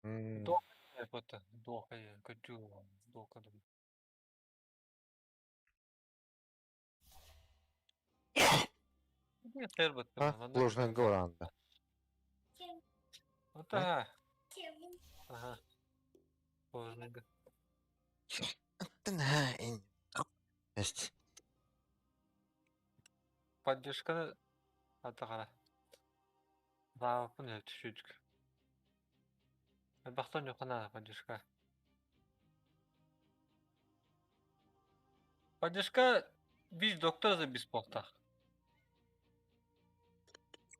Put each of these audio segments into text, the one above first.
М, Туох туох туох А, ложная голанда. А? Есть. Поддержканы атаҕара Лааппын түшүдүк. Элбэхтэн ньукана поддержка. Поддержка биир доктор за бесплатах.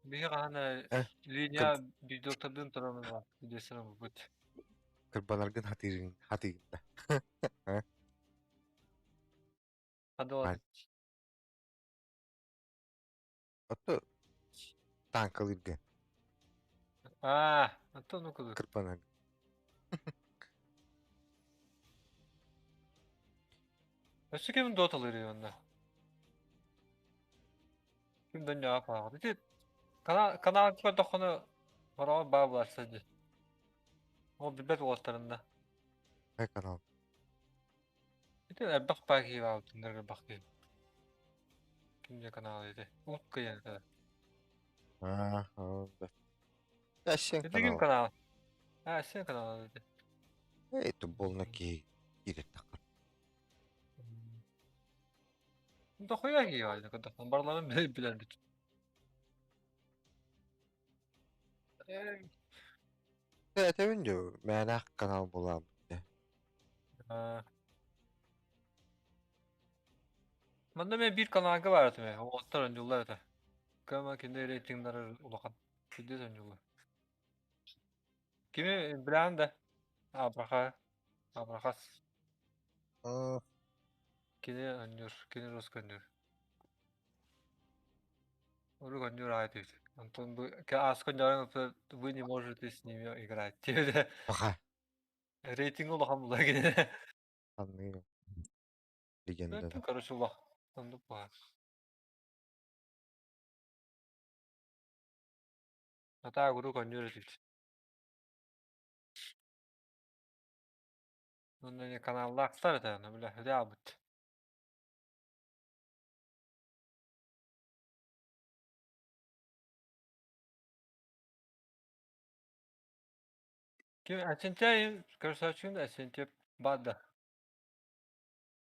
Биһи хаһан Э, линия биир доктордыын туран видеосынан булбут. Кырбанаргын хатыырын хатыырын да. А? Хадыла. Ото танкалыырга Аа, ото ну кудук. кырбанаргын. Өссө ким доталыыр онно? Ким донньоҕо пааҕыт. Ити канал көрдөххүнэ хороҕор баа буларса дии. Ол билбэт уолаттарында. Ай канал. Ити элбэх баа киһи баабытыннар элбэх киһи. Ким дьэ канал ити? Утка диэн этэ. Аа, да. Сен Ити ким канал. канал? Аа, сен канал ити. Это болна киһи киирэттэххэ. Дохуя киһи баайда көрдөххүнэ барыларын билэрбит. Этэбин дьэ, мээнэх канал булаабыт. Манна мен биир каналга баар этим ээ, уолаттар оонньууллар этэ. Кыама кини рейтингнары улахан. Кирдиэт оонньууллар. Кими билэҕин да? Абраха, Абрахас. Кини оонньуур, кини русский оонньуур. Урук оонньуур аайы диэбит. Онтон бу ааска оонньоорон вы не можете с ними играть диэбитэ. Паха. Рейтинг улахан була кини. Анны легенда. Короче, улах. Оннук баар. Атаа куруук оонньуур этибит. Онно каналлаахтар этэ, ону бile өтө аабыт. Ким Асентяйын көрсөөччүн Асентьев баар да?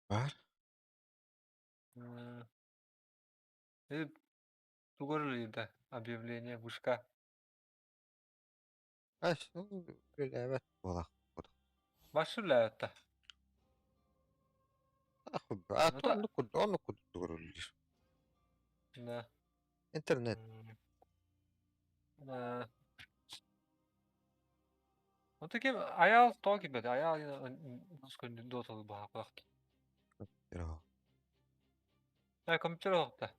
Бар. Тугар үлэлиир объявление вышка. Ас, үлэлээбэт буолах. Баш үлэлээбэт да. А то оннук курдук, оннук курдук үлэлиир. Да. Интернет. Да. Ну таким аял токи бет, аял доталы баха Компьютер. Да, компьютер оҕта.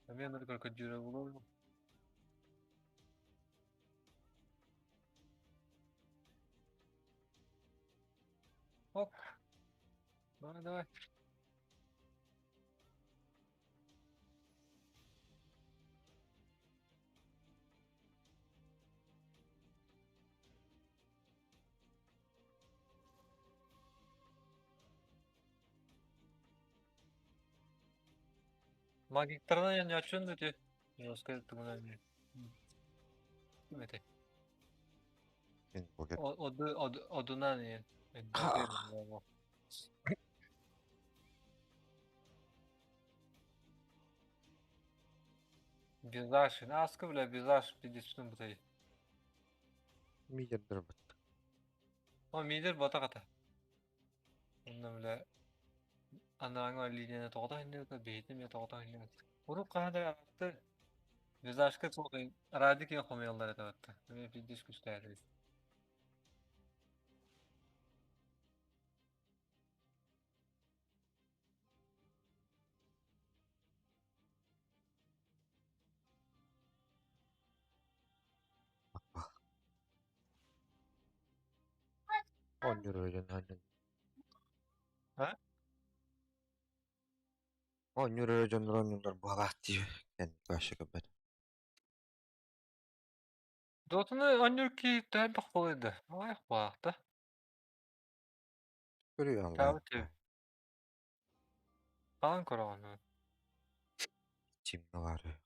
Эмиэ көрдүүрэ буолуо. Оп. Давай, давай. Магиктарынан оонньооччун да ити жесткай тугунан ким этэй? Одунан иэн. Визаж, аска бля визаж пиздец бутай. Мидер дырбыт. О мидер бата ката. Онно бля анааҥа линияны тоҕото иһиннибит, биһитим я тоҕото иһиннибит. Урут хаһан да аратты визажка суох радик я хомуйаллар этэ батта. Мен пиздец күстээри. Оонньуур дьон оонньуу А? Оонньуур эрэ дьоннор оонньууллар быһалаах дии кэнники вообще көрбөтүм. Дотаны оонньуур киһи төһө элбэх буолуой да? Аҕыйах буолаах да. Көрүө онлайн Таабыт Хаһан көрөҕүн? Тимҥэ баар үһү.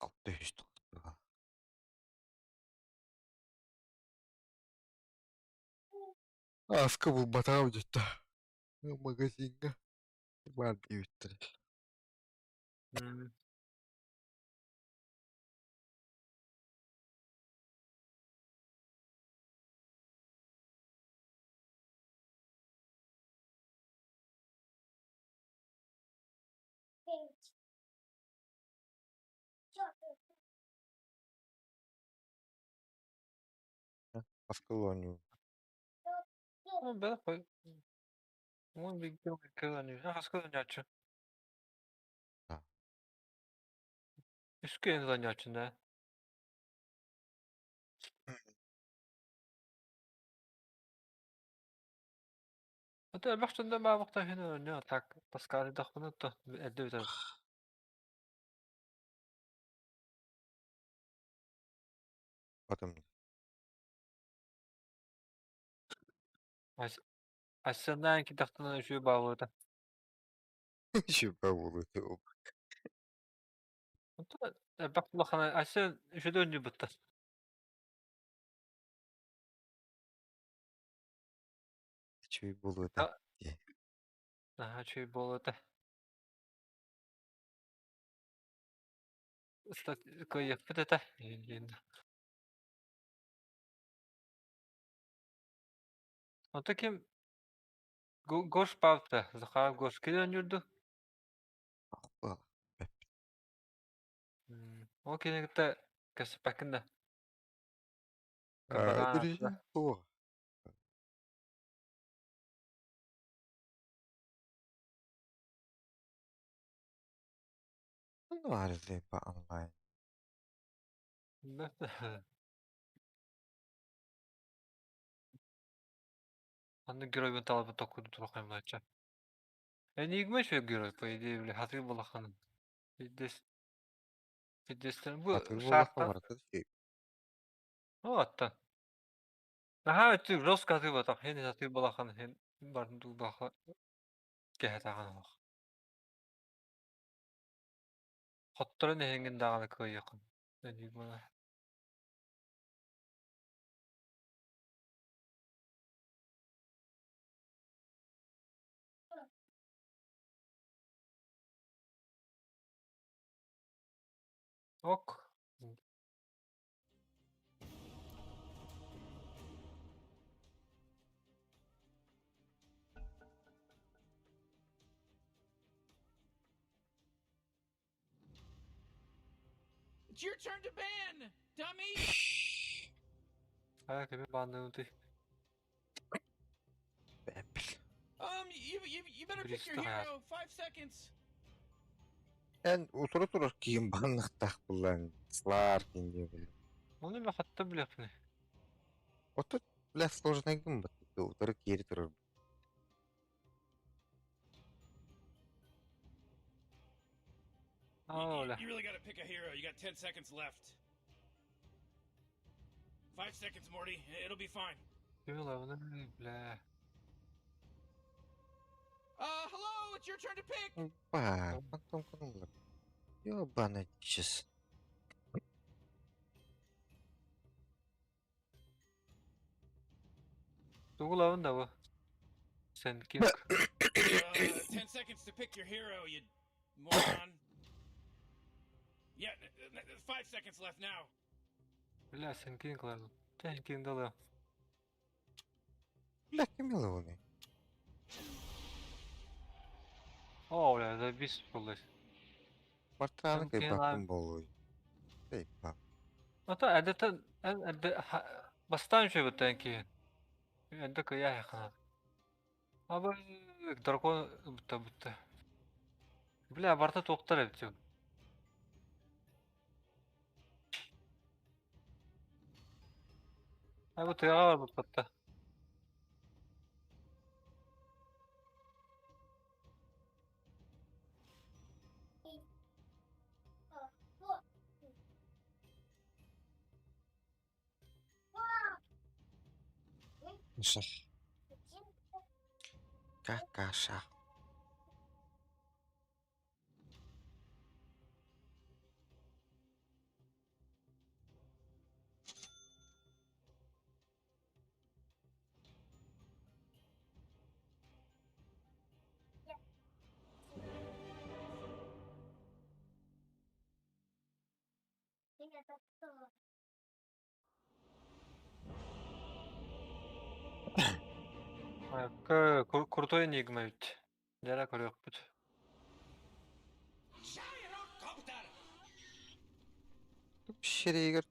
600 тахса. Ааска булбатаҕым дьиттэ. Магазиҥҥа баар диэбиттэрэ. Аска оонньуу. Ну, бэлэх Уон бииргэ оонньуу. Хаска оонньооччу? А. Үскэ оонньооччун да. Это элбэх дьонно баабахта иһин оонньоо так таскаарыйдахпына то эрдэ бүтэр. Потом Ассынаан кидэхтэнэ үчүгэй баалыыта. Үчүгэй буолуо Онтон элбэх улахан Айсен үчүгэй оонньуубуттар. Үчүгэй буолуо этэ. Наһаа үчүгэй буолуо этэ. Кыайыахпыт этэ. Онто ким Гош Павта, Захар Гош кини оонньуурду? Ол кини кытта кэпсэппэккин да? Суох. Ну, онлайн. Ханнык геройбун талбын токкуду туруоххайм Энигма үчүгэй герой, по идее, били хатыы балахан. Пиздец. Пиздецтэн бу Хатыы буоллахха шахта барыта үчүгэй. Ну, оттон. Наһаа өттүк жестко хатыы батах, хин хатыы балахан хин барын дуулбаха кэһэтэҕин олох. Хотторон эһиҥин даҕаны кыайыаххын. Энигманы. Ок. It's your turn to ban, dummy! Хайа кими баанныыбытый? You better pick your Бристэ хайа. hero. 5 seconds. Эн утары турар киһим банныктаах буллаан слаар кин диэбин. Ону мен хатта билиэхпиний. Отут бля сложный гыммыт. Утары киэри турар. You, you, Оля. you really gotta pick a hero. You got 10 seconds left. 5 seconds, Morty. It'll be fine. Кими ылабыный, бля. Hello, it's your turn to pick! Ба, потом кыллар. Ёбаный сейчас. Тугу ылабын да бу? Сен Кинг. 10 seconds to pick your hero, you moron. Yeah, 5 seconds left now. Бля, Сен Кинг ылабын. Сен Кинг ылыам. Бля, ким ылабыный? О, бля, заебись буолла. Мартааны Сен Кинг кыйбаппын буолуой. Кыйбап. Ото эрдэтэн эн эрдэ бастаан үчүгэйбиттэн киһи. Эрдэ кыйаа Абы дракон бутта бутта. Бля, барыта туохтар эбит. А бу тыаҕа барбыппыт да. Какаша. Крутой энигма эбит. Дьэ көрүөхпүт. Сирэйигэр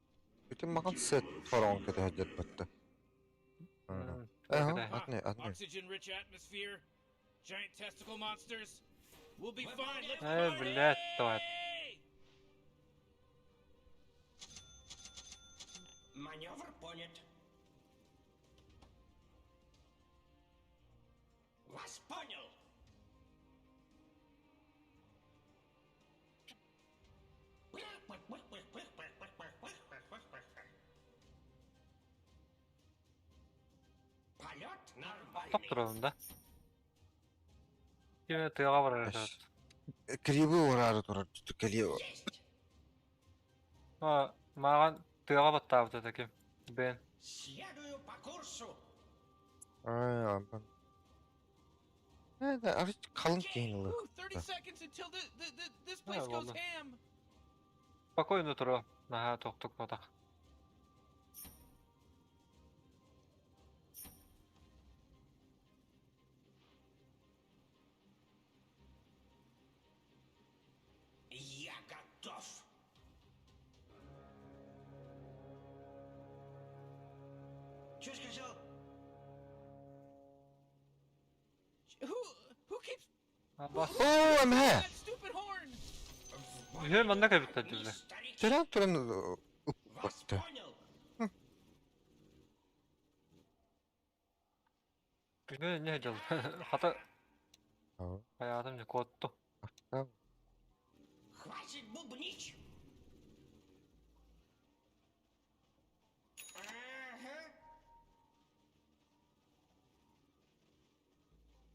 бүтүн маҕан сыт хороҕон кэтэһэ дьарбатта. Атын атын. Oxygen-rich atmosphere, giant testicle monsters. We'll be fine. Let's Э, блядь, давай. Маневр понят. Вас понял. Полет нормальный. Топ турабын да. Ким тыаҕа барар этэ. Кривы ураары турар кэлиэ. Есть. Мааҕан тыаҕа баттаабыт этэ ким? Бен. Следую по курсу. Ай, ампан. Э, арыт халыҥ киһини ылыах. Ooh, 30 seconds until the, the, the, this place goes ладно. ham. Спокойно туруо. Наһаа тохтукпатах. Я готов. Что сказал? Who who keeps Бас. Оо, эмэ. that stupid horn? Үһү манна кэлбиттэр Не дьүллэ. старик. Төрөөн туран Вас уппатта. понял. Үһү не дьыл. Хата хайаатым не куотту. Хватит бубнить. Ага.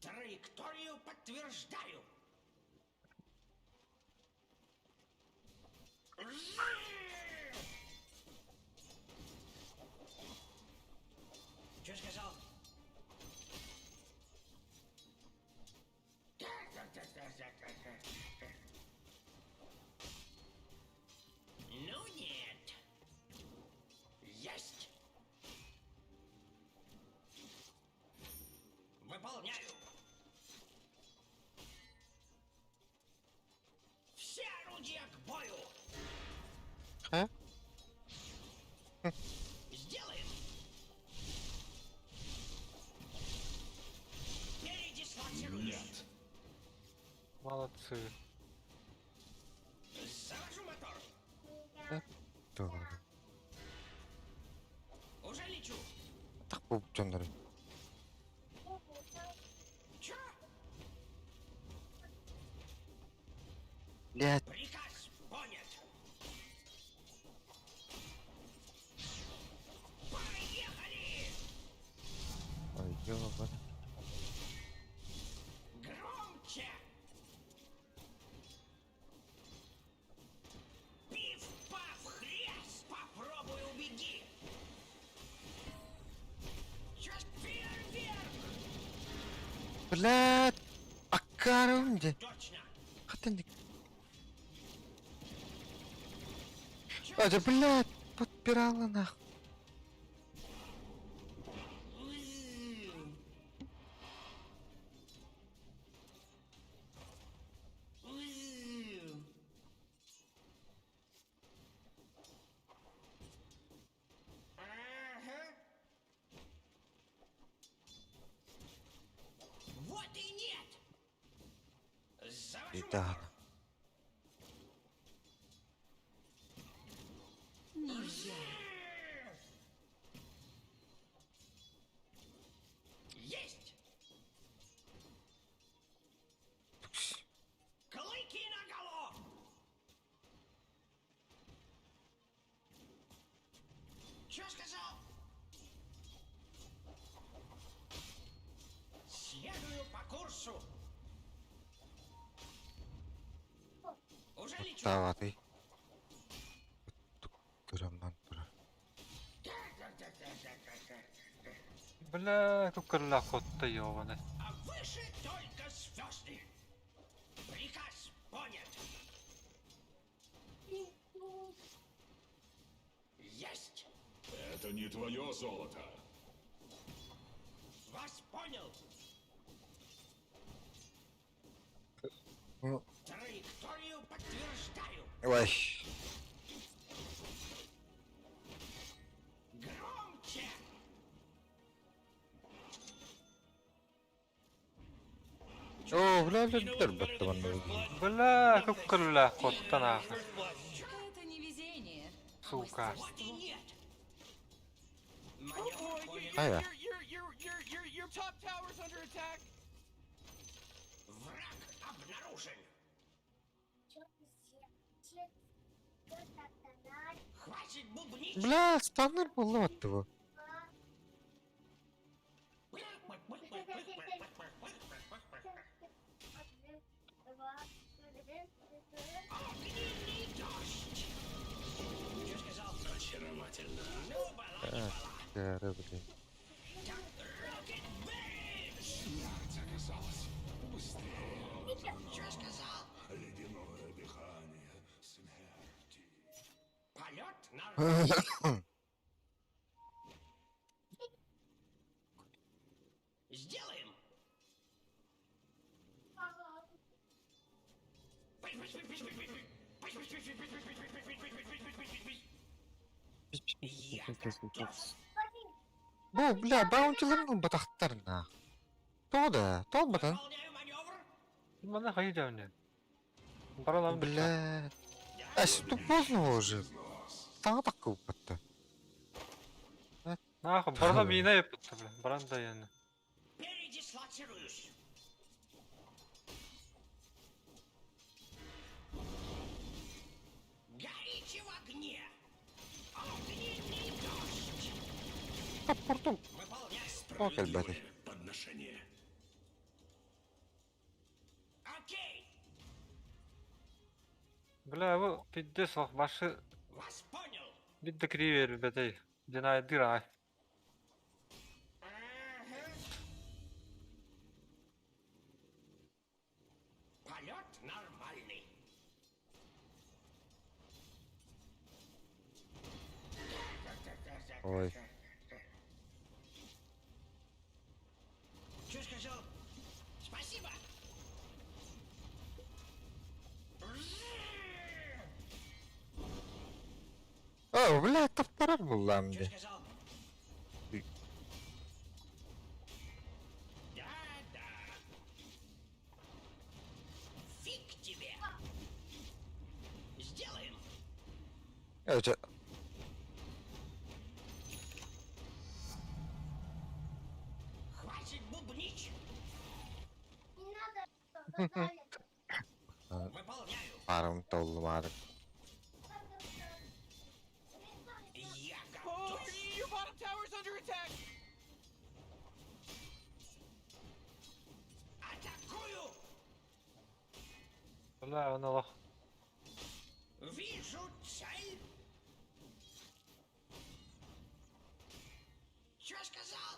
Траекторию подтверждаю. Что сказал? Ну нет. Есть. Выполняю. Все орудия к бою. А? Сделаем. Передислоцируюсь. Молодцы. Завожу мотор. Уже лечу. Так бу дьоннору. Чё? Блядь. Приказ понят. Поехали! Ой, ёба. Громче! Пиф-паф, хрясь! Попробуй убеги! Чё фейерверк? Блядь. Аккарым де. Точно! Хатын. А, да, блядь, подпирала нахуй. Ага. Вот и нет! Завожу Да. мотор. Нельзя. Че сказал? Следую по курсу. Уже лечу. Оттаабатый. Көрөммөн турар. Бля, куккарлаах хотта ёбаный. А выше только звезды. Приказ понят. Есть. Это не твое золото. Вас понял. Ну. Траекторию подтверждаю. Ой. Громче. Оо, бля, бля, бля, бля, Бля, куккарлаах хотта нахуй. Это не везение. а Сука. Вот и нет. Oh Маневр boy, понял. А я. Your top tower's under attack. Враг обнаружен. Хватит бубнить. Бля, спавнер буолла баттыбы. Огненный дождь. Что сказал? Очаровательно. Ну, была не была. Кары, блин. Рокет Бэйбс! Смерть оказалась быстрее. Что сказал? Ледяное дыхание смерти. Полет на... Сделаем. Я готов. Бу, бля, баунтиларын батахтарна. Тоҕо да, тоҕо Выполняю маневр. Мана хайы дәвне. Баралам Бля. Ась, тут поздно уже. Саҥа такка уппатта. Нахуй, барала мина япытты, бля. Баранда яны. Передислоцируюсь. Горите в огне. Огненный дождь. Таппортум. Выполняю. О, кэлбэтэй. Справедливое подношение. Окей. Бля, бу пидде сох башы Вас понял. бидде кривер бетей. Динай дырай. Ага. Полет нормальный. Ой. Что сказал? Спасибо. О, бля, таптарар буллаам Что дии. сказал? Да, да. Фиг тебе. Сделаем. Э, Хватит бубнить. Выполняю. Парым толлумаары. Я Oh, готов. your bottom tower's under attack. Атакую. Бля, он алах. Вижу цель. Что сказал?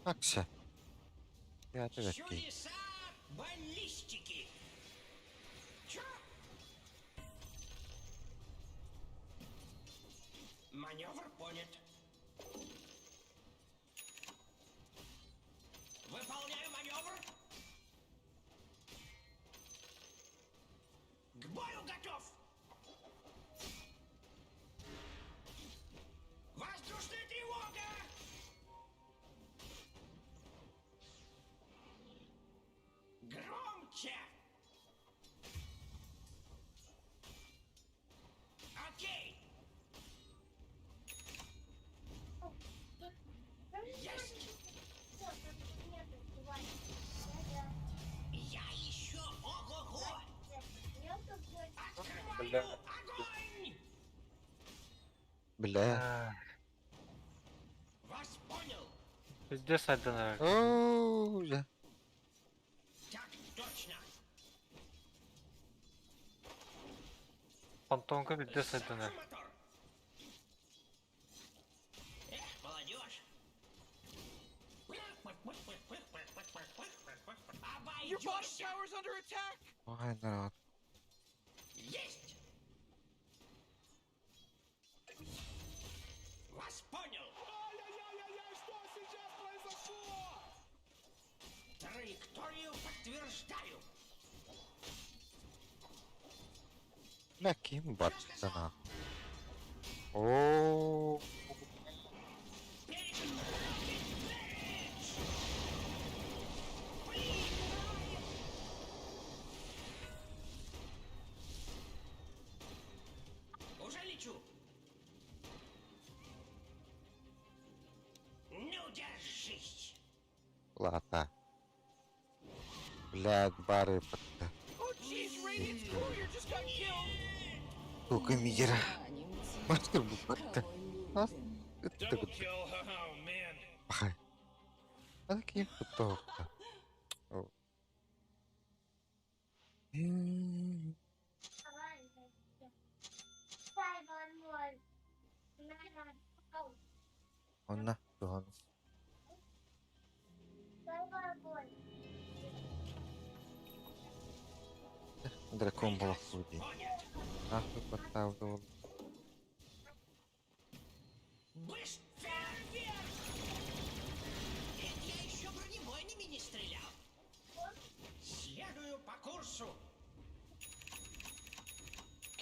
Акса. Я тебе Чудеса баллистики. Чё? Маневр понят. Выполняю маневр. К бою готов. Воздушная тревога! Громче! Окей! Есть! Я еще ого-го! Бля. Открываю огонь! Бля. Вас понял. Везде сайдан Оо, дьэ. Так точно. Фантомка везде сайдан Завожу мотор. Эх, молодежь. Your bottom Обойдешься. tower's under attack. Ой, народ. Есть. Вас понял. Ай-яй-яй-яй, что сейчас произошло? Траекторию подтверждаю. Бля, ким баттана. Оо. Уже лечу. Ну, держись. Лата. Блядь, бары батта. Oh jeez, Radiant's courier just got killed. Тука мидера. Станем тем, Мастер бу батта. кого Нас. любим. Это Double kill. Oh man. Пахай. А ким баттоқта. О. М. Онна, туһан. Дракон балахуди. Понят. Нахуй баттау Быстро вверх! Это я еще бронебойными не стрелял. Следую по курсу. Э!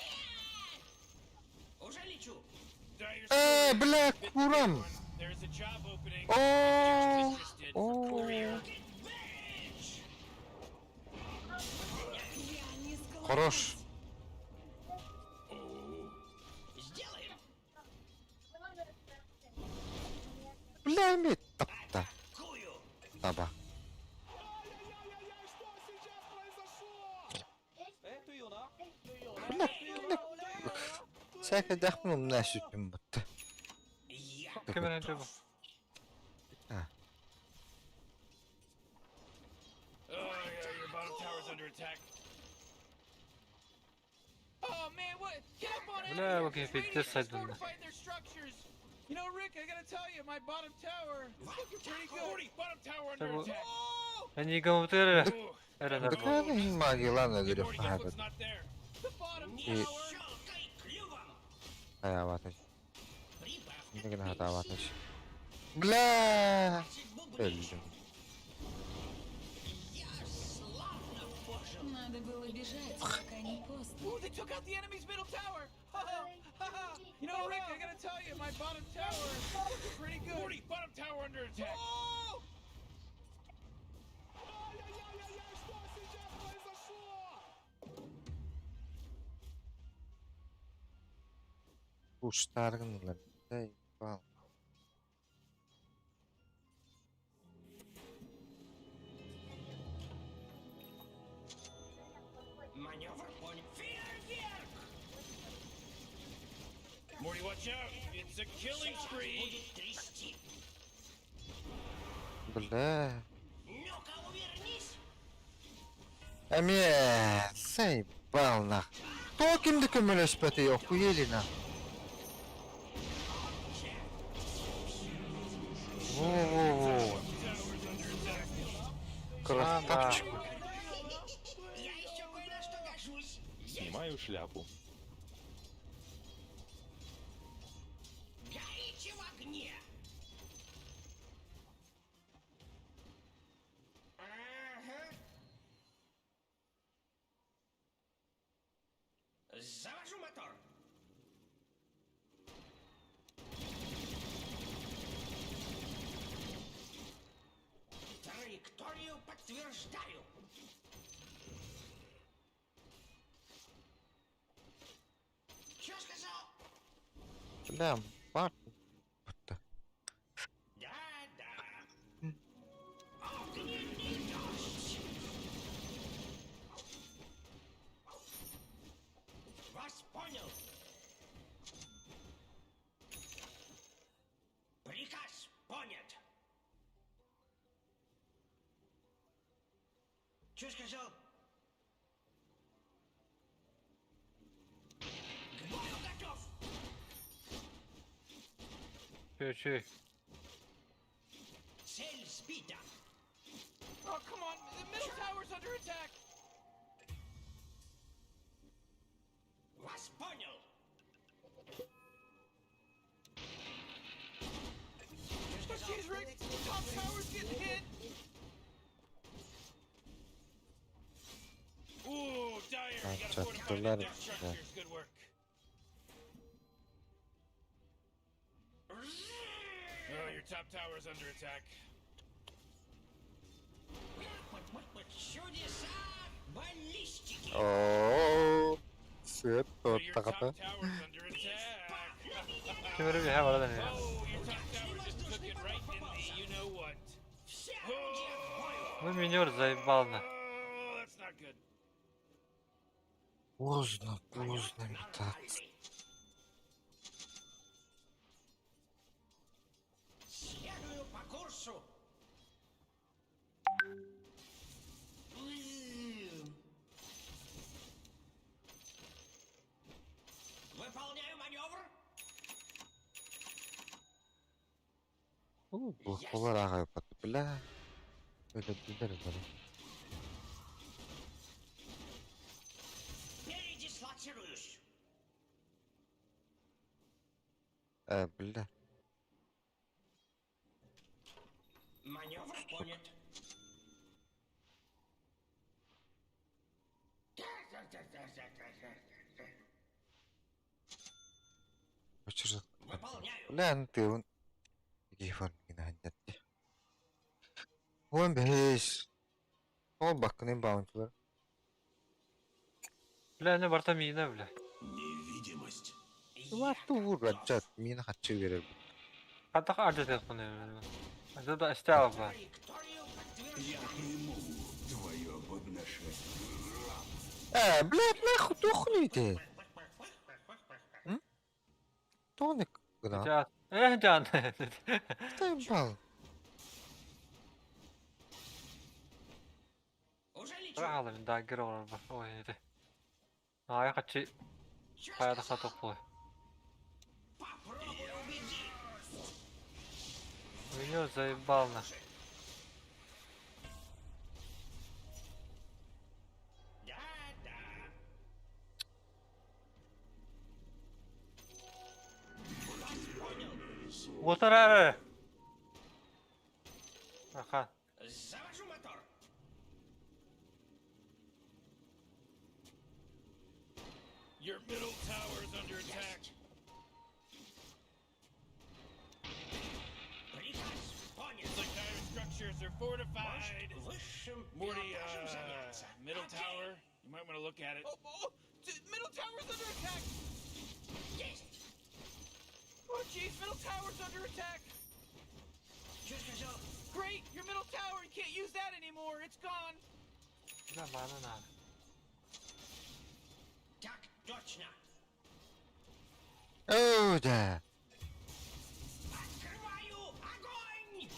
Уже лечу. Dire's Э, courier бля, bit the big курам! one. There's a job opening. О, If you're interested for о. courier. Bitch! Я не склонюсь. Хорош. Сделаем. Бля, ми тапта. Атакую. Таба. Ай-яй-яй-яй, что сейчас произошло? Бля, бля. Сәкә дәхмін умна сүтім батта. Я Ким önce bu? А. Oh yeah, your bottom tower's under attack. Oh man, what? Get up on Бля, out of окей, here. пиздец, Radiant is сайдан. fortifying their structures. You know, Rick, I gotta tell you, my bottom tower is looking pretty good. Morty, bottom tower under Double- attack. Oh, Энигматыры. Ooh, Эрен Даканы магилана Hey, дөрө Morty, guess хабат. what's not there? the bottom не И- tower. щелкай клювом. Хаяваташ. Прибавка Нигин к хатаваташ. пенсии. Бля. 20 бубличек. Өлдüm. Я славно пожил. Надо было бежать, пока не поздно. Ooh, they took out the enemy's middle tower. Ha ha ha. You know, Rick, I gotta tell you, my bottom tower is looking pretty good. Morty, bottom tower under attack. Oh! Ай-яй-яй-яй, что сейчас произошло? Уштаргынлар. Эй, бал. Маневр понял. Фейерверк! Morty, watch out. It's a killing Сейчас spree. будет трясти. Бля. Ну-ка, увернись. Әме, сей бал нах. То кимди көмөлөспөтү охуели на. Во-во-во. Красавчик. Я еще кое на что гожусь. Снимаю шляпу. Горите в огне. Ага. Завожу мотор. Траекторию подтверждаю. Чё сказал? Бля, бар. Бутта. Да-да. Огненный дождь. Вас понял. Что сказал? К бою готов! Чү-чү. Цель сбита! Oh, come on. The middle tower's under attack. Вас понял! Oh, jeez, Rick. Top tower's getting hit. Ooh, Dire, you gotta Çattılar fortify the death ya. structures. Good work. Oh, your top tower's under attack. Чудеса баллистики! Oo. Sırt Oh, your takata. top tower's under attack. Ким эрэ үһэ баран иһэр. Oh, your top tower just took it right in the you know what. Все орудия к бою! Ну минер заебал на. Oh, that's not good. Поздно, поздно метаться. Следую по курсу! Выполняю маневр! Блокулар ағай бат. Бля. Öyle dileriz öyle. Передислоцируюсь! Э, бля. Маневр понят. Учур. Выполняю. Бля, ну ты он. Гифон гинандет. 15. 10 баккının bounty'ları. Бля, не барта миинэ бля. Невидимость. Ватту vur аджат мин хатчы берер. Хатах ардет япын. Это да стал бля. Траекторию подтверждаю. Я приму твое подношение. Э, блядь, нахуй тухни ты. Тоник гына. Жа. Э, жан. Заебал. Уже лечу. Рахала мин да гер олар ба. Ой, это. А я хочу Чё баяда сказал? хаток бой. Попробуй убеди. Минер заебал на. Да, да. Вас понял. Отар Аха. Завожу мотор. Your middle tower's under attack. Есть. Приказ понял. It's like dire structures are fortified. Может, высшим Morty, пилотажем заняться. middle Окей. tower. You might want to look at it. Oh, oh, middle tower's under attack. Есть. Oh, jeez, middle tower's under attack. Чё сказал? Great, your middle tower. You can't use that anymore. It's gone. Бля, мана надо. Так точно. Оу, да. Открываю огонь!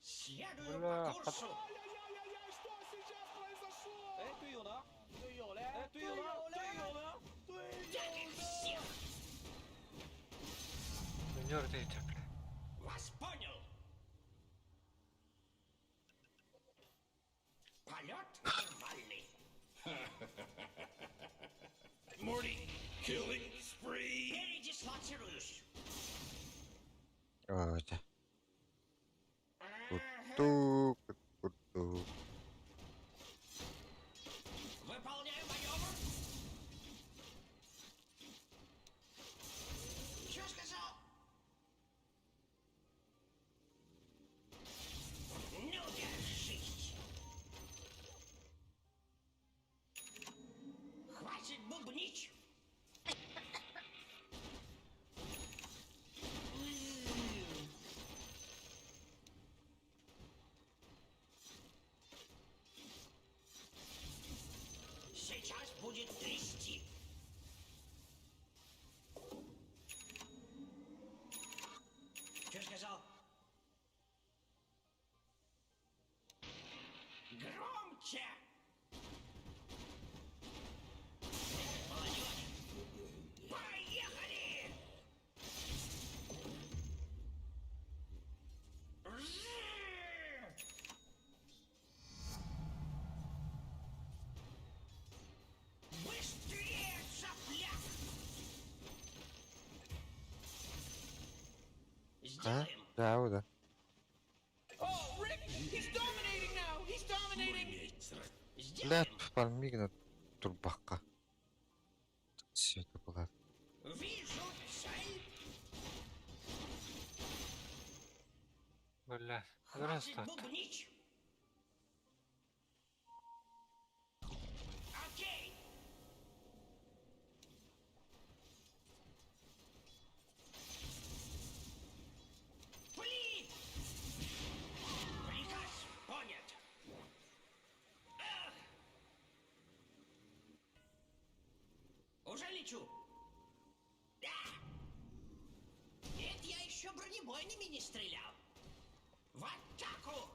Следую Бля, по курсу. Ай-яй-яй-яй, что сейчас произошло? Так их всех! Минер дейт бля. Вас понял. Полет нормальный. Morty, killing spree. Передислоцируюсь. Оу, да. Куту, куту. Выполняю маневр. Что сказал? Ну, держись. Хватит бубнить. А? Да, да. Oh, Rick, he's dominating now. He's dominating. Блядь, фармигна турбакка. Все это было. Вижу цель. Бля, Хватит здравствуй. бубнить. Окей. Пли! Приказ понят. Эх! Уже лечу. Да! Это я еще бронебойными не стрелял. В атаку!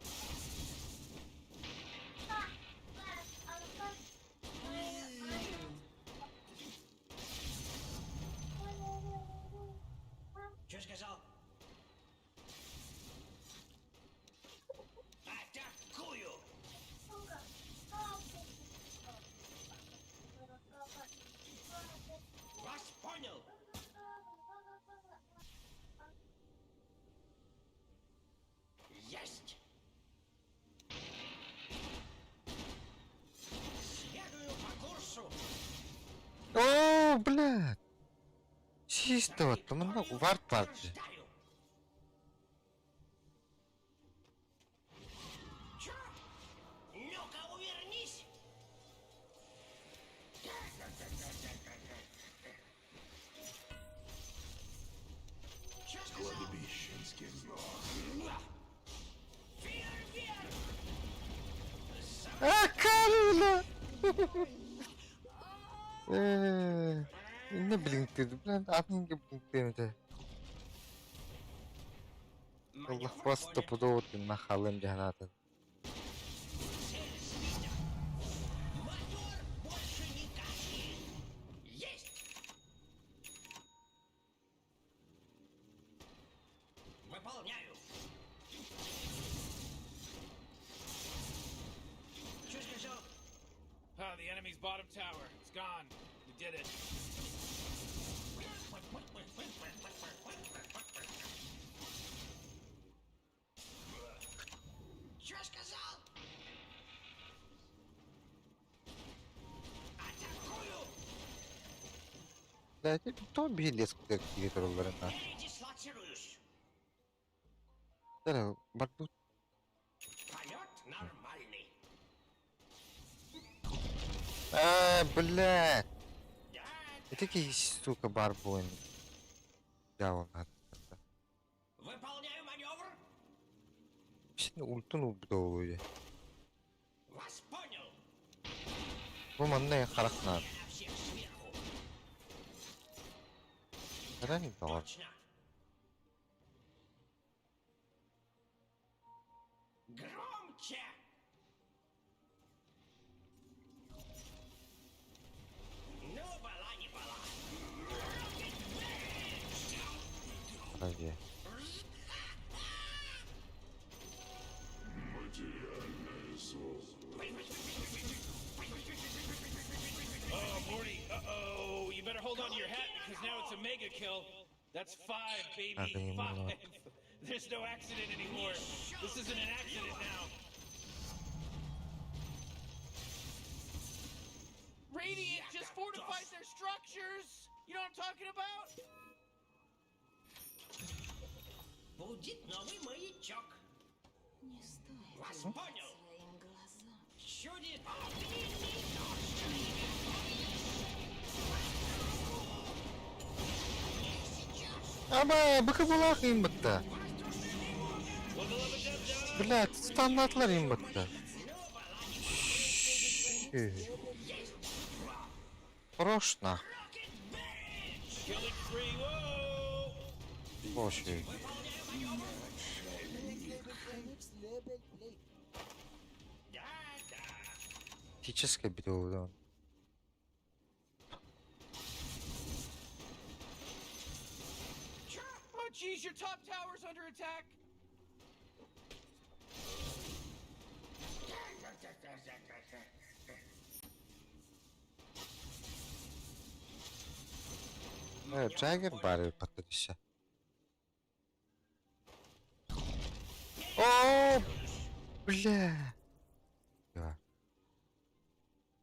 Что сказал? Атакую! Вас понял! Есть! Следую по курсу! О, блядь! Чисто, там много вард парти. Утверждаю. Чё? Ну-ка, увернись! Чё сказал? Кладбищенских знак. Фейерверк! А, Карла! Не блин ты, блин, атынга блин ты. Allah Маневр просто понят. подуут на халым жахнатын. Цель сбита. Мотор больше не кашляет. Есть! Выполняю. Что сказал? Ah, the enemy's bottom tower. It's gone. We did it. Что сказал? Атакую! Да, то билес куда кире туралларына. Передислоцируюсь. Да, барбут. Полет нормальный. А, блядь. Да, Это какие, сука, барбоин. Да, он надо. выполняю маневр. Şimdi ultun ubdоолуйде. Вас понял. Бу манна харахнаар. Я на всех сверху. Рани доор. Точно. Громче! Ну, была не была. Подожди. Материальное зло. Oh, Morty. Uh-oh. You better hold on to your hat because now it's a mega kill. That's five, baby. Ah, damn, Five. Lord. There's no accident anymore. This isn't an accident now. Radiant just fortified their structures. You know what I'm talking about? Будет новый маячок. Не стоит Вас верить понял. своим глазам. Чудит. Огненный дождь. Аба, быка булах имбатта. Блядь, стандартлар имбатта. Хорош нах. Killing spree. Whoa. Боже. Да-да. Физическое бедоудан. Oh, jeez, your top tower's under attack. Джаггер барыр патриша. О, бля. Да.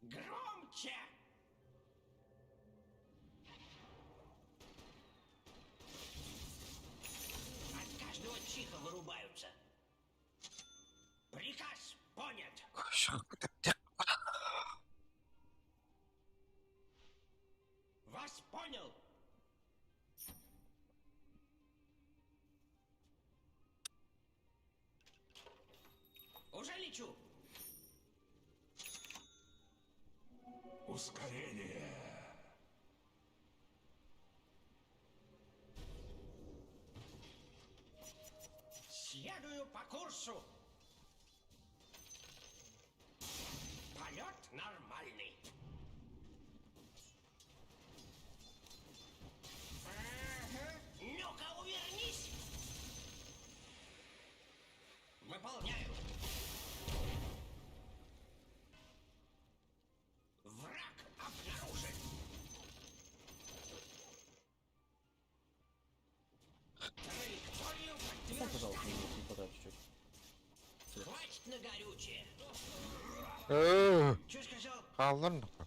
Громче! От каждого чиха вырубаются. Приказ понят. Вас понял. Уже лечу. Ускорение. Следую по курсу. Полет нормальный. Ага. Ну-ка, увернись. Выполняю. Враг обнаружен. Траекторию Сам, пожалуйста, подтверждаю. не хватает чуть-чуть. Хватит на горючее. Че сказал? Хааллар нахуй.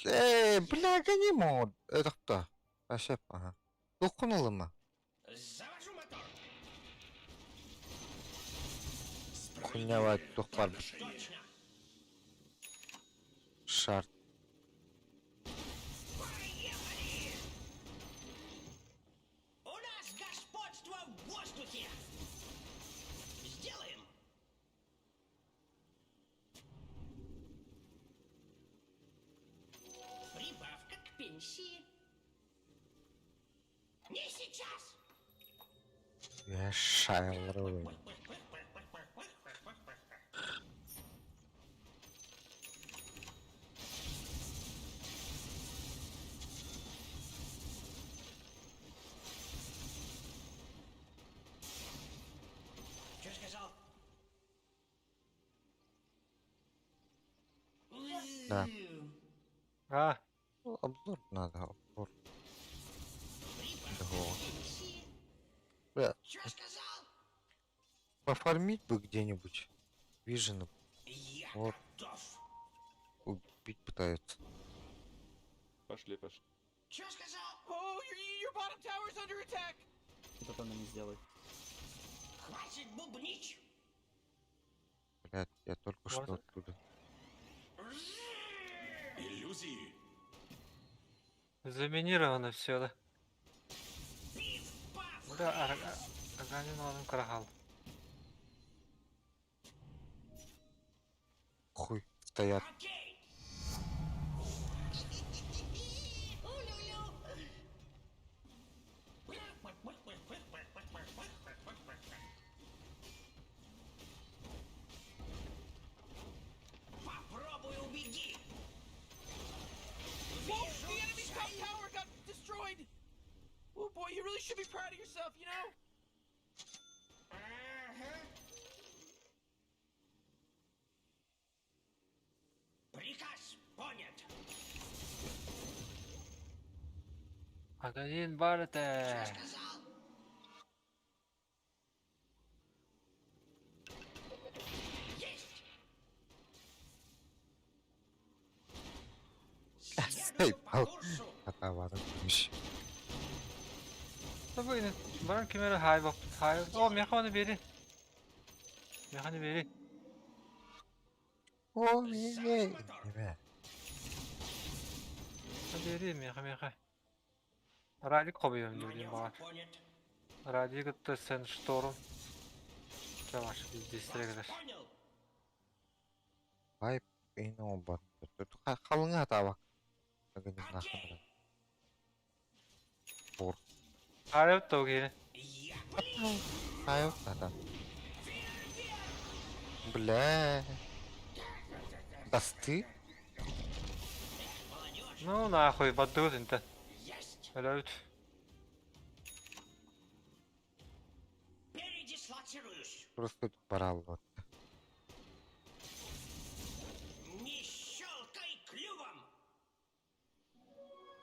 Э, бля, гони мод. Это кто? А шеф, ага. Докунула Завожу мотор. Хуйня тух бар. Точно. Шарт. Поехали! У нас господство в воздухе! Сделаем! Прибавка к пенсии. Не сейчас! Я шайлры. Что сказал? Да. А, Ну, Обзор надо, обзор. Прибавка Ого. к пенсии. Бля, Что сказал? пофармить бы где-нибудь. Вижена Я Вот. готов. убить пытаются. Пошли, пошли. Что сказал? Oh, your bottom tower's under attack. Вот это она не сделает. Хватит бубнить. Блядь, я только что Можно? оттуда. Иллюзии. заминировано все, да. Пиф-паф. Да, Аганин onun карахал. Хуй, стоят. Окей. Улю-лю. Попробуй убеги. Whoa, the enemy's top tower got destroyed. Oh boy, you really should be proud of yourself, you know? Ага. Приказ понят. Аганин барте. Что сказал? Есть! Следую по Заебал. курсу. Атавары demiş. Tabii баран кемере хай бап хай. О, механы бери. Механы бери. О, не, не, не. Бери меха меха. Радик хобби диэн Маневр баҕар. понят. Радик сен шторм. Чаваш здесь Вас трегер. понял. Вай, ino бар. Халыңа атабак. Окей. Бор. Хайып тогини. Я полечу. Хайып ата. Бля. Дасты? Молодежь. Ну нахуй, баддыгыт инте. Есть. Өлөбүт. Передислоцируюсь. Просто барал вот. Не щелкай клювом.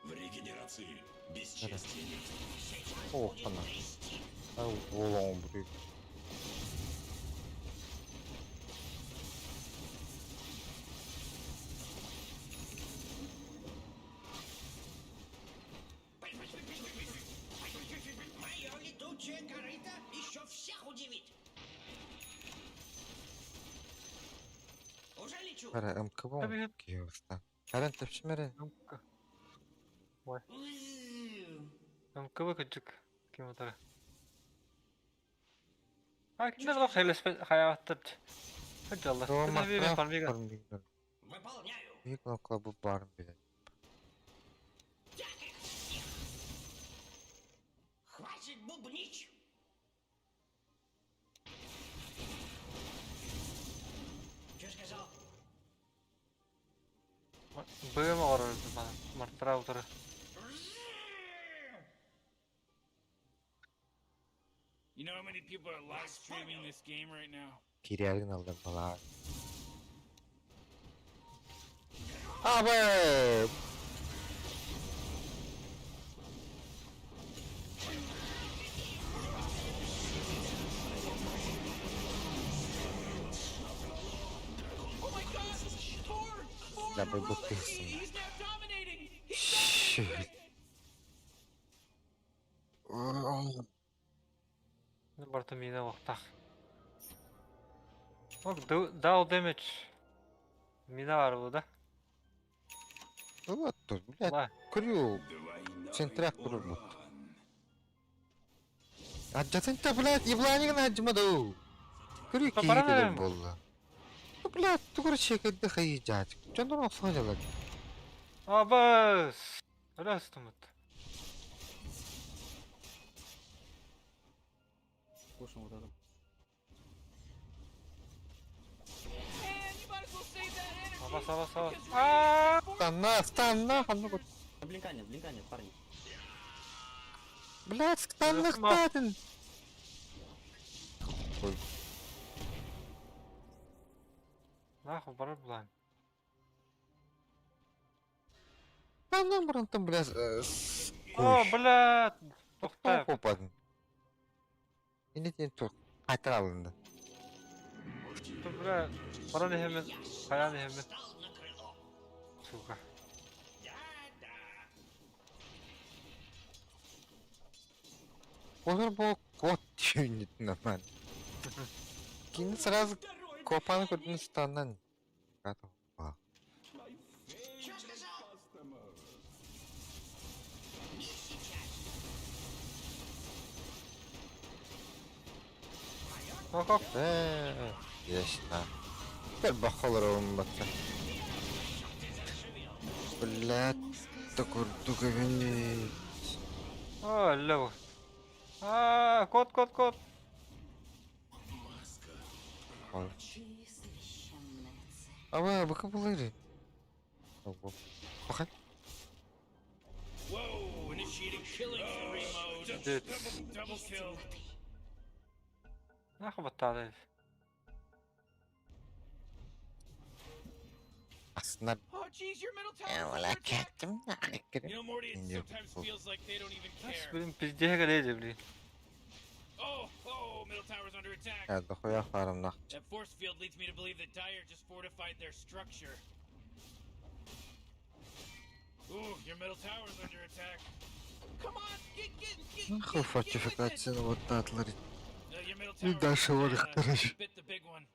В регенерации. Бесчестие нет. Сейчас Ох, будет она. трясти. Уолон, блин. Мое летучее корыто еще всех удивит. Уже лечу. Бара МКБ Tabii. киоста. Карен тепшмере. МК. МКБ кыджык. Ким утары. А киндер лох хелес хаяваттыр. Хаджалла. Би фармига. Выполняю. Бик клубу бар бile. Так их всех. Хватит бубнить. Че сказал? Быым орор бана. Мартра утары. You know how many people are live streaming this game right now? Кирягин алды бала. Абы! Oh my god! Four! Four Да, in a row! был песен. He's now dominating! He's Shit. dominating! Барта мина вақтақ. Ок, дау damage. Мина бар bu да. Вот тут, блядь, Ла. крю. Двойной Центрах урон. турбут. Аджатынта, блядь, ебланигин аджмаду. Крю Па, пора, киһи наверное. болла. Ну, блядь, тугур чекедде хайы жач. Чондон оксуга Абас. Өлөстүмүт. Кушаем вот это. Man, you might as well save that energy. Абас, абас, абас. because Аа! Станна, станна, ханны Да Блинка нет, блинка нет, парни. Блядь, станна хтатын. Ой, Нахуй барар булан. станна мұрынтын, блядь, О, блядь. Тоқтап Тоқта. попадым. Енді тен тоқ. Қайтар алынды. Бля, баран hemen. Я Баян снова hemen. встал на крыло. Сука. Да-да. Олар бұл кот түйінетін аман. Кейін сразу копаны көрдің станнан. Че сказал? Не сейчас. Ок, ок. Яшна. Бір бақалар оңбатса. Блядь, такурдук эбит. О, лево. Аа, кот, кот, кот. Ой. Ты священная цель. Аба, бакы булыр. Бахан. Whoa! Initiating killing spree mode. Dude. Double, double kill. Нахуй баттады. Aslında Oh jeez, your middle tower is Ola under attack. kettim. You know, Morty, it India sometimes people. feels like they don't even care. Блин, пиздеге леди, блин. Oh, oh, middle tower's under attack. Ya хуя фармнах. That force field leads me to believe that Dire just fortified their structure. Ooh, your middle tower's under attack. Come on, get get get. Нахуй get, get with it. фортификацияны оттатлар. Your middle И tower дальше варыхтарыш. bit the big one.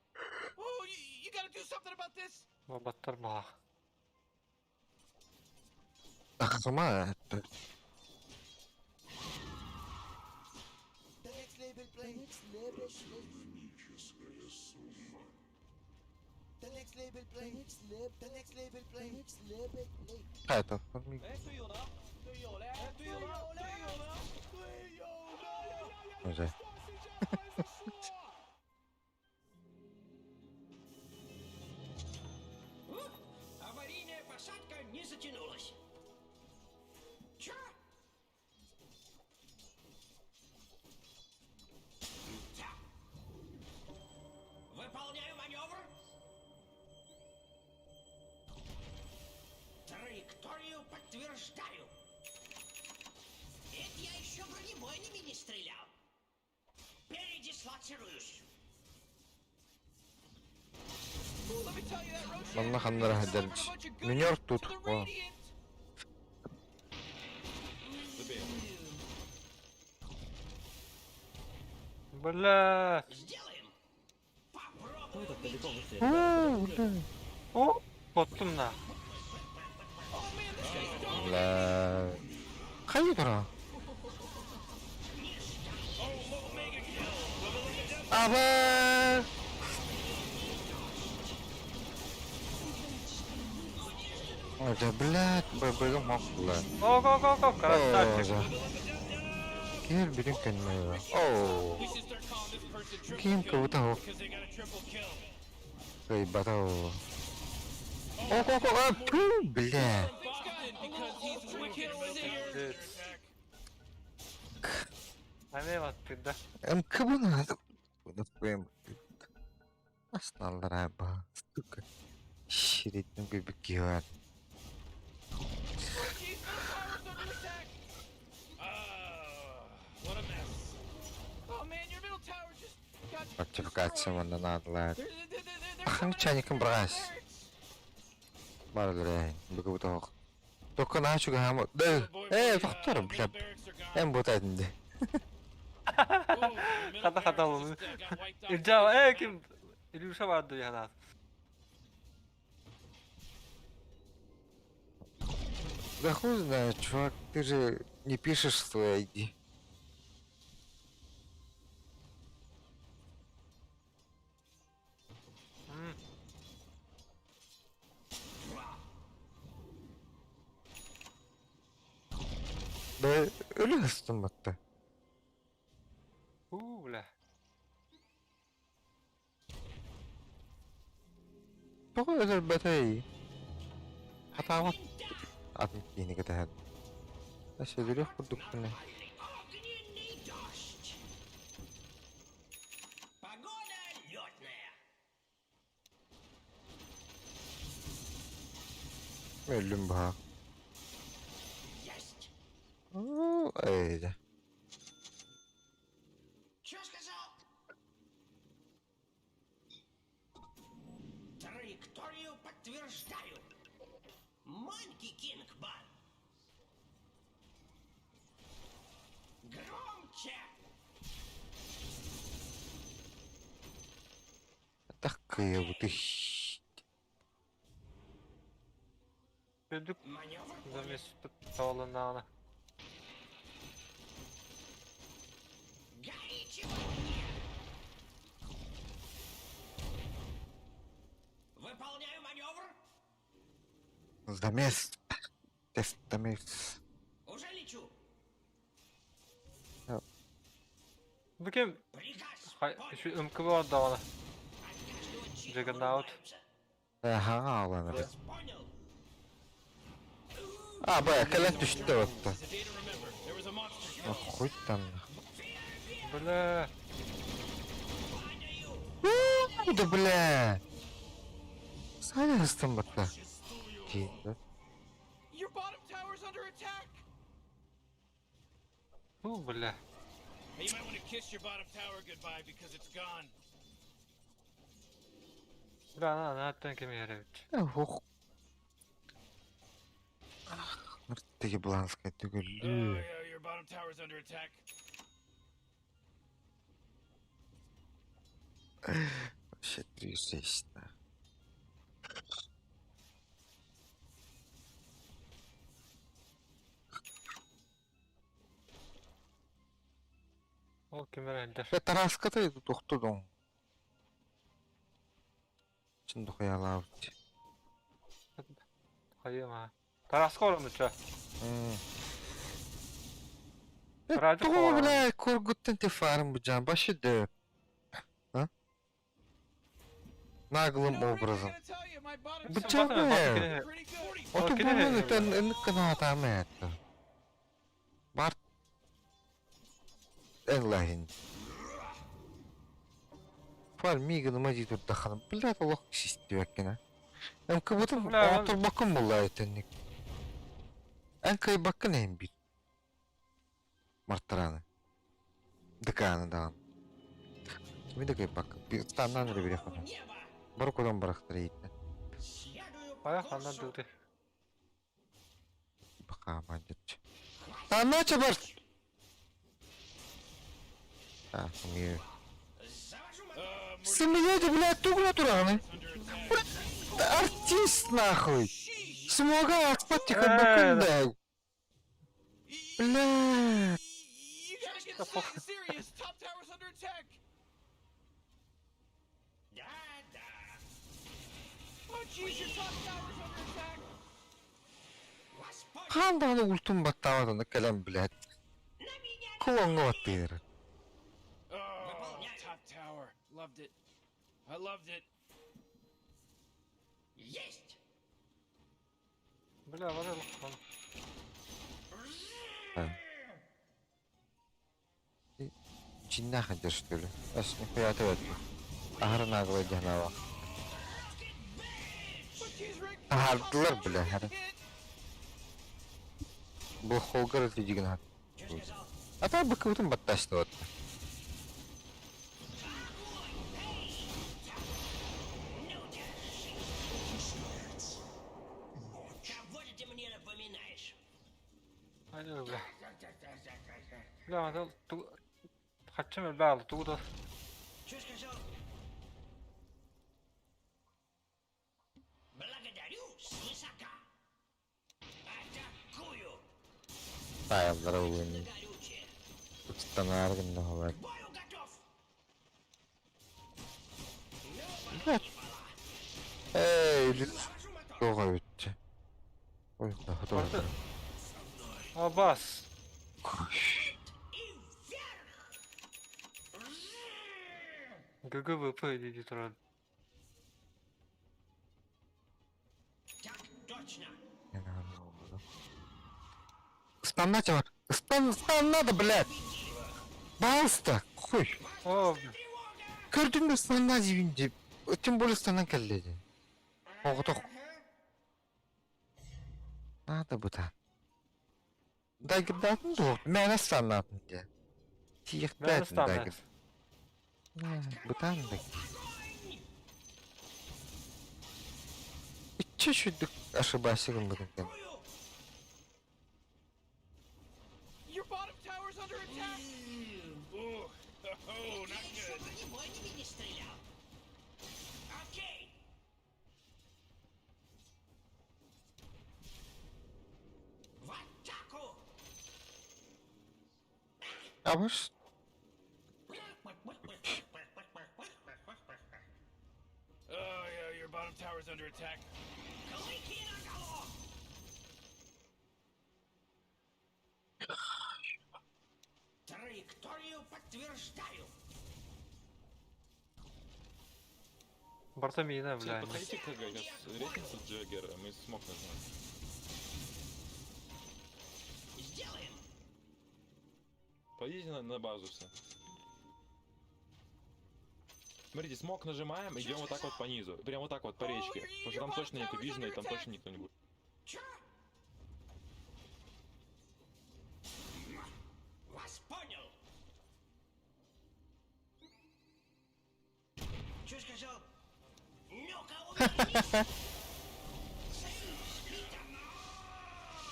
Oh, you gotta do something about this. Баттар баа. Ахма. Қайта фармик. Уже. Ух, Аварийная посадка не затянулась. Чё? Да. Выполняю маневр. Траекторию подтверждаю. бронебойными не стрелял. Передислоцируюсь. Манна ханна эрэ сылдьар Минер тут. О. Бля. Сделаем. Кто так далеко вышли? О, бля. О, боттум на. Бля. Хайы тура? Аба! Ой, да блядь, ББ мог, бля. Go go go go красавчик. Кел билин кэннэ. Оо. We should start calling this person triple Ким kill кыбыта хо. because they got a triple kill. Кыйбата хо. О, о, о, ту, бля. From Boston because he's wicked sick. Пиздец. Эмиэ баттыда. МКБ надо. Асналлара ба. Сука. Ширитин гүбүк киһи Ah, what a mess. Фортификация манна наадалар. Ахан чайникын бырагас. Бар бүгү бутах. Только наачуга хама. Да. Boy, Э, the, доктор, middle бля. barracks are gone. Эм бутайдын. Ooh, your middle Хата хата barracks олун. just, got wiped off. Илжа э ким Илюша бар дуяна. Да хуй знает, чувак, ты же не пишешь свой ID. Да өлө астым батта. Уу бля. Тоҕо өлөрбөтөй? Хатаабат атын киһини кэтэһэн. Сөбүлүөх курдукпун. Огненный дождь. Погода летная. Өллүм баһа. Есть. Оо, эйдэ. Что сказал? Траекторию подтверждаю. Манки Кинг Бар. Громче! Такая вот и Үрдүк Маневр замес таалынаана. Горите в огне! Выполняю маневр. Замес. Тест замес. Уже лечу. Бу ким Приказ. Хай şu МКБ бар даҕаны. От каждого чина Джаггернаут. вырываются. Хаҥа алан Вас понял. А, бая, кэлэн түстэ батта. It's a day to remember. There was a monster kill. Хуй там. Бля. У, Да бля. Саня астым батта. Тиийдэ. Your bottom tower's under attack. Уу бля. Hey, you might want to kiss your bottom tower goodbye because it's gone. Бля, ана аттан ким иһэр эбит. Хух. Ныртыгы бланскай Oh, түгүллүү. yeah, your bottom tower's under attack. Вообще трясись. Ол ким эрэ илдэр. Бе тараската тохтодон. Чин дохуялаабыт. Хайыма. Тараска оромуча. Раджа Тоҕо хоро. бля кургуттан те фарм бужан башы дэ. А? Наглым You know, Rick, I образом. gotta tell you, my bottom Бу tower чабы. pretty good. Оту О, кине бумын хэ. өтөн энник кынаатаамы это. Барт эн лахин. Фар мигын мажи турдаханы. Бля олох систибэккина. Эм кыбытым Бля, отур бакын булла этенник. Эн кайбаккын эм бит. Мартараны. Дыкааны даҕаны. Кими да кыайбакка. Станнан эрэ билиэх Бары кутан барахтар иһиттэн. Хайа ханна дыты. Бакааман дьаччы. Станнача бар! А, сымыйа. Сымыйа да, блядь, тугуна тураҕыный? Артист нахуй! Смога аспат тихо да. Бля. You gotta get serious. Top tower's under attack. Oh jeez, your top tower's under attack. Хаан даҕаны ультун баттаабат кэлэн блядь. Клоҥҥа баттыыр. Oh, top tower. Loved it. I loved it. Есть! Бля, бары Чиннээх что ли? Ас нихуя ты Аһарын ааҕылай дьаһанаава. Аһардылар бля. Бу холгар дигин А то быкыбытын батташты вот. Кого же ты мне напоминаешь? Бля. Бля, хаччым элбэҕи тугу да Что сказал? Благодарю свысока. Атакую. Таайаллара улуун. Горючее. Станаар гынна К бою готов. Блядь. Эй, тоҕо бүттэ. Ой, да, Барда. Абас. И вверх. ГГВП дии турар. Так точно. Станнать бар. Стан, стан надо, блядь. Пожалуйста, хуй. О, Көрдүң да станна дибин деп. Тем более станнан кэллэ Оҕотох. Надо быта. Дагырдатын дуо? Мээнэ станнатын дии. Мээнэ Тиихтээтин станна. дагыр. Бытаан да. Иччи шүдүк ошибайся гыммытын кэн. Your bottom tower's under attack. Ooh, oh, not Я еще good. бронебойными не стрелял. Окей. В атаку! Абаш. Oh yeah, your bottom tower's under attack. Клыки наголо! Траекторию подтверждаю. Барта миинэ, Все, бля. подходите к КГ, сейчас рекнется Джаггер, мы смог нажимать. Сделаем. Пойдите на базу все. Смотрите, смог нажимаем, идем вот так вот по низу. Прям вот так вот по речке. Потому что там точно нету вижена и там точно никто не будет. Чё? Вас понял. Чё сказал? Ну-ка, уберись! Цель сбита.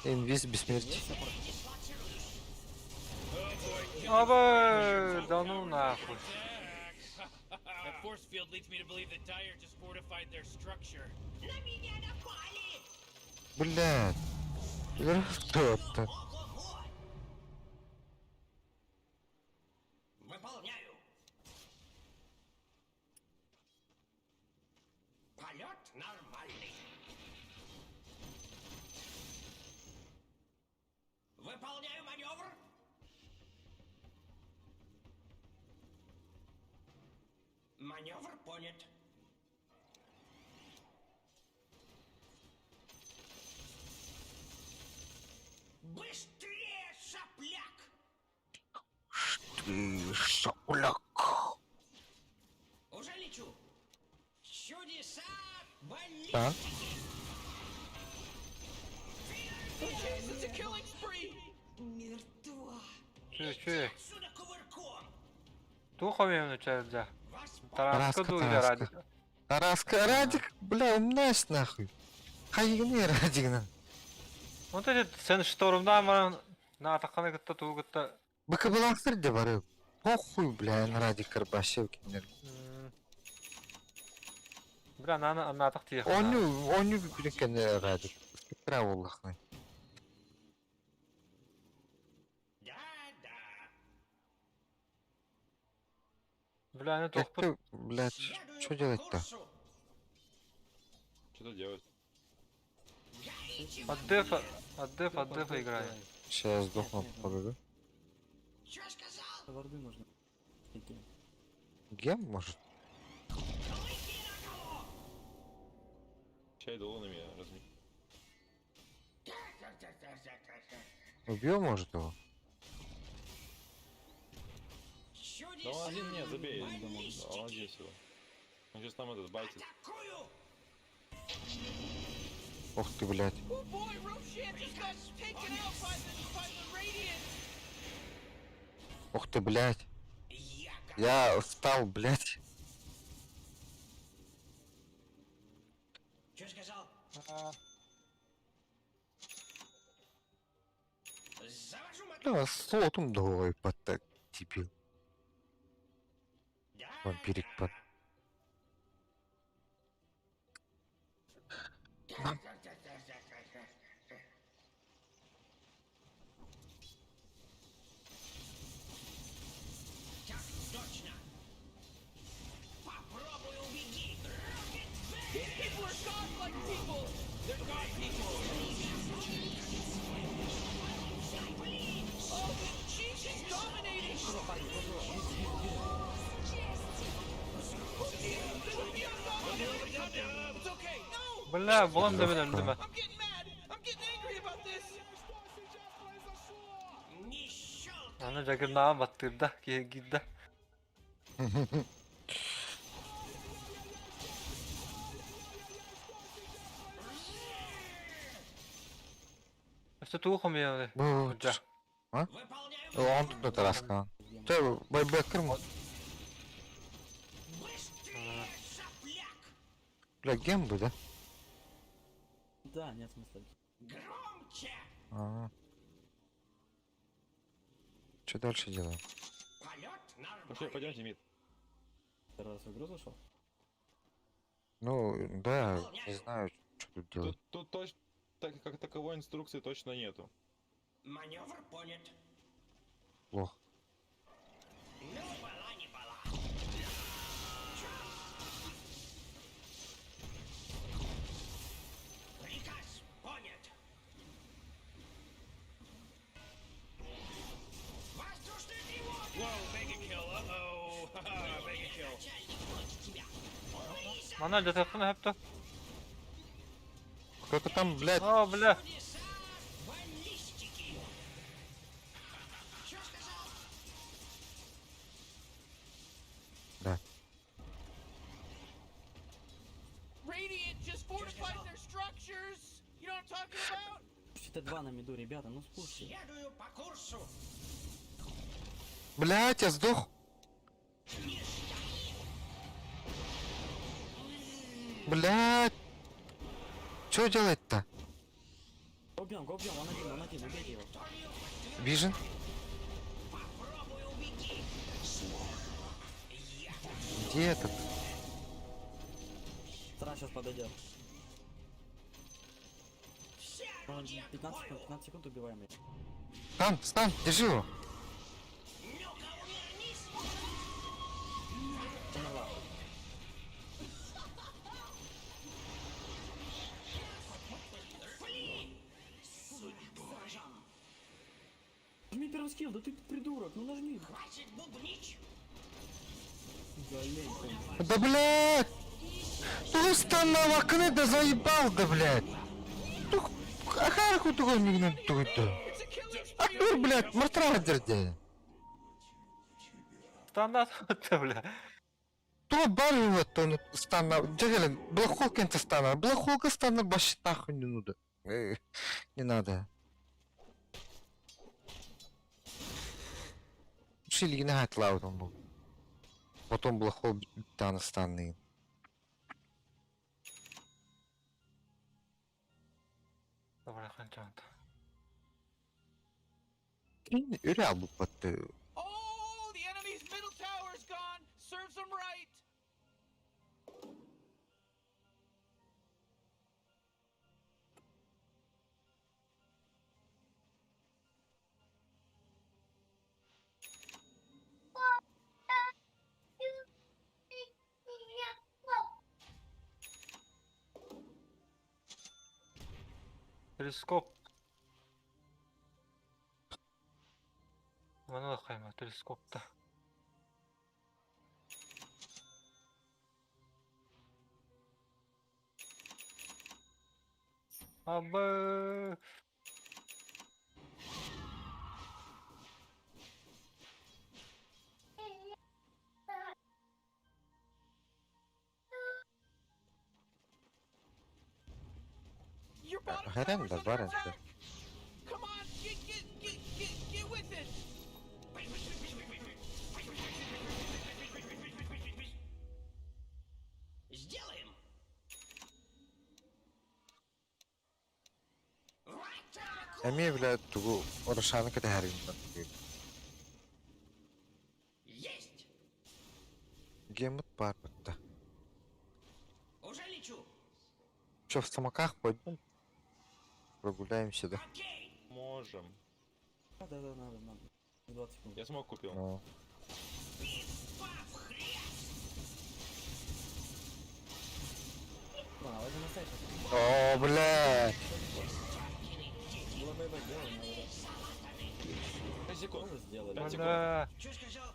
Инвиз бессмертие. Передислоцируюсь. Аба, да ну нахуй. That force field leads me to believe that Dire just fortified their structure. На меня напали! Блядь. Кто-то. Ого-го! Выполняю. Полет нормальный. Выполняю маневр. Маневр понят. Быстрее, сопляк! Ты шауляк. Уже лечу. Чудеса Да? баллистики. Oh jeez, it's a killing spree. Мертва. Чү, чү. Отсюда кувырком. Туох хомуйан учаардьа? Тараска Тараска, дуу или Тараска. Радик? Тараска, Радик, бля, умнаешь нахуй. Хайыгыный Радигынан. Вот эти сен штормдаан баран наатаххана кытта тугу кытта БКБлаахтар да бары. Похуй, бля, эн Радик Карбашев кинилэр. Бля, наана анаатах тиийэх. Онньу, онньу бүтүн кэннэ Радик. Спектра буоллаххына. Да-да. Бля, аны Как туохпут ты, блядь, Следую что по делать-то? курсу. Что делать? Горите в от дефа, огне. от дефа, от дефа играем. Сейчас я сдохну, Нет, нет, походу, да? Чё сказал? Варды нужно. Идти. Гем, может? Клыки на кого? Чай дало на меня, разми. Убьем, может, его? Да он один, не, забей. Баллистики. Да, он один всего. Он сейчас там этот байтит. Атакую! Ох ты, блядь. Oh boy, Roshan just got taken out by the Radiant. Ох ты, блядь. Я готов. Я встал, блядь. Чё сказал? Завожу мотор. Бля, слотом давай под так, дебил. Да, Вампирик под... да. Так точно. Попробуй убеги. Рокет These people are godlike people. They're god people. Oh, she's just dominating. It's okay. No, Бля, булан да мен өлдүм. I'm getting mad. I'm getting angry about this. Не щелкай. Аны жагырнаан баттырда, киһи Өссө тугу хомуйан Бу, Дьэ. Выполняю Он тут на Тараска. Че, байбекер мо? Быстрее, сопляк! Бля, гем бы, да? Да, нет смысла. Громче! А. Что дальше делаем? Полет Пошли, нормальный. пойдемте, мид. Второй раз в игру зашел? Ну, да, не знаю, что тут делать. Тут, тут точно, так как таковой инструкции точно нету. Маневр понят. Плохо. Ну, была не была. Чё? Приказ понят. Воздушная тревога! Whoa, mega kill. Uh-oh. mega kill. Начальник против тебя. Убери Мана дьатаххына хөптө. Кто-то там, блядь, Оо, бля. чудеса баллистики. Чё сказал? Да. Radiant just fortified their structures. You know what I'm talking about? Пушите два на миду, ребята, ну спушьте. Следую по курсу. Блядь, я сдох. Блядь. Что делать-то? Го бьем, го бьем, он один, убейте его. Вижен? Попробуй убеги. Я Где этот? Вторая сейчас подойдет. все Он орудия к 15 секунд, бою. 15 секунд убиваем. их. Стан, стан, держи его. Ну-ка, увернись. Умерла. Нажми первый скилл, да ты придурок, ну нажми. Хватит бубнить. Блин, ты. Да блядь! Ты стан на да заебал, да блядь! Тух, ахарку тугой мигнет тугой It's a killing spree. Актер, блядь, мартра дерде. Стандарт бля. То барывает, то стана. Джагелин, блокхол кента стана. Блокхолка стана башит нахуй не надо. Не надо. Шилигина хатлаудом был. Потом Блэк Холл бүттэҕинэ станныгын. Добре, ханчаанта. Өрө албыппат. Oh, the enemy's middle tower's gone. Serves them right. Телескоп. Маны хайма телескопта. Абы. Your bottom Хәрәм tower's да under бар инде. attack. Come on, get get get get get with it. Сделаем! В атаку! Эмиэ бile тугу Рошаны кэтэһэрин Есть! Геммут баар бытта. Уже лечу! Че, в самоках пойдем? Прогуляемся, да? Окей! Можем. Да, да, да, надо, надо. 20 секунд. Я смог купил. Ну. Пиф-паф, хрясь! А, это настоящий. О, бля! Было бы это дело, надо. 5 секунд. Тоже сделали. Пять секунд. Бля. Что сказал?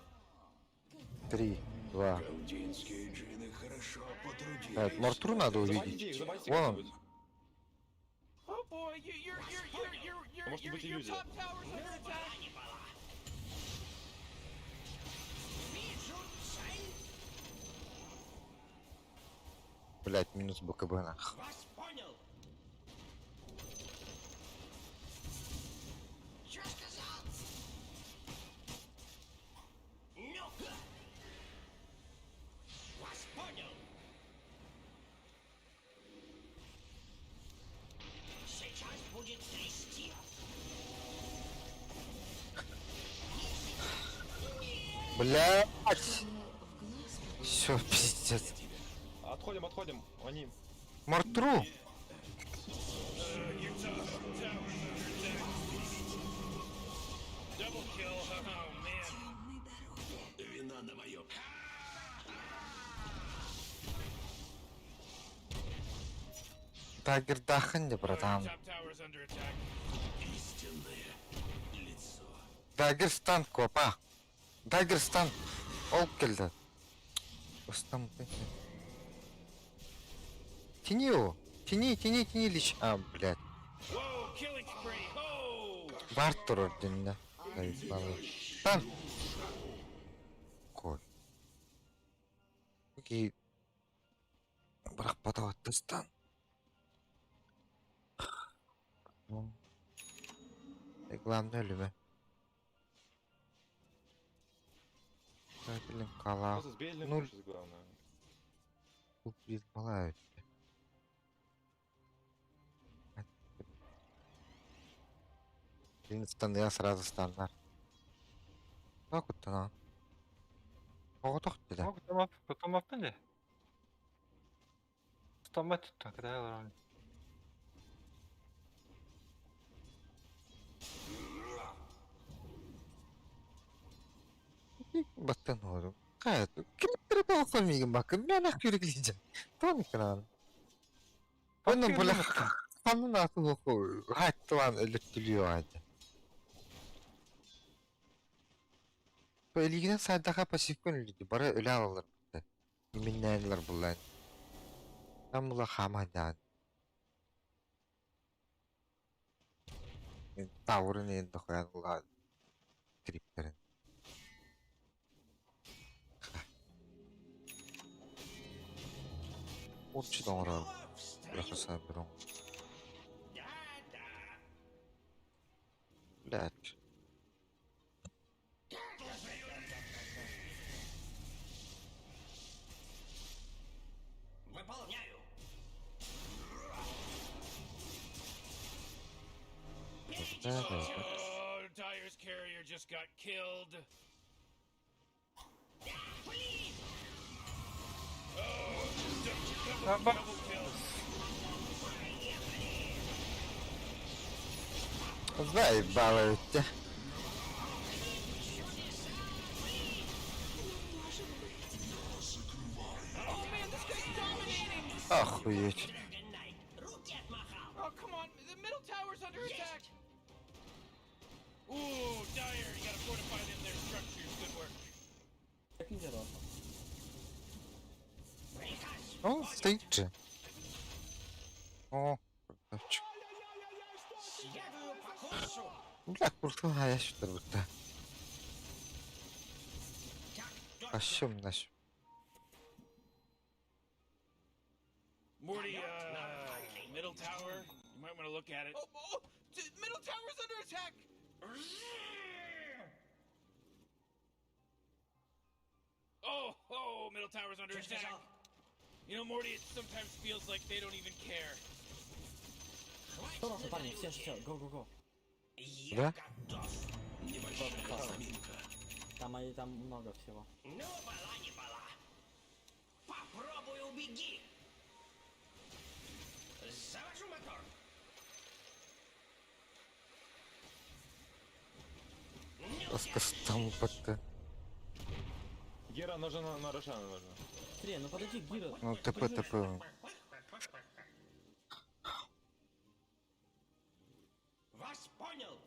Три, два. Галдинские джины хорошо потрудились. Так, Мортру надо Забаньте увидеть. их, забаньте Вон он. кого-нибудь. Oh boy, you, your your your your your Может your, быть, your иллюзия. top tower's under attack. Не была. Вижу цель! Блять, минус БКБ нах. Вас понял! Что сказал? Ну-ка! Вас понял! Сейчас будет трясти! Блять! Чтобы в глаз Все, пиздец. Отходим, отходим. Они... Мортру! Your top tower's under attack. Double kill. Oh man. темной дороге. Вина на моем. Дагер дахын де, Oh, your братан. top tower's under attack. Истинное лицо. Дагер стан, копа. Дагер стан. Ол келді. Устам. Тяни его. Тяни, тяни, тяни лич. А, блядь. Whoa, killing spree. Oh. Бар турар динне. Стан. Кой. Окей. Бірақ подаватты стан. Ну. Главное өлүмө. Блин, кала. Просто сбейли Нуль. сейчас главное. Малая. Блин, стан, я сразу стандар. Так вот она. Оҕотох дede. Tamam, tamam de. Tutamaz tuttu. Kadar var. Баттан оğlum. Hayat. Kimlere de olsa bakın. Ben akıyor gideceğim. Tamam mı Onun böyle kanın atı oku. Hatta lan ölüttülüyor hadi. Böyle daha pasif gönüllüydü. Bara öyle alırlar. Yeminlerler bunlar. Ben bula hamadan. Tavrın elinde koyanlar. Triplerin. Отчи доңорор. Снова в строю. Бляха беру. Да-да. Блядь. Oh, Dyer's carrier just got killed. Oh, double, Ба- double kill. Заебало ведь. Oh man, this guy's dominating. Охуеть. Oh come on, the middle tower's under attack. Ooh, Dyer, you gotta fortify them their structures. Good work. Как интересно. Он стоит же. О, красавчик. Бля, куртуга я сюда будто. Пошём наш. Morty, middle tower. You might want to look at it. Oh, oh, middle tower's under attack. Oh, oh, middle tower's under attack. You know, Morty, it sometimes feels like they don't even care. Что раз, парни, все, все, go, go, go. Да? Небольшая заминка. Там, они, там много всего. Ну, была не была. Попробуй убеги. Завожу мотор. Там батта. Гера нужна на, на Рошана нужна. Быстрее, ну подойди, Гира. Ну, ТП, ТП. Вас понял.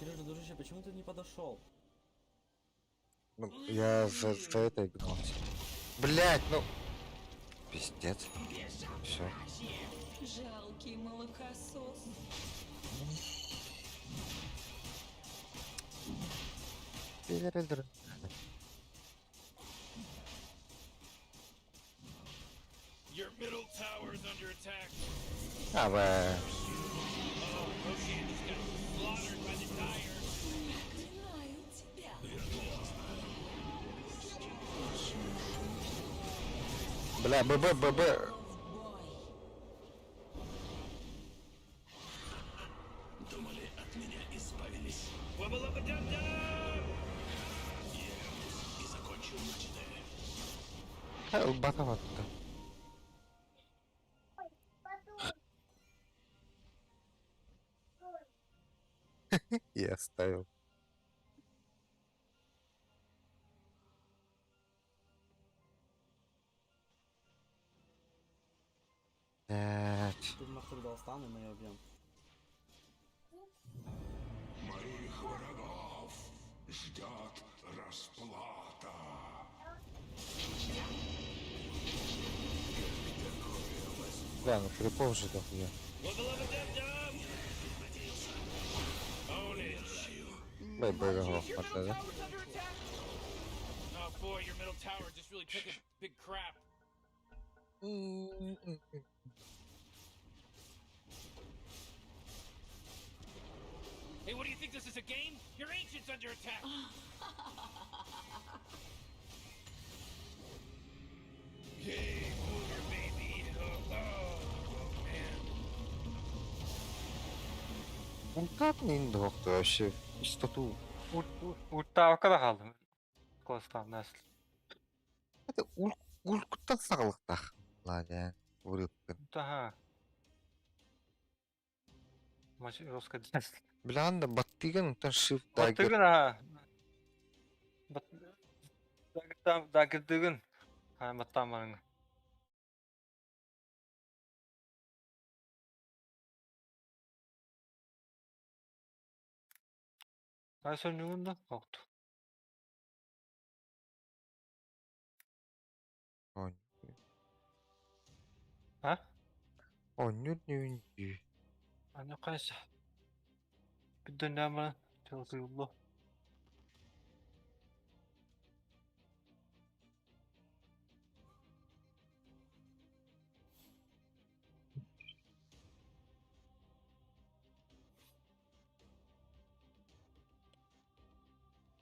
Сережа, дружище, почему ты не подошел? Ну, я за этой гнался. Блять, ну. Пиздец. Все. Жалкий молокосос. Your middle tower's under attack. А, бля. Oh, Roshan just got slaughtered by the Dire. Проклинаю тебя. Бля, ББ, ББ. В бой. Думали, от меня избавились. Wubba lubba dub dub! Я вернусь и закончу начатое. Батам оттуда. Я оставил. Блять. Ты Мартур дал стан, и мы ее убьем. Моих врагов ждет расплата. Бля, ну крипов же дохуя. Wubba lubba dub dub! Own it. Бля, бля, Jeez, your middle да? tower's under attack. Oh boy, your middle tower just really took a big crap. Hey, what do you think this is a game? Your ancient's under attack. Hey, booger baby. Oh, oh, oh man. Ультат не доктор вообще. Что-то. Уртаабакка да хааллым. Куостаан нас. Это улкуттан саҕалыктаах. Ладя, урыппын. Таха. Маш русска. Бля, баттыган унтан shift dagger. Баттыгын аха. Бат Дагыртам дагырдыгын. Ха баттаан барың. Ай сөннүгүн да хокту. А? Оннюр нүүнүү. Аны кайсы? Биден нама чалсыгло.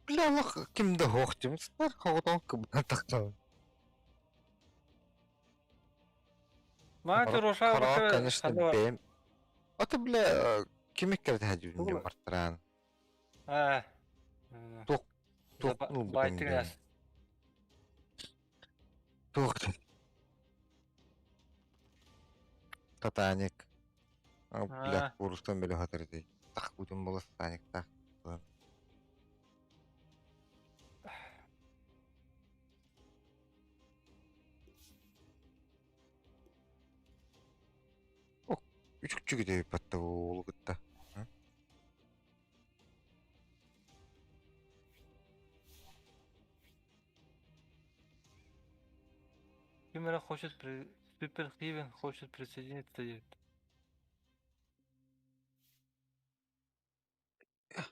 Бля, лох кимде хоохтим. Сар хоогдон кыбна тахтан. Мать Роша Хоро, конечно, бэйэм. Ото, бля, ким иккэрдэ хадьыбын мартараан. Аа. Туох туох ну Байтыгас. Туох Татаник. Бля, курустан били хатыр дии. Тах бутун була Татаник тах. Үчүкчү китэби батта уолу кытта. Ким эрэ хочет при... Супер Хивен хочет присоединиться диэбит.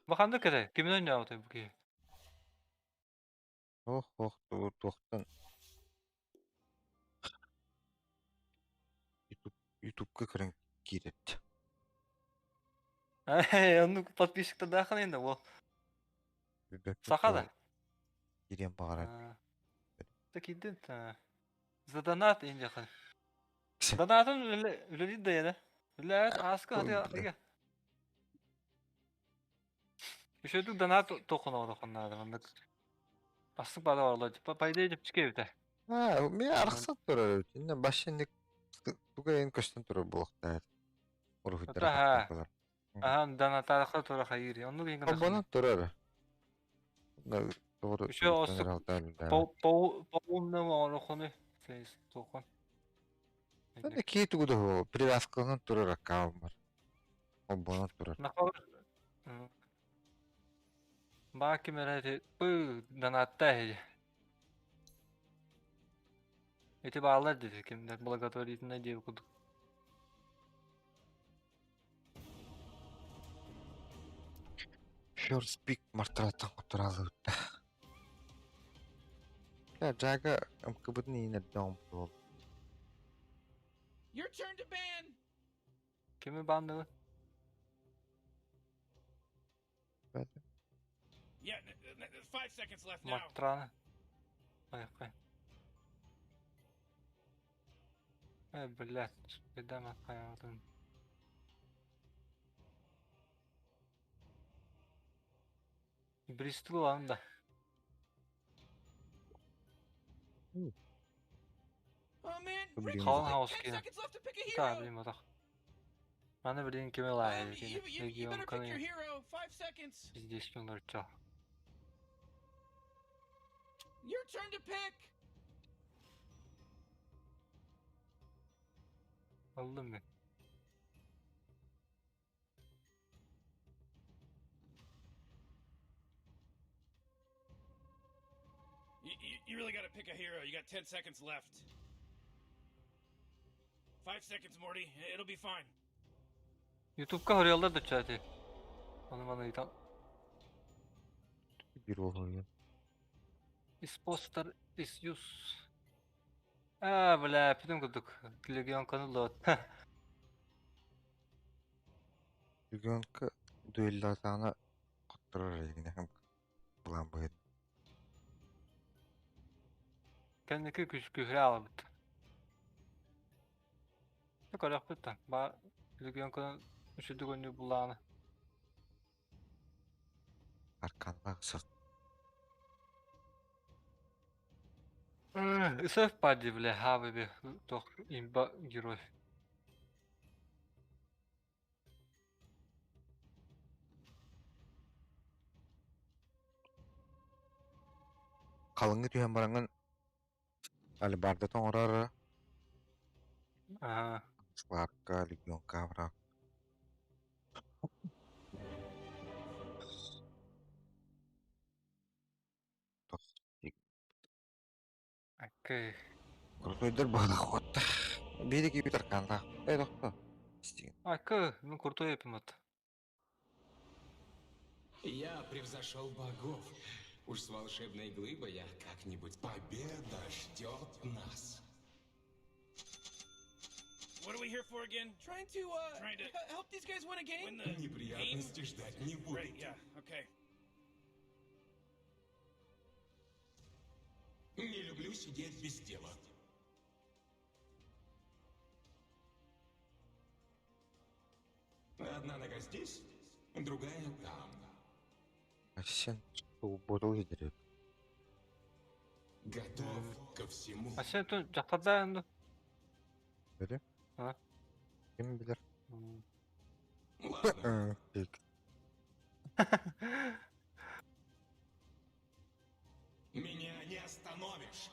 Бу ханнык эрэ? Кимин ойнообутай бу киһи? Ох, ох, туохтан Ютуб Ютубка көрөн киирэрт. Оннук подписчиктардааххын енді ол. Саха да? Киириэн баҕарар. Киирдин. За донат инде Донатын үлэлиир да да. Үлэ ааска хатыга. Үчүгэй донат тохоноодохоннаада маннык астык баада барла по идее чэпчэки эбитэ. Аа, мен арахсан турар эбит. Инне башынник туга эн көстөн турар буолуохтаах. Уруһуйдара Аха. Аха, донатаахта тура хайыыр. Оннук иһин Холбонон турар. Doğru. Еще осук по по-умному оҥороххуну фейс туохун. Кии тугу да привязкаланан турар аккаунт бар. Холбонон турар. Баа ким эрэ ити пыы донатта эһиги. Ити бааллар диэти кимдэр благотворительнай диэбит курдук. First pick мартыраттан куттараалыбытта. Жага МКБтын иинэрдэ оҥпут Your turn to ban. Кими банныбын? Yeah, 5 seconds left now. Мартыраны. Айқай. Э, блядь, беда хайатын. Бристол анда. Oh man, Rick, Халан only хаус 10 киинэ. seconds left to pick a Таа hero. билим отох. Маны билин кими лаа You better pick your hero. 5 seconds. Здесь олорчо. Your turn to pick. Ыллым мен. You really gotta pick a hero. You got 10 seconds left. 5 seconds, Morty. It'll be fine. Ютубка хоруйаллар да чати. Оны маны ыйтан. Bir oluyor. Imposter is use. Аа, бля, бүтэн курдук. Легион лот. Ребенка дуэллатаана хотторор эйгине план быһыт. Кэнники күс күһрэ алабыт. Көрөхпүт та. Ба Легион үчүдүк өнү булааны. Арканлаах сырт. Исэф пади, бля, хабы тох имба герой. Халыҥҥы түһэн бараҥҥын алебарда тоҥорор Аа. Сларка, Легионка бра. Окей. Крутойдар баҕалаах Биир киһи арканнаах. Э, тохто. Истиҥ. Окей, мин крутой эпимат. Я превзошел богов. Уж с волшебной глыбой я как-нибудь. Победа ждет нас. What are we here for again? Trying to Trying to help these guys win a game. win the game? Неприятности ждать не будут. Right, yeah, okay. Не люблю сидеть без дела. здесь, другая там. Sen буолу киирэр. Готов ко всему. А сен тун дьахтардаан ду? Били? А? Ким билэр? Ладно, Тик. меня не остановишь.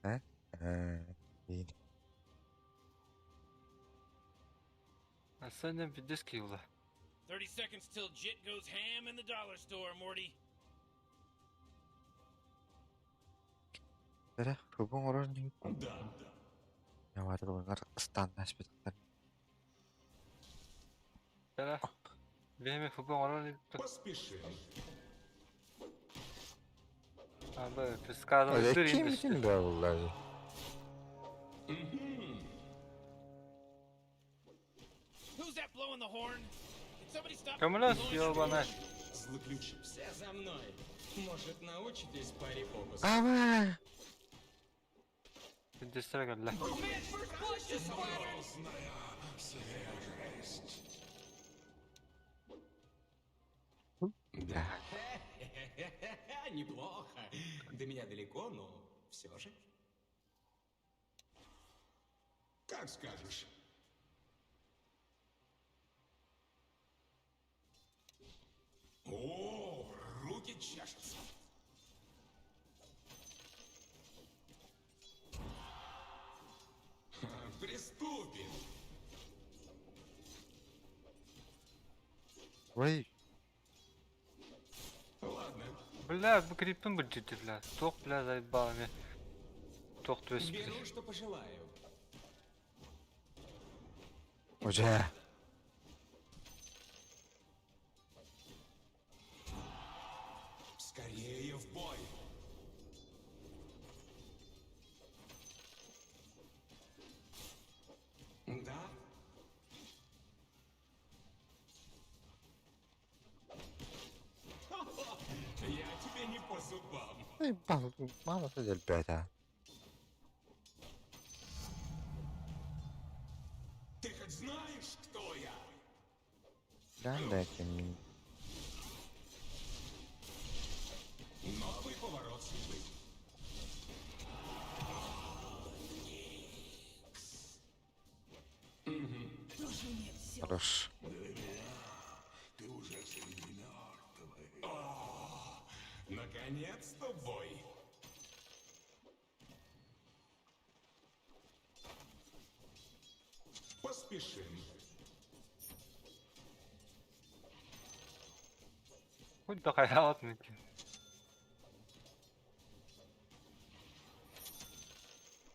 Э, иин. А сен пиздец киила. 30 seconds till Jit goes ham in the dollar store, Morty. Эрэ, футбол оҥорор Да. Ньамаатыланар ыстааннаспытыттан Кэлэ. Биһиэми футбол оҥорон илтэ. Поспешим. Абы пискадын сыр Кимсин бааллар? Who's that blowing the horn? Can somebody stop Көмөлөс blowing that ёбана. Злоключ. Все за мной. Может, научитесь паре фокусов? Ама! Пиздецтэр кэллэ. Oh man, first blood just splattered! Грозная свежесть. Да. Неплохо. До меня далеко, но все же. Как скажешь. О, руки чешутся. Приступим. Ой, Ладно, Бля, бу криппин бырдьыты, бля. Туох, бля, заебало мен. Туох түбэспит. беру, что пожелаю. уже. Скорее в бой. Да? Я тебе не по зубам. Эй, мама ребята. Ты хоть знаешь, кто я? Да, дайте мне. Новый поворот судьбы. Тоже мне все. Хорош. Ты уже среди мертвых. Наконец-то бой. Поспешим. Хоть да хайалат мүмкүн.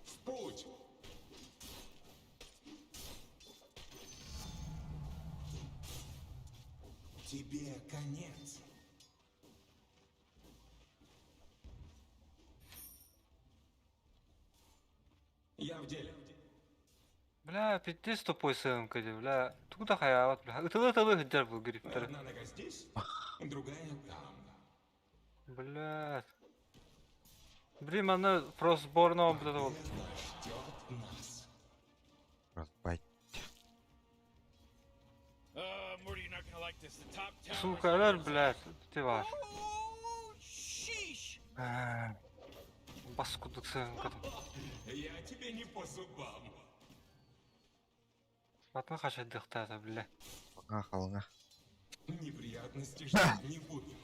В путь. Тебе конец. Я в деле. Бля, пиздец тупой сымка, бля. Тугу да хайалат, бля. Ытылы-ытылы хыджар бу гриптер. Одна нога здесь, другая там. Бля. Блин, аны Frostborn бля ол. Победа ждет нас. Разбать. Morty, you're not gonna like this. The top tower. Сука, блядь, ты бар. Oh, sheesh! Бас кудук сымка. Я тебе не по зубам. Атын хашадыктата, бля. Ага, халыңа. Неприятности ждать не будут.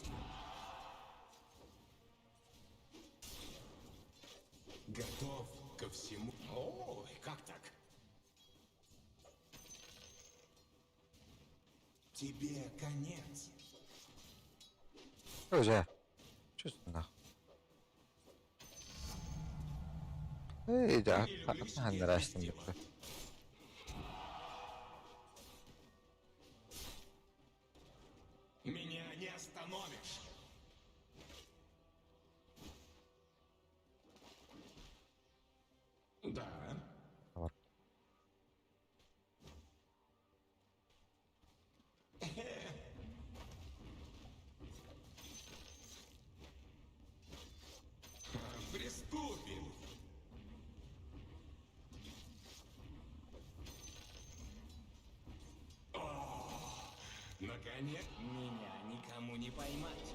Готов ко всему. Ой, как так? Тебе конец. Уже. Чувствую нахуй. Эй, да, Не люблю сидеть без нравится дела. Меня не остановишь. Да. Вот. Приступим. О, Наконец, меня никому не поймать.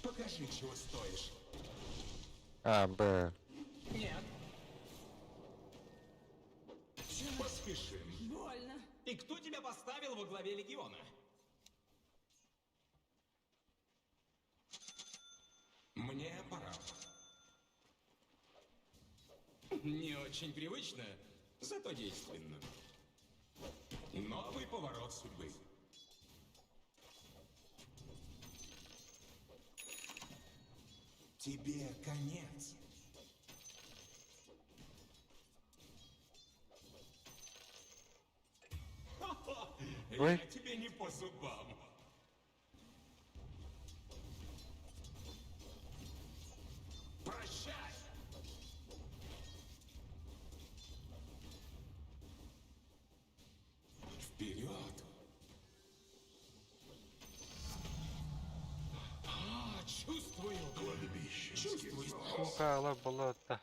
Покажи, чего стоишь. А, Б. Нет. Поспешим. Больно. И кто тебя поставил во главе легиона? Мне пора. Не очень привычно, зато действенно. Новый поворот судьбы. Тебе конец. Ой. Я тебе не по зубам. Прощай! Вперед! А, чувствую! Кладбищенский Чувствую! Сука, болото.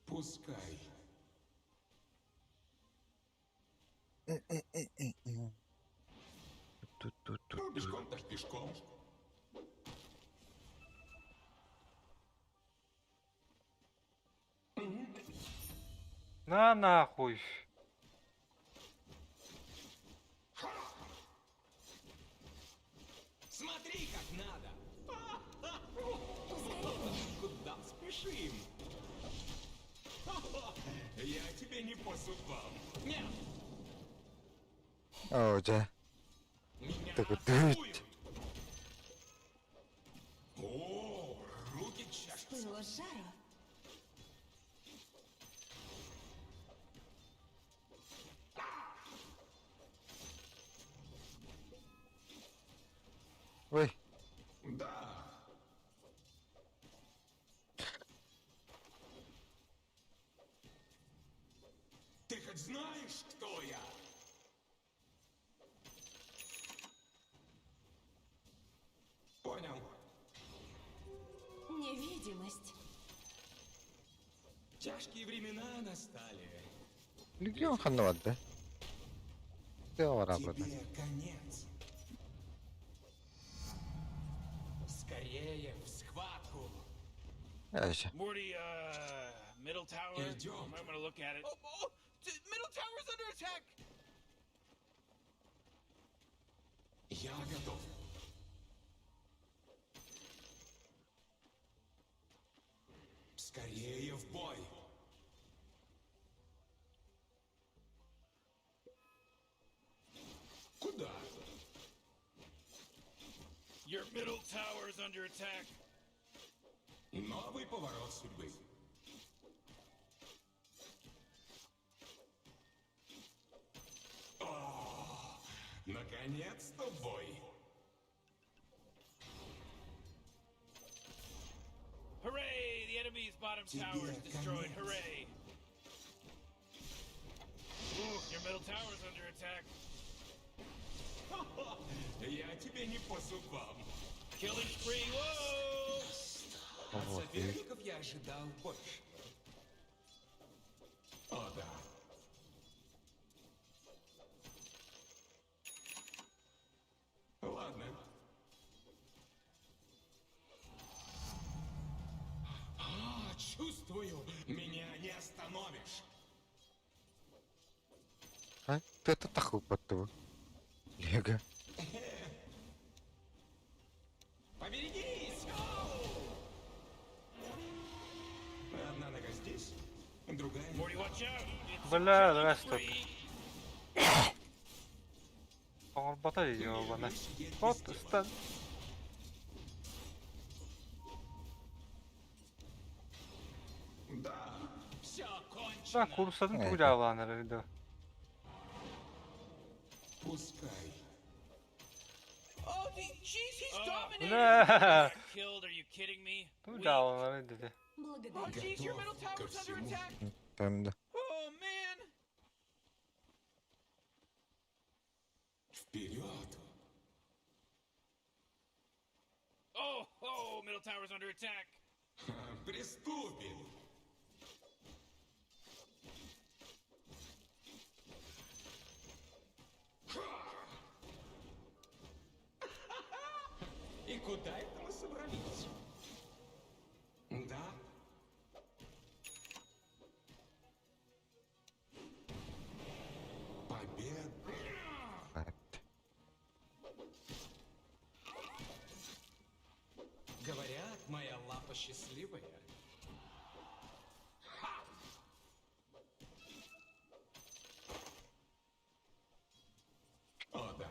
Пускай. Тут-тут-тут. Пешком так пешком. На нахуй. Смотри, как надо! Куда спешим? Я тебе не по зубам. Нет! Оо, дьэ. Меня Так вот, атакуют! О, руки чешутся. Пылу с жару. Ой. Да. Ты хоть знаешь, кто я? Понял. Невидимость. Тяжкие времена настали. Легион ханна барда? Тыа барар Тебе конец. Скорее в схватку. Эше. Morty, middle tower. Идем. Might want to look at it. Oh, oh, middle tower's under attack. Я готов. Скорее в бой. Куда? Your middle tower is under attack. Новый поворот судьбы. О, наконец-то бой. Hooray! The enemy's bottom Тебе tower is destroyed. конец. Hooray! Ooh, your middle tower's under attack. Я тебе не по зубам. Killing spree. Whoa! От Вот. соперников я ожидал больше. О, да. Ладно. А, чувствую, меня не остановишь. А? Ты это таху баттыбы. Лего. Поберегись! Оу! Одна нога здесь, другая... Morty, watch out! It's a Бля, killing здрасте. spree. Оҥорбото ёбана. Не люблю сидеть без Вот дела. стан. Да, все Да, кончено. курсатын Э. тугу дьаалаанар да. Пускай. Oh, jeez, he's Oh. dominating. Бля. Killed? Are you kidding me? Тугу Weak. дьаалаанар dedi. Oh, Благодарю. jeez, your middle Готов ко tower's under всему. attack. Тönнө. Oh, man. Вперед! Oh, oh, middle tower's under attack. Приступим! И куда это мы собрались? Да? Победа. Говорят, моя лапа счастливая. О, да.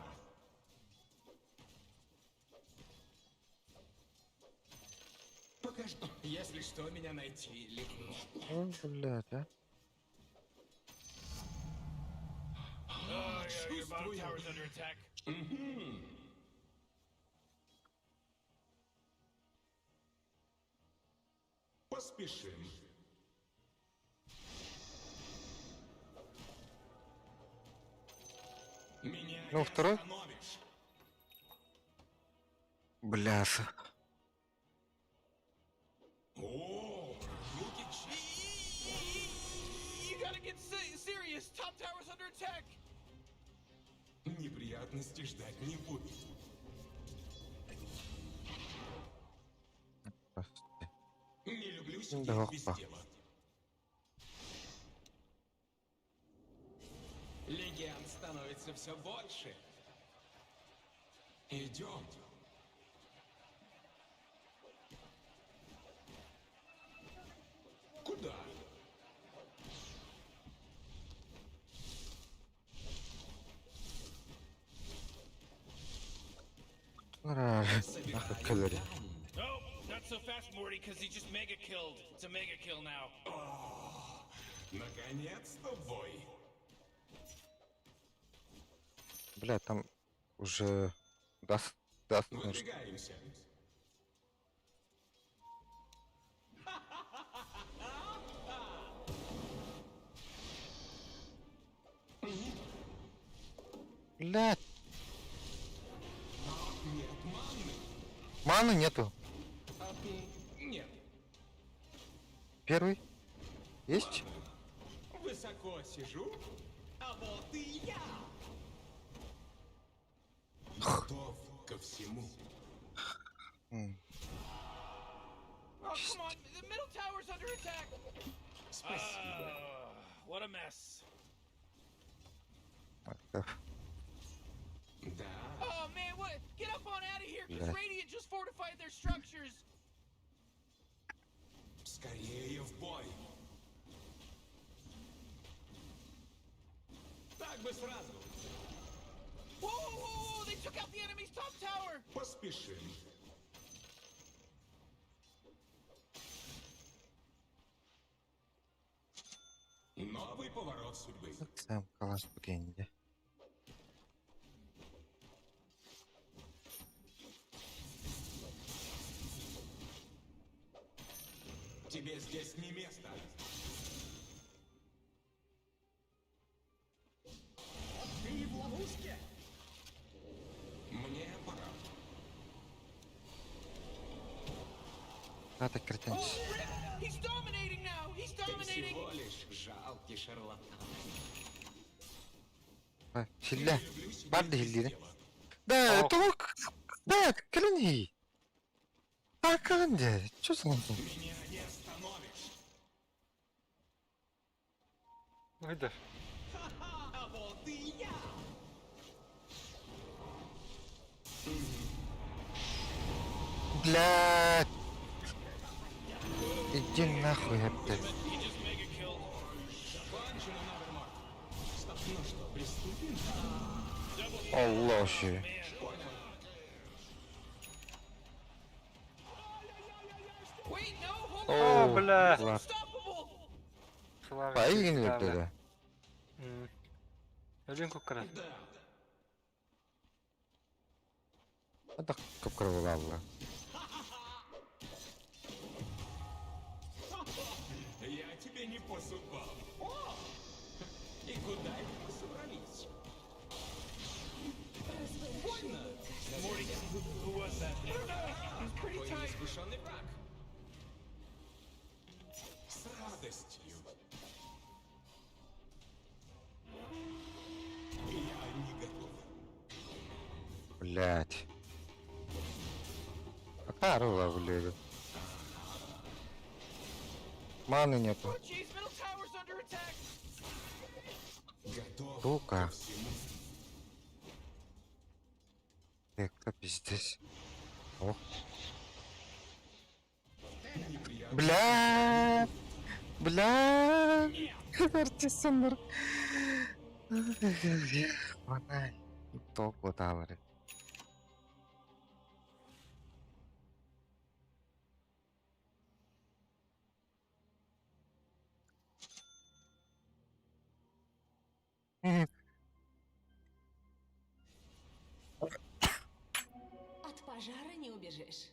Покажи, если что, меня найти легко. О, блядь, а. Oh, yeah, your bottom Чувствую. tower's under attack. Поспешим. Меня Ну, не второй? остановишь. Бляха. О, руки чьи? You gotta get serious. Top tower's under attack. Неприятности ждать не будут. Господи. Не люблю сидеть Да, без опа. дела. Легенд становится все больше. Идем. Куда? Нравится. Нахуй Собираю калории. дань. Oh, not so fast, Morty, because he just mega killed. It's a mega kill now. Наконец-то бой. Бля, там уже даст, даст, может. Выдвигаемся. Блядь, Нет манны. маны нету. А, Нет. Первый. Есть? Высоко сижу. А вот и я. Готов ко всему. М, Oh, come on. The middle tower's under attack. Спасибо. Oh, what a mess. так. Да. Oh man, what? Get up on out of here, because Yeah. Radiant just fortified their structures. Скорее в бой. Так бы сразу. Whoa, whoa, whoa, whoa! They took out the enemy's top tower. Поспешим. Новый поворот судьбы. Сам калаш бренди. Тебе здесь не место. Ты в ловушке. Мне пора. Надо кретинс. Oh, Rip! He's dominating now. He's Ты dominating. всего лишь жалкий шарлатан. Хилля. Люблю сидеть Барды без хиллири. дела. Да, Ох. то Да, кляни. А канде? Чё за нахуй? Меня не остановишь. Выйдешь. А вот и я. Блядь. Иди нахуй опять. He just mega killed. Кончено, Навермор. Стоп, ну что, приступим? Allah şey. Wait, no, hold on. О, бля. He's unstoppable. Слава Поигнали, тебе, бля. М. Один кукра. Это капкровала. Я тебе не по зубам. О! И куда это мы собрались? Больно. Morty, who was that? He's pretty Какой tight. неискушенный враг. С радостью. Я не готов. Блядь. Пару блядь. Маны нету. Oh jeez, middle tower's under attack. Готов Сука. ко всему. Это пиздец. О. Неприятно. Бля. Бля. Артисаннар. Манай. Топ таалары. От пожара не убежишь.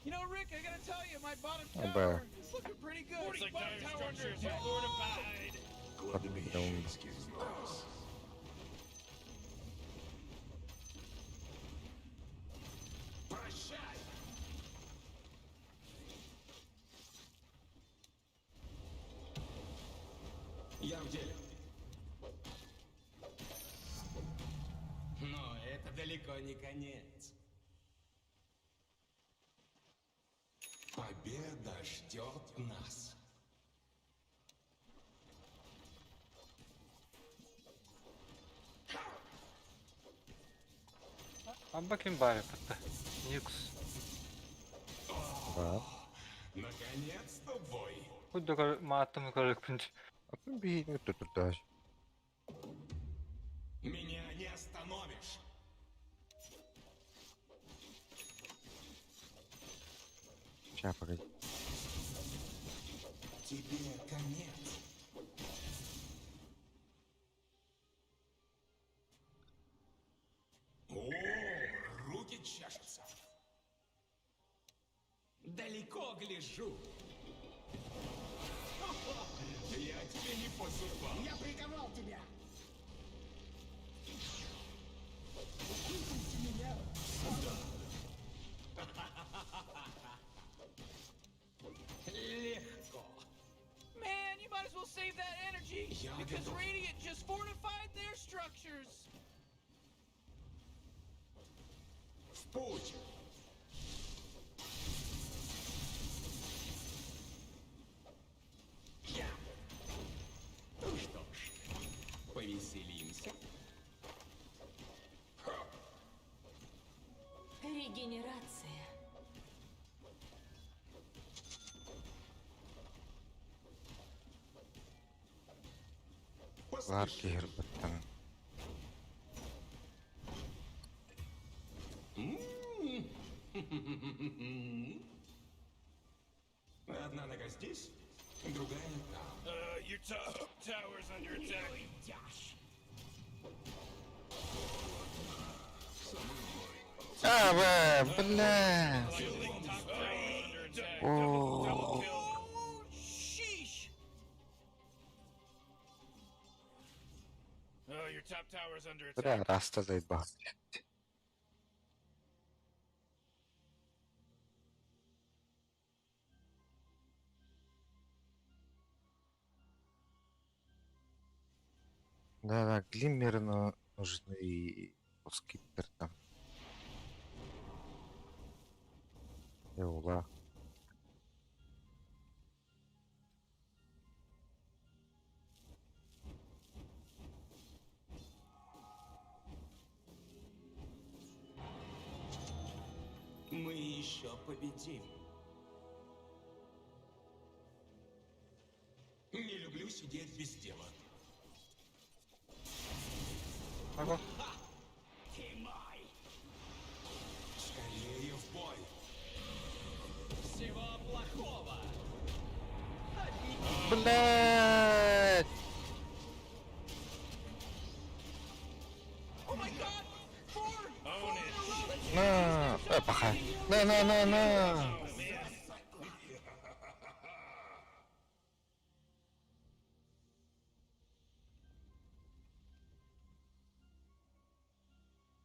You know, Rick, I gotta tell you, my bottom Oh, tower bro. is looking pretty good. Looks like Bottom dire tower under structures are attack. fortified. Кладбищенский взнос. Прощай! Я в деле. Но это далеко не конец. Победа ждет нас. Абба ким баар эппитэ. Никс. Да. Наконец-то бой! Кудда көр мааттым көрөкпүн. Атын биһиги тутурдааш. Меня не остановишь! Сейчас, погоди. Тебе конец. О, руки чешутся. Далеко гляжу. Я тебе не по зубам. Я приковал тебя! Легко. Man, you might as well save that energy Я because готов. Radiant just fortified their structures. В путь. Я. Ну что ж, повеселимся. Регенерация. Бар Поспеши. киһирбэттэн. Одна нога здесь, другая там. Your top tower's under attack. Уйдешь! А, бля, бля. Top tower's under attack. О. Double kill. Oh, sheesh. Oh, your top tower's under attack. Бля, Раста заебал. Да-да, Глиммер но нужны и скиппер там. Эула. Мы еще победим. Не люблю сидеть без дела. Ага. Ты мой! Скорее в бой. Всего плохого. Блять! Oh my god! Four! Four in a row! That's На! Паха. На, на, на, на!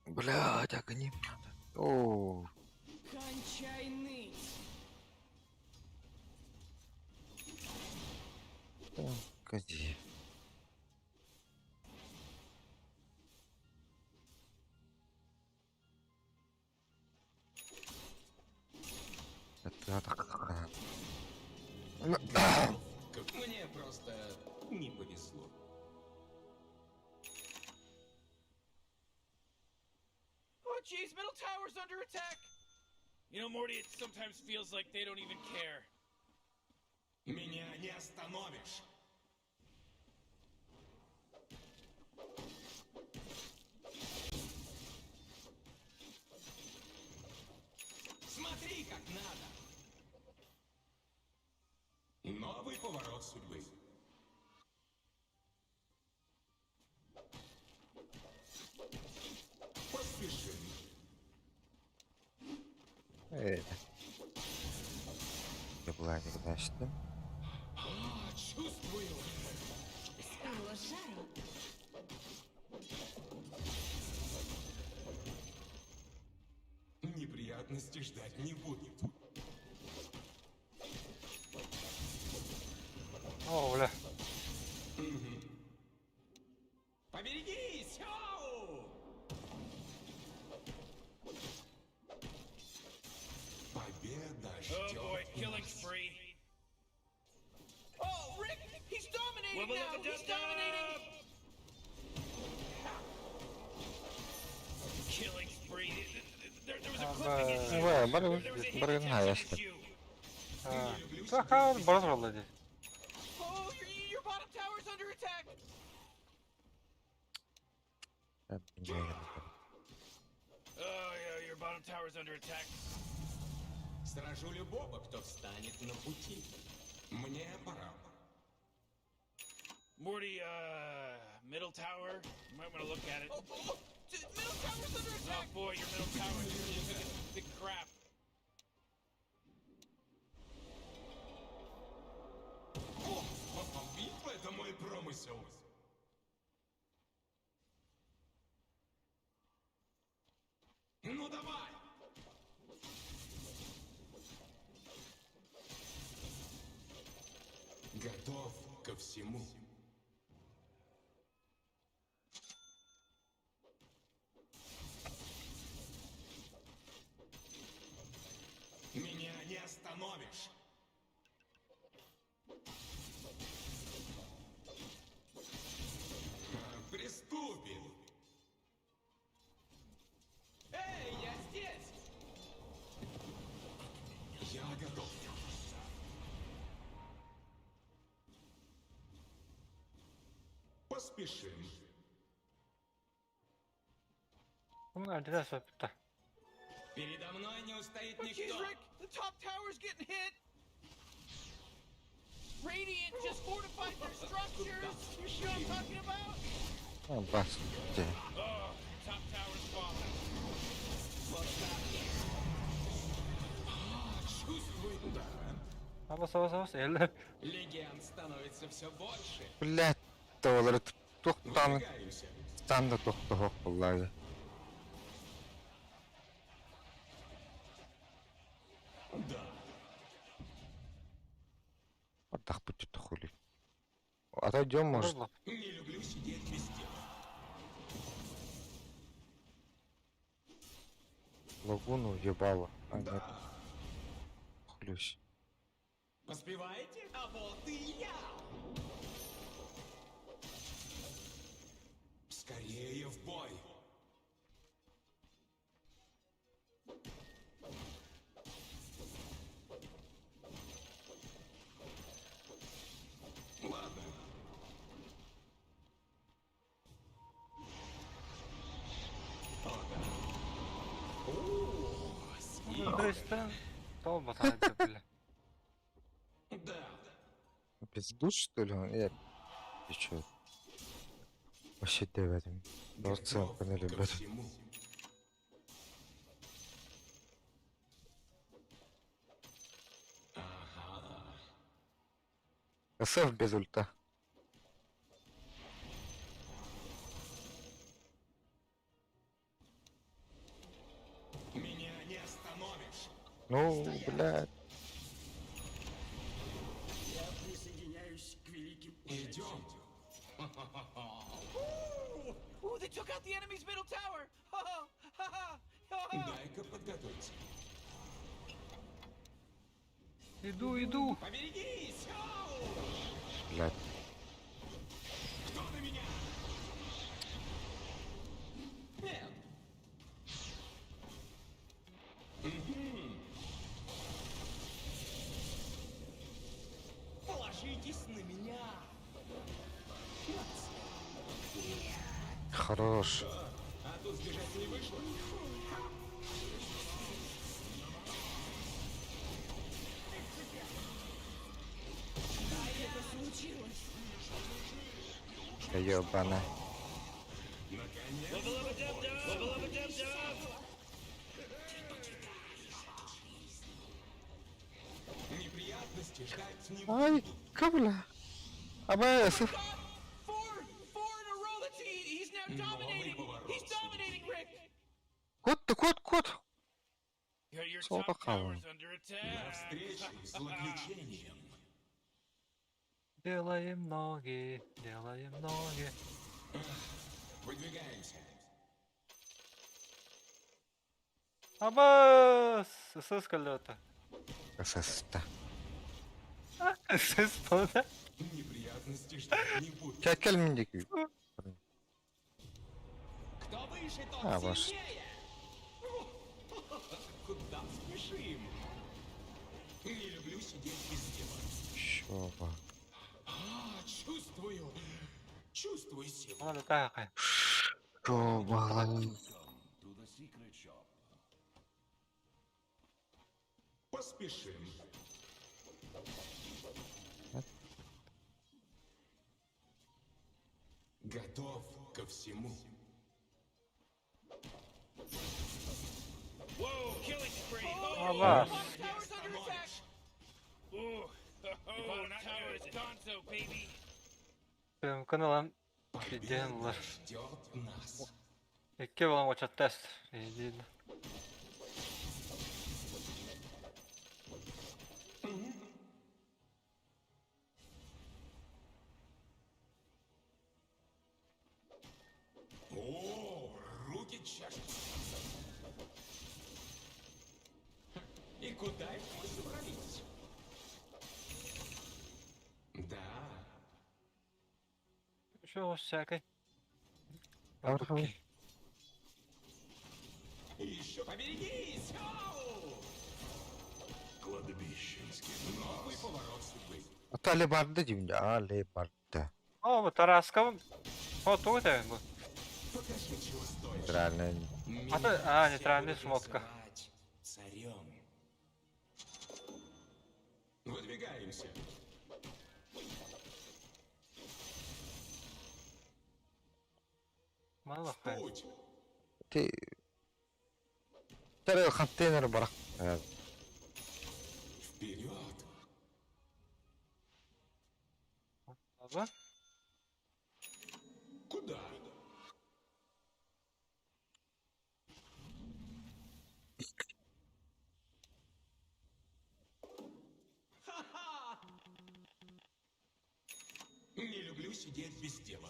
Блять, огни надо. О, Кончай ныть. погоди. Мне просто не повезло. Oh, jeez, middle tower's under attack. You know, Morty, it sometimes feels like they don't even care. Меня не остановишь. Смотри, как надо. Новый поворот судьбы. Поспешим. Öyle. Yapılan açtım. А, чувствую. С пылу с жару. Неприятности ждать не будут. О, бля. Поберегись! Оу! Победа Oh ждет boy, killing нас. spree. Oh, Rick, he's dominating Wubba now. lubba He's dub dominating. dub! Killing spree. There was a clipping issue. Vay, bana There was a hit bana detection hayashtı. issue. Саха барас болла дии. Oh, your bottom tower's under attack. Oh yeah, your bottom tower's under attack. Сражу любого, кто встанет на пути. Мне пора. Morty, middle tower. You might want to look at it. Oh, middle tower's under Oh attack. boy, your middle tower just took a big crap. О, битва это мой промысел. Ну давай! Готов ко всему. Меня не остановишь. Приступим. Эй, я здесь. Я готов. Поспешим. Ну, альдида сөптө. Передо мной не устоит Oh, jeez, никто. Rick, the top tower's getting hit. Radiant just fortified their structures. You see what I'm talking about? Ha, bas. Oh, your top tower's falling. Чувствую. Да. Абас абас абас эле. Легенд становится все больше. Блядь, tavalары to'xtani Выдвигаемся. standa to'xta vallahi. Да. Отдах будет хули. Отойдем, может. Не люблю сидеть без дела. Лагуну ебало. А, нет. Хлюсь. Поспеваете? А вот и я! Скорее в бой! Ладно. О, да. О, скидка. Кристен толба таайда бля. Да. Пизду, что ли? он? Я... Ты чё? Вообще demedim. Готов Doğru ко любят. всему. Ага. СФ без ульта. Меня не остановишь. Ну, блядь. Я присоединяюсь к великим Идем. Ooh, they took out the enemy's middle tower. Ha ha ha ha. Дай-ка подготовиться. Иду, иду. Поберегись! Ау! Блядь. Кто на меня? Нет. Мгм. Положитесь на меня. Хорош. А тут сбежать не вышло. Это случилось. Ёбана. Неприятности ждать не Ай, кабля. Абай, Four, four in a row. That's he's now dominating. He's dominating Rick. Кот, кот, кот. Yeah, your Соло top хаун. tower's under На attack. встречу с злоключением. Делаем ноги, делаем ноги. Выдвигаемся. Абас! СС колета. СС-та. СС болды. Неприятности ждать не будут. Кәкәл миндеки. Кто выше, тот А, ваш. сильнее. Куда спешим? Не люблю сидеть без дела. Шоба. А, чувствую. Чувствую силу. Ладно, так. Шоба. Поспешим. Готов ко всему. Whoa, killing spree. Абас. Bottom tower's under attack. Ooh, your bottom tower is gonzo, baby. Каналам Победа Дело. ждет нас. Икки болан очат тест. Иди. О, руки чешутся. И куда это мы собрались? Да, Еще всякой. Архам. еще поберегись! Ау! Кладбищенский Новый поворот судьбы. Ата алебарда деймін. Алебарда. О, bu Taraska О, тугу это bu. Покажи, чего стоишь. Нейтральная. Меня А то- а, все нейтральный будут шмотка. называть Царем. Выдвигаемся. Мало В путь. Ти... Тәрі контейнер барақ. Вперед. Аба. Куда? Ха-ха! Не люблю сидеть без дела.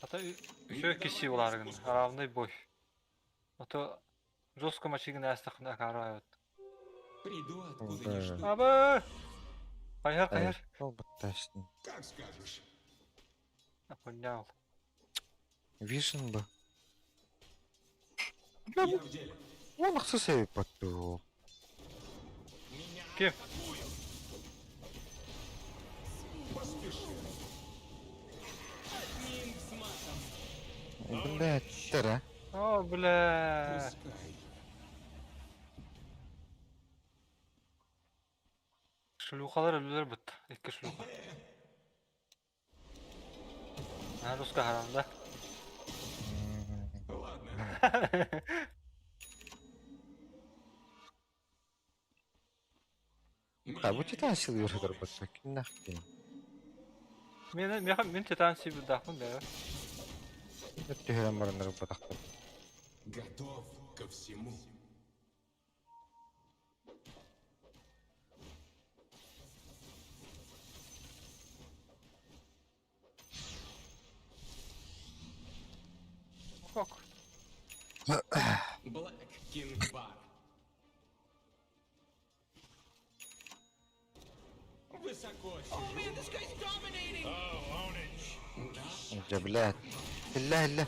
Ата еще киси уларгын. Равный бой. А то жестко мачигин астахна карают. Приду, откуда Да. не жду. Аба! Хайыр, хайыр. Ол бұтташын. Как скажешь. Понял. Вишен ба. Я в деле. Ол ақсы себеп батты. Меня Кем? атакуют. Поспеши. Одним взмахом. Блядь, тәрі. О, бля. Пускай. Шлюхалар өлүлөр бит. Икки шлюха. Ha, Ruska haramda. Ладно. А, bu титан сил yürüdür батта. Киннах кин. Мен мен мен титан сибил дахмын да. Түһәрен барыныр батақтыр. Готов ко всему. Кок. Кингбар. Высоко Oh сижу. man, this guy's dominating. Oh, ownage. Дьэ, блядь. Иллэ, иллэ.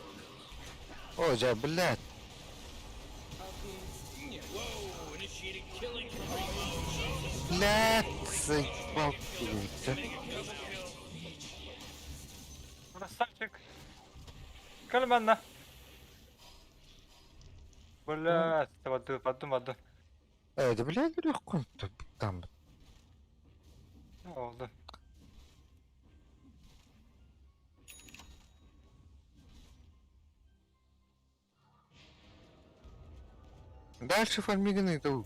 Оо, дьэ, блядь. Whoa, initiating killing spree mode. Блядь, заебал ты. Красавчик. Кальманна. Блядь, воду, воду, воду. Э, да блядь, легко там. Oldu. Дальше фармиганы иду.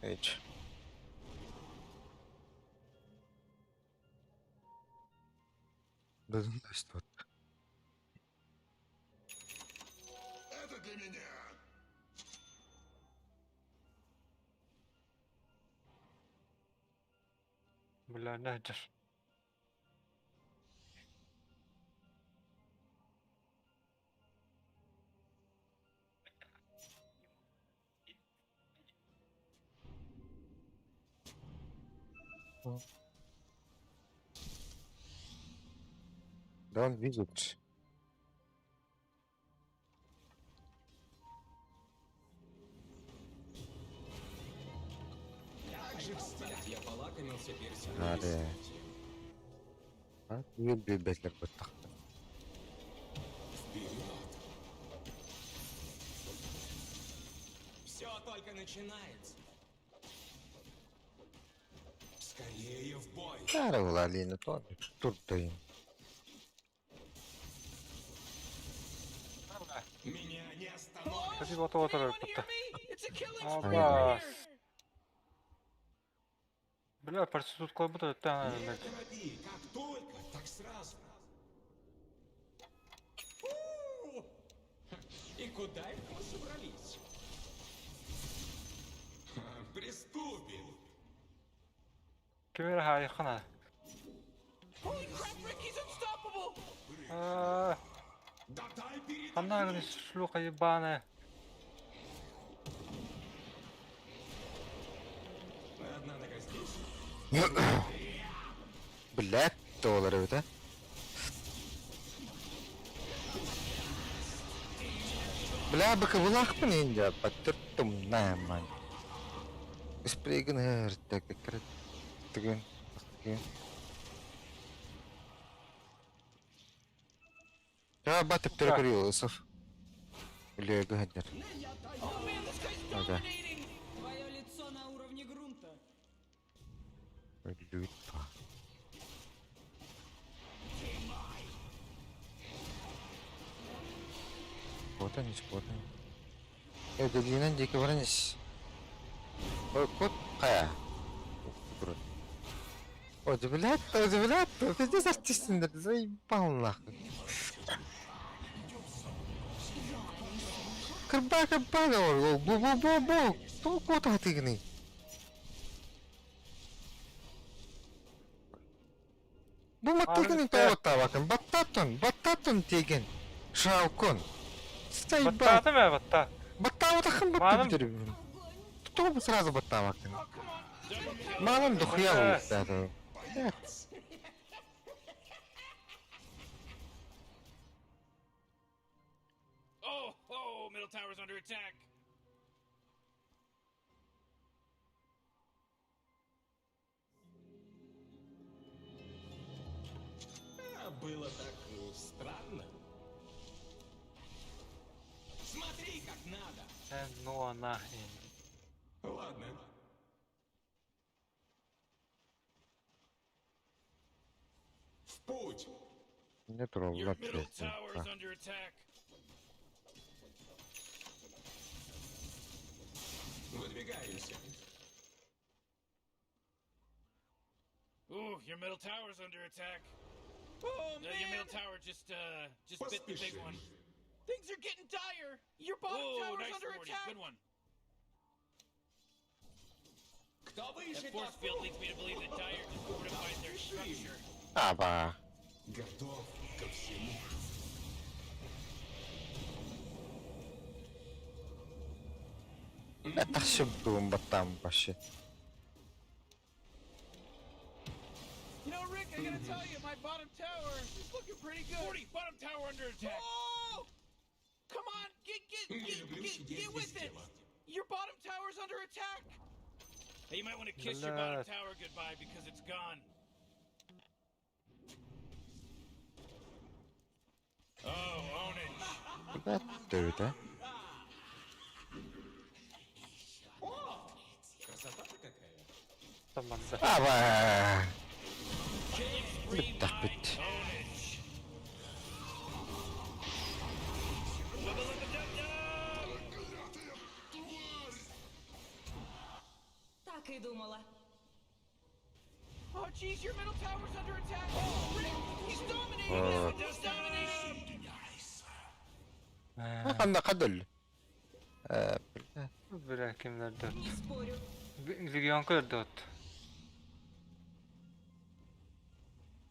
Эч. Да, что? Это для меня. Бля, нахер. Да он видит. Как же, кстати, я полакомился персиковым Надо. листьем. А? Любит баттах. Вперед! Все только начинается. Скорее в бой! Cara Lina, турдайын. Меня не остановишь! Hadi bota bota Can anyone bota. hear me? It's a killing spree Опа. right here. Бля, проститутка буду там, Не блядь. торопи, как только, так сразу. У! И куда это мы собрались? Ха, Приступим. Кемер хайхана. Holy crap, Rick, he's unstoppable. Аа, Да дай передохнуть. Она шлюха ебаная. Одна нога здесь. Блядь, доллар это. Бля, быка вылахпын инде, паттыртым найман. Спригн так как тыгын. Тыгын. Я батып түрі Юсуф. Бля, гадер. Oh man, this guy's Ага. dominating. Твое лицо на уровне грунта. Люта. Вот они, вот они. Это длина дикий воронеж. Ой, кот кая. Ой, да блядь, ой, да блядь, пиздец артист, заебал нахуй. Кырба, кырба, бу бу бу бу. Ту кот атыгны. Бу маттыгны тоотабакын, баттатын, баттатын деген. Шаукон. Заебал. Баттаты ме батта. Баттаутахын Маным- баттып жүрүм. Кто сразу баттавакын? Малым духуя болуп. Oh, oh, middle tower's under attack. А, Было так странно. Смотри, как надо. Ну она. Ладно. В путь. Не трогай, Your middle tower's under attack. Выдвигаемся. Ooh, your middle tower's under attack. Oh Your man, middle tower just bit the big Поспешим. one. things are getting dire. Your bottom Whoa, tower's nice under Morty. attack. Good one. Кто выше, That force тот field leads me to believe that Dire just fortified their structure. Аба. Готов ко всему. Вообще бугун баттаам вообще. You know, Rick, I gotta tell you, my bottom tower is looking pretty good. 40, bottom tower under attack. Oh! Come on, get get Не get люблю get, сидеть get без with it. дела. Your bottom tower's under attack. Hey, you might want to kiss your bottom Блядь. tower goodbye because it's gone. Oh, ownage. Блядь, төрүтэ. Красота-то какая. Там барда. Аба! Killing spree Бүттэх by бүт. ownage. Wubba lubba dub dub! Так и думала. Oh, jeez, your middle tower's under attack. Oh, Rick, he's dominating. Oh. He's dominating. Ханна кадыл. Э, бля. Бля, кимнер Не спорю. Легионка дот.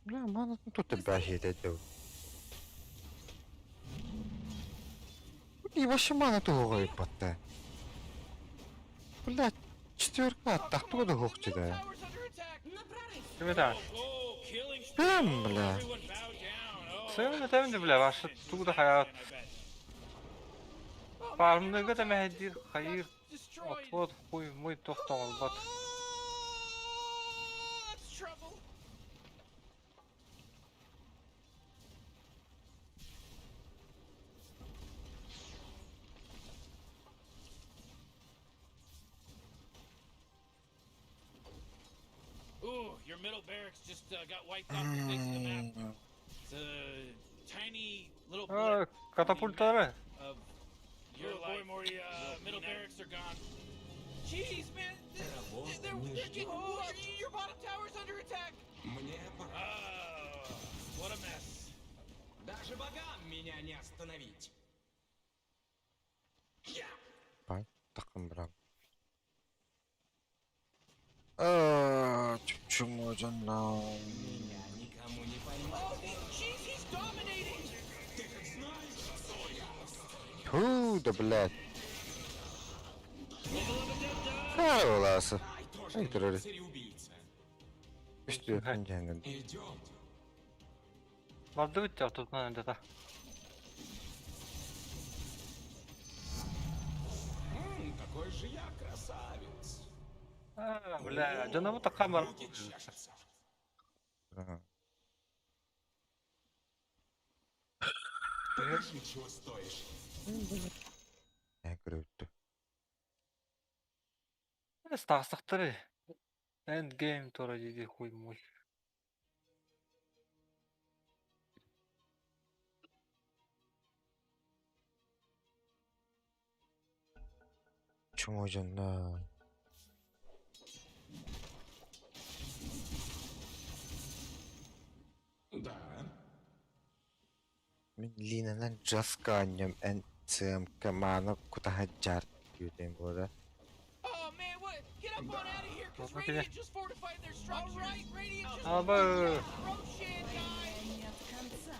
Бля, мана тут бахит это. И вообще мана тугой батта. Бля, четверка Oh, come тахтуга on, да the middle хохчида. tower's under attack. На прорыв. Кимета. Oh, killing spree. Бэм, Oh, бля. everyone bow down. Oh, Сыгын тэмдэ бля, ваша тугда хаяа. I bet. Oh, man, your Фармныга middle да tower мэхэдир just хайыр got destroyed. отвод хуй мой тохтоолбот. Oh, that's trouble. Ooh, your middle barracks just got wiped off the face of the map. It's a tiny little blip Катапультары. of your life. Boy, Morty, middle barracks are gone. Jeez, man, Работа they're, не they're ждет. getting, oh, your bottom tower's under attack. Мне пора. Oh, what a mess. Даже богам меня не остановить. Я! Бай, такым брам. А, чему жана. Меня никому не поймать. Oh, jeez, he's dominating. Ты хоть знаешь, кто я? Ху, да блядь. Кароласы. Ай, тоже Ай, мне тролли. цареубийца. Үстү ханжанган. Идем. Барды бит ортотунан да. М, какой же я красавец. А, бля, дьоно бу камера. Руки чешутся. Покажи, чего стоишь. Э, көрөттү. Стасактары. End game тура диди хуй мой. Чему жана. Да. Мин Линанан Джасканьям НЦМК мана кутахаджар күтен бода. Oh man, what? Get up on out of here, cause Well, okay. Radiant just fortified their structures. All right, Radiant just Аба. Roshan died. Нет конца.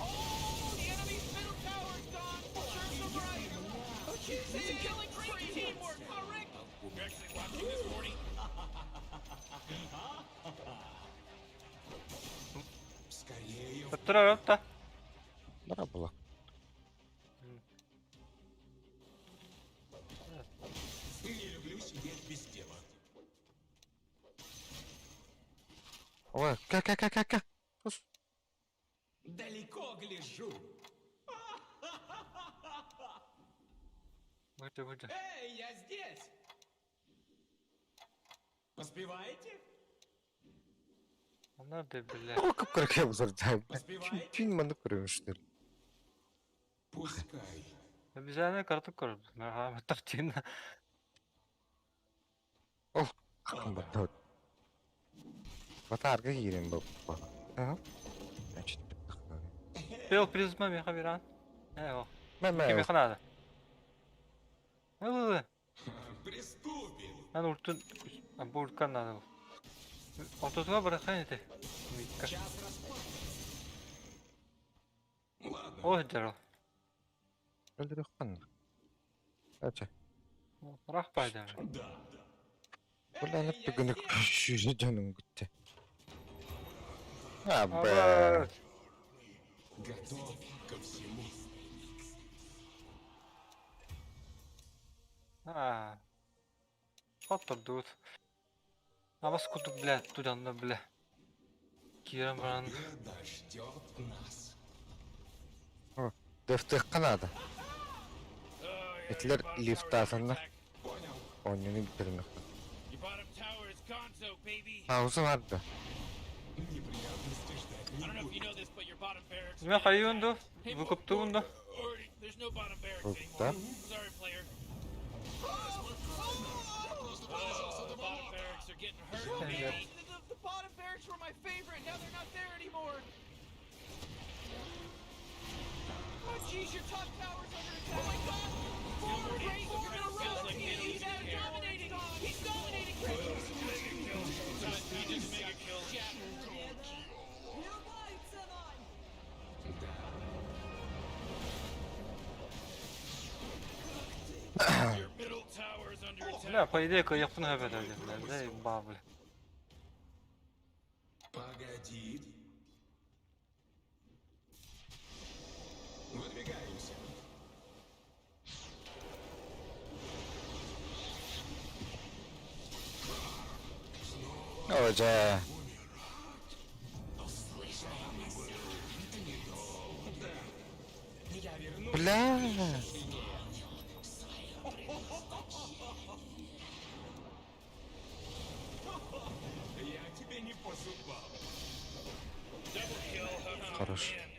Oh, the enemy's middle tower's gone. Serves them right. Oh, jeez, it's a killing spree. Teamwork. Oh, Rick. You're actually watching this, Morty? Скорее в Тура та. Бара була. Не люблю сидеть без дела. Ой, ка ка ка ка ка. Далеко гляжу. Выйди, выйди. Эй, я здесь! Поспеваете? Она да, бля. О, кып бузар. Поспеваете? Түн маны көрөмүштөр. Пускай. Обязательно карту көрөм. Мага тартина. Кымбат. Батарга кирен бу. Ага. Значит, Пел призма меха биран. Э, о. Мен Ким ханада. Ылы. Приступим. Ан уртун буркан надо. Ортотуга барахан эте. Микка. Час расплаты. Ладно. О, здорово. Өлдөрө хан. Ача. Ыраах баайда. Да. Бу бүгүнү сүүрэ дьонун күттэ. Аба. Готов ко всему. Аа. Хоттордубут. Абас курдук, бля, туданна, бля. Киирэн баран Победа ждет нас. Дөфтүөххэ наада. Oh, yeah, Этилер your bottom tower is under лифтаатаннар attack. Понял. оонньууну бүтэринэххэ. Your bottom tower is gonzo, baby. Пауза бар да. Неприятности ждать I не don't know if you будет. know this, but your bottom barracks. Мин хайыын ду? Hey, Выкуптугун да? Or, there's no bottom barracks Выкупта. anymore. Sorry, player. Oh, the bottom barracks are getting hurt, Oh, baby. man, the bottom barracks were my favorite. Now they're not there anymore. Oh, jeez, your top tower's under attack. Oh my God! Four great, you're gonna Feels roll. like they don't He's even care. dominating. He's dominating. Great. He just mega kill. Jack. Любой ценой! Your middle tower is under attack. Бля, по идее кыйыктын хөбөт өлдүм, да, ба, бля. Погоди. Выдвигаемся. Ожа. Я вернусь. Бля. Я тебе не по зубам. Double kill. Oh, Хорош. man.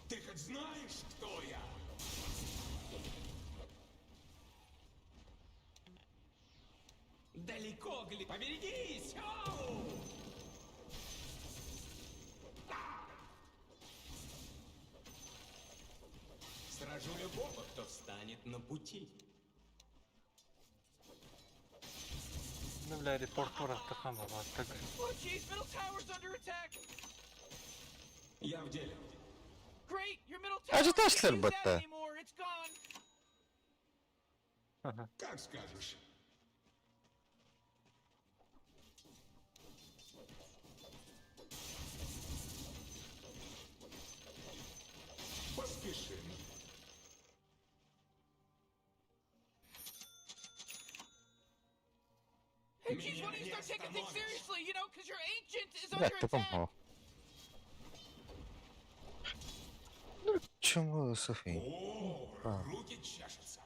Ты хоть знаешь, кто я? Далеко, гли... Поберегись! Ау! Сражу любого, кто встанет на пути. Ну, бля, репорт бараттахан бабаттык. Oh, jeez, middle tower's under attack. Я в деле. Great, your middle tower. Ажы can't ташлар use that батта. anymore. It's gone. Как скажешь. Поспешим. Hey, jeez, why don't you Меня start не taking things остановишь. seriously? You know, because your ancient is Бля, under тупом attack. хоо. Ну, чему Софи? О, А. руки чешутся.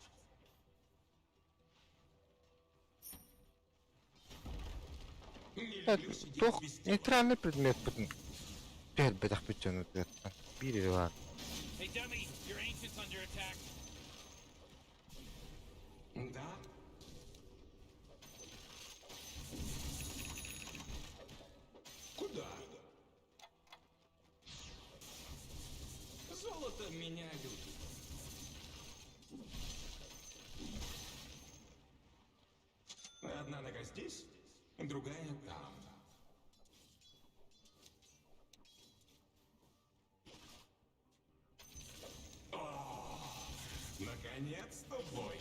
Не люблю сидеть Туох без дела. нейтральный предмет бүтүн. Бэр бэтэх бүтүн Биир бар. Hey, dummy, your ancient's under attack. Да? Куда? Золото меня любит. Одна нога здесь, другая там. О, наконец-то бой.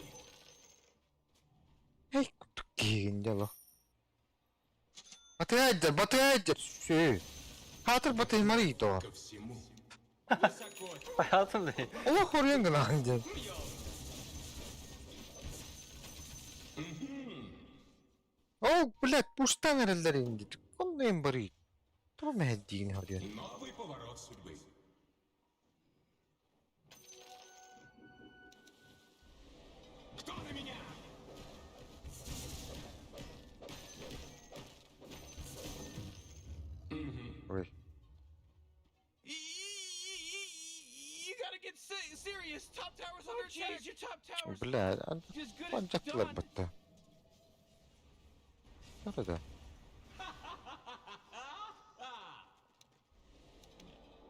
Эй, киин дело. Батыйдер, батыйдер. Сүй. Хатыр батый марито. Ко всему. Высоко. Хаятым дей. Ола хорьян гына ден. О, блядь, пуштан эреллер инди. Онны бари. Тур мәһдиин хорьян. Новый поворот судьбы. Кто на меня? Ой. You gotta get serious. Top tower's under attack. Your top tower's Бля, as good as анжактылар done. батта. Да-да.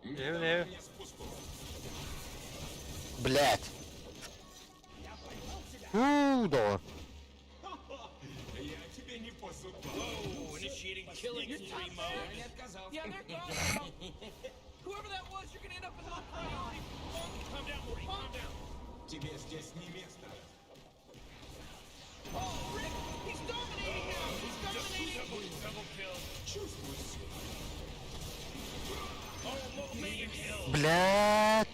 Эв, эв. Мне спуску. Блядь. У, да. Я тебе не по зубам. Oh, initiating killing Your spree top mode. barracks. Не отказался. Yeah, they're gone now. Whoever that was, you're gonna end up with low priority. Punk. Calm down, Morty. Calm down. Тебе здесь не место. Oh, Rick, he's dominating now. He's dominating. Double, double kill. Чувствую силу. Oh, mega kill. Блядь.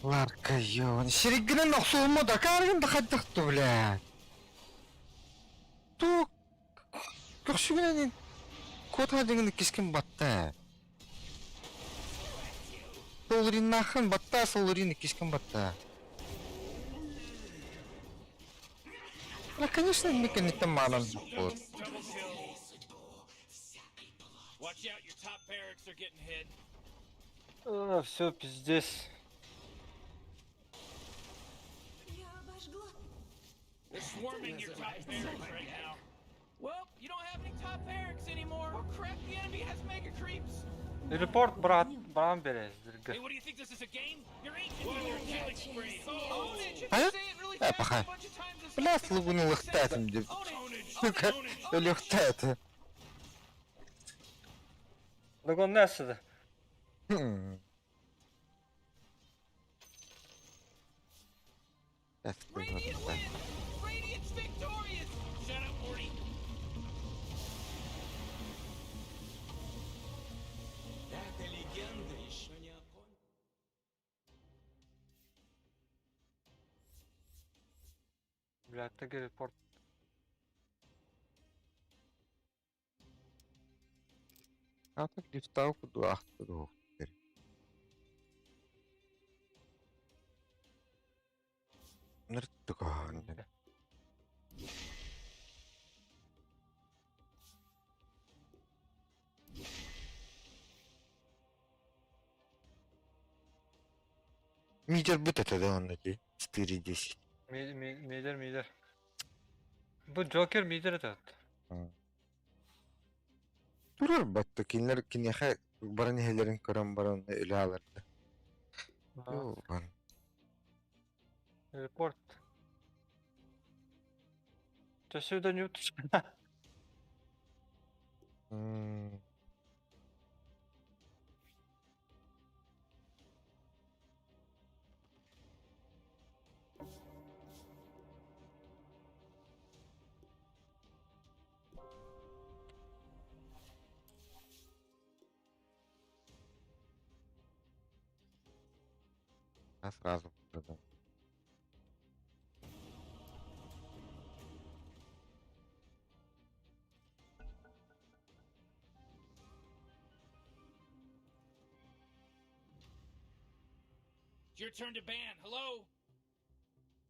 Ларка ёбан. Сириггинэн охсуһуммут акаарыгын да хайдах дуу, блядь. Туу көхсүгүнэн куотаха дьиҥин иккискин батта. Солриннаахын батта, Солрин иккискин батта. Бля, конечно, инник кэнниттэн маанан буолар. Double kill. Watch out, your top barracks are getting hit. А, все, пиздец. Я обожгла. They're swarming your top barracks right now. Well, you don't have any top barracks anymore. Oh crap, the enemy has mega creeps. Репорт, брат, брам берез. Hey, what do you think this is a game? You're ancient on your killing spree. Oh, Ownage, if А? you say it really Э, fast паха. a bunch of times, it's Бля, not gonna слугуну make sense. лыхтаатым деп. Ownage, Сука, ownage, ownage. өлөхтөөтө. Догоннеседі. Хм. Radiant wins. Radiant's victorious. Shut up, Morty. Эта легенда еще не окончена. Блядь, таки репорт. Ата лифтауку дуахту. Нэртгон. Мидер бут это да он эти 4.10. Мидер, мидер. Бу Джокер мидер этот. Турар батты кинилэр киниэхэ баран иһэлэрин көрөн баран өлө аларды. Йообан. Репорт. Ты сюда не уточь. М. А сразу продам. It's your turn to ban. Hello?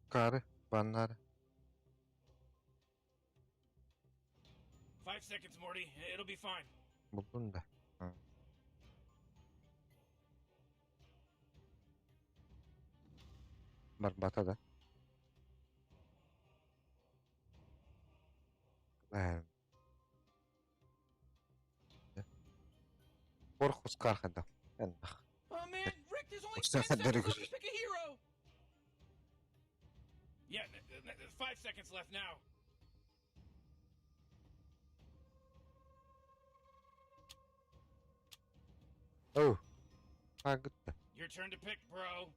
Кары, баннары. 5 seconds, Morty. It'll be fine. Булдун да. М. Барбата да. Э. Порхус кархада. Эннах. Oh man, Rick, there's only What's 10 that? seconds Very left good. to pick a hero. Yeah, 5 seconds left now. Oh. Агытта. Your turn to pick, bro.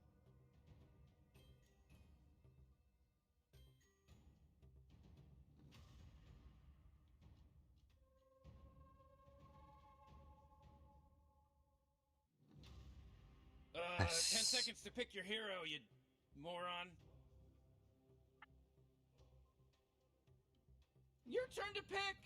10 seconds to pick your hero, you moron. Your turn to pick.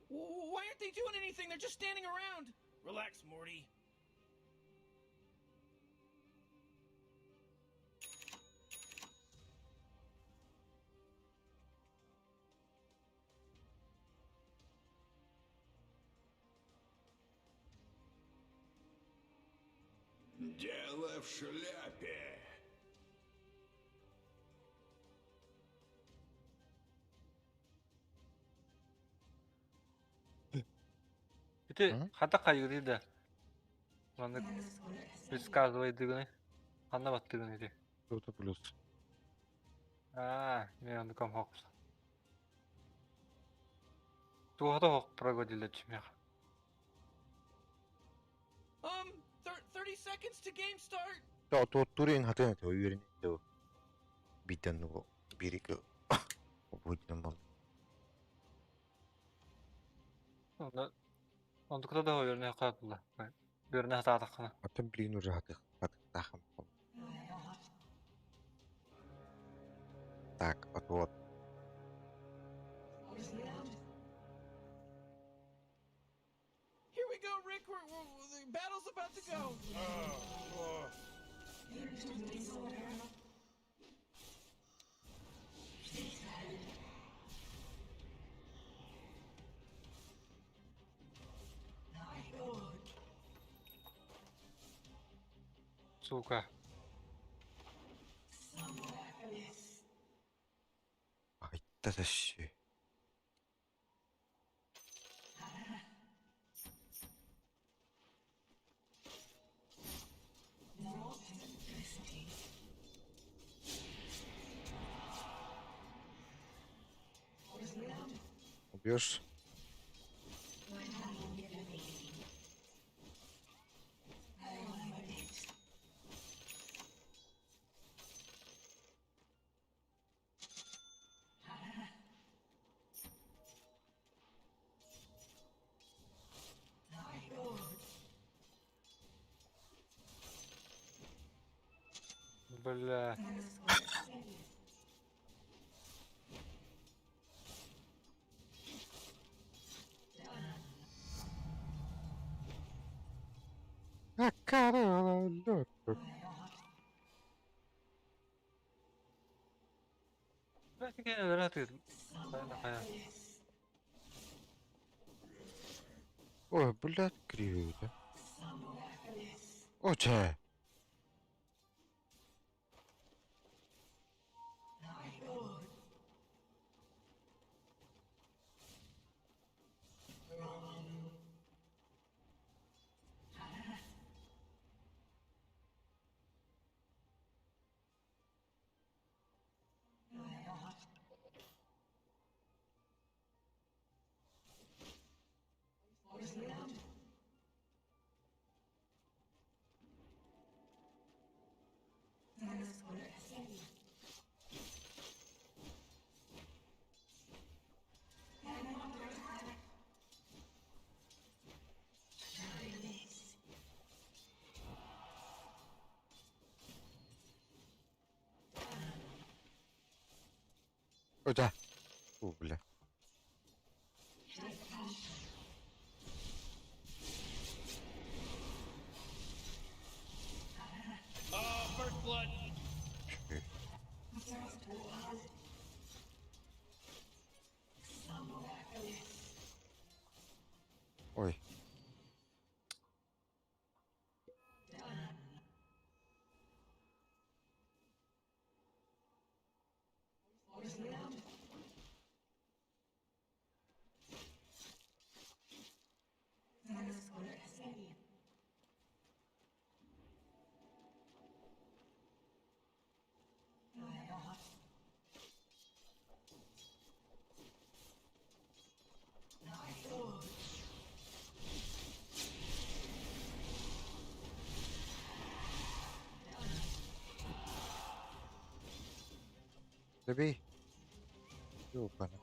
Why aren't they doing anything? They're just standing around. Relax, Morty. Дело в шляпе. Ити хата хайгырый да? Маннык предсказывайдыгыный? Ханна баттыгын ити? Дота плюс. Аа, мен оннукам хоқпса. Туохата хоқ прогодилля чимех. 30 seconds to game start. Туттурин хатын үөрин битен бирик будем бол. Онно онтукта да үөрнэ хаатылла. Үөрнэ хатаатаххына. Атын билигин уже хатых хатыктаахым. Так, вот вот. Here we go, Rick. The battle's about to go. Сука. Айта тащи. Убьешь? Бля. А корова лёд. Ой, блядь, кривый, да? О, че? О, да. О, бля. Oh, first blood. Ой. Забей. Ёбана.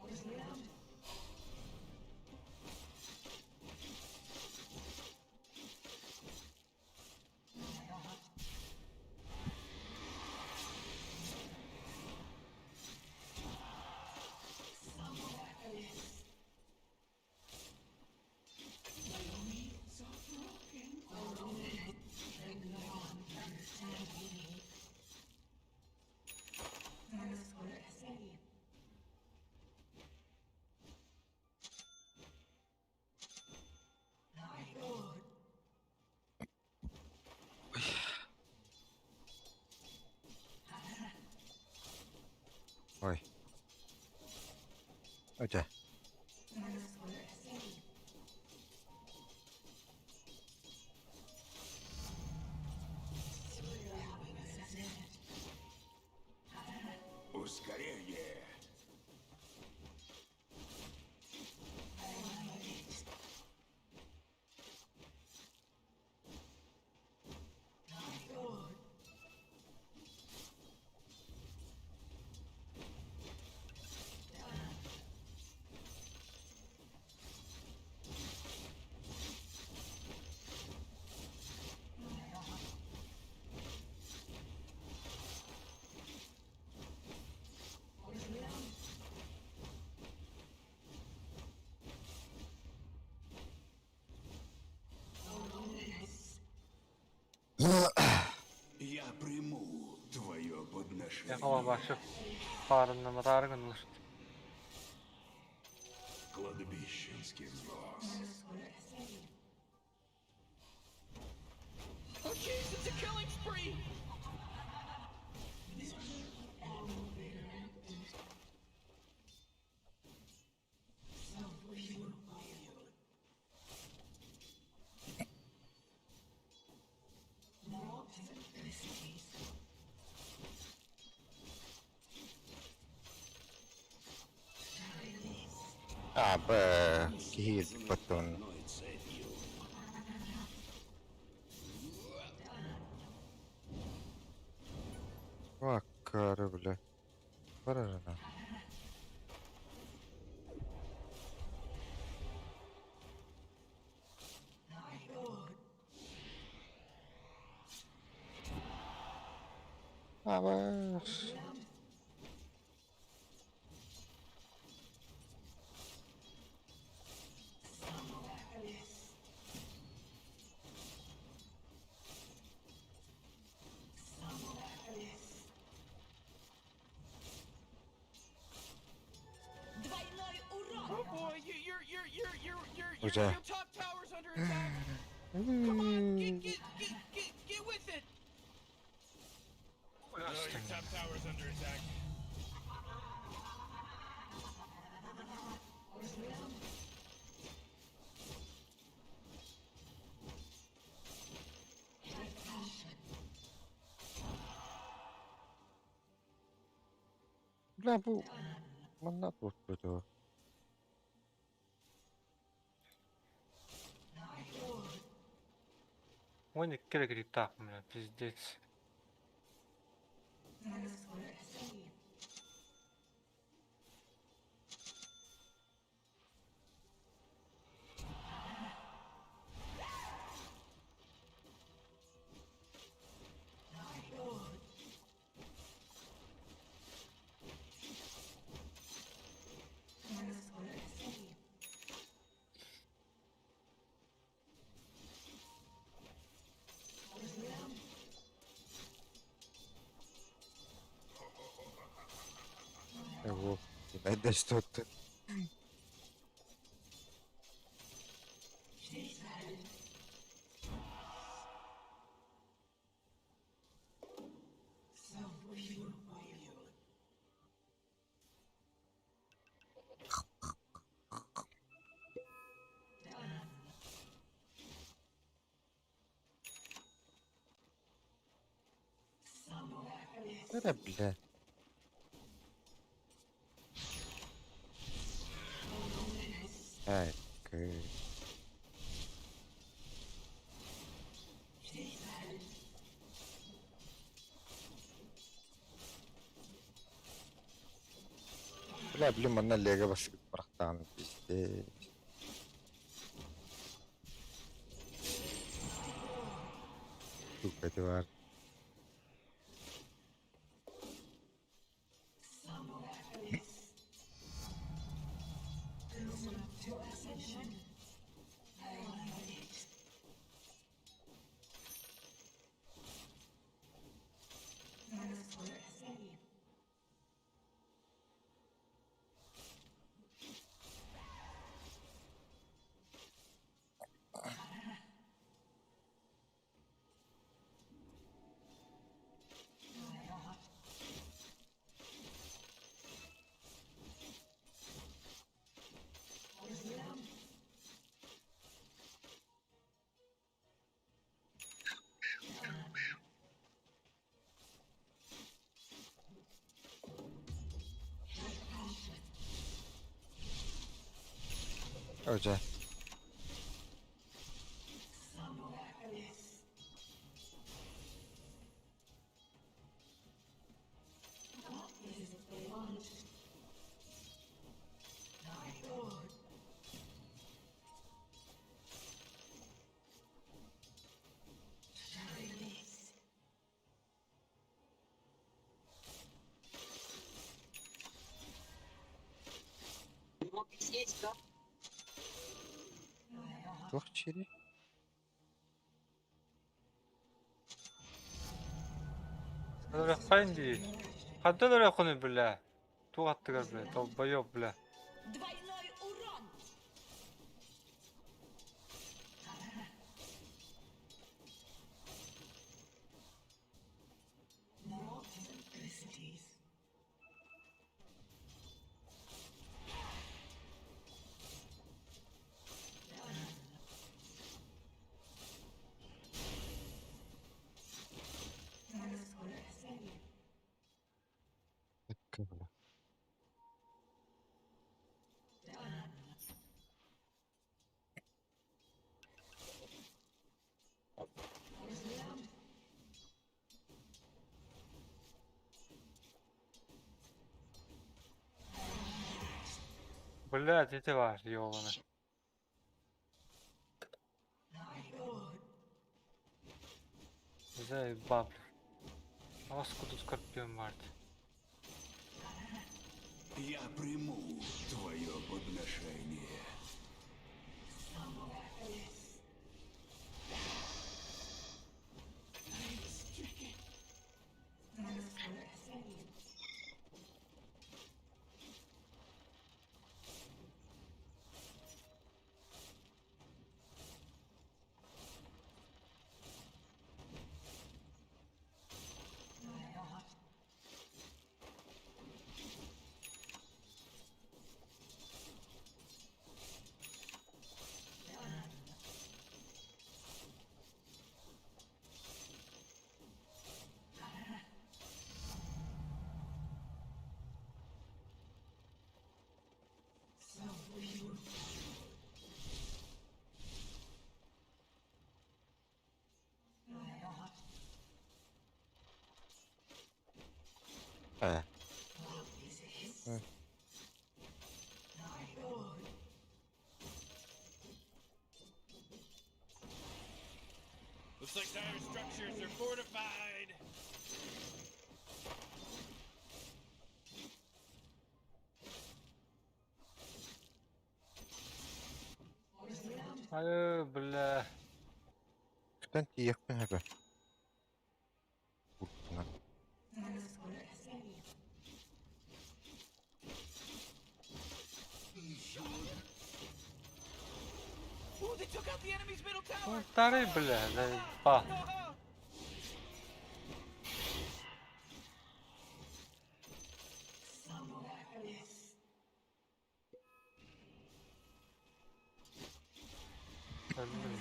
Оча. Ускорение. Я приму твое подношение. Яхала башы хаарыннаматаары гыннылар. Кладбищенский взнос. Oh jeez, it's a killing spree! А, Б, киһи потом. Одной цепью. Ваккары, бля. Барарына. А, Двойной урон! Oh boy, you, your your your your your your, Уже. your top tower's under attack. Come on, get get get get get with it. Oh, your top tower's under attack. Бля, бу манна тутту. Уон икки криптаах бля, пиздец. Его. Найдешь что-то. Да, бля. Ай, кы. Бля, блин, манна лего басып барахтан пиздец. Сука, тварь. Öce. Туох чири? Өлөрөххөйүн дии. Хантан өлөрөххүнүй, бля? Туох аттыгар, бля, долбоёб, бля. Двойной урон! Ыкка, бля. Блядь, ити баар, ёбаный. Заебал, бля. Аҕыс курдук скорпион баар дии. Я приму твое подношение. Ээ. Looks like dire structures are fortified. Айыы, бля. Күтэн тиийиэхпин сөбө. Урутунан. Ooh, they took out the enemy's middle tower! Тарый, бля, заебал. Ha-ha! Өлдүм.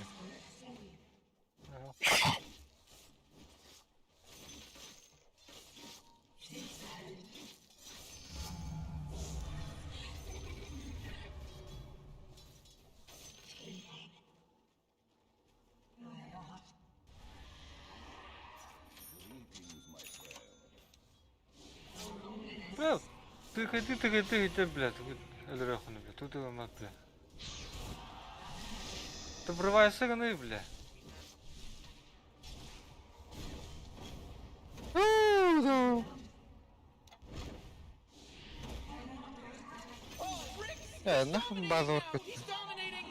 Бля, тыхайды, тыхайды, тыхайды, бля, өлөрөххүнүй, бля, туту мат, бля. Ты врывайся ганы, бля. Oh, Rick is Ээ, нахуй dominating база now! He's dominating!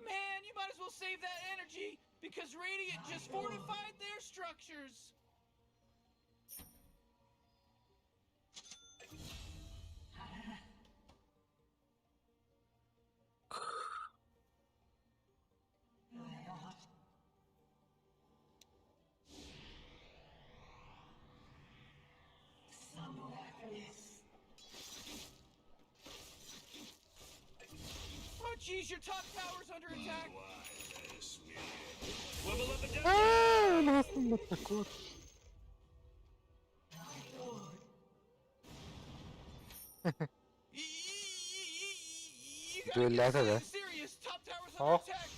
Man, you might as well save that energy because Radiant just fortified their structures. Oh, jeez, your top tower's under attack. Wubble up and down. Ээ, нахуй такой. You Gotta get Дуэллээтэ да? serious. Top tower's under Ох. attack.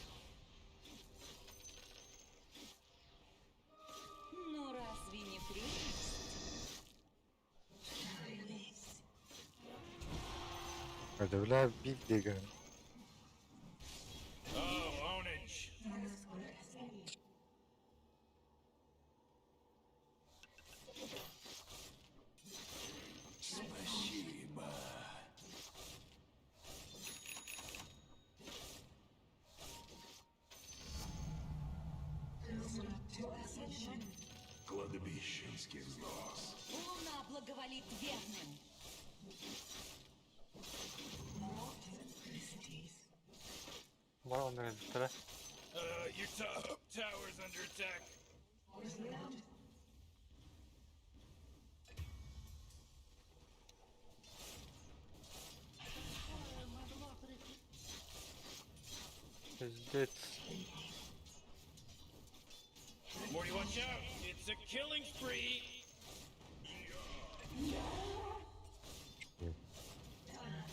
Ну разве не прелесть? Ödevler bir de Oh, ownage. Спасибо. Кладбищенский взнос. Луна благоволит верным. Бар онно кэлбиттэрэ. Your top tower's under attack. Пиздец. Morty, watch out! It's a killing spree.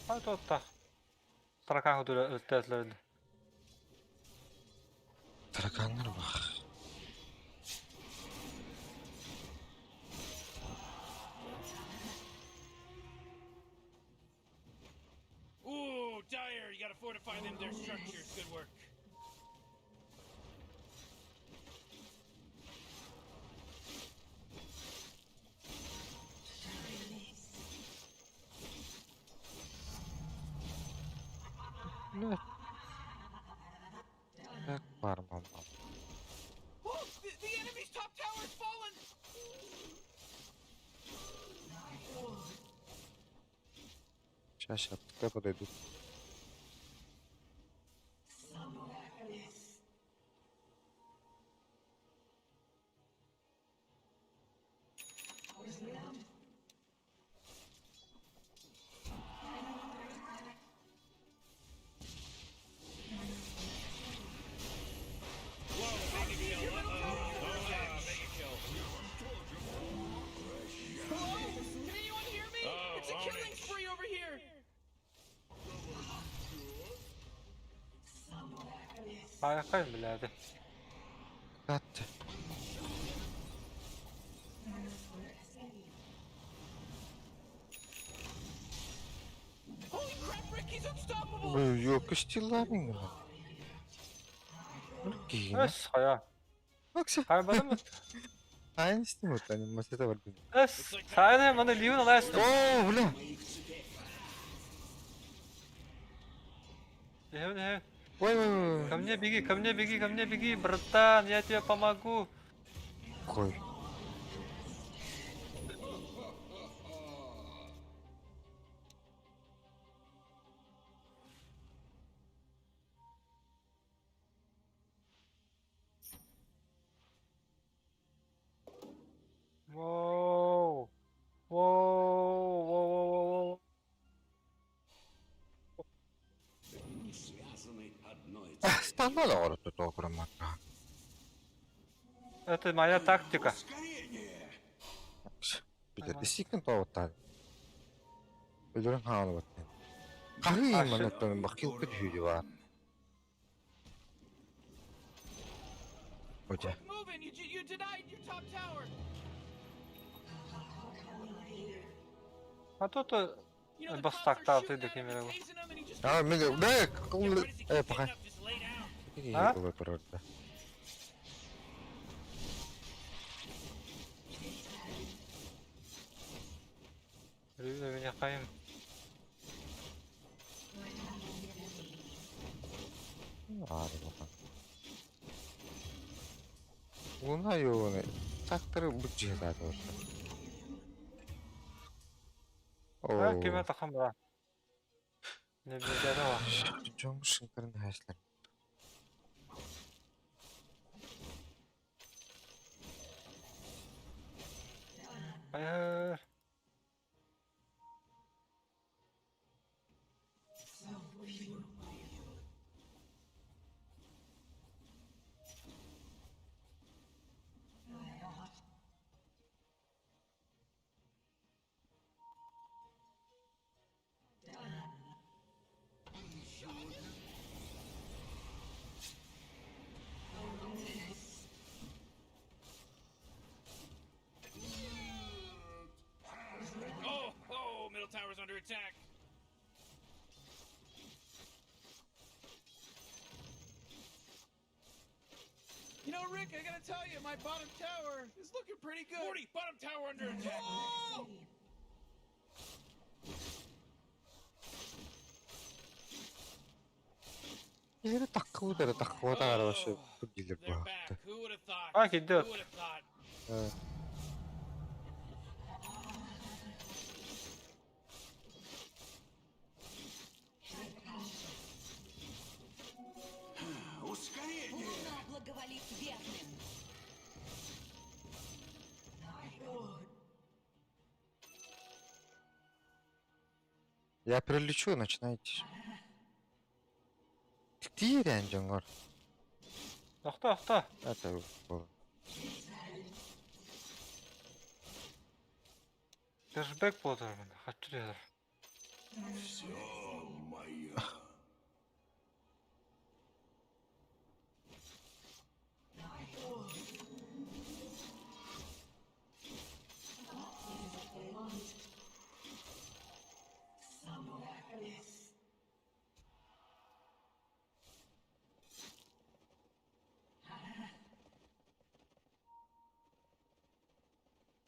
А туоттах. Таракан көтөрө өлтөөтлөрүн. Tarakanlar bak. Ooh, Dire, you gotta fortify them their structures. Good work. Ne? Так бар мама. Oh, the enemy's top tower's fallen. Сейчас, сейчас, пускай подойдут. Whoa, mega kill. Uh-oh. Oh, yeah, mega kill. Hello? Can anyone hear me? Oh, It's a killing ownage. spree over here. Хайхай блядь. Kattı. Holy crap, Rick, he's unstoppable. Yok işçiler mi? Киһини. Эс хайа. Бакса. Хайбадым. Aynısını mı? Hani masada var bir. Эс. Сайна маны ливен алайс. Oo бля. Эвен эвен. Ой ой ой. Ко мне беги, ко мне беги, ко мне беги, братан, я тебе помогу. Кой. Воу. Воу, воу, воу, воу, воу. Мы связаны одной Станна да orada doğru makra. Это моя тактика. Ускорение! Bir de sikin tavutlar. Öldürün halı bak. Kahve manatlarım bak yıl kötü var. Hoca. Quick moving. You denied your top tower. А тут You know, the Бас cops так are тав shooting ты at him and документ. tasing him and he just Ya keeps ne going. ne Yeah, why does he e keep bakay. getting up? Just lay down. А? orada. Меня хайм. Hadi bakalım. Buna yoğunu taktırı bu cihazlar orada. А Oo. кеме тахан ба. Не билдэрэ. Жомш шинкэрн хайшлар. Хайр. Rick, I gotta tell you, my bottom tower is looking pretty good. 40, bottom tower under attack. Oh! Yeri таккыбыт эрэ таккыбатах эрэ вообще дииллэр They're баҕахта. back. Who would have thought? А, кидет. Who would have thought? Э, Ускорение! Луна благоволит верным. Я прилечу, начинайте. Тиирэн дьоҥҥор. Тохто, тохто. Это было. Кэшбэк буолар мин. Хаччы диэлэр. Все мое.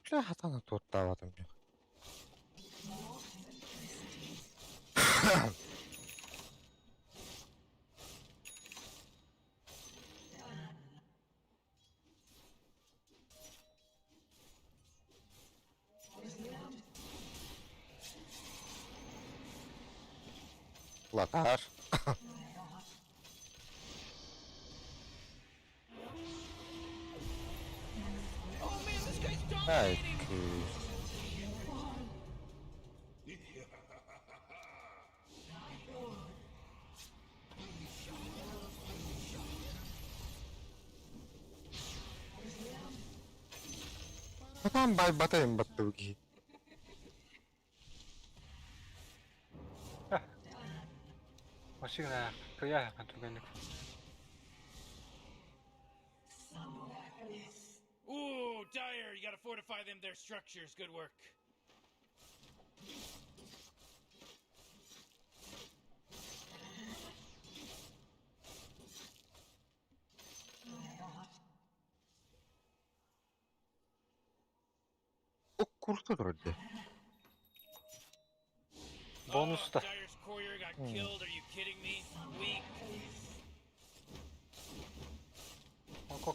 Бля, хатана туоттаабатым дьон. Латар. Oh man, this guy's Ай, dominating! кыыс. Хатан байбатайын батты киһи. Машина кыйа түгэнник. Ooh, Dire, you gotta fortify them, their structures. Good work. Уккурта турар дии. Бонус Oh, да. Dire's courier got killed. Are you kidding me? Weak. Око.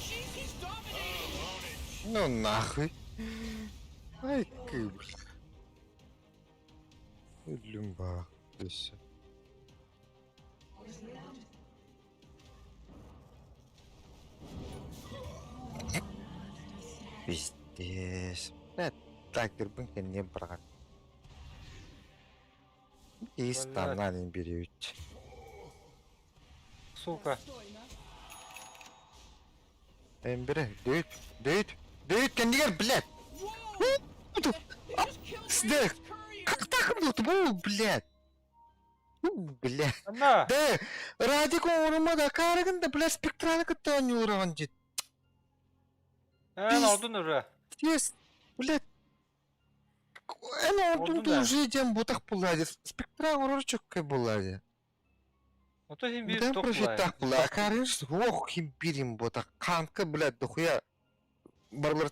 Jeez, he's dominating! Ну нахуй. Ай, кыбля. Люмба. Өссө. Пиздец. Бля, такербын кэнниэ быраҕан. Ис таннан береют. Сука. Достойно. Эмбере, дөйт, дөйт, дөйт кэннигэр, блядь. Whoa! They just killed Сдэх. Radiant's courier! Как так вот, бу, блядь? Ну, блядь. Анна. Да, Радик оҥорума да каарыгын да, блядь, спектраны кытта оонньуулараҕын дии. Эн ордун уже. Пиздец, блядь. Эн ордун Ордун да. уже диэн бутах буолла дии. Спектра оҥорор чөккөй буолла дии. Ото хин бир Бүтэн тоқ профиттаах буолла. Акаарыгын суох хим бирим бутах. Хаанка, блядь, дохуя. Барлар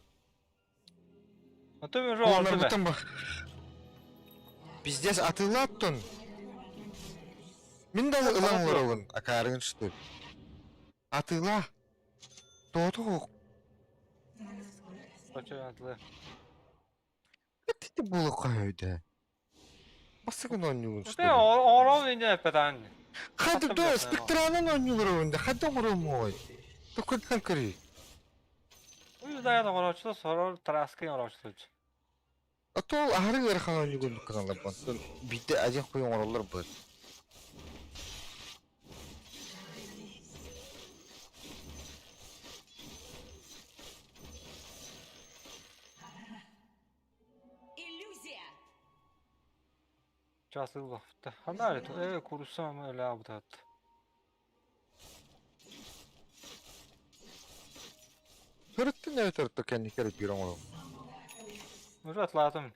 Ото мен уже ордун бе. Оннорбутан ба. Пиздец, атыылааттын. Мин да ылан олоробун, акаарыгын что. Атыыла. Тооту Очо атлы. Ити буолуохха өйдө. Басыгын оонньугун Ото что ли? орон инде петан. Хады Хатым до бетен. спектранын оонньуулар да хады оҥоромуой. Токудан көрүй. Уйдайын оҥорооччулар сорор траскын оҥорооччулар. А то аһары ыарахан оонньугун кыналар бун. Биирдэ один хуй оҥороллор бу. Чаас ылбаппыт. Ханна эрэ куурусса ама өлөөбүт. Сырыттын эбэтэр то кэнникэр биир оҥором. Уже атлаатым.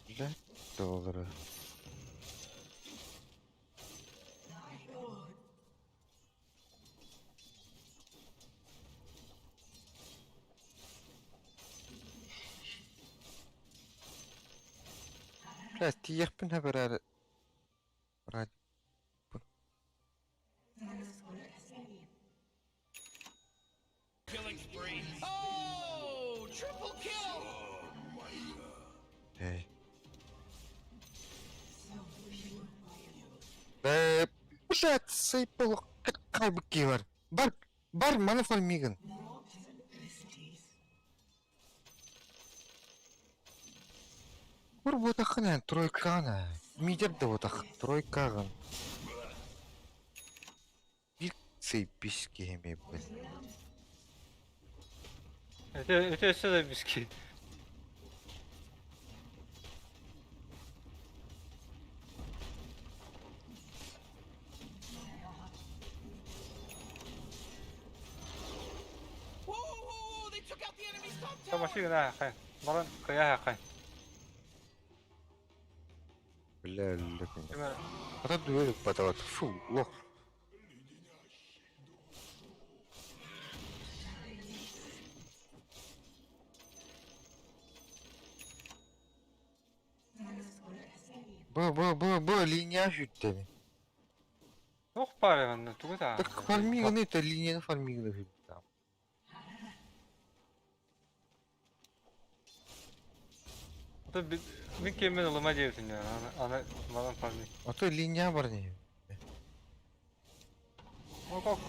Блядь, доллары. Блядь, тиийиэхпин сөп эрээри Killing spree. Oh, triple kill! Эй. Э, блядь, сайпыл кайбыккилар. Бар, бар, маны фармиган. Бур ботахына, тройкана. Мидер да ботах, тройкаган. Биир сыйбис киһи бил. Это, это өссө да биски. Whoa, whoa, whoa, they took out the enemy's top tower! Машина хай. Баран кая хай. Бля, өллөкүн. Ата дүөлүк батабат. Фу, лох. Бу, бу, бу, бу, линия сүттэми. Туох баар манна тугу та. Так фармиганы это линияны фармиганы сүттэ. Мин кеммен ылыма диэбитин аны аны манан фармик. А то линия бар не. Ок.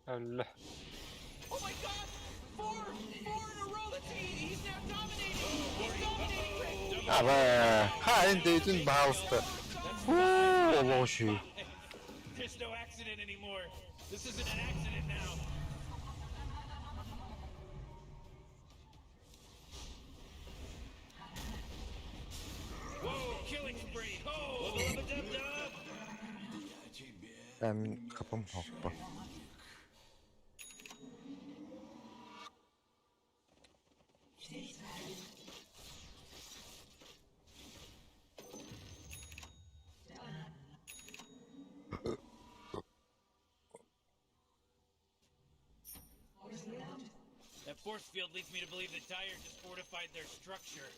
Өллө. Oh my god! Four, four in a row! That's he, he's now dominating! He's dominating Craig! Аба, ха, энэ дэйтэн баалста. Фу, олооши. There's no accident anymore. This isn't an accident now. Whoa, killing spree. Oh, wubba dub dub. Мен капам хоппа. That force field leads me to believe that Dire just fortified their structure.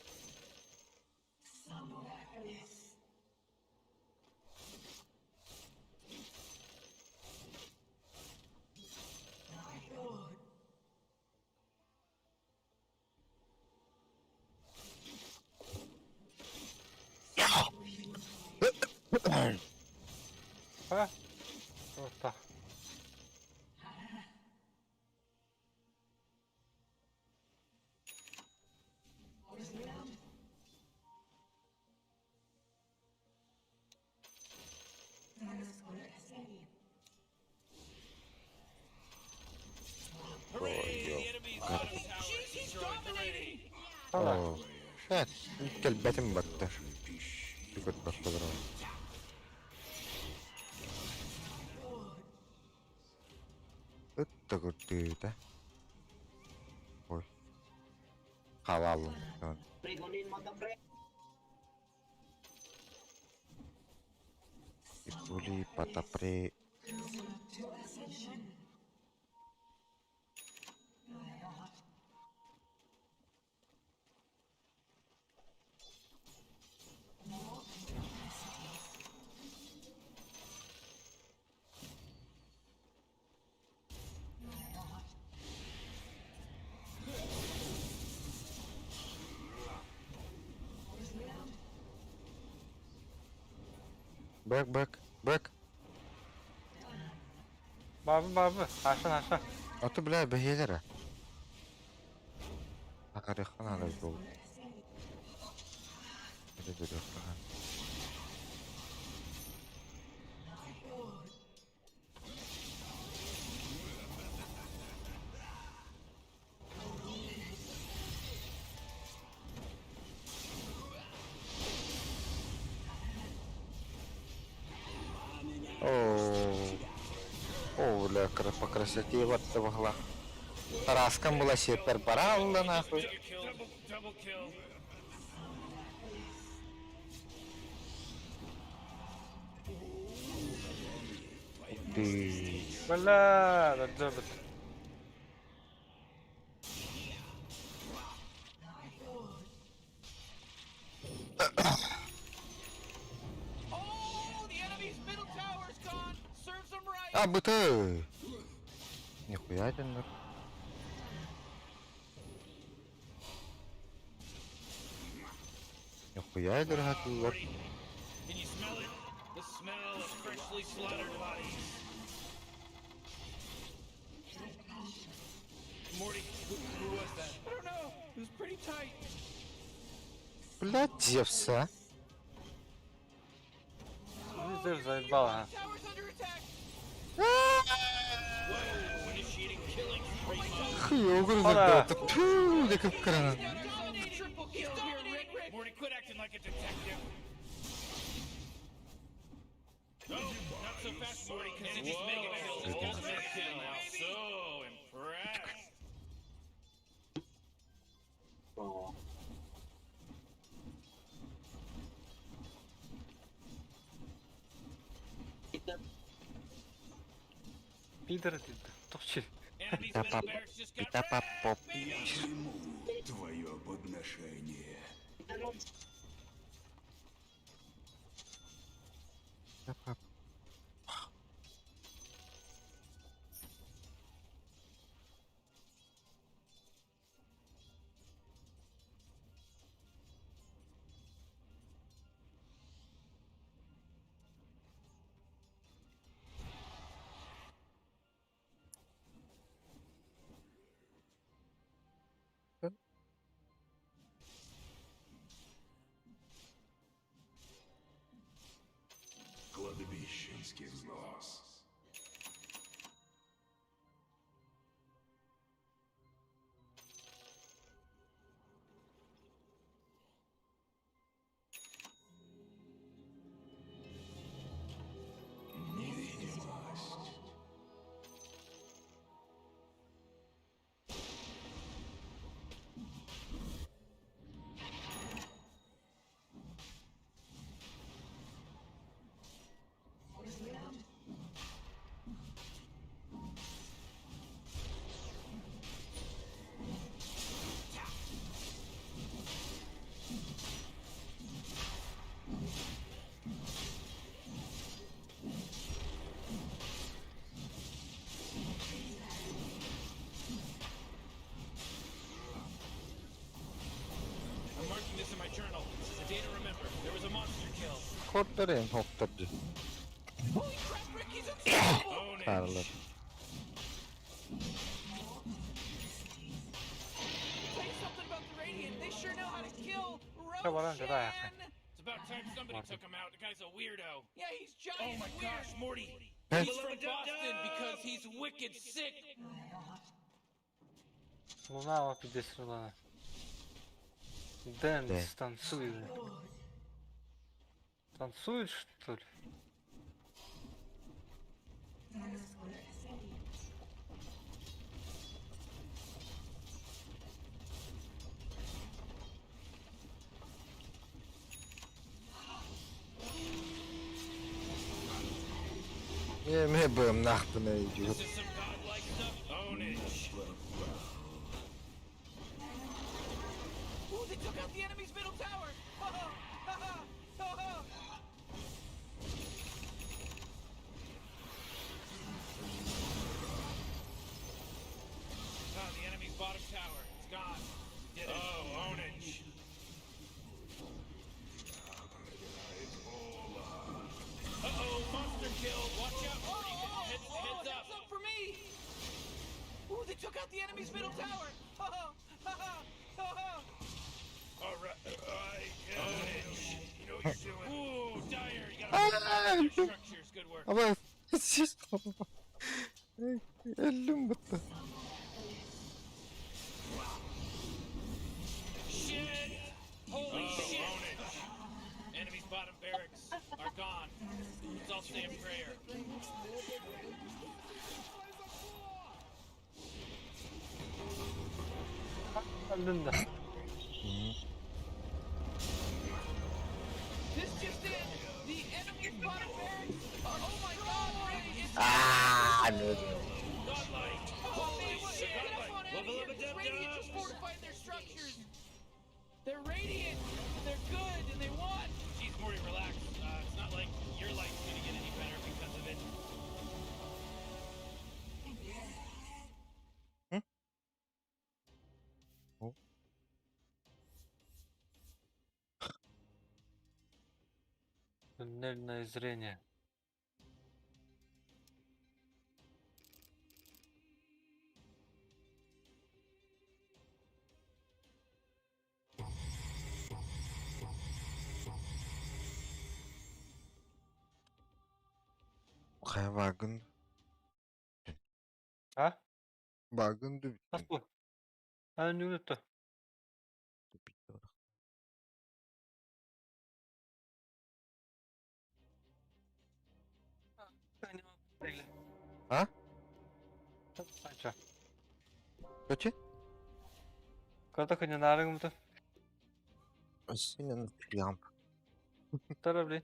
Ха. Ота. Hooray! The enemy's bottom tower is Jeez, he's destroyed. dominating! Hala. Evet, кэлбэтим батта. Түкөт батталар. Ытта көрдүүтэ. Ой. Халалым. Ипули патапре. Back, back, back. Бабы бабы. Аша аша. А то, бля, бэйэлэрэ. Акарыахха наада буолбут. Эрэ көрүөххэ. О, о, бля, по красоте вот могла. Тараскам была супер баралла нахуй. Double, double kill. Ты. Бля, өлдүбүт. Oh, the enemy's middle tower's gone. Serves them right. А, быты. Нихуя один нахуй. Нихуя дорогатылар. Can you smell it? The smell of freshly slaughtered bodies. Morty, who, who was that? I don't know. It was pretty tight. Блядь, Зевс, а? Ну, Зевс заебал, а. Tower's under attack. Whoa, initiating killing spree mode. Хуёгур Ора. загнал. Тьфу, да как крана. Dominating. Triple kill here, Rick. Rick. Morty, quit acting like a detective. Oh, not so fast, Morty, because it just mega kill. Ultimate kill. So impressed. Пидор ты, топчи. Enemy's middle barracks just got Питапа поп. Я приму твое подношение. Питапа. Кладбищенский взнос. Невидимость. I'm marking this in my journal. A day to remember. There was a monster kill. Kortlarım hoptardı. Holy crap, Rick, he's unstoppable. Ownage. Karlar. Tell you something about the Radiant. They sure know how to kill Come on, давай. Roshan. It's about time somebody took him out. The guy's a weirdo. Yeah, he's giant. Oh my and weird. gosh, Morty. Huh? He's from Boston because he's wicked sick. Луна опидесрала. Дэнс танцует. Танцует, что ли? Не, мы будем нахуй на идиот. This is some godlike stuff. Ownage. Ooh, they took out the enemy's middle tower. Ha ha ha ha ha ha. Ah, the enemy's bottom tower. It's gone. Did it. Oh, ownage. Uh-oh, monster kill. Watch out, Morty. Oh, Heads, oh, heads up. heads up for me. Ooh, they took out the enemy's middle tower! Ha ha! Ha ha! Ha ha! All right. Ownage. You know what you're doing. Ooh, Dire, you gotta Ah! their structures. Good work. Ama Өллүм бутта. Shit! Holy shit! Ownage. Enemy's bottom barracks are gone. Let's all say a prayer. Öldün de. This just in! The enemy's bottom barracks! Oh my god, Radiant is Aaa ne öldüm. Godlike! Oh man, what, shit. get up on out of Level here! up a Because dub Radiant just dubs. fortified their structures! They're Radiant! And they're good! And they won! Jeez, Morty, relax. It's not like your life's gonna get any better because of it. Туннельное зрение. Хайа багын. А? Багын дү. Хас бу? Ha ne unuttu? А? Анча. Kötü. Kada kanya narıgımdı. Синен прям. Tarabli.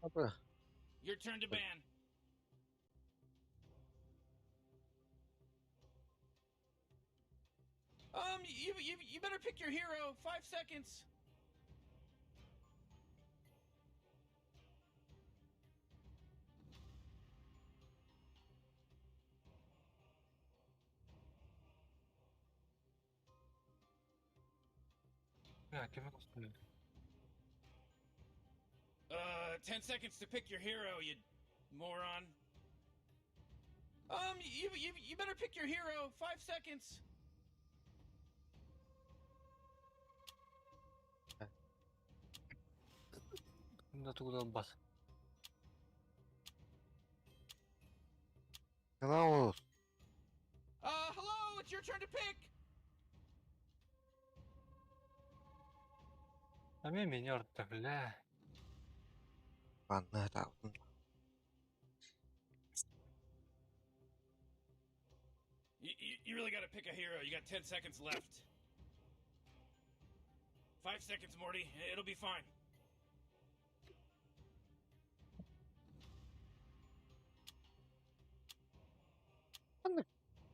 Abi. Your turn to ban. You better pick your hero. 5 seconds. Ya kime kostüm? 10 seconds to pick your hero, you moron. You better pick your hero. 5 seconds. Bunda тугу бас. Klaus. Hello, it's your turn to pick. А мен мени ордо бля. Баннер алдым. You really gotta pick a hero. You got 10 seconds left. 5 seconds, Morty. It'll be fine.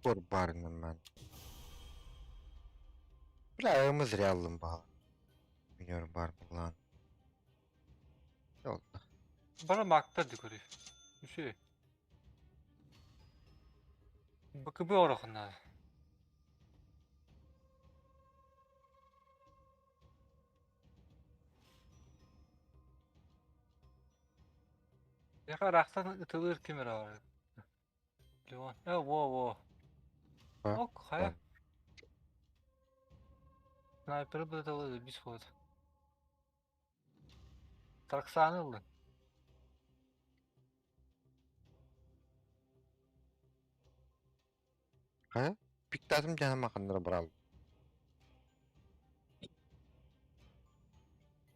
Кор барным мен. Бля, мы зря ыллым баҕа. оонньуур баар буолан. Oldu. Бара мактар ди көрүй. Үсү. БКБ орохна. Яха рахсан ытылыр кимер бар. Леон. Э, во, во. А, Ок, хая. Снайпер бытылы бис ход. Тарксаны ылды. Хайа? Пиктатым жаныма ханнара барал.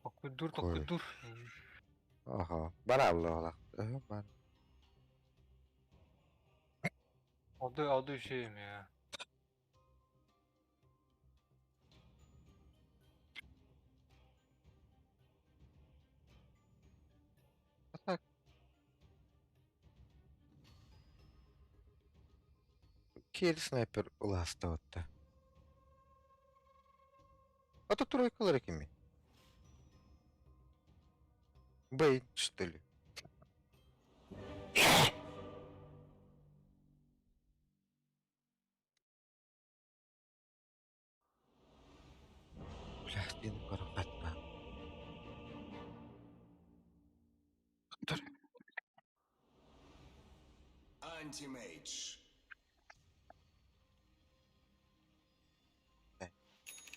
Окудур, Кой. окудур. Аха. Бараллы ола. Бар. Алды, алды şeyim ya. Так. Киэри снайпер улаастабытта. А то тройкалар кими? Бейн, что ли? Бля, дин барахатма. Антимейдж.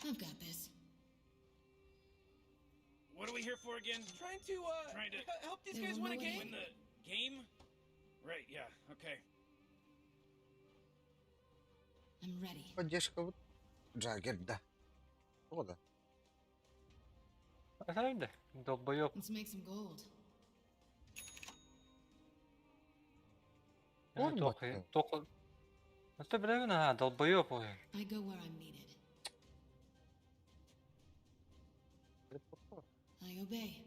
I've got this. What are we here for again? Trying to Trying to help these They guys will win a know game. win the game? Right, yeah, okay. I'm ready. Поддержка вот Джаггер, да. О, да. Sen de. Долбоёб. Let's make some gold. Yani Он тоқ, баттı. тоқ. Это билебин ha, долбоёб ой. I go where I'm needed. I obey.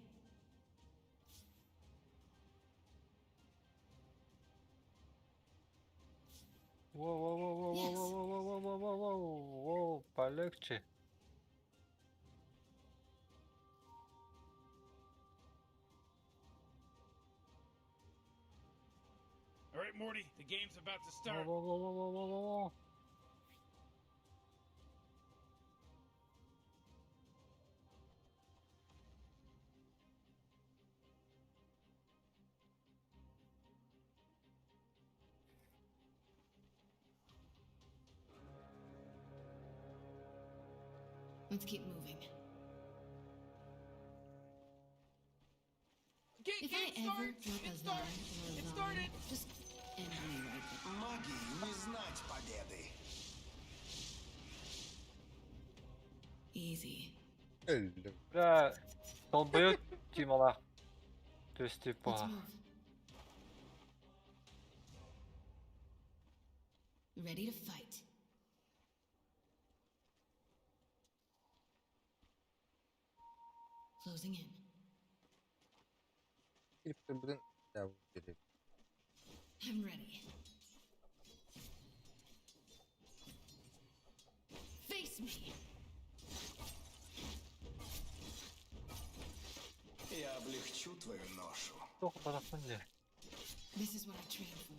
Воу, воу, воу, воу, Yes. воу, воу, воу, воу, воу, воу, воу, полегче. All right, Morty, the game's about to Воу, start. воу, воу, воу, воу, воу, воу. Let's keep moving. Game, If I game ever starts. drop It a starts. line or It a started. rhyme, just end me right there. Магии не знать победы. Easy. Öldüm. Бля, долбоёб Тимала. То есть Let's типа, move. Ready to fight. Closing in. Girip de ya bu dedi. I'm ready. Face me! Я облегчу твою ношу. тоқ барахтын де. This is what I trained for.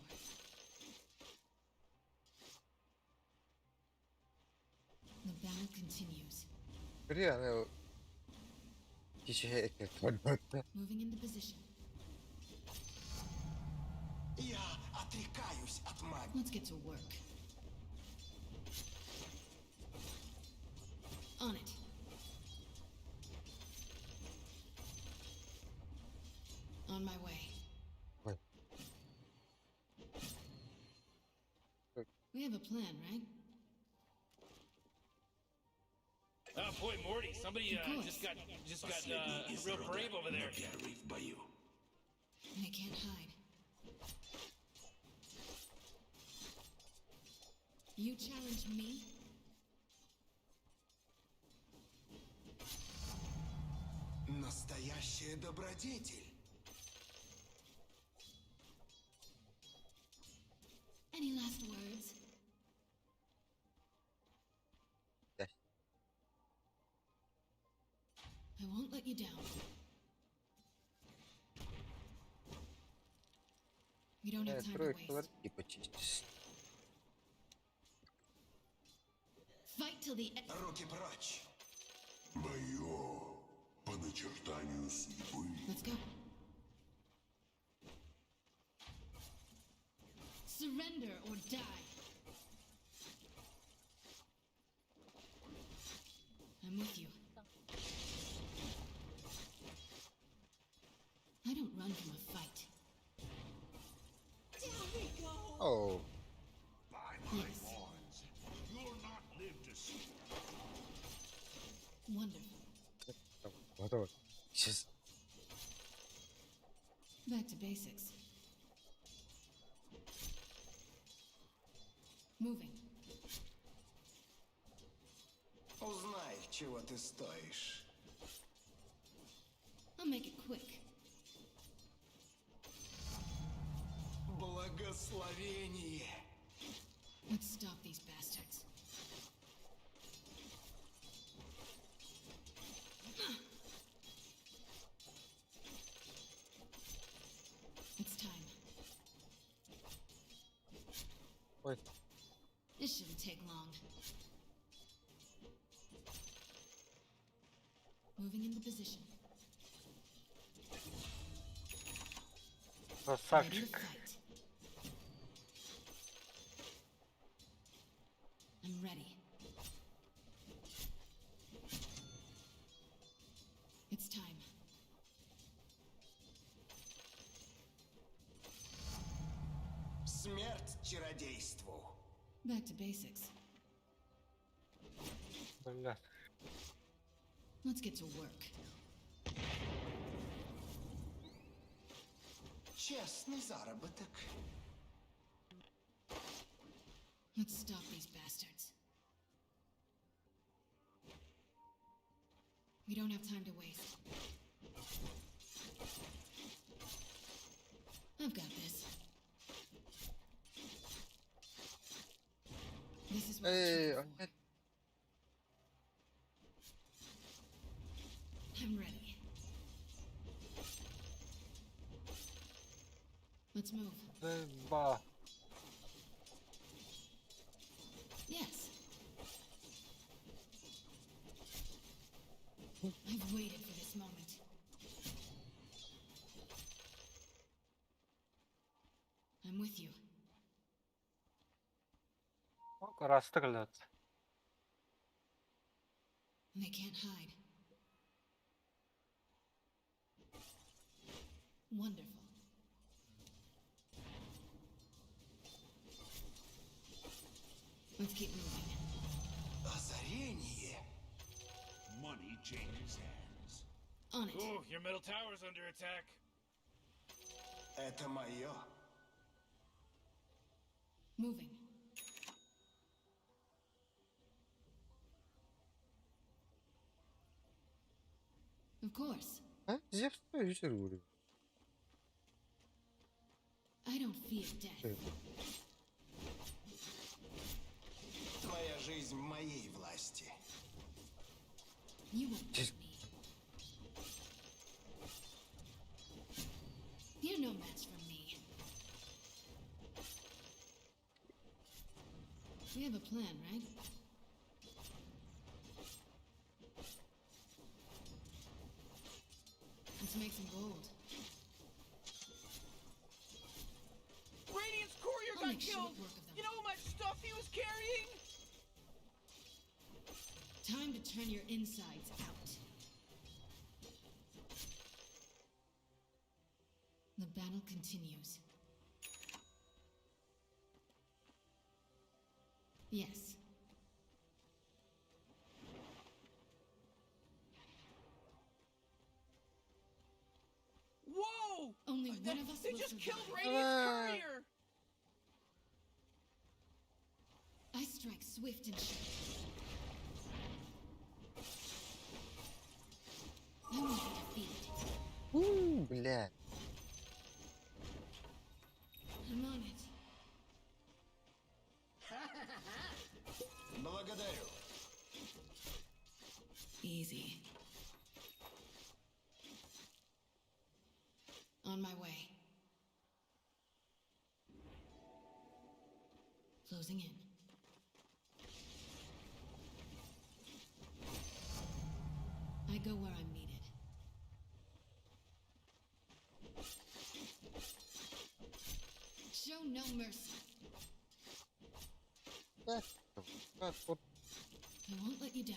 The battle continues. Bir yani o kişiye ekletme. Moving into position. Я отрекаюсь от магии. Let's get to work. On it. On my way. Wait. We have a plan, right? Oh boy, Morty, somebody Of course. just got Последний из real рода, brave over но there. первый в бою. They can't hide. You challenge me? Настоящая добродетель. Any last words? Yes. I won't let you down. We don't have time to Тройку waste. типа чистишь. Fight till the end. Руки прочь. Мое по начертанию судьбы. Let's go. Surrender or die. I'm with you. I don't run from a fight. Down they go. Oh, By my Yes. horns, you'll not live to see. Wonderful. готово. Сейчас. Back to basics. Moving. Узнай, чего ты стоишь. I'll make it quick. Благословение! Let's stop these bastards. It's time. Ой. This shouldn't take long. Moving into position. Ready to Красавчик. fight. I'm ready. It's time. Смерть чародейству! Back to basics. Бля. Let's get to work. Честный заработок. Let's stop these bastards. We don't have time to waste. I've got this. This is what I Эй, trained опять for. I'm ready. Let's move. Ба. Yes. I've waited for this moment. I'm with you. Расстреляться. They can't hide. Wonderful. Let's keep moving. Озарение! Money changes hands. On it. Ooh, your middle tower's under attack. Это мое. Moving. Of course. А? Зевс, ну, я говорю. I don't fear death. Твоя жизнь в моей власти. You won't beat me. You're no match for me. We have a plan, right? Let's make some gold. Radiant's courier I'll got make short killed. work of them. You know how much stuff he was carrying? Time to turn your insides out. The battle continues. Yes. Whoa! Only one of us They will just survive. killed Radiant's courier. I strike swift and sure. I won't be defeated. У, бля. I'm on it. Благодарю. Easy. Closing in. I go where I'm needed. Show no mercy. I won't let you down.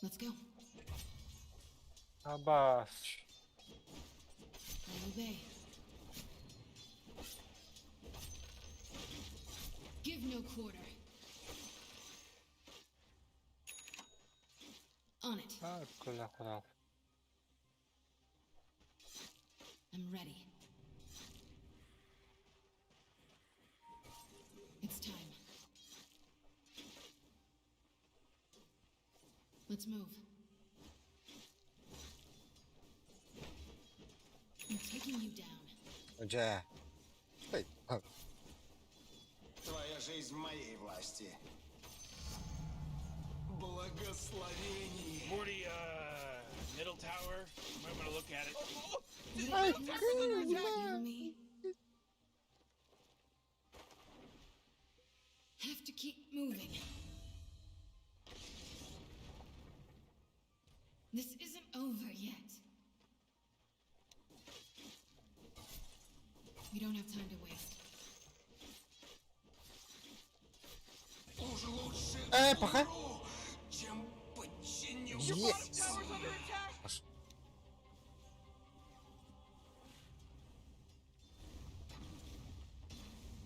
Let's go. Абас. I obey. Give no quarter. On it. Куда куда? I'm ready. It's time. Let's move. I'm taking you down. Дьэ. Эй, а, Твоя жизнь в моей власти. Благословение. Morty, middle tower. You might want to look at it. Oh, You Ай, don't kill me. Have to keep moving. This isn't over yet. We don't have time to waste. Уж лучше пока. умру, чем подчинюсь. Your bottom Yes. tower's under attack.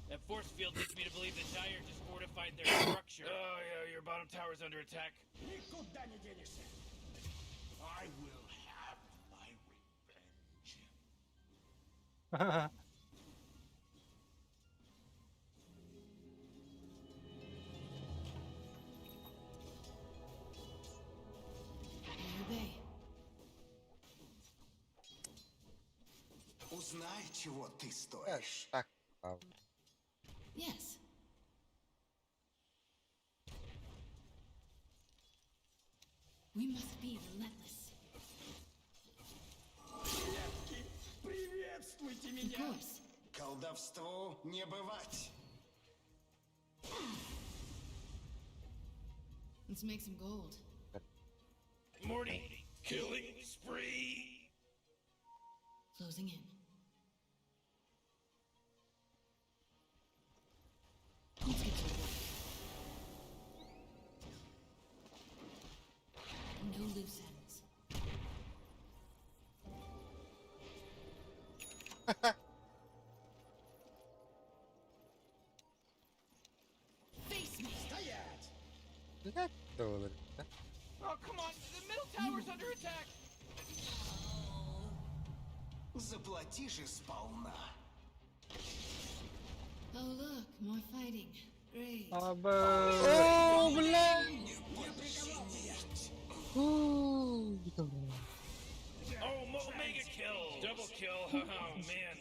That force field leads me to believe that Dire just fortified their structure. Oh yeah, your bottom tower's under attack. Никуда не денешься. I will have my revenge. I obey. Узнай, чего ты стоишь. Так. а, Yes. We must be relentless. Приветствуйте Of меня. course. Колдовству не бывать. Let's make some gold. Morty, killing spree. Closing in. Let's get to work. No loose ends. Face me! Стоять! блядь, доллар. да? Oh, come on. The middle tower's under attack. Заплати же сполна. Oh, look, more fighting. Great. Абас. О, блядь! Не подчинять. Фу, да. Oh, mega kill! Double kill! Oh man.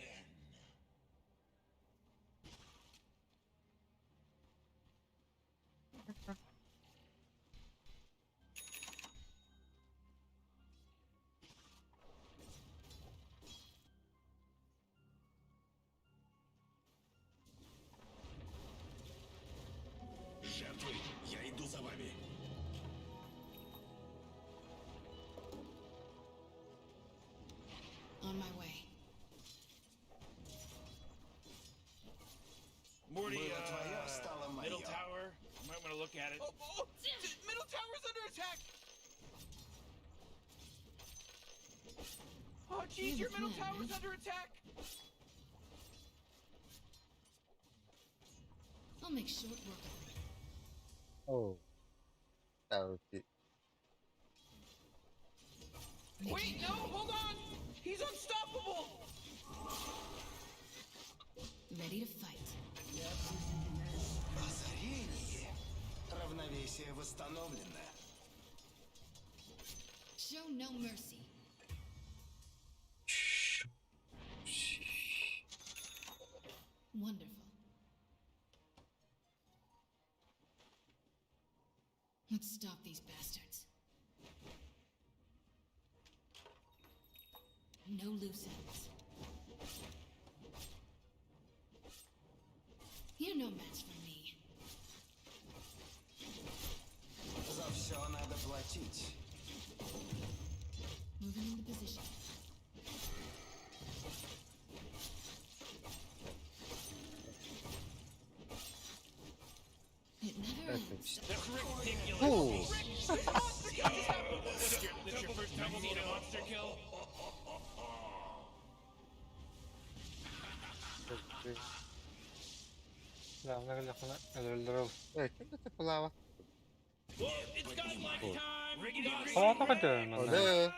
Жертвы, я иду за вами. On my way. Morty, Было твое, стало middle мое. tower. You might want to look at it. Oh, the middle tower's under attack. Oh, jeez, your middle tower's under attack. I'll make short work of it. О. That would be- They Wait, can't no, hide. hold on. He's unstoppable. Ready to fight. Озарение. Равновесие восстановлено. Show no mercy. Wonderful. Let's stop these bastards. No loose ends. no match for me. За все надо платить. Moving into position. It never ends. That's ridiculous. Ooh. This your, this your first time seeing a monster kill? Плава. Whoa, it's godlike time! Riggedy Салата қайда мында? Оле.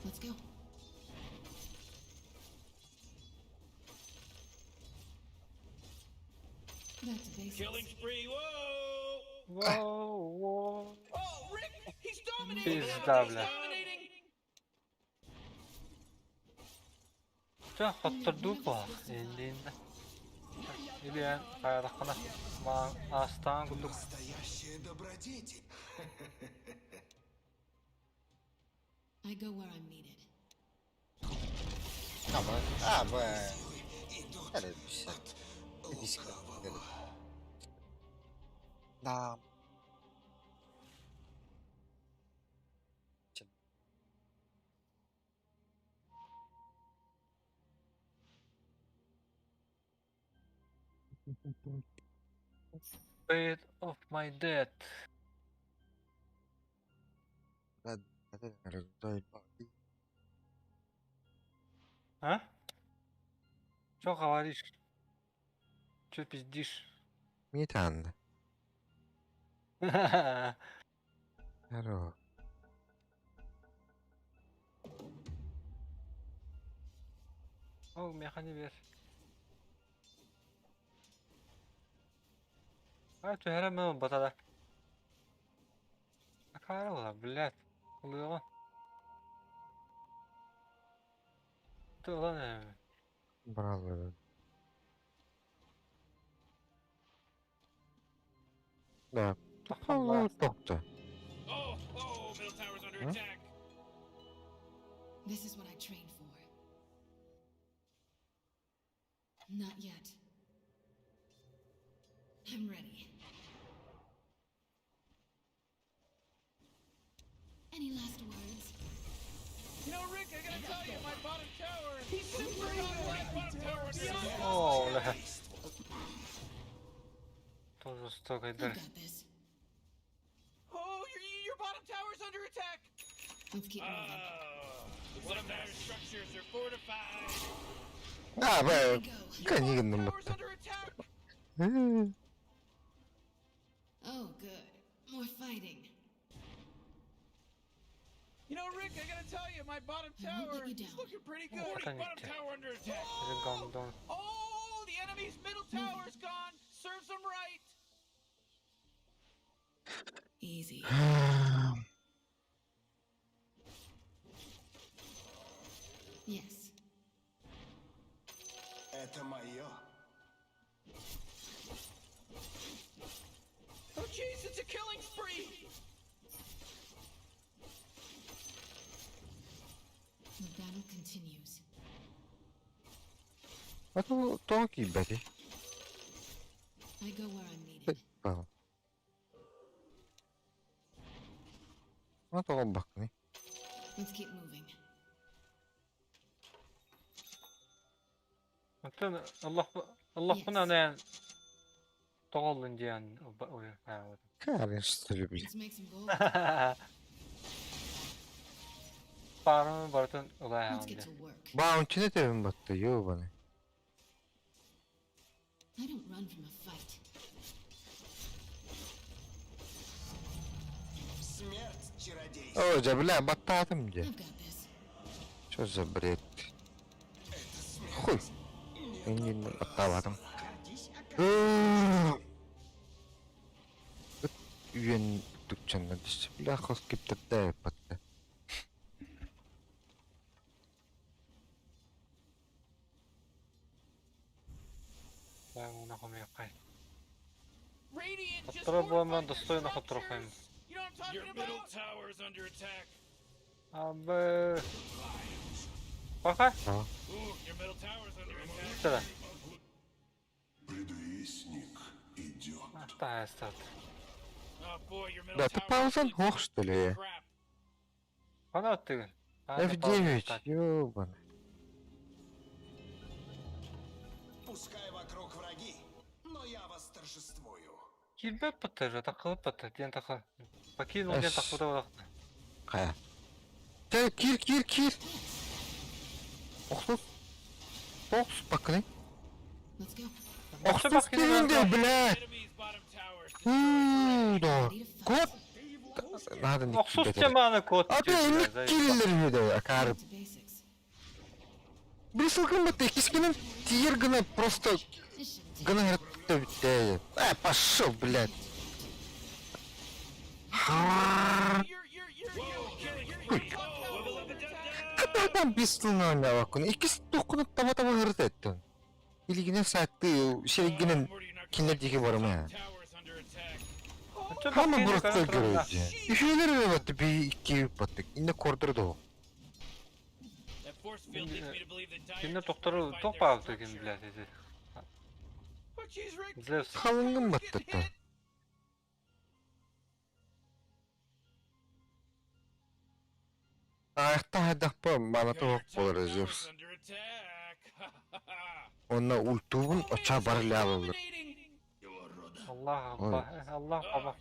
Let's go. Back to basics. Killing spree, whoa! Воу, воу. Oh, Rick, he's dominating. Пизда, He's бля. dominating. Чэ, хоттордуу буолла. Иннин. Или хайрахна. Ма астаан курдук. Настоящая добродетель. I go where I'm needed. Ama abi. Идут Öyle bir şey. от лукавого. Да. Fate of my death. А? Чё говоришь? Чё пиздишь? Митан. Здорово. О, меха не бер. А, түһэрэ мэ батада. Акарла, блядь. Улыга. Ты ладно. Браво. Да. Алла. Тоқта. Oh, oh, middle tower's under Huh? attack. This is what I trained for. Not yet. I'm ready. Any last words? You know, Rick, I gotta tell you, my bottom tower, he's super godlike. Bottom tower under attack. О, бля. Тоже жестоко, I've да. got this. Oh, your, your bottom tower's under attack. Let's keep moving. Oh, looks like dire structures are fortified. Abi. Here we go. Your Канигин bottom tower's нымытты. under attack. Oh, good. More fighting. You know, Rick, I gotta tell you, my bottom I won't tower let you is down. looking pretty good. Warning, bottom tower under attack. Гандон. Oh, the enemy's middle tower's gone. Serves them right. Easy. Yes. Это мое. Oh, jeez, it's a killing spree. The battle continues. А то кибети. I go where I'm needed. Бал. А то бакны. Let's keep moving. Оттон Аллах Аллахпын аны тоҕоллун диэн ой. Конечно, люблю. Let's make some gold. Парын барытын Let's ылаан get to work. Баунчины тевин батты, ёбаный. I don't run from a fight. Смерть чародей. О, да бля, баттатым где. I've got this. Что за бред? Хуй. Мен баттабадым. Үйен түкчанна дис. Бля, хос киптепте батты. Давай уна хомуйаххай. Хотторор буоламмын достойно хоттороххайм. Абы. Пока. Сюда. Предвестник идет. Тастат. Да, ты паузан ох, что ли? Хана тыгын. F9, ёбаный. Пускай вокруг враги, но я восторжествую. Килбэт баттар, такылып баттар, диэн таха. Покинул диэн тахпыта балахта. Хайа. Тэ, кир, кир, кир. Охсус. Охсус бакыны. Let's go. Охсус киринде, бля. Да. Кот. Надо не Охсус теманы кот. А ты не кириллер видео, акар. To basics. Брисылгын бытты, кискинин тиер гына просто This shouldn't take гына битте. Э, пошел, блядь. Ката там бистылны ойнабаккын. Иккис тохкунуп таба таба хырыт эттин. Илигине саатты шеригинен кинер диги барым. Хама просто görüyordu. Üfüler battı bir iki battık. Yine kordurdu o. Кинне тохтору тоқ баалты кин блядь эти. Зевс. Халыңгын батты та. Ayakta hadakpa bana toq болар Зевс. Онна ультубун оча бар лявылыр. Allah Allah. Allah baba.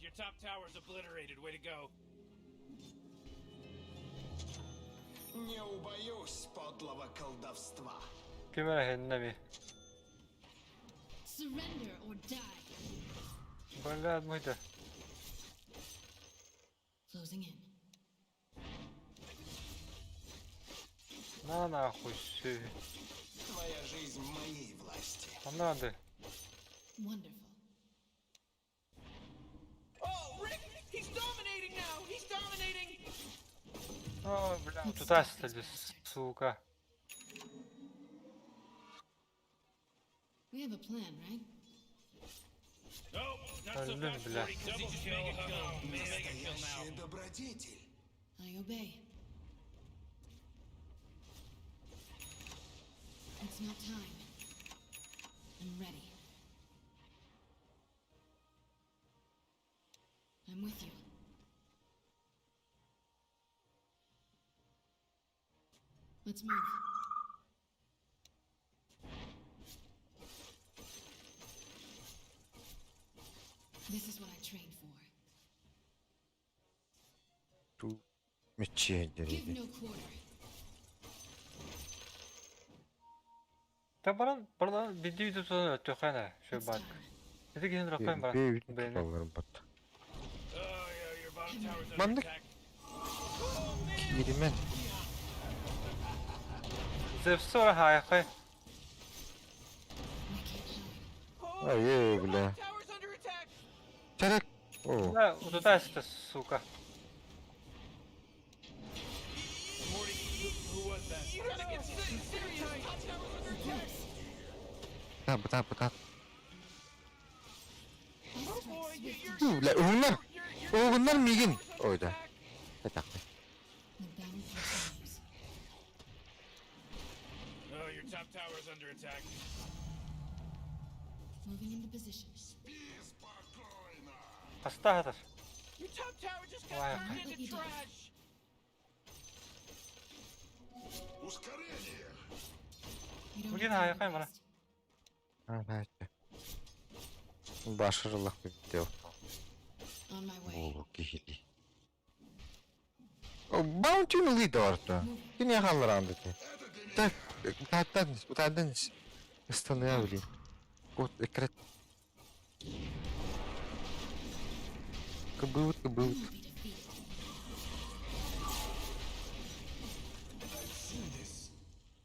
Не убоюсь подлого колдовства. Кимere хенне ми. Surrender or die. Блядь, мыйда. Closing in. На нахуй сü. Твоя жизнь в моей власти. Надо. Wonderful. Oh, Rick! He's dominating now! He's dominating! О, бля, туда стали, сука. We have a plan, right? Блин, бля. Настоящая добродетель. I obey. It's not time. I'm ready. I'm with you. Let's move. This is what I trained for. Ту мече Give дерedi. no quarter. Та баран, баран биди видео төхәнә, шөй It's бар. time. Эти киһин ракайм баран. Бе Бэйни. аларым бат. Маннык киримен. Зевс ора хайхай. We can't hide. Ай, бля. Tower's under attack! Терек. О, Бля, туда сука. You gotta get serious! Top tower's under attack! та та та. I strike swift. Ту, бля, угуннар. Угуннар мигин. Ой да. Так. The battle continues. Moving into position. Хаста хатар. Your top tower just got Wow. turned into trash! Ускорение! We don't Bugün have time to harika bana. waste. Ha, Başarılak bir video. On my way. Бу кихили. Bounty leader орто. Кине халларанды те. Так, утаттан, утаттан. Остановили. Вот экран. Кабут, I кабут. won't be defeated. I've seen this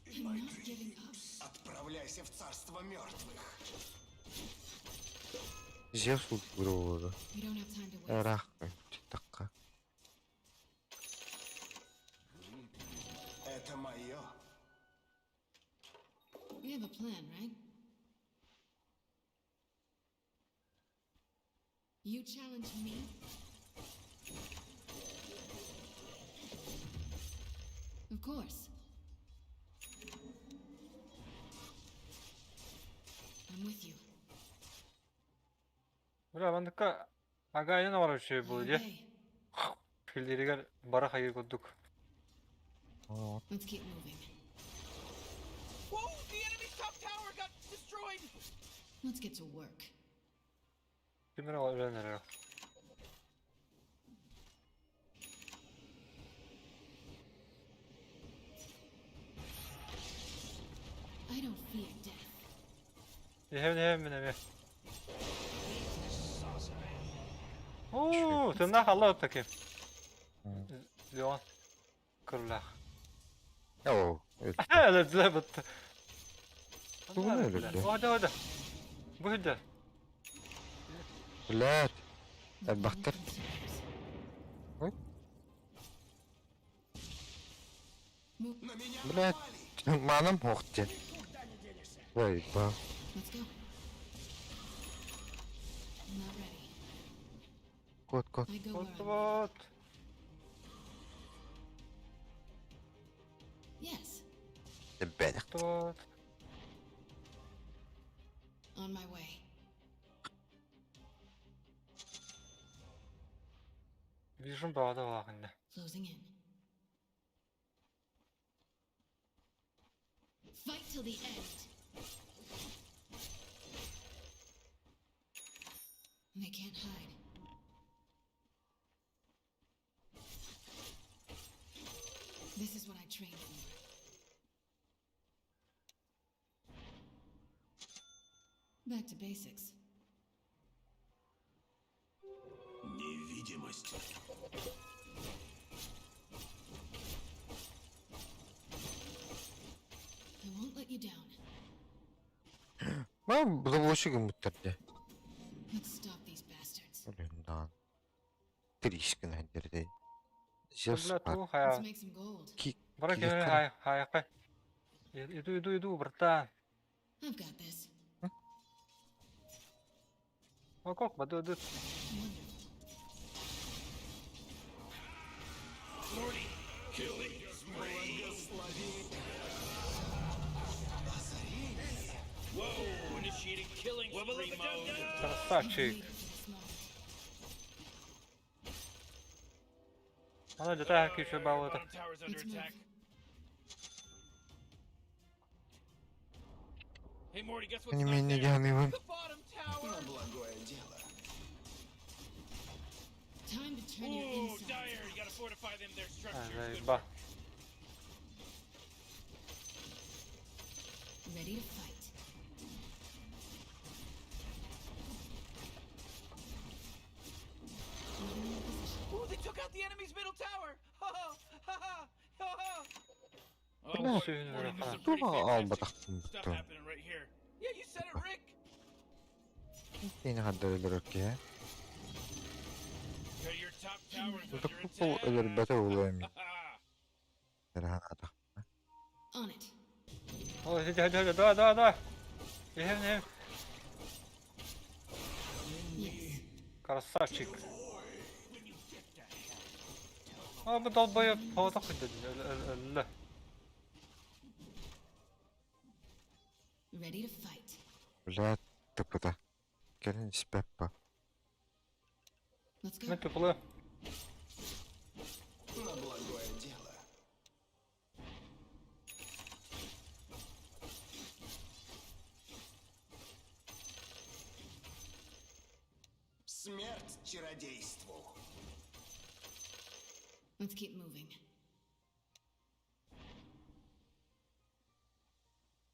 in I'm my not giving up. dreams. Отправляйся в царство мертвых. Зевс угроза. We don't have time to waste. Рах, такка. Это мое. We have a plan, right? You challenge me? Of course. I'm with you. Бля, манныкка агаайын оҥорор үчүгэй I буолуо дии. obey. Киллэригэр бара хайыы курдук. Оо, Let's keep moving. Whoa, the enemy's top tower got destroyed. Let's get to work. Ким эрэ өлөн эрэр. I don't fear death. Иһэбин иһэбин мин эмиэ. Оо, тыннаах алла таким. Леон. Кырлаах. Оо, өлдө. Өлөрдүлэр бытты. Тугун өлөрдө? Ода ода. Бу хүдэ. Блядь. Look on the Элбэхтэр. upstairs. Ой. Move. На меня Блядь. напали! Манам суох диэн. Ой, ба. Let's go. I'm not ready. Кот, кот. I go where Вот I'm вот. Yes, Бэлэх. Вот. on my way. Вижу баҕада улаахынна. Closing in. Fight till the end. They can't hide. This is what I trained for. Back to basics. Невидимость. I won't let you down. Мам заблочи гыммыттар дии. Let's stop these bastards. Өлөн даҕаны. Тришкин хандердей. Зевс Бля, бар. туу Let's хайа. make some gold. Ки Бара киһи кэлэр хара. хай хайакка. Иду иду иду, братан. I've got this. Окок, баду иду. Wonderful. Whoa, initiating killing spree mode. I've Красавчик. waited for this moment. Ана жата киши баалыта. Bottom tower's under Let's move. attack. Hey Morty, guess what's Не not менее there? яныгын. The bottom tower. На благое дело. Time to turn your Ooh, insides Dire, out. you gotta fortify them their structures. Good Ба. work. Ready to fight. Moving in position. Ooh, they took out the enemy's middle tower. Ha ha ha ha ha ha. Oh, Бля, Morty, Morty, there's some pretty Туга fantastic албатахпын stuff буттун. happening right here. Yeah, you said it, Rick. Тини хандер өлөрөкке. Okay, your top tower's under Туппу attack. өлөрбөтө улуем. Ханата. On it. О, иди иди иди, давай давай давай. Иһэм иһэм. Yes. Красавчик. А, бу долбоеб хоотох хүдэ. Ready to fight. Блядь, туппута. Кэлин испэппа. Let's go. Мен тупулы. На благое дело. Смерть чародейству. Let's keep moving.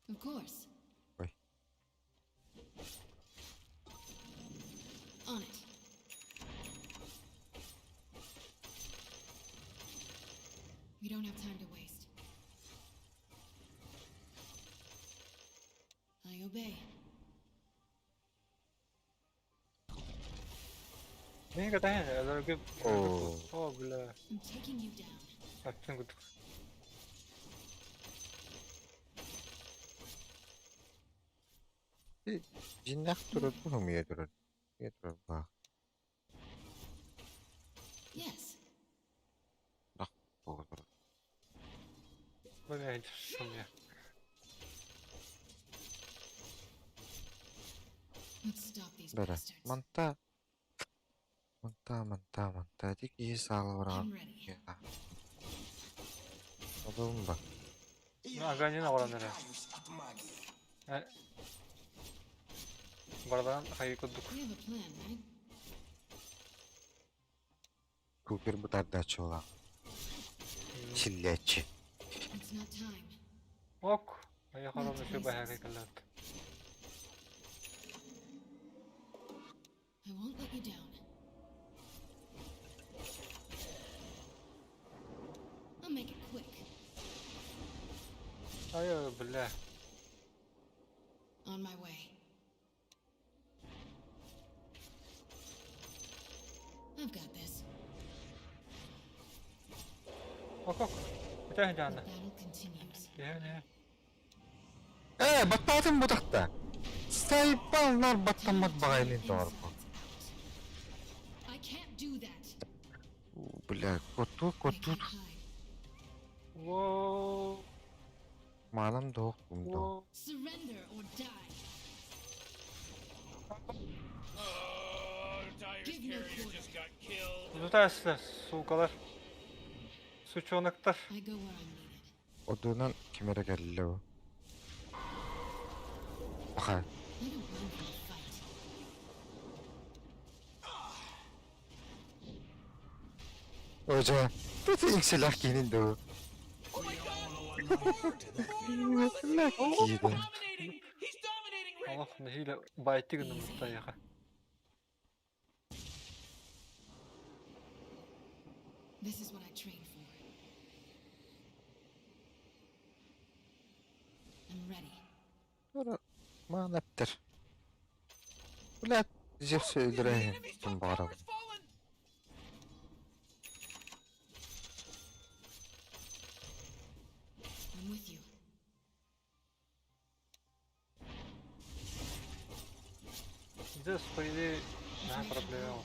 Of course. Ой. On it. We don't have time to waste. I obey. Мен катаһын өлөргө. Оо. О, бля. I'm taking you down. Аттын курдук. Жиннах турар бу хымыя турар. Хымыя турар ба. Yes. Блядь, что мне? Let's stop these Бэрэ. bastards. Манта. Манта, манта, манта. Ити киһи саалабыраҕан. I'm ready. Одуун ба. Ну, Аганин оҕорон эрэ. Отрекаюсь от магии. Э, Бардан хайы курдук. We have a plan, right? Купер бытардааччылаах. Силлээччи. It's not time. Ок. Айа хорон үчү бэһэгэ кэллэт. I won't let you down. I'll make it quick. Айа, бля. On my way. I've got this. Ок, ок. Бүтэ The жаана. battle continues. Не, не. Ээ, баттаатын бутахта. Сайпал нар баттаммат баҕайылын тоҕорбо. Insides out. I can't do that. Бля, коту, They коту. can't hide. Воу. Маанам доох кумдо. Воу. Surrender or die. Oh, Dire's Give no carrier quarter. just got killed. Lütfen суукалар. Сучонактар. I go where I'm needed. Одуунан кимэрэ кэллэ бу. Аха. I don't run from a fight. Ожа, тут иҥсэлээх киһинин дуу. Oh my god! Four in a row! That's Киирэн. He's dominating! He's dominating, Rick! Олох нэһиилэ байтыгын муттайаха. This is what I trained for. I'm ready. Ора, маан эптер. Бля, Зевс The өлөрөн enemy's ким top баҕарабын. tower's fallen! I'm with you. Здесь, по идее, на проблема.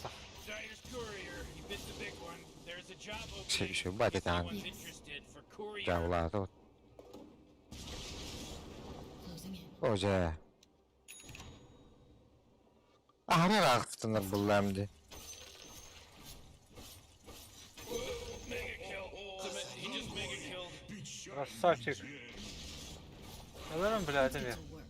Dire's courier, he bit the big one. There's a job Şey, opening. şey, бат If этаҕын. anyone's interested for courier. Дьаулаата. Closing in. Ожа. Аһара аахтынар буллаам дии. Mega kill. He just mega killed. Красавчик. Өлөрөн Let's блядь get эми. to work.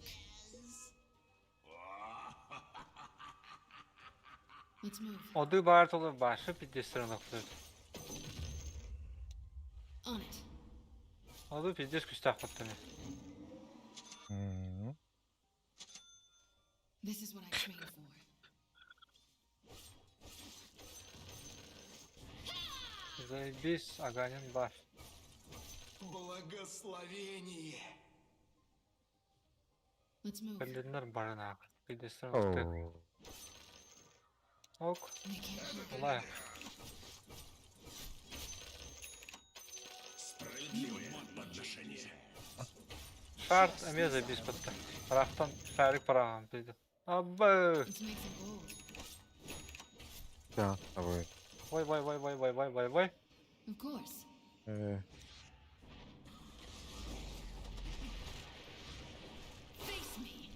Let's move. Оду баар толы башы пиздец охтур. On it. Оду пиздец күстәк коттыны. Мм. This is what I trained for. Заебись, Аганин бар. Благословение! Let's move. Берлиннер барына. Пиздец охтур. Оо. Ок. They can't hide. Олай. Справедливое подношение. Шарт эме заебись потта. Рахтан шарик параган пиздец. Абы. Let's make some gold. Да, абы. Вай вай вай вай вай вай вай вай. Of course. Э, Face me.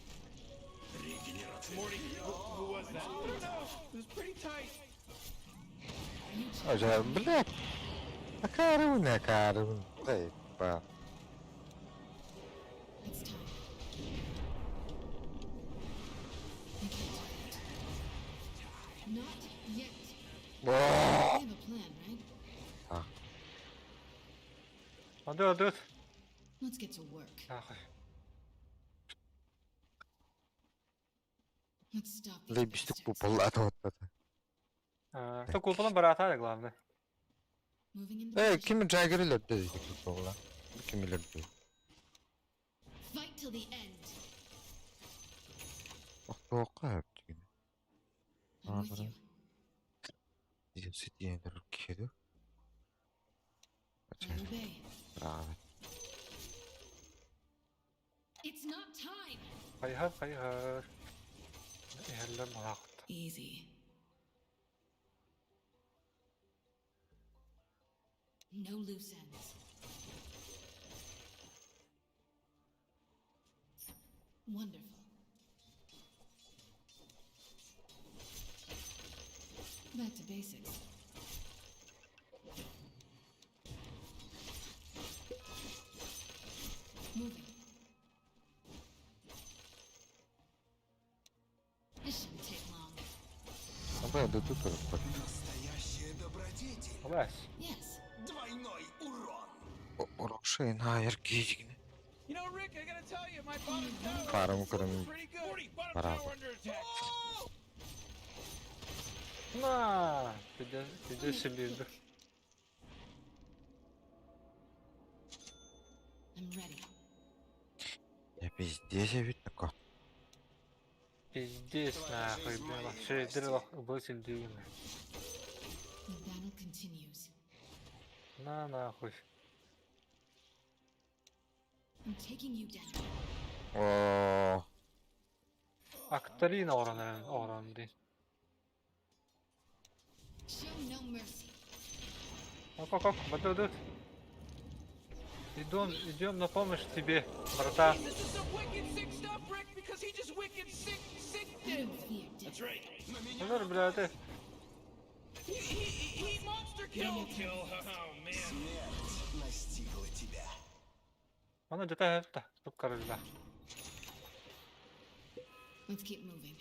Регенерация. Morty, who was that? I don't know. It was pretty tight. You too. Ожа, блядь. Акарун, акарун. Ба. It's time. I can't do that. Not yet. Оо. We have a plan, right? Оду оду. Let's get to work. Нахуй. Let's stop these Лейбистик bastards. куполлаата оттата. То куполун барата главное. Moving into Э, position. ким Джаггер өлөрдө дейт куполла. Ким өлөрдө? Fight till the end. Охтоокка өптүгүн. I'm with Ага. you. Зевс диэн киһи. I obey. Браво. It's not time. Хайхар хайхар. Эхэллэр малаакт. Easy. No loose ends. Wonderful. Back to basics. Moving. This shouldn't take long. Абы да тут тоже. Настоящая добродетель. Хабас. Yes. Двойной урон. Орошин хайр кижигне. You know, Rick, I gotta tell you, my bottom tower Парам is looking курам. pretty good. 40, bottom Пора. tower under attack. Oh! На! Пиздец себе. I'm ready. Я пиздец, я ведь такой. Пиздец Твоя нахуй, жизнь блин. в моей Шесть власти. дрелах бросили дюймы. The battle continues. На нахуй. I'm taking you down. О, Акторина оранын, оран дин. Show no mercy. Ок, ок, ок, баду, Идем, идем на помощь тебе, братан. This is some wicked sick stuff, Rick, because he just wicked sick sick I it. don't fear death. That's right. Dur, бля, ты. He monster Double killed. kill. Oh, man. Смерть настигла тебя. Она где-то это, тут король, да. Let's keep moving.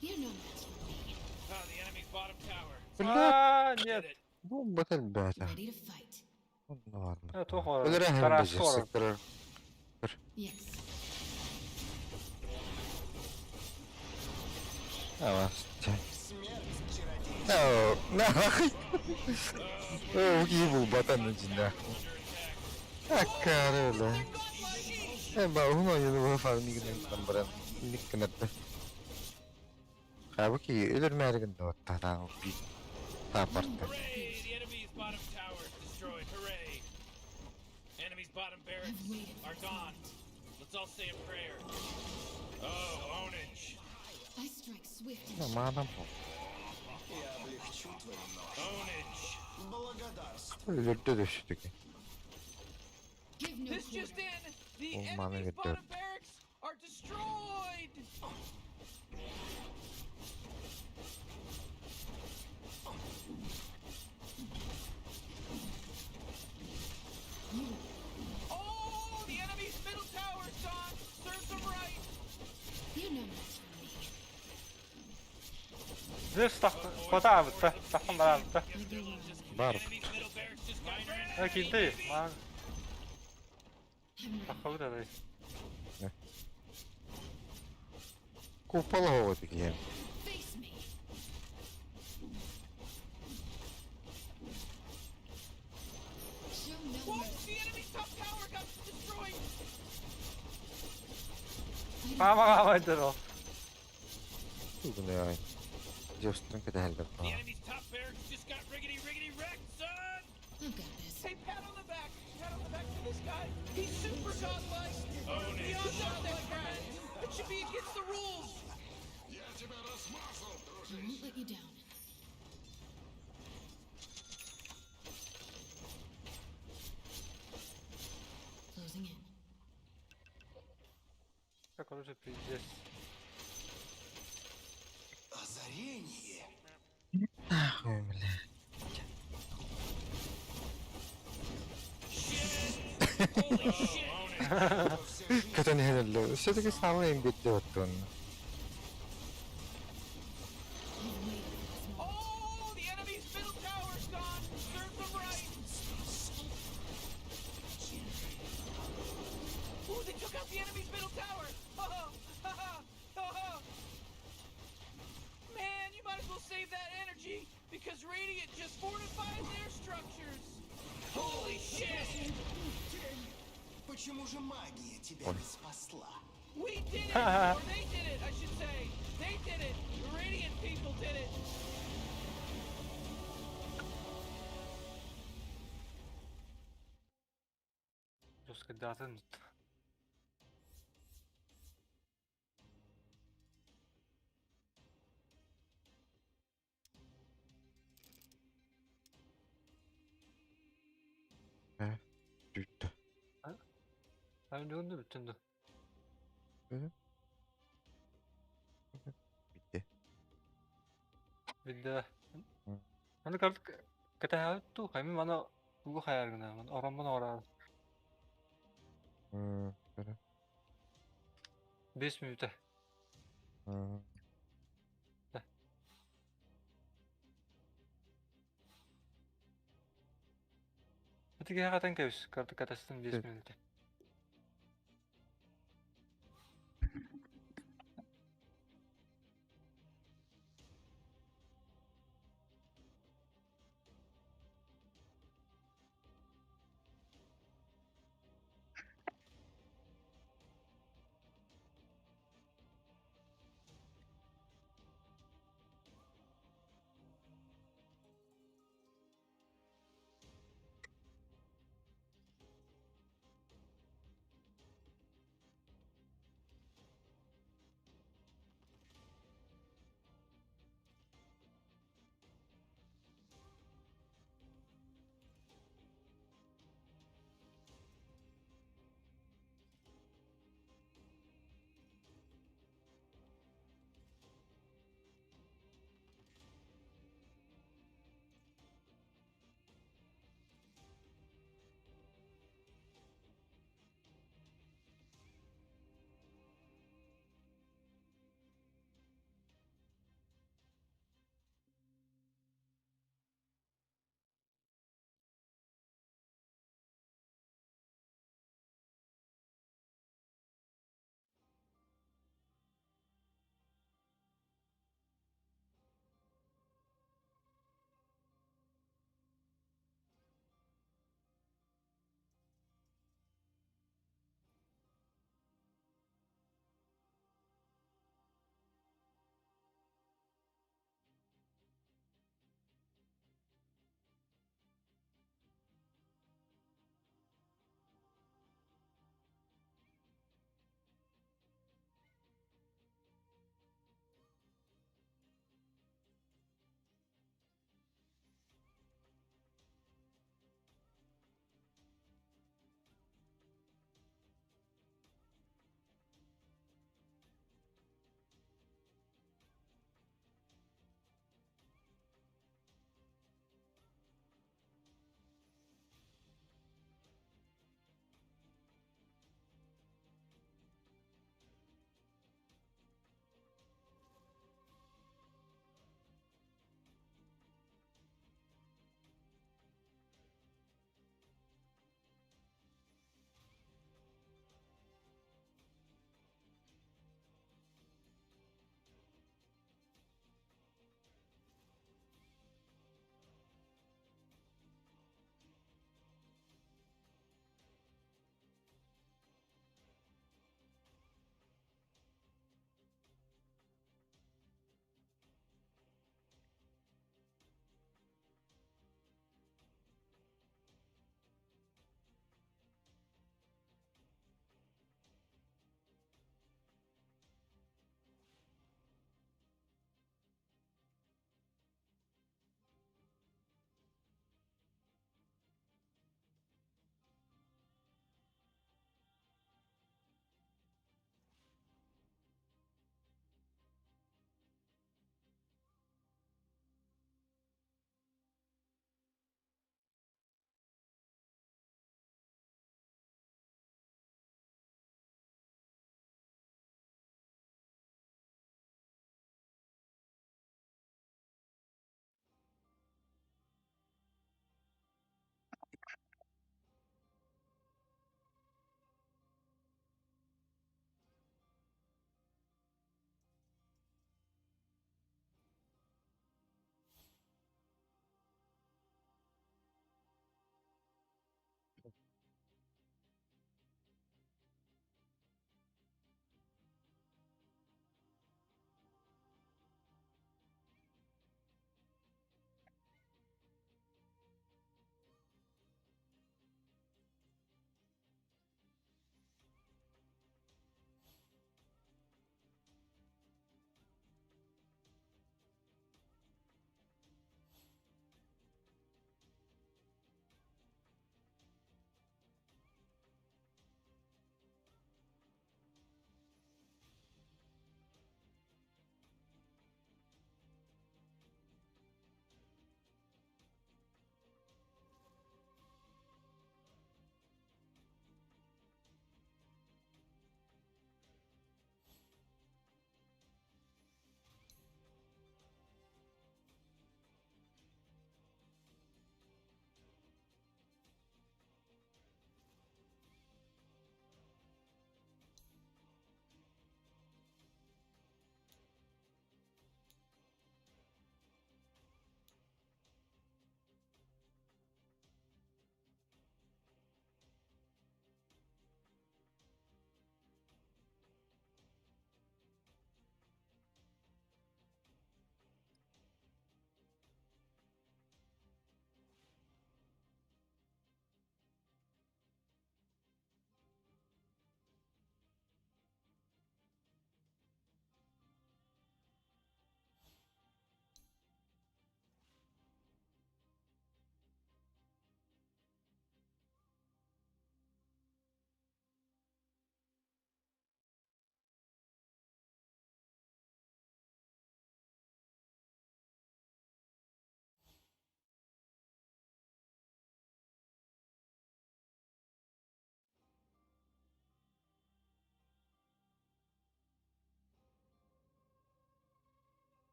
You're no match for me. Oh, the enemy's bottom tower. Бля, А, нет. Did it. бомба ребята. Ready to fight. Ну ладно. Я тоже Өлөрөһүн Тарас бежер, сорок. сектор. Yes. Давай. Смерть чародея. No, нахуй. О, ебал ботан на тебя. А, короля. Э, ба, уно йылы фармигин там брат. Никнет. Хабки, өлөр мәрген да тадан би. Тапарты. Hooray! The enemy's bottom tower is destroyed. Hooray! Enemy's bottom barracks I've waited for are this gone. moment. Let's all say a prayer. Oh, ownage. I strike swift and Ну, sharp. мадам. Я облегчу твою ношу. Ownage. Благодарствую. Өлөрдө да все-таки. Give no This just quarter. in, the Oh, man, enemy's I get bottom barracks are destroyed. You Oh, the enemy's middle tower's gone. Serves them right. you're no match for me. Здесь так, куда вы, та, тахан баран, та. I go on. Бар. Enemy's middle barracks just got А, кинты, ман, I'm ready. тахабы да дай. Купол вот такие. Face me. Show no Whoa, mercy. the enemy's top tower got destroyed. I don't Ама, ама, дро. Тугуна. Жостун кэдэлдэ. The enemy's top barracks just got riggedy riggedy wrecked, son! I've got this. Hey, pat on the back. Pat on the back to this guy. He's super godlike. Ownage. Beyond godlike, friends. It should be against the rules. Я тебя размазал, I won't let you down. Closing in. Так, короче, пиздец. Озарение. Ой, бля. Holy shit! Ownage. Көтөн хэлэлээ. Все-таки самый имбит вот он. I've waited for this moment. Oh, the enemy's middle tower's gone. Serves them right. Ooh, they took out the enemy's middle tower. Ha ha ha ha ha. Man, you might as well save that energy because Radiant just fortified their structures. Holy shit! Тень. Почему же магия тебя не спасла? We did it, or they did it, I should say. They did it. The Radiant people did it. Жестко датын. Аны да бүттүн да. Bitti. Билдэ. Аны картык кэтэһээбит дуу, хаймы маны тугу хайар гына, ороммун оҕороор. Көрө. 5 мүнүүтэ. Ити киһи хатан кэбис, картык кэтэстин 5 мүнүүтэ.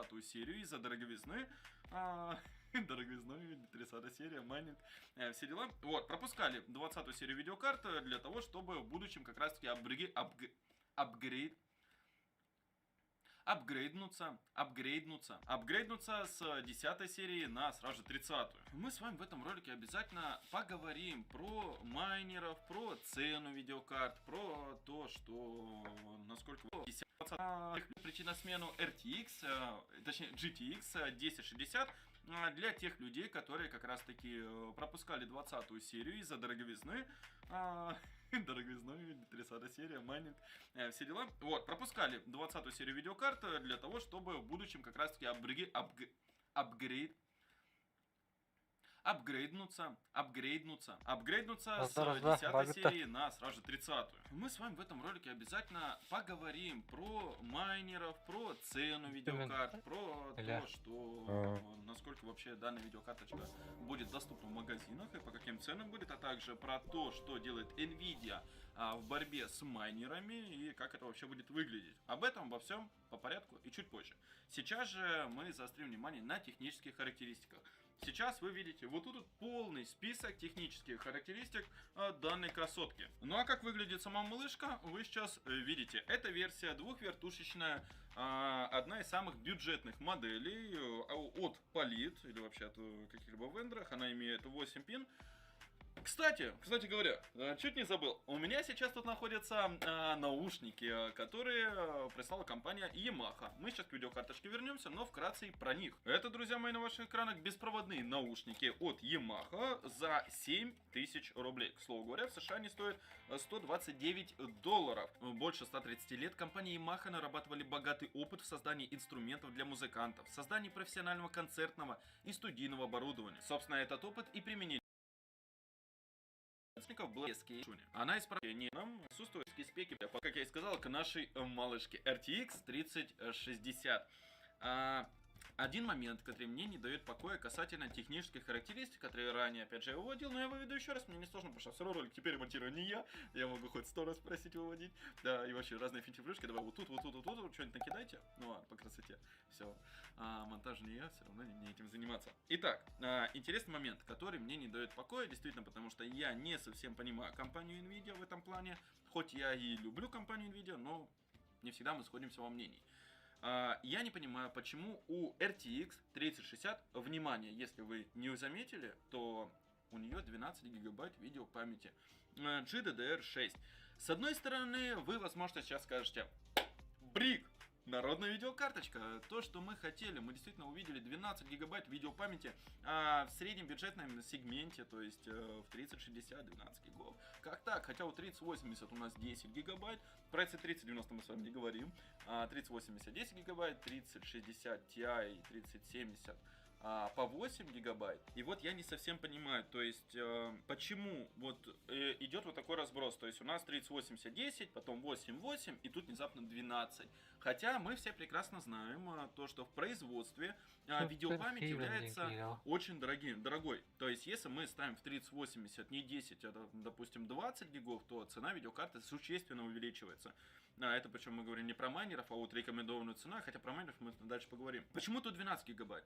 20 серию из-за дороговизны. А, дороговизны, 30 серия, майнинг, все дела. Вот, пропускали 20 серию видеокарт для того, чтобы в будущем как раз-таки апгрейд апгрейднуться, апгрейднуться, апгрейднуться с 10 серии на сразу же 30. Мы с вами в этом ролике обязательно поговорим про майнеров, про цену видеокарт, про то, что насколько 10 прийти на смену RTX, точнее GTX 1060 для тех людей, которые как раз таки пропускали 20 серию из-за дороговизны, дороговизны, 30 серия, майнинг, все дела. Вот, пропускали 20 серию видеокарт для того, чтобы в будущем как раз таки апгрейд апгрейднуться, апгрейднуться, апгрейднуться с Раз, раз, 10 два, серии на сразу же 30. Мы с вами в этом ролике обязательно поговорим про майнеров, про цену видеокарт, про Бля. то, что А. насколько вообще данная видеокарточка будет доступна в магазинах и по каким ценам будет, а также про то, что делает Nvidia в борьбе с майнерами и как это вообще будет выглядеть. Об этом во всем по порядку и чуть позже. Сейчас же мы заострим внимание на технических характеристиках. Сейчас вы видите вот тут вот полный список технических характеристик данной красотки. Ну а как выглядит сама малышка, вы сейчас видите. Это версия двухвертушечная, одна из самых бюджетных моделей от Palit или вообще от каких-либо вендоров. Она имеет 8 пин. Кстати говоря, чуть не забыл, у меня сейчас тут находятся наушники, которые прислала компания Yamaha. Мы сейчас к видеокарточке вернемся, но вкратце и про них. Это, друзья мои, на ваших экранах беспроводные наушники от Yamaha за 7000 рублей. К слову говоря, в США они стоят 129 долларов. Больше 130 лет компания Yamaha нарабатывали богатый опыт в создании инструментов для музыкантов, в создании профессионального концертного и студийного оборудования. Собственно, этот опыт и применили. Был резкий. Она из не нам присутствует спеки, как я и сказал, к нашей малышке RTX 3060. Один момент, который мне не дает покоя касательно технических характеристик, которые ранее, опять же, я выводил, но я выведу еще раз, мне не сложно, потому что все равно ролик теперь монтирую не я, я могу хоть 100 раз просить выводить, да, и вообще разные финтифлюшки, давай вот тут, вот тут, вот тут, вот что-нибудь накидайте, ну ладно, по красоте, все, монтаж не я, все равно не этим заниматься. Итак, интересный момент, который мне не дает покоя, действительно, потому что я не совсем понимаю компанию Nvidia в этом плане, хоть я и люблю компанию Nvidia, но не всегда мы сходимся во мнении. Я не понимаю, почему у RTX 3060, внимание, если вы не заметили, то у нее 12 гигабайт видеопамяти, GDDR6. С одной стороны, вы, возможно, сейчас скажете: Брик, народная видеокарточка, то, что мы хотели, мы действительно увидели 12 гигабайт видеопамяти, в среднем бюджетном сегменте, то есть в 3060 12 гигов. Как так? Хотя у 3080 у нас 10 гигабайт, про 3090 мы с вами не говорим, 3080 10 гигабайт, 3060 Ti и 3070 по 8 гигабайт. И вот я не совсем понимаю, то есть почему вот идет вот такой разброс. То есть у нас 3080 10, потом 8.8 и тут внезапно 12. Хотя мы все прекрасно знаем то, что в производстве видеопамять является очень дорогой. То есть если мы ставим в 3080 не 10, а допустим 20 гигов, то цена видеокарты существенно увеличивается. Это причем мы говорим не про майнеров, а вот рекомендованную цену, хотя про майнеров мы дальше поговорим. Почему тут 12 гигабайт?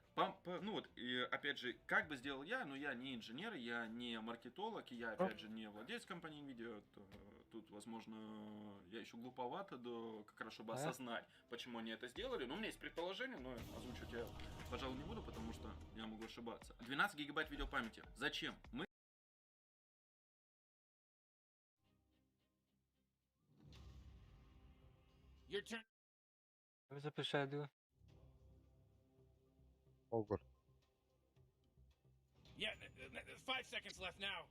И опять же, как бы сделал я, но я не инженер, я не маркетолог, и я, опять же, не владелец компании Nvidia, то, тут, возможно, я еще глуповато, да, как раз чтобы осознать, почему они это сделали. Но у меня есть предположение, но озвучивать я, пожалуй, не буду, потому что я могу ошибаться. 12 гигабайт видеопамяти. Зачем? Мы Your turn. Запрещаю. Огр. Yeah, 5 seconds left now.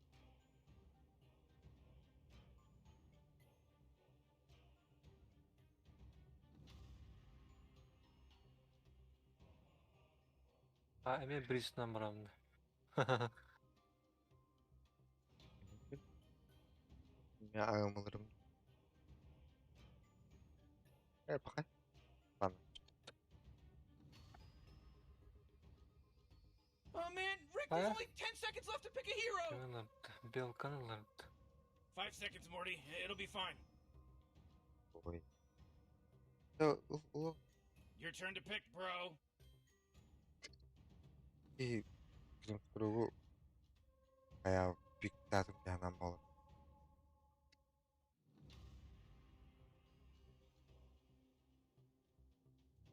Эмиэ Брисна барамды. Я alırım. Evet bakayım. Bana. Oh man, Rick, there's Huh? only 10 seconds left to pick a hero. Белканы ыларбыт. 5 seconds, Morty. It'll be fine. Ой. Your turn to pick, bro. Киһи Кримстругу хайа пиктаатым дьаһанан буолар.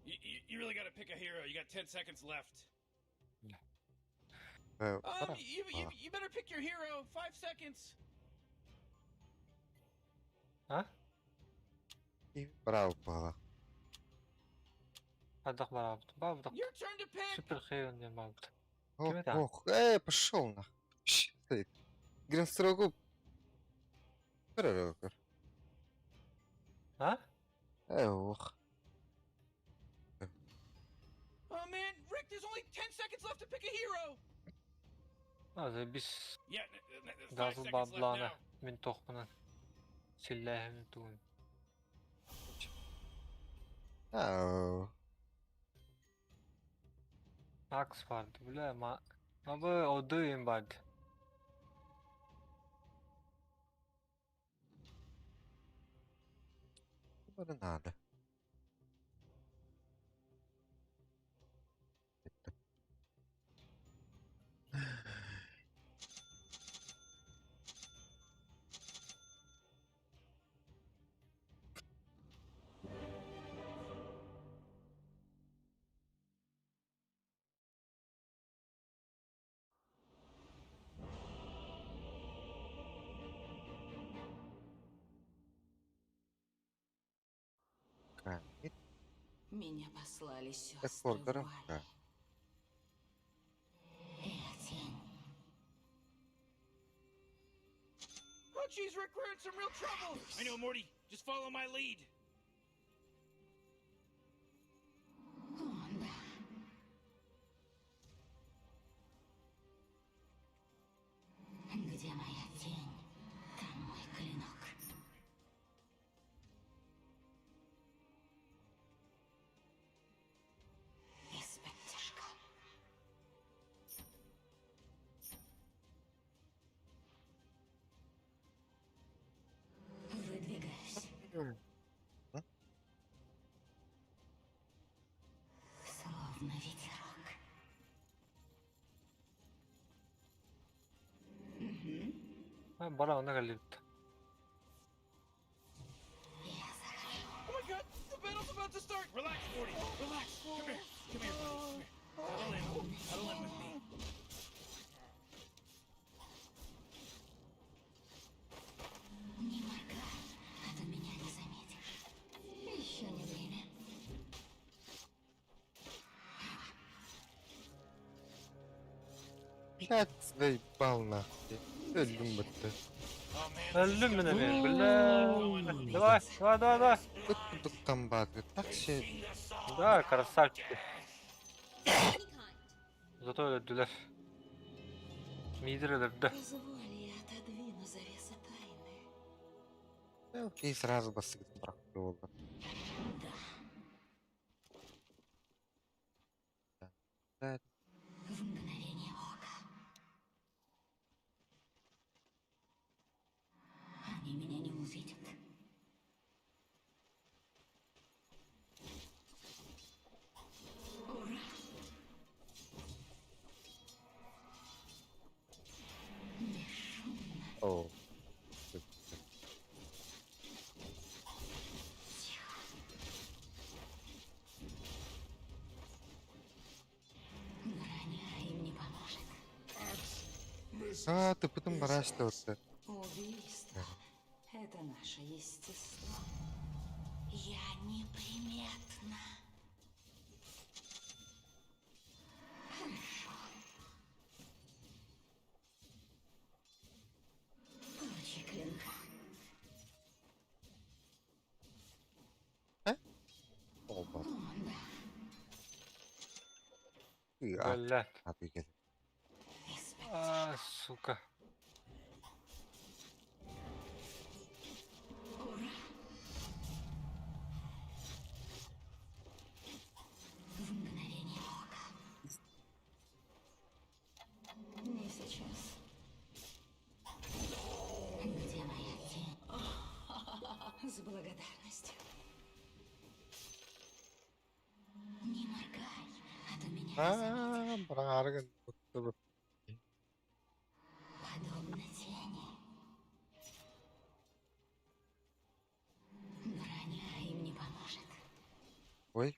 You, you really gotta pick a hero. You got 10 seconds left. You better pick your hero. 5 seconds. А? Браво буолла. Хайдах бараабыт? Баабыт. Your turn to pick. Супер Хейвен диэн баабыт. Ох, Ким это? ох, пошел нах. Стоит. Гримстрогу. Көрөр. А? Ох. Oh man, Rick, there's only 10 seconds left to pick a hero. А, заебись. Yeah, 5 Дазыл seconds left баблана. now. Мин тохпунан. Силлээһин тугун. Аа. Акс барды, бля, ма... Абы оды им барды. Бары надо. Камень. Меня послали сестры Эскордером, Вали. да. Я тень. Oh jeez, Rick, we're in some real trouble. I know, Morty. Just follow my lead. О, да. Где моя тень, там мой клинок. Исподтишка. Выдвигаюсь. М? Словно ветерок. Угу. А, бара онно кэллибит. Я захожу. Oh my god, the battle's about to start. Relax, Morty. Relax. Come here. Come here, buddy. Come here. Huddle in. Huddle in with me. Не моргай, а то меня не заметишь. Еще не время. Блядь, заебал нахуй. Өлдүм бүттү. Oh man. Өлдүм мин эмиэ, бля. Давай, давай, давай, давай. Тук барды. Так ше. Да, красавчики. Зато өлдүлэр. Мидер өлөрдө. Позволь, я отодвину завесы тайны. Окей, сразу басып болду. Да, Да. в мгновение ока. Они меня не увидят. Ура! Бесшумно, О. тихо. Броня им не поможет. А, ты потом барашты вот. Убийство — это наше естество. Я неприметна. Хорошо. Получи клинка. Оба. О, да. А, Блядь. офигеть. Из-под А, сука. Ура! В мгновение ока. Не сейчас. Где моя тень? С благодарностью. Не моргай, а то меня Аа, быраҕаарыгын туттубут. Подобно тени. Броня им не поможет. Ой,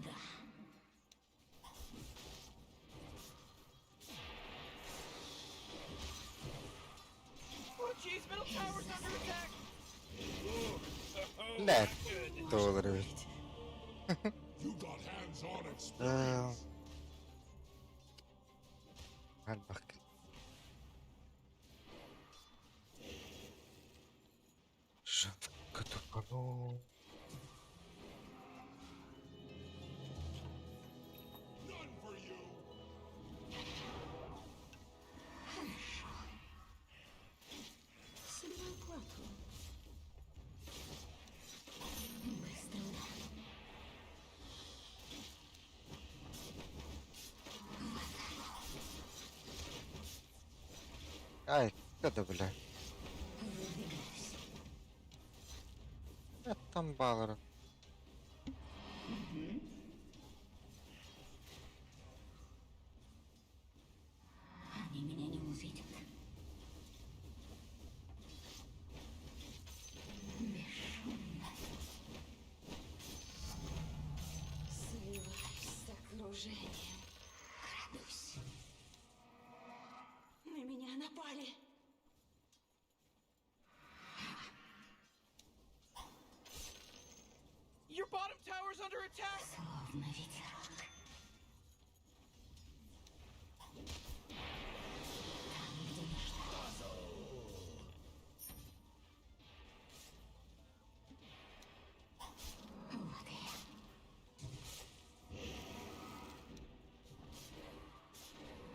Да. Oh jeez, middle tower's under attack. Лет долларов. You got hands-on Аа. experience. Албах. Жатка тупану. None for you. Хорошо. Собираю плату. Быстрый удар. Ай, да бля. Выдвигаюсь. Я там баллар. Они меня не увидят. Бесшумно. Сливаюсь с окружением. Крадусь. На меня напали. Your bottom tower's under attack. Словно ветерок. Там, где нужда. Вот и я.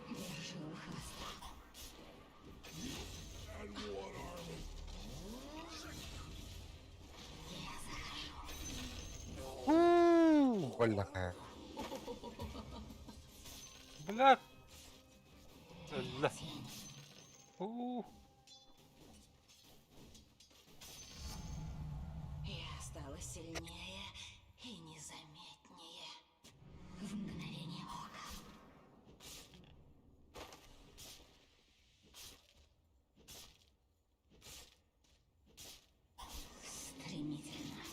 Держу у хвоста. And what army? Я захожу. Уу, Бляха. Бля. Өллө. Уу. Я стала сильнее и незаметнее. В мгновение ока. Стремительно.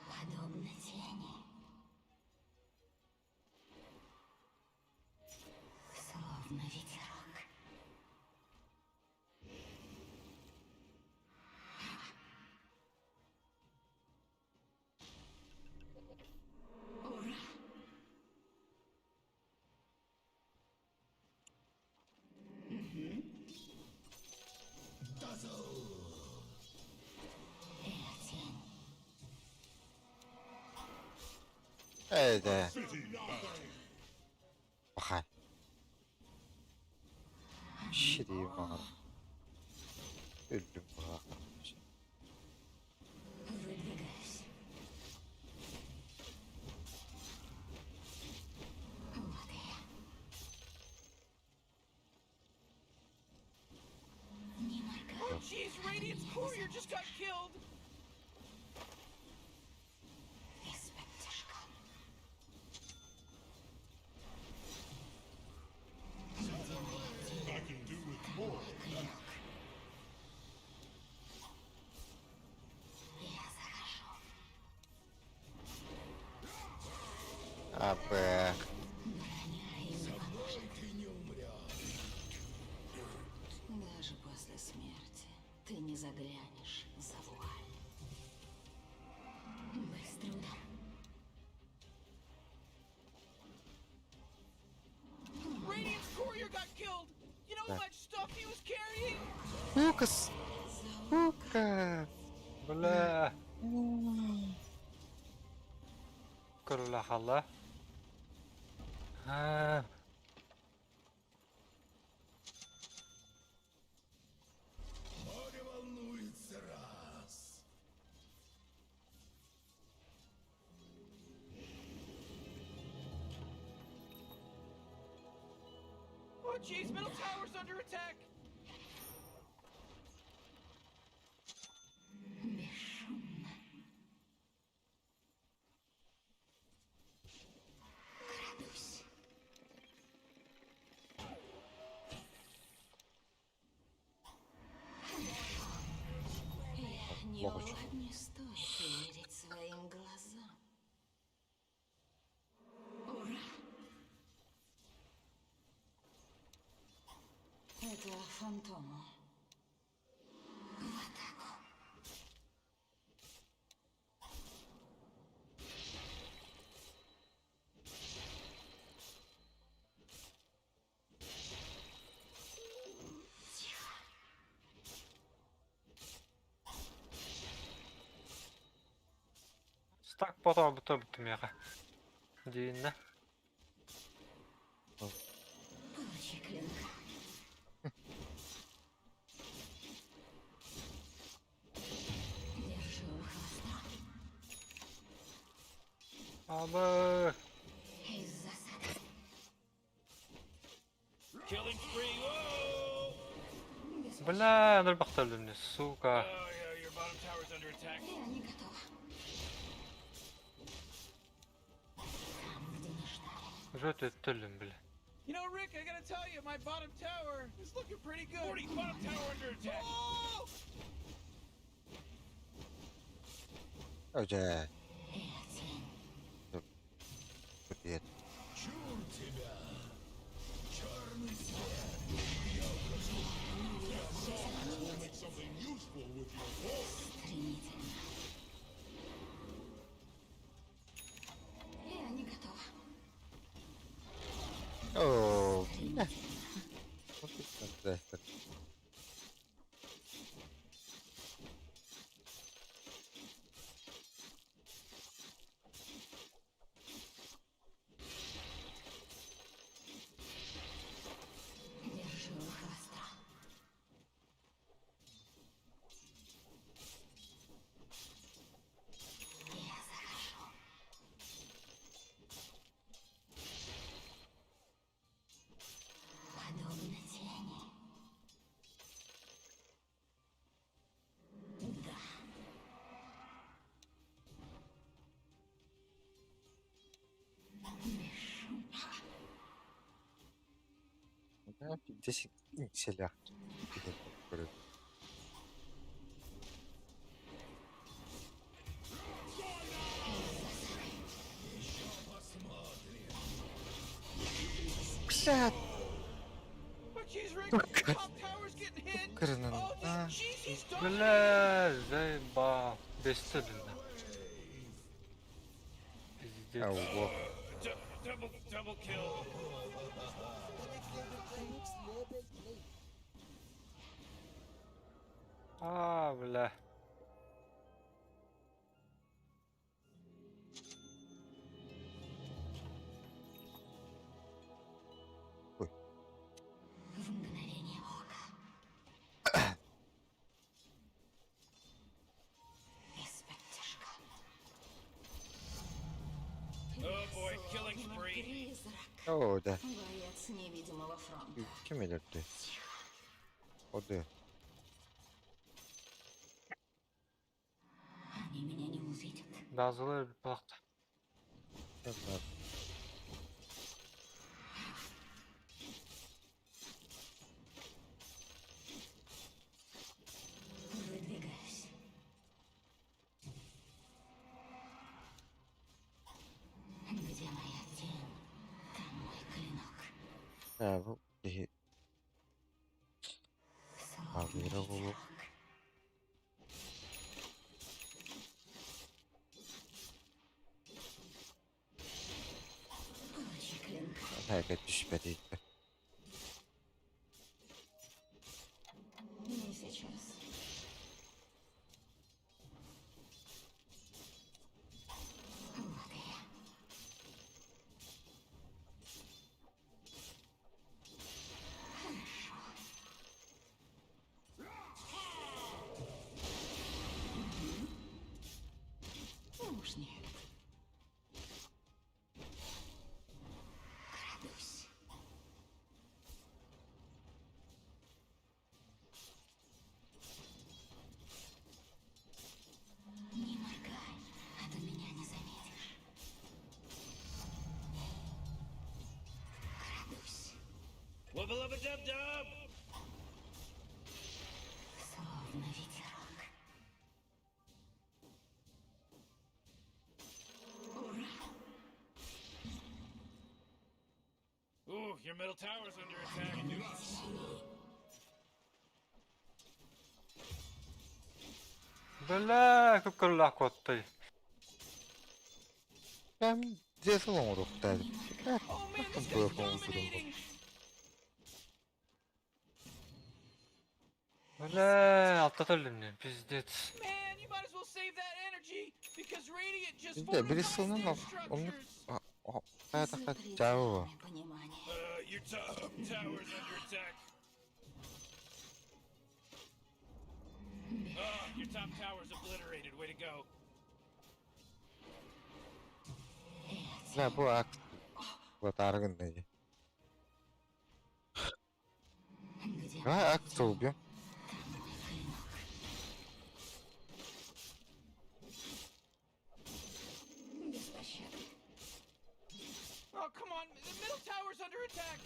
Подобно тени. Словно ветерок. Ура! Я тень. Эй, да. City nothing. Баха. Шири маған. Өлдім баға. Выдвигаюсь. Вот и я. Не моргай. Oh jeez, Radiant's courier just got killed. Из-под тишка. Где моя тень? I can do with more. Клинок. Я захожу. Абэ. Броня им не поможет. Ты не умрешь. Даже после смерти ты не заглянешь за вуаль. Быстрый удар. Radiant's courier got killed. You know how much stuff he was carrying? Лукас. Лука. Бля. Көрүлэ халла. Аа. Море волнуется раз. Oh jeez, middle tower's under attack. Олох үчүгэй. Не стоит верить своим глазам. Ура! Это фантому. В атаку. Тихо. Стак потом меха. Дина. Получи клинка. Держу хвоста. Аба. Из засады. Killing spree. Whoa! Бля, ноль мне, сука. Oh yeah, your bottom tower's under attack. Я не готова. Там, где не ждали. Уже ты төлем, бля. You know, Rick, I gotta tell you, my bottom tower is looking pretty good. 40, bottom tower under attack. Oh! Öde. Я тень. Привет. Чур тебя! Черный свет! Я укажу. Make something useful with your voice. Стремительно. Я не готова. Оо, бля. Стремительно. Здрасте. Держу хвоста. Я захожу. Подобно тени. Да. Бесшумно. 10 селях. Бля, Oh, jeez, Rick, your top tower's getting hit. Кырнын. Oh, А. jeez, he's done. Бля, заебал. Без төлем. Пиздец. Ого. Double, double kill. А, бля. В мгновение ока. Из-под тяжка. Oh boy, killing Словно spree. Призрак. О, да. Боец невидимого фронта. Kim elirdi? O da. Они меня не увидят. Базылы бакты. Tamam. Выдвигаюсь. Где моя тень, там мой клинок. Ha bu değil. Словно Abi, bravo. ветерок. Получи клинок. Herkes düşmedi. Не сейчас. Вот и я. Хорошо. Мгм. Ну уж нет. Крадусь. Не моргай, а то меня не заметишь. Крадусь, Wubba lubba dub dub. словно ветерок. Your middle tower's under attack. Бля, как крылак вот ты. Эм, дьиэ оҥоруохтаах. Oh man, this Было, guy's по-моему, придумал. dominating. Бля, алтатал мне, пиздец. Man, you might as well save that energy because Radiant just Били fortified сылынан their оннук structures. хайатахха дьаабы. За понимание. Your top tower's under attack. Your top tower's obliterated. Way to go. Бля, бу акт вот аргын дии. Где А, акт убьем. там мой клинок? Без пощады. Oh, come on. The middle tower's under attack.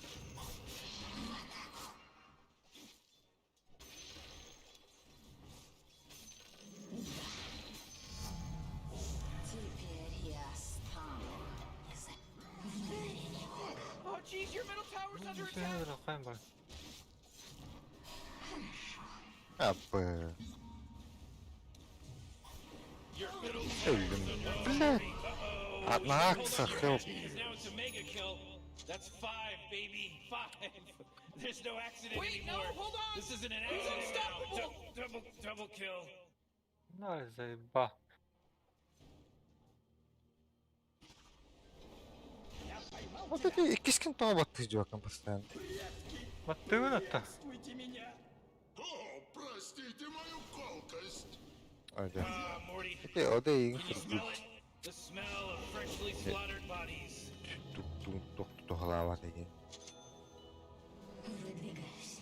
Теперь я стану за мгновение ока. Oh, jeez, your middle tower's under attack. Абы. Your middle Өлдүм. Бля. Одна акция help. Because now it's a mega kill. That's five, baby. Five. There's no accident Wait, no, anymore. hold on. This isn't an He's accident now. unstoppable. Double, double kill. Ну, заеба. Вот эти иккискин тоҕо жуакан постоянно. Вот ты это. Приветствуйте меня. О, простите мою колкость. Öyle. Ah, Morty. Ити о да игин Can you smell it? The smell of freshly slaughtered bodies. тухалаабат игин. Выдвигаюсь.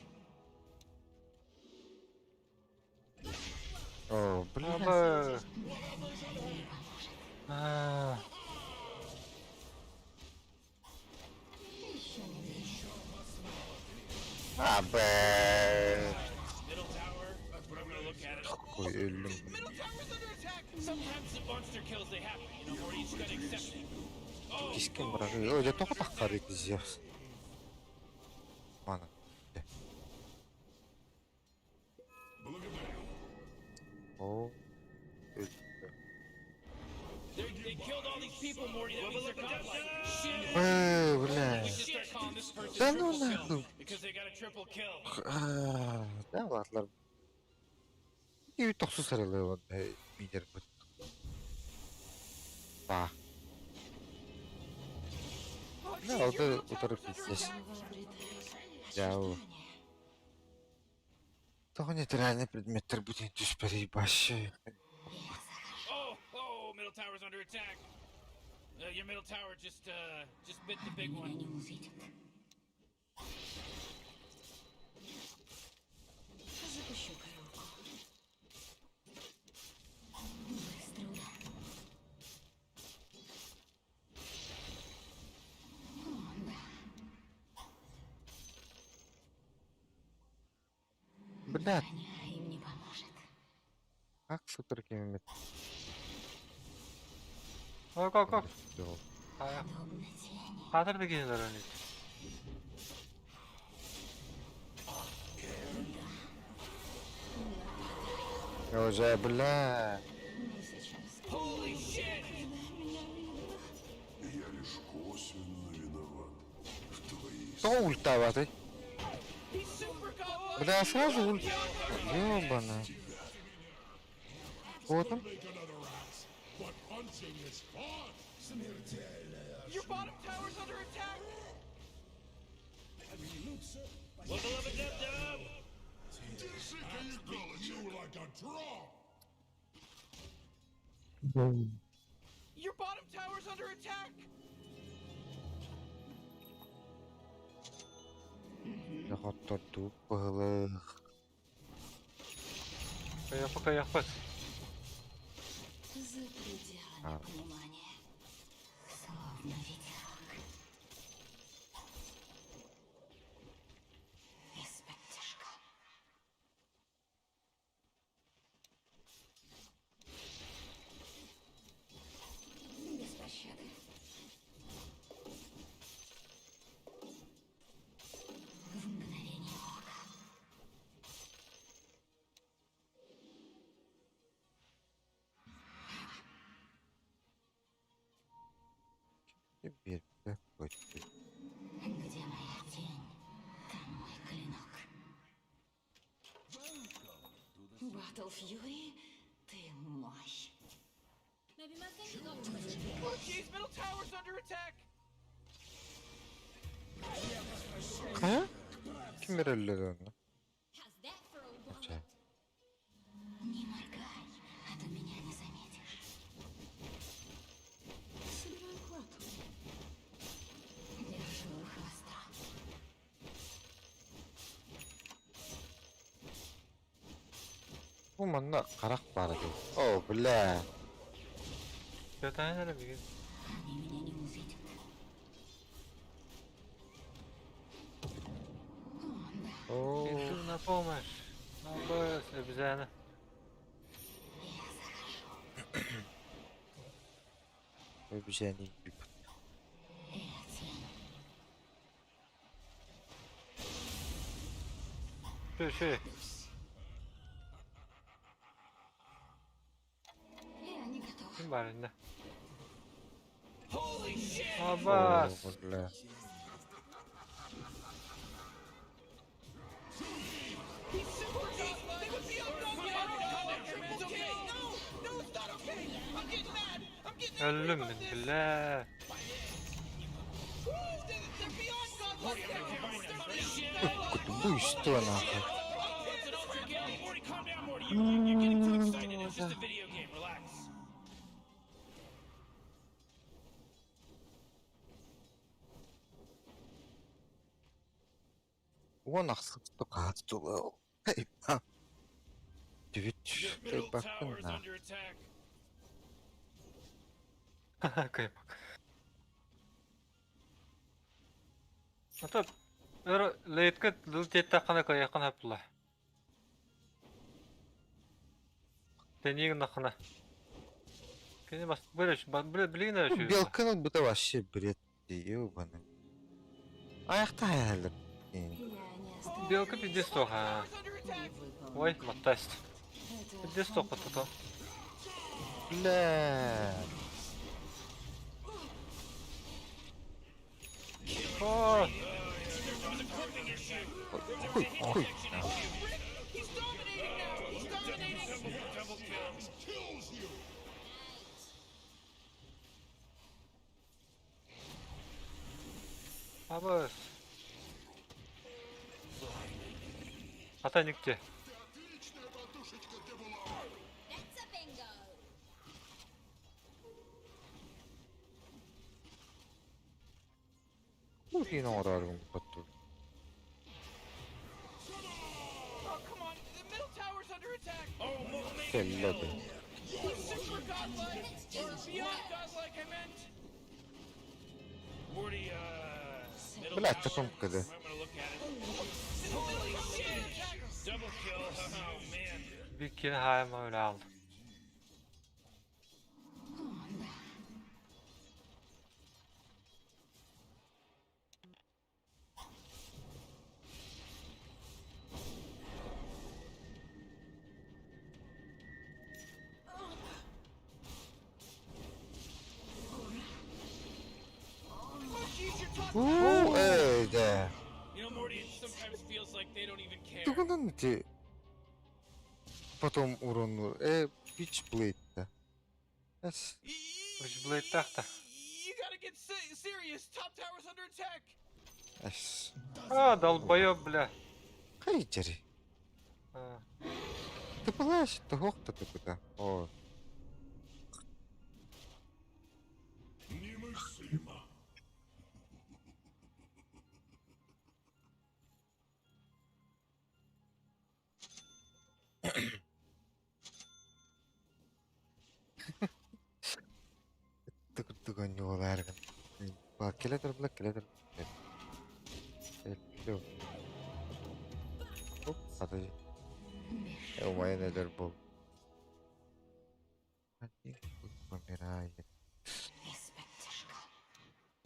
О, бля. Абы. Не поможет. А, Еще не время. Абы. Middle tower. I'm gonna look at it. Какой өлдүм. Middle tower's under attack. Sometimes the monster kills they happen. You know, Morty. You just gotta accept it. Oh, Иккискин бырагы. Ой, дьэ тоҕо таххарый пиздец. Мана. Благодарю. О. Өлдүм. they killed all these people, Morty. That means they're godlike. Shit. Э, бля. We should start calling this person Да ну triple kill нахуй. because they got a triple kill. Аа, Да ладно. И тохсу сарылы мидер бут. Ба. Oh, Да, jeez, your вот это middle утары tower's under пиздец. attack. Снова обретаешь Дьявол. очертания. Тоҕо нейтральный предметтер бүтүн түспэрий башы. Я захожу. Oh, oh, middle tower's under attack. Your middle tower just bit the big Меня one. не увидят. Запущу коровку. Быстрый удар. О, да. Бля, Броня им не поможет. как супер кемемет. Ок, ок, ок. А, Подобно тени. Хатыр деген зараны. Уже, бля. Не сейчас. Holy shit! Когда меня видно. Я лишь косвенно виноват в твоей То ультаватый. He's super godlike. Бля, сразу ульт. Ёбана. Вот он. Make another axe, but punching is fun. Your bottom tower's under attack. Wubba lubba dub dub! Держи-ка иголочек. You like a drum. Your bottom tower's under attack. Хотторду быһылык. Каяпа каяпа. За пределами А. понимания. Словно ветерок. Из-под тишка. Без пощады. Биэрбитэ көттү. Где моя тень, там мой клинок. Батл Фьюри, ты мой. Oh jeez, middle tower's under attack. Хайа? Ким эрэ өллөр онно? Чэ. Не моргай, а то меня не заметишь. Собираю клад. Держу ухо востро. Бу манна харах баара дуу? Оо, бля. Kötü эрэ бүгүн. Они меня не увидят. О, да, Оо. Иду на помощь. Абас, обезьяна. я захожу. Обезьяне юб. Я тень. Шү шү. Я не готова. Ким бар инде? Holy shit! Абас. Оо, бля. He's super godlike. They would be on godlike. Triple kill. No, no, it's not okay. I'm getting mad. I'm getting angry Öldüm about ben this. бля. Woo, they're beyond godlike now. They're beyond godlike. Бу что нахуй? Oh, it's an ultra game. Morty, calm down, Morty. You're getting too excited. It's just a video game. Relax. Уон ахсықты қатты. Эй, ба. Your Твич, middle бакын tower is на. under attack. Кайпак. Ата өр лейтке дыл тетте кана каяқын хапла. Тенигин нахана. Кини бас бөлөш, бөлө билигин Бу өшү. белканы бу да вообще бред ебаный. Аяқта аялыр. Я не остановлюсь. Белка пиздец тоха. Tower's under attack. Не выполню. Ой, маттаст. Это Пиздец тоха то. Бля. О, Хуй, хуй. He's dominating now. He's dominating. Double kill. абас. Ата никте. Хуй оңорор батту. Oh, come on. The middle tower's under attack. Oh, mega Келледи. He's super godlike. Or beyond godlike, I meant. Morty, middle Бля, tower. таком кд. Might wanna look at it. Holy shit! Double kill. Oh man. Бикин хайма öyle aldı. О, да. Oh, jeez, you're talking. Уу, эй, да. You know, Morty, it sometimes feels like they don't even care. Тугунан ти потом урон э бич блейд да. Эс Witchblade тахта. You gotta get serious. Top tower's under attack. эс. А, долбоёб, бля. Кай жери. А, Ты плащ, ты хохта ты куда? О, Немыслимо. ты куда не уларган. Ба келетер бла келетер. Эллю. Оп, подожди. Умайын элер бол. Один хуй помирает. Из-под тишка.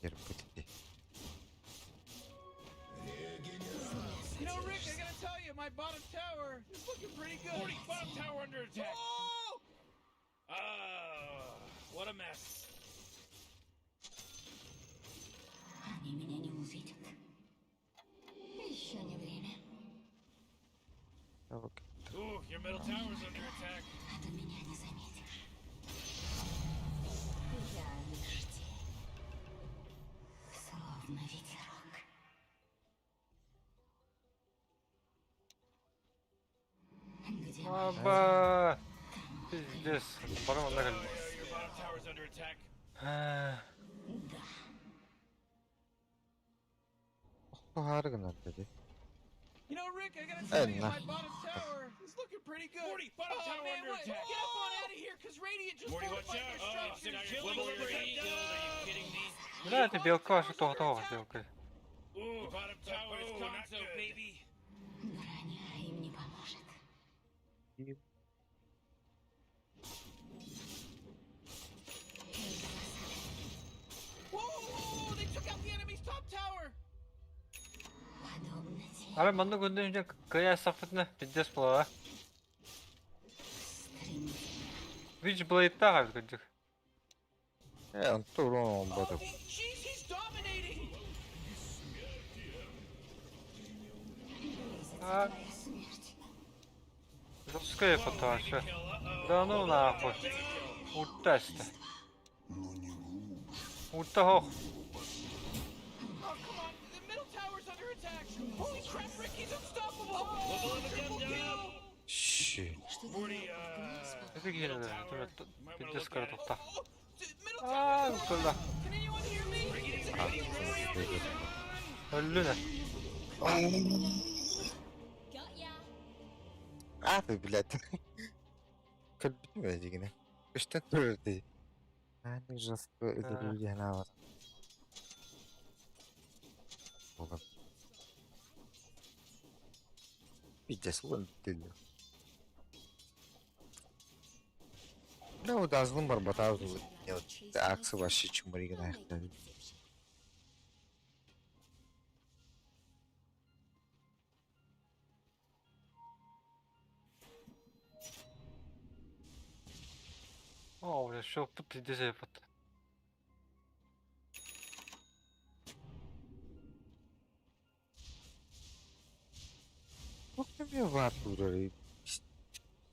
Терпите. You know, Rick, I gotta tell you, my bottom tower is looking pretty good. Morty, bottom tower under attack. Oh! Ah, what a mess. Они меня не увидят. Еще не время. Ooh, your middle tower's under attack. А ты меня не заметишь. Я лишь тень. Словно ветерок. Где моя Аба! Пиздец. Барым онда кэллим. Your bottom tower's under attack. Да. Охтоһаары гынар дии. You know, Rick, I gotta tell you, Эн, my bottom tower is looking pretty good. Morty, bottom oh, tower man, under what? attack. Get up on out of here, cause Radiant just Morty, watch fortified out. their Oh, structures. killing spree. Are you kidding me? Бля, это белка вообще тоҕо белка. Ooh, bottom tower is gonzo, baby. Броня им не поможет. Whoa, whoa, whoa, they took out the enemy's top tower. Подобно тени. Арай манна күндүн кыйа саппытына пиздец буолара. Стремительно. Witchblade-таах эбит кырдьык. Ээ, онто урон Oh, оҥорботох. jeez, he's dominating. Близится А. твоя смерть. Жесткая фотография. Да ну нахуй. Ультаста. Но не глубже. Ульта хох. Oh, come on, the middle tower's under attack. Holy crap, Rick, he's unstoppable. Oh, triple kill. Щи. Что-то Morty, мне в глаз попало. Это киһи middle tower. You might wanna Пиздец look at it. тоқта. Oh, middle Аа, tower's тула. Can anyone hear me? It's a killing spree over here. Өллүнэ. Got ya. А ты, блядь. Көрбүтүм ээ дьигинэ. Көстөн турар дии. Ааны жестко өлөрүү аабат. Буолан. Пиздец, уон бүттүлү. Бля, удазлым бар батабыз. Аксы вообще чумаригин аяқтады. Оо, бля, шоппут пиздец эппит. Эмиэ баар туурары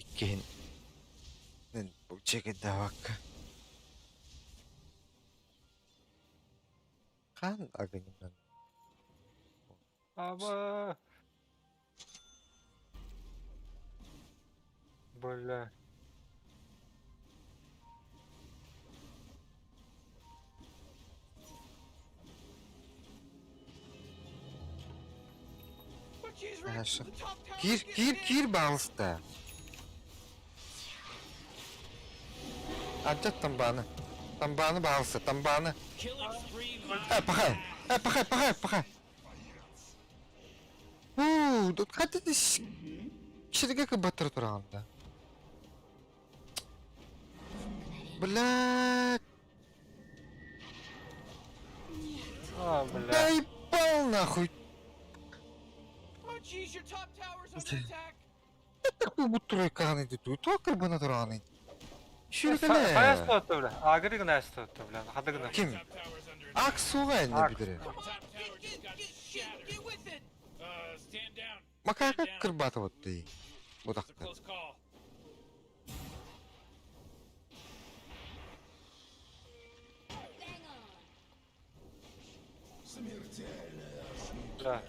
иккиһин чекэдээбакка Хаан агынынан Аба! Бля. Oh, jeez, Rick, Хорошо. the top tower's Киир getting киир hit. киир баҕалыста. Ардьат тамбааны. Тамбааны баҕалыста, тамбааны. Killing spree. Э, пахай. Э, пахай, пахай, пахай. Уу, тут хата сиргэ кыбаттара тураҕын да. Блядь, А, бля. доебал нахуй. Oh, jeez, your top tower's under attack. Такой будто тройканы тут. Только бы на тураны. Хайас Шүргеле. туотта, бля. Агрыг найс туотта, бля. Хадаг на. Ким? Top tower's under attack. Ак суга энэ Ак. бидэрэ. Come on, Top tower get, just get, got get, shit, shattered. get with it. Stand down. Макака Stand down. кырбата вот ты. It's a Будахта. close call. Bang on. Бля.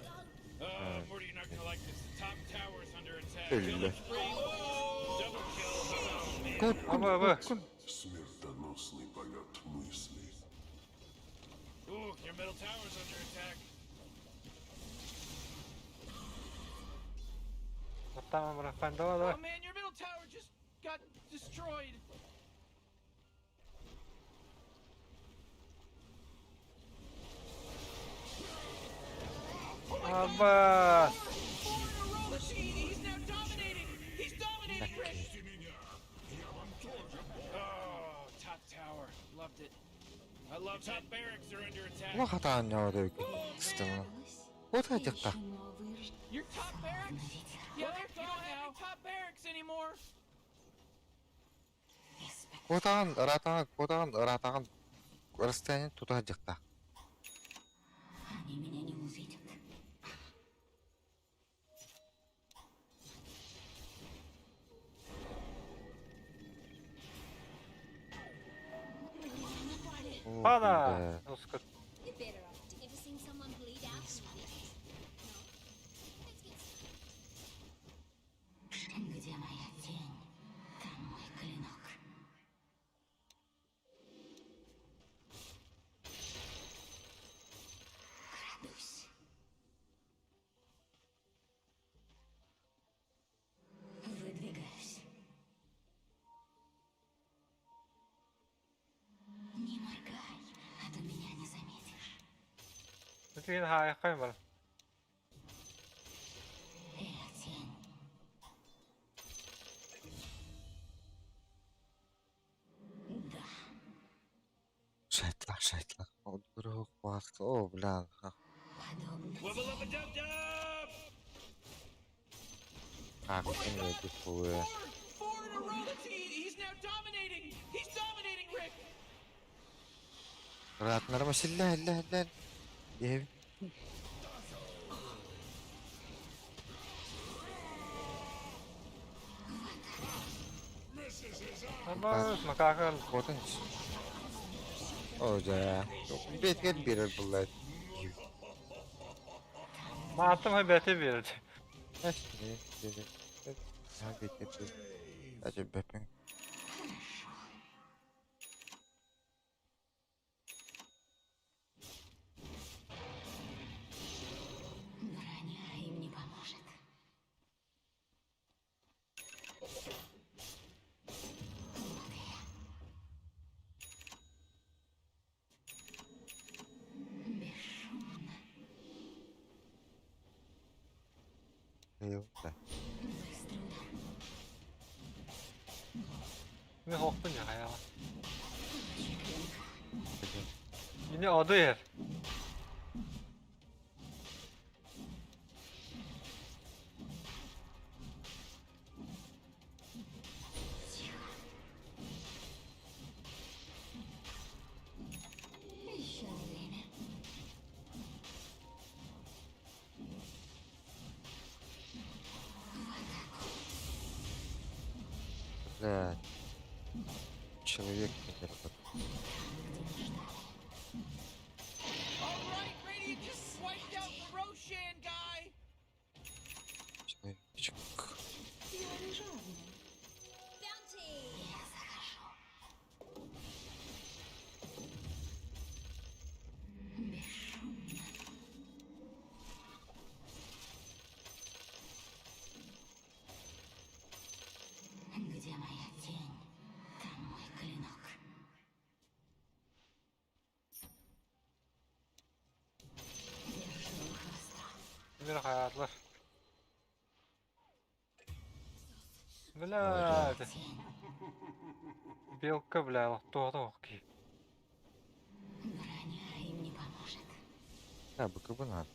Morty, you're not gonna like this. The top tower's under attack. Өллө. Killing spree. Double kill. Oh, man. Кут Аба, аба. кут. Смертоносный полет мыслей. Ooh, your middle tower's under attack. Оттаама бля. Давай, давай. Oh man, your middle tower just got destroyed. Аба! Four in a row. Let's see, he's now dominating. He's dominating, Rick. Oh, top tower. Loved it. I love top barracks are under attack. Ула хатаан яваад систем. Кут хатихта. Ищу новые ж- Your top barracks? ветерок. Yeah, they're gone now. Top barracks anymore. Испытание. Кутаан ыраатаан кутаан ыраатаан расстояние тута хатихта. Пада! Бля. Ну, You're better off. Ever seen someone bleed out in this? No. Let's get started. Где моя тень, там мой клинок. Крадусь. Выдвигаюсь. Не моргай, а то меня не заметишь. Билигин хаайаххайм бар. Я тень. Да. Шайтлах, шайтлах. О, бля. Подобно Wubba lubba dub dub! А, какие типовые. Four in a row. That's, he's now dominating. He's dominating, Rick. Rahatlarım illa illa illa. Ev. Абас, макака. Хотын. О, да. Беткен берер бұлар. Мааттым хай бәте берді. Беткен. Броня им не поможет. Вот и я. Бесшумно. Да. Быстрый удар. Мен хоқтым я хаяға. Лучи клинка. Yine adı yer. Тихо. Еще не время. Бля. Человек не работает. Где не ждали. All right, Radiant just wiped out the Roshan guy. Человечек. Я не жадная. Bounty! Я захожу. Бесшумно. Где моя тень, там мой клинок. Держу ухо востро. Bir hayatlar. Бля, Тень. белка, бля, тоғда оқи. Броня им не поможет. Да, БКБ надо.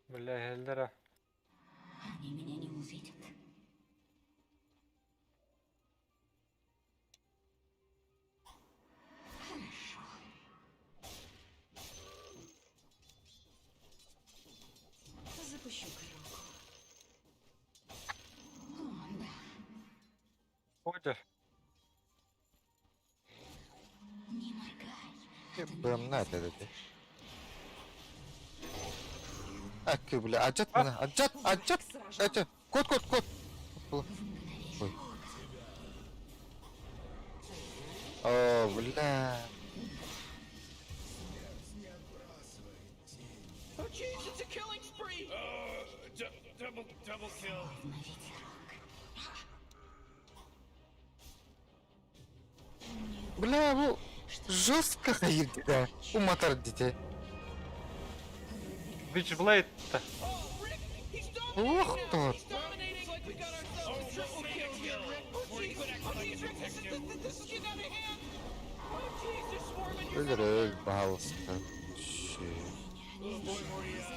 Бля, елдері. Они меня не увидят. Хорошо. Запущу коробку. О, да. Ойдыр. Не моргай. а то меня Прям не на это заметишь. это. Акы, бля, аджат меня, аджат, аджат, аджат. Кот, кот, кот. В мгновение Ой. ока. О, бля. Oh, jeez, it's a killing spree. Double, double kill. Словно ветерок. Бля, bu жестко hayır да. Уматар дите. Witchblade. Oh, Rick, he's dominating Ох now. ты. He's dominating like we got ourselves a triple kill here, Rick. Oh, jeez, oh, jeez, Rick, this is getting out of hand. Oh, jeez, they're swarming your Öl middle. öl пожалуйста. Щи.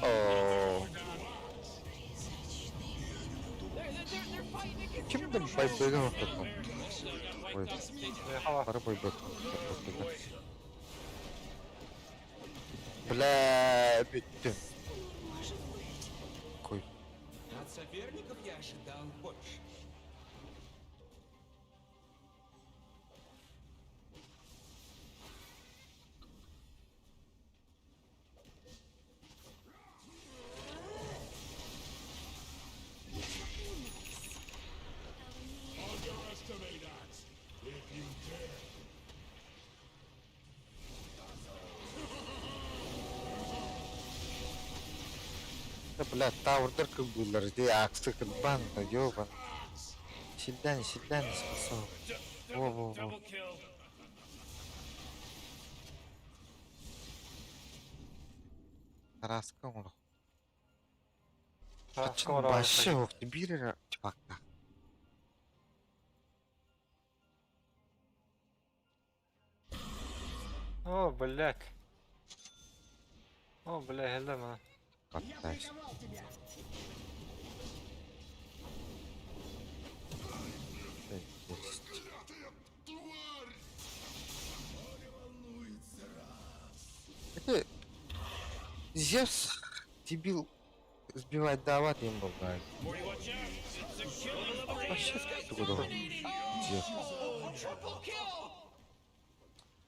О, Призрачный. They're fighting against your Kim de middle bay tower. böyle hakikaten. Ой, Хала. пора бой Бля, bitti. Может быть. Кой. От соперников я ожидал больше. Да, блядь, таурдар кылбыыллар, ити аксы кылбаан, да ёбан. Силдэн, силдэн, спасал. Во-во-во. Тараска оҥоро. Тараска Хачин оҥоро вообще ох, биир эрэ чувактаах. О, блядь. О, бля, хелле ма. Каттаешь. Это Зевс, дебил, сбивать дават им был, да. Вообще туда. Зевс.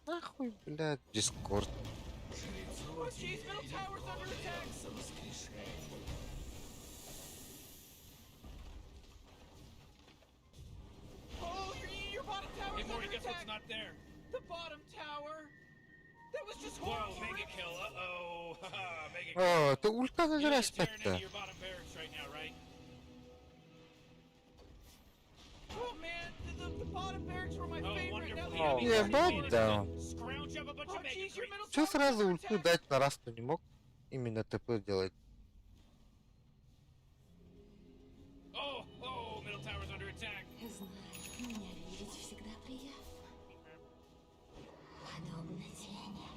Нахуй, блядь, Дискорд. Oh, your bottom tower's Hey, Morty, under guess what's attack. not there? The bottom tower. That was just Whoa, horrible. mega kill. Uh-oh. Haha, mega kill. О, ты ульта You're нажрать just tearing into спать-то. your bottom barracks right now, right? Oh man, the, the, the bottom barracks were my Oh, favorite. Now wonderful. they have The me Ебать, да. Scrounge up a bunch Oh of mega jeez, your creeps. middle Чё tower's сразу under ульту attack. дать на расту не мог? Именно ТП делать. Oh, oh, middle tower's under attack. Знаешь, меня видеть всегда приятно. Подобно тени.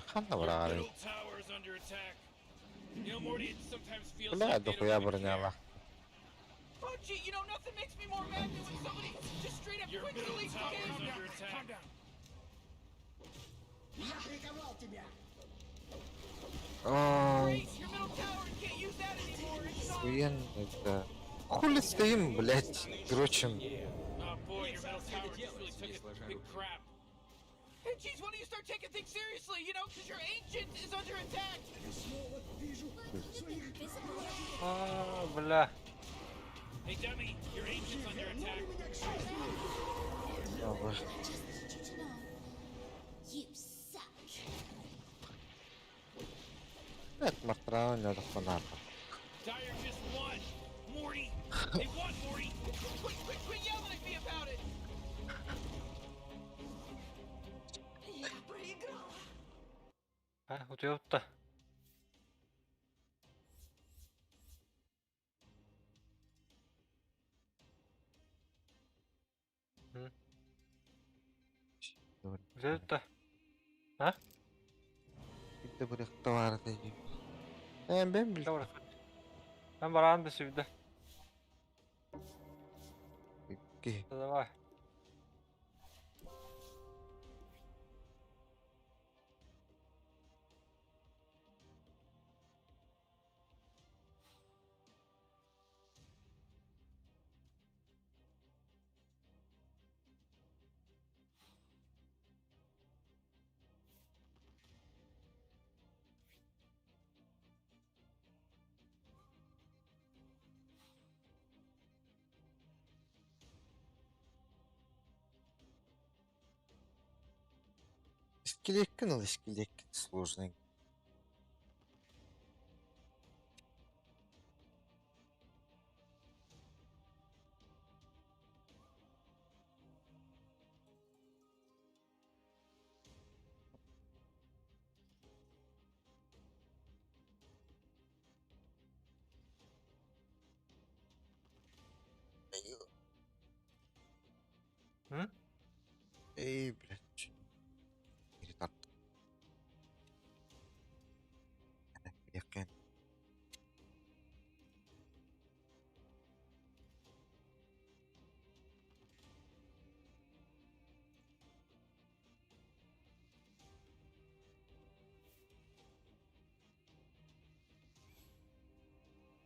Ханна Your бараары. middle tower's under attack. You know, Morty, it sometimes feels Бля, like they don't дохуя even care. броняла. Oh gee, you know nothing makes me more mad than when somebody just straight up Your quits middle to leave the tower's game. under attack. Я приковал тебя! Ой, Great, your middle tower you can't use that anymore. It's gone. охуенно, да. Хули стоим, блядь, дрочим. Oh boy, your middle tower just really took a big crap. Hey, jeez, why don't you start taking things seriously? You know, because your ancient is under attack. А, бля. Hey, dummy, your ancient's under attack. Ага. Just need you to know, you suck. Блядь, мартра не дохуя. Dire just won. Morty, they won, Morty. Quit, quit, quit yelling at me about it. Я проиграла. А, утуйбут да. Утуйбут да. А? Bitte bıraktı vardı. Ben ben Бля, барахсат. Мен бараан да сүбдэ. bilgi. Давай. İskeletkin ol iskeletkin сложный. М? Эй, блядь. Retard. Yakın.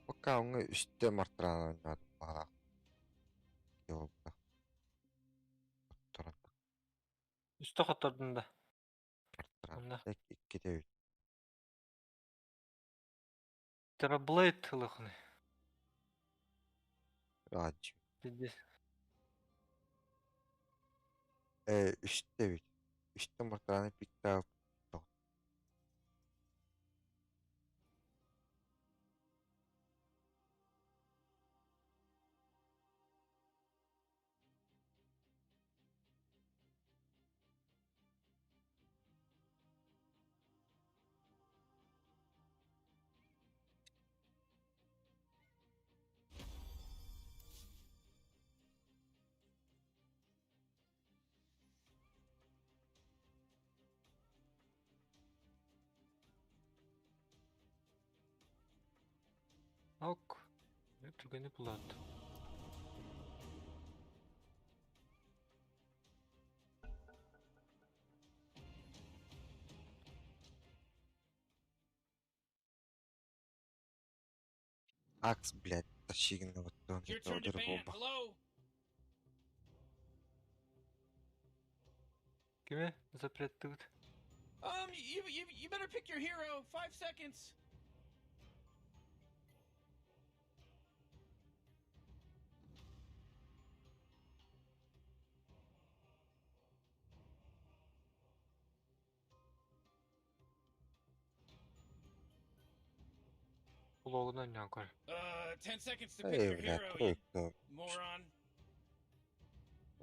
Пока оҥо үстэ мартыраан оонньоотум баҕалаах Оттора Үстэ хоттордун да. Онно. иккитэ эбит. Терраблейд ылыхны. Раджи. Пиздец. Э, үстэ эбит. Үстэ мартырааны пиктаап. Ок. Түргэнник булаат. Акс, блядь, тащигин вот он It's your turn to ban. Hello? Кими запреттыбыт? You better pick your hero. 5 seconds. Блогунан ньон көр. 10 seconds to pick Эй, your блядь, hero, you тройка. moron.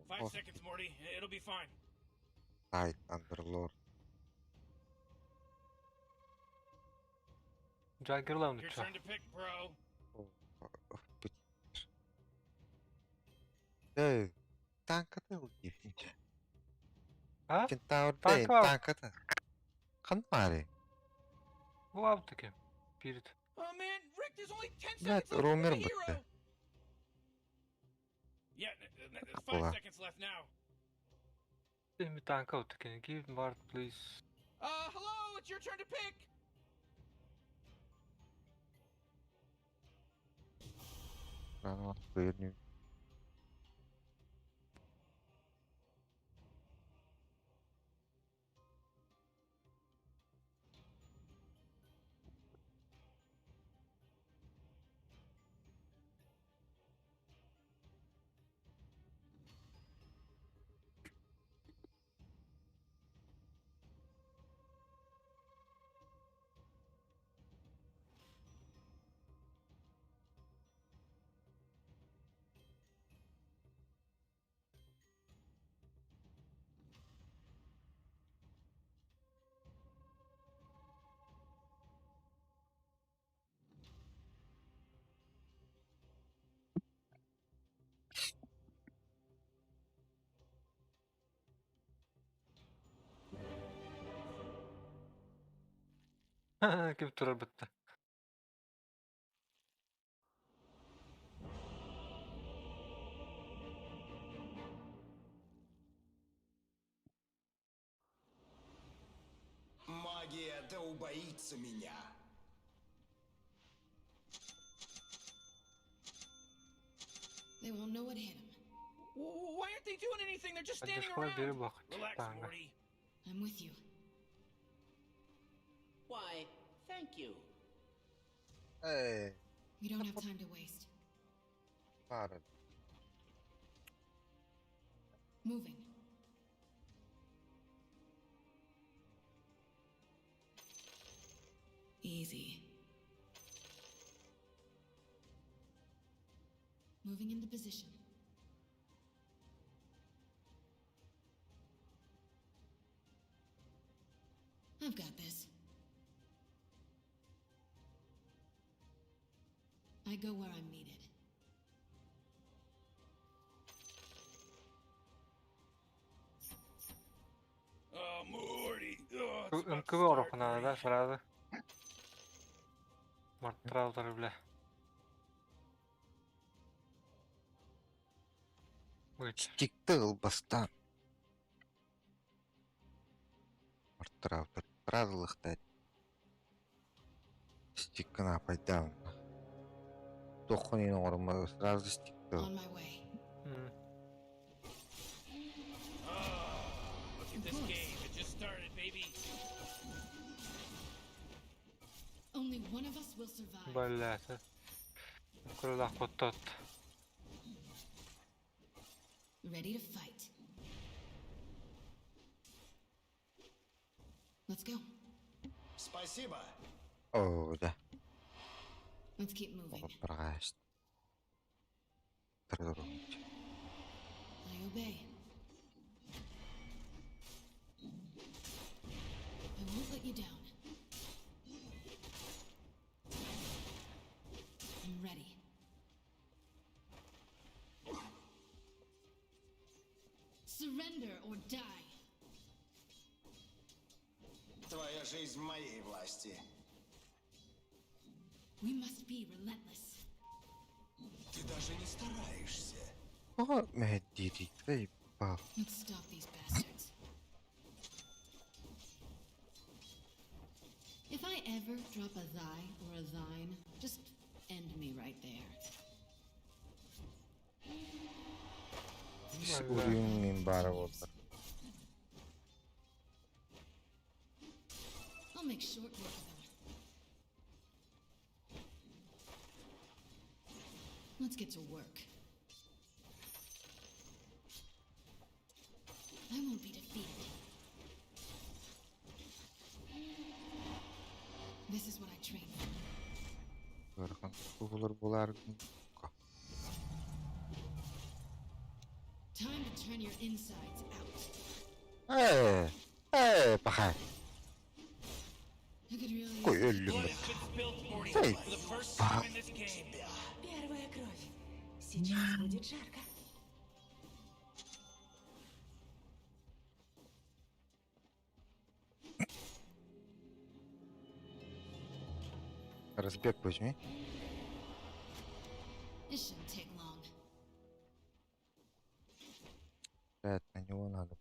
5 seconds, Morty. It'll be fine. Найт, Андерлорд. Джаггерлам Your чё? turn to pick, bro. Эй, танката ылдьыыр. А? Кентавр Дэй, Танка. танката. Ханмари. Булабыт Перед. Oh man, Rick, there's only 10 Блядь, seconds left to pick Румер a бытты. hero. Yeah, 5 Була. seconds left now. Эми танка уткен. Give ward, please. Hello, it's your turn to pick. Рано хуйню. Ким турар бытты. Магия да убоится меня. They won't know what hit 'em. Why aren't they doing anything? They're just standing Поддержка бери around. бахать. Relax, Танга. Morty. I'm with you. Why, thank you. Эй, We don't have time to waste. пара. Moving. Easy. Moving into position. I've got this. I go where I'm needed. Oh, Morty. Oh, it's about to МКВ start, орохуна да Morty. сразу. Мартраутер, бля. Выйти. Стикты бастан. Ортыраутер. Правилыхта. Стиккына пайдаун. Тохунин орма сразу стикты. On my way. Oh, look at this game. It just started, baby. Only one of us will survive. Блядь. Куда тот. Ready to fight. Let's go. Спасибо. О, да. Let's keep moving. Прасть. I obey. I won't let you down. I'm ready. Surrender or die. Твоя жизнь в моей власти. We must be relentless. Ты даже не стараешься. Тоҕо мэһэйдиирий заебал. Let's stop these bastards. If I ever drop a thy or a thine, just end me right there. Уруйун мин баара буоллар. I'll make short work of them. Let's get to work. I won't be defeated. This is what I trained for. Ыарахан куһулар буолаар Time to turn your insides out. Ээ, ээ, пахай. I could really Кой use өллүм Blood бит. has been spilled, Morty, Эй, for the first паха. time in this game. Первая кровь. Сейчас будет жарко. Разбег возьми. This shouldn't take long. Блядь, на него надо.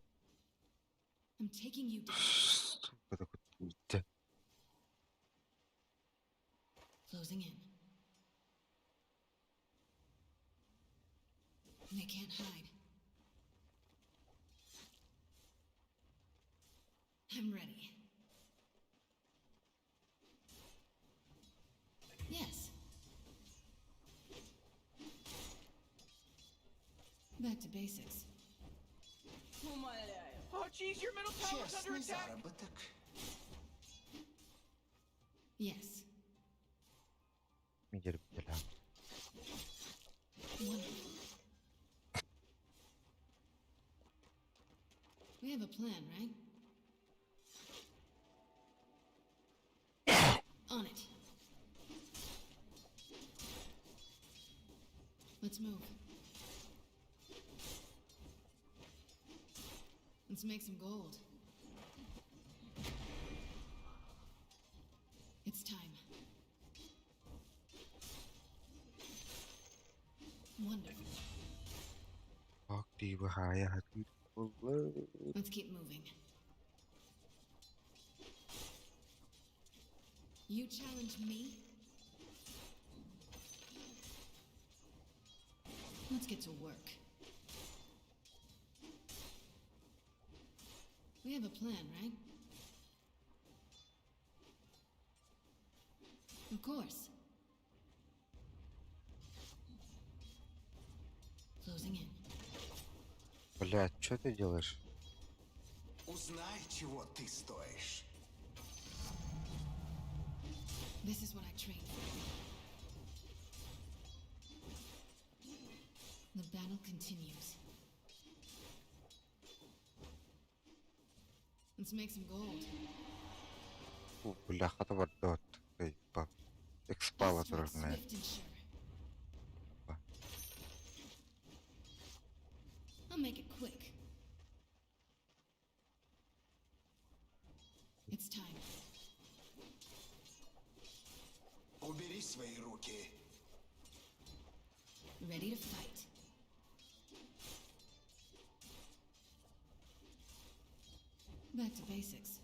I'm taking you down. Сука, такой. Да. Closing in. They can't hide. I'm ready. Yes. Back to basics. Умоляю. Oh, jeez, your middle tower's under Честный attack. заработок. Yes. Мидер бля. Wonderful. We have a plan, right? On it. Let's move. Let's make some gold. It's time. Wonderful. Fuck дии бахая. Let's keep moving. You challenge me? Let's get to work. We have a plan, right? Of course. Closing in. Блядь, что ты делаешь? Узнай, чего ты стоишь. This is what I trained for. The battle continues. Let's make some gold. Фу, бля, хата бардот. Заебал. Экспала Strike турарная. swift and sure. I'll make it quick. It's time. Убери свои руки. Ready to fight. Back to basics.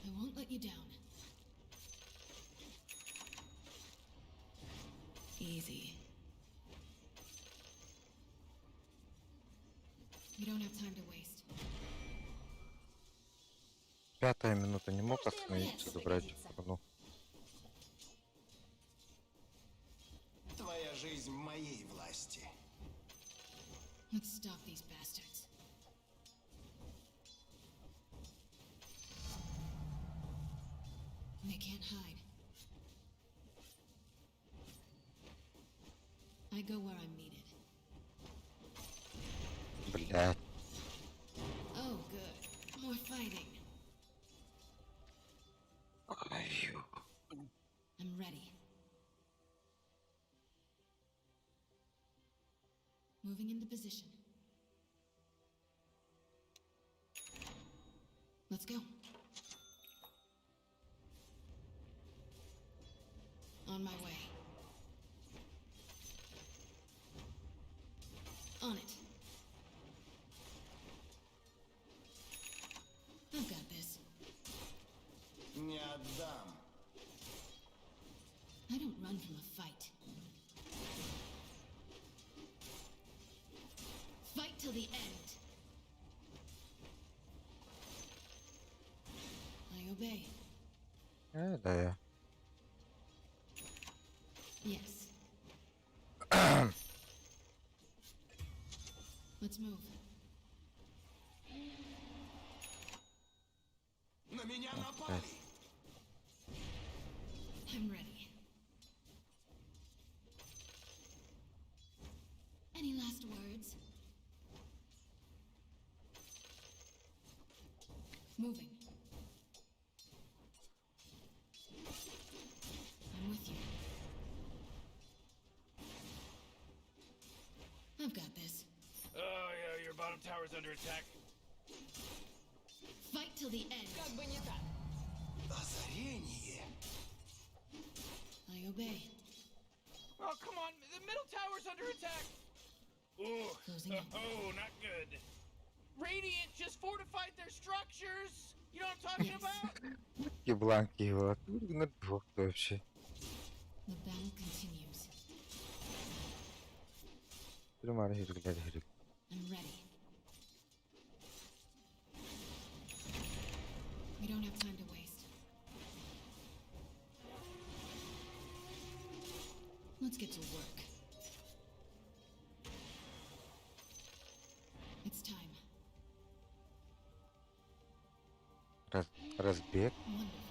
I won't let you down. Easy. We don't have time to waste. Пятая минута не мог остановиться, забрать руну. Твоя жизнь в моей власти. Let's stop these bastards. They can't hide. I go where I'm needed. Блядь. Oh, good. More fighting. I'm ready. Moving into position. Let's go. On my way. On it. I've got this. Не отдам. I don't run from a fight. Fight till the end. I obey. Öyle ya. Yes. Let's move. На меня напали! I'm ready. Any last words? Moving. I'm with you. I've got this. Oh yeah, your bottom tower's under attack. Fight till the end. Как бы не так. Озарение! I obey. Oh, come on. The middle tower's under attack. Ooh, Closing in. oh, not good. Radiant just fortified their structures. You know what I'm talking Yes. about? Ki blank var. Ne bok вообще. The battle continues. Primary hürgüler hürgü. I'm ready. We don't have time to waste. Let's get to work. It's time. Раз, разбег. Wonderful.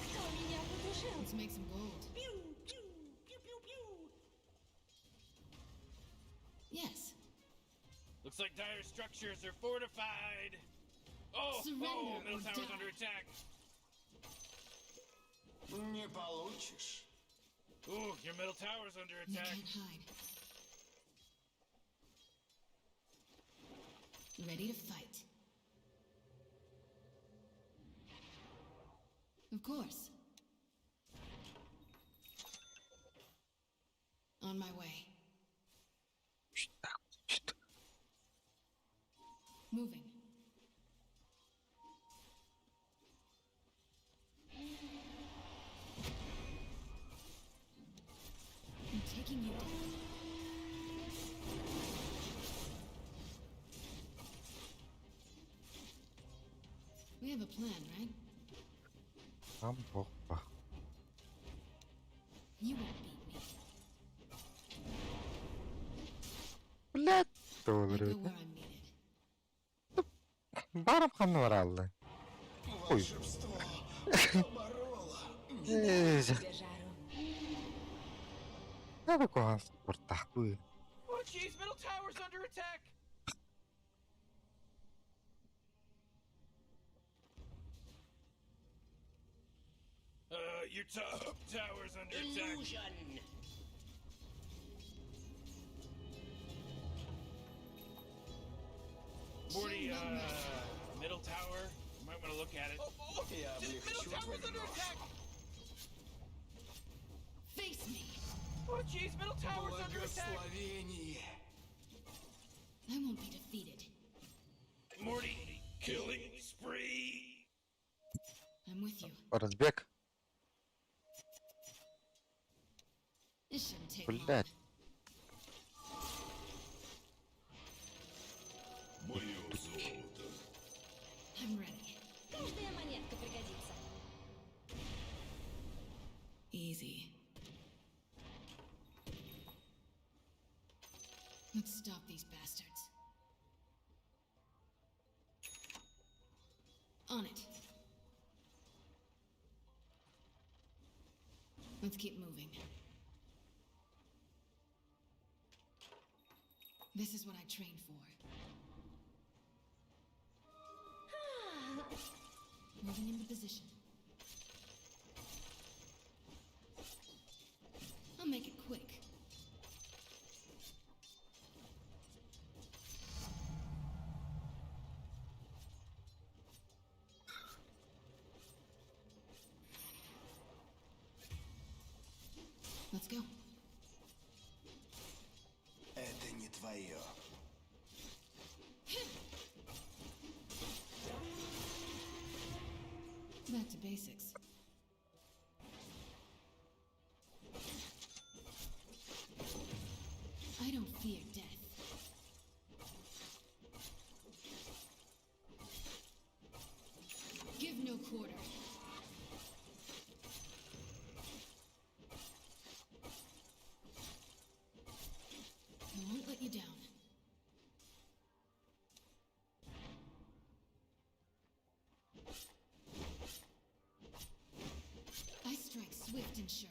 Кто меня потушил? Let's make some gold. Пиу, пиу, пиу-пиу-пиу. Yes. Looks like dire structures are fortified. Oh, Surrender oh, middle or tower's die. under attack. Не получишь. Ooh, your middle tower's under You attack. can't hide. Ready to fight. Of course. On my way. Moving. I'm taking you down. We have a plan, right? Tam bok bak. You won't beat me. Блядь. I Doğru. go where I'm needed. Барым ханны var aldı. Ой. Волшебство побороло Эй, Тебе жару. Ne bu kohan sportak bu. Oh, jeez, middle tower's under attack. Your top tower's under attack. Illusion. Morty, middle tower. You might want to look at it. Oh, oh, Я the middle облегчу tower's твою under ношу. attack. Face me! Oh, jeez, middle tower's under attack. Благословение! I won't be defeated. Morty, killing spree. I'm with you. Разбег. This shouldn't take long. Блядь. Мое золото. I'm ready. Каждая монетка пригодится. Easy. Let's stop these bastards. On it. Let's keep moving. This is what I trained for. Moving into position. I'll make it quick. Let's go. Это не твое. Back to basics. I don't fear death. Give no quarter. I won't let you down. I strike swift and sure.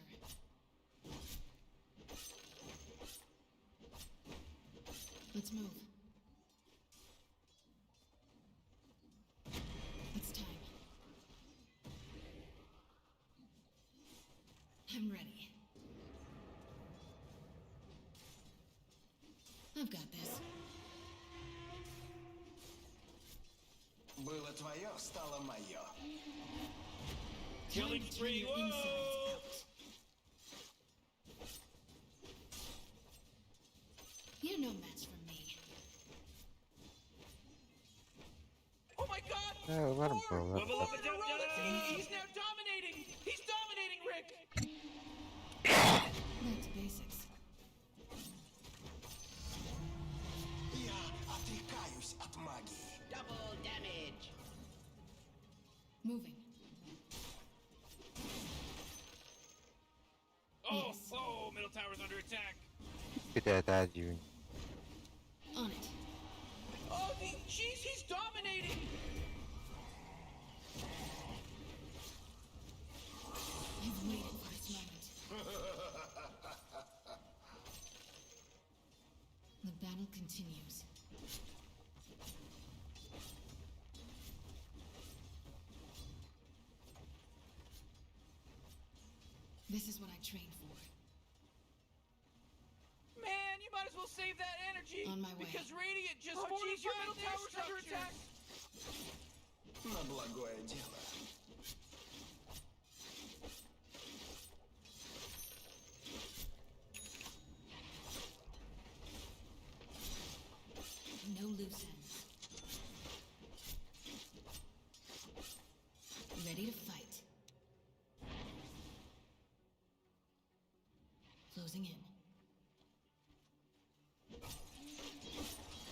Let's move. It's time. I'm ready. I've got this. Было твое, стало мое. Killing Time to turn spree. your insides Whoa! out. You're no match for me. Oh my god! Э, var Four! var. Level up In a row, that's- a He's now dominating! He's dominating, Rick! Back to basics. Я отрекаюсь от магии. Double damage. Moving. Oh, oh, middle tower's under attack. Bir de daha düğün. On it. Oh, the, jeez, he's dominating! I've waited for this moment. The battle continues. This is what I trained for. Man, you might as well save that energy! On my way. Because Radiant just Oh, jeez, your fortified middle their tower's under attack. structures. На благое дело. No loose ends. Ready to fight. Closing in.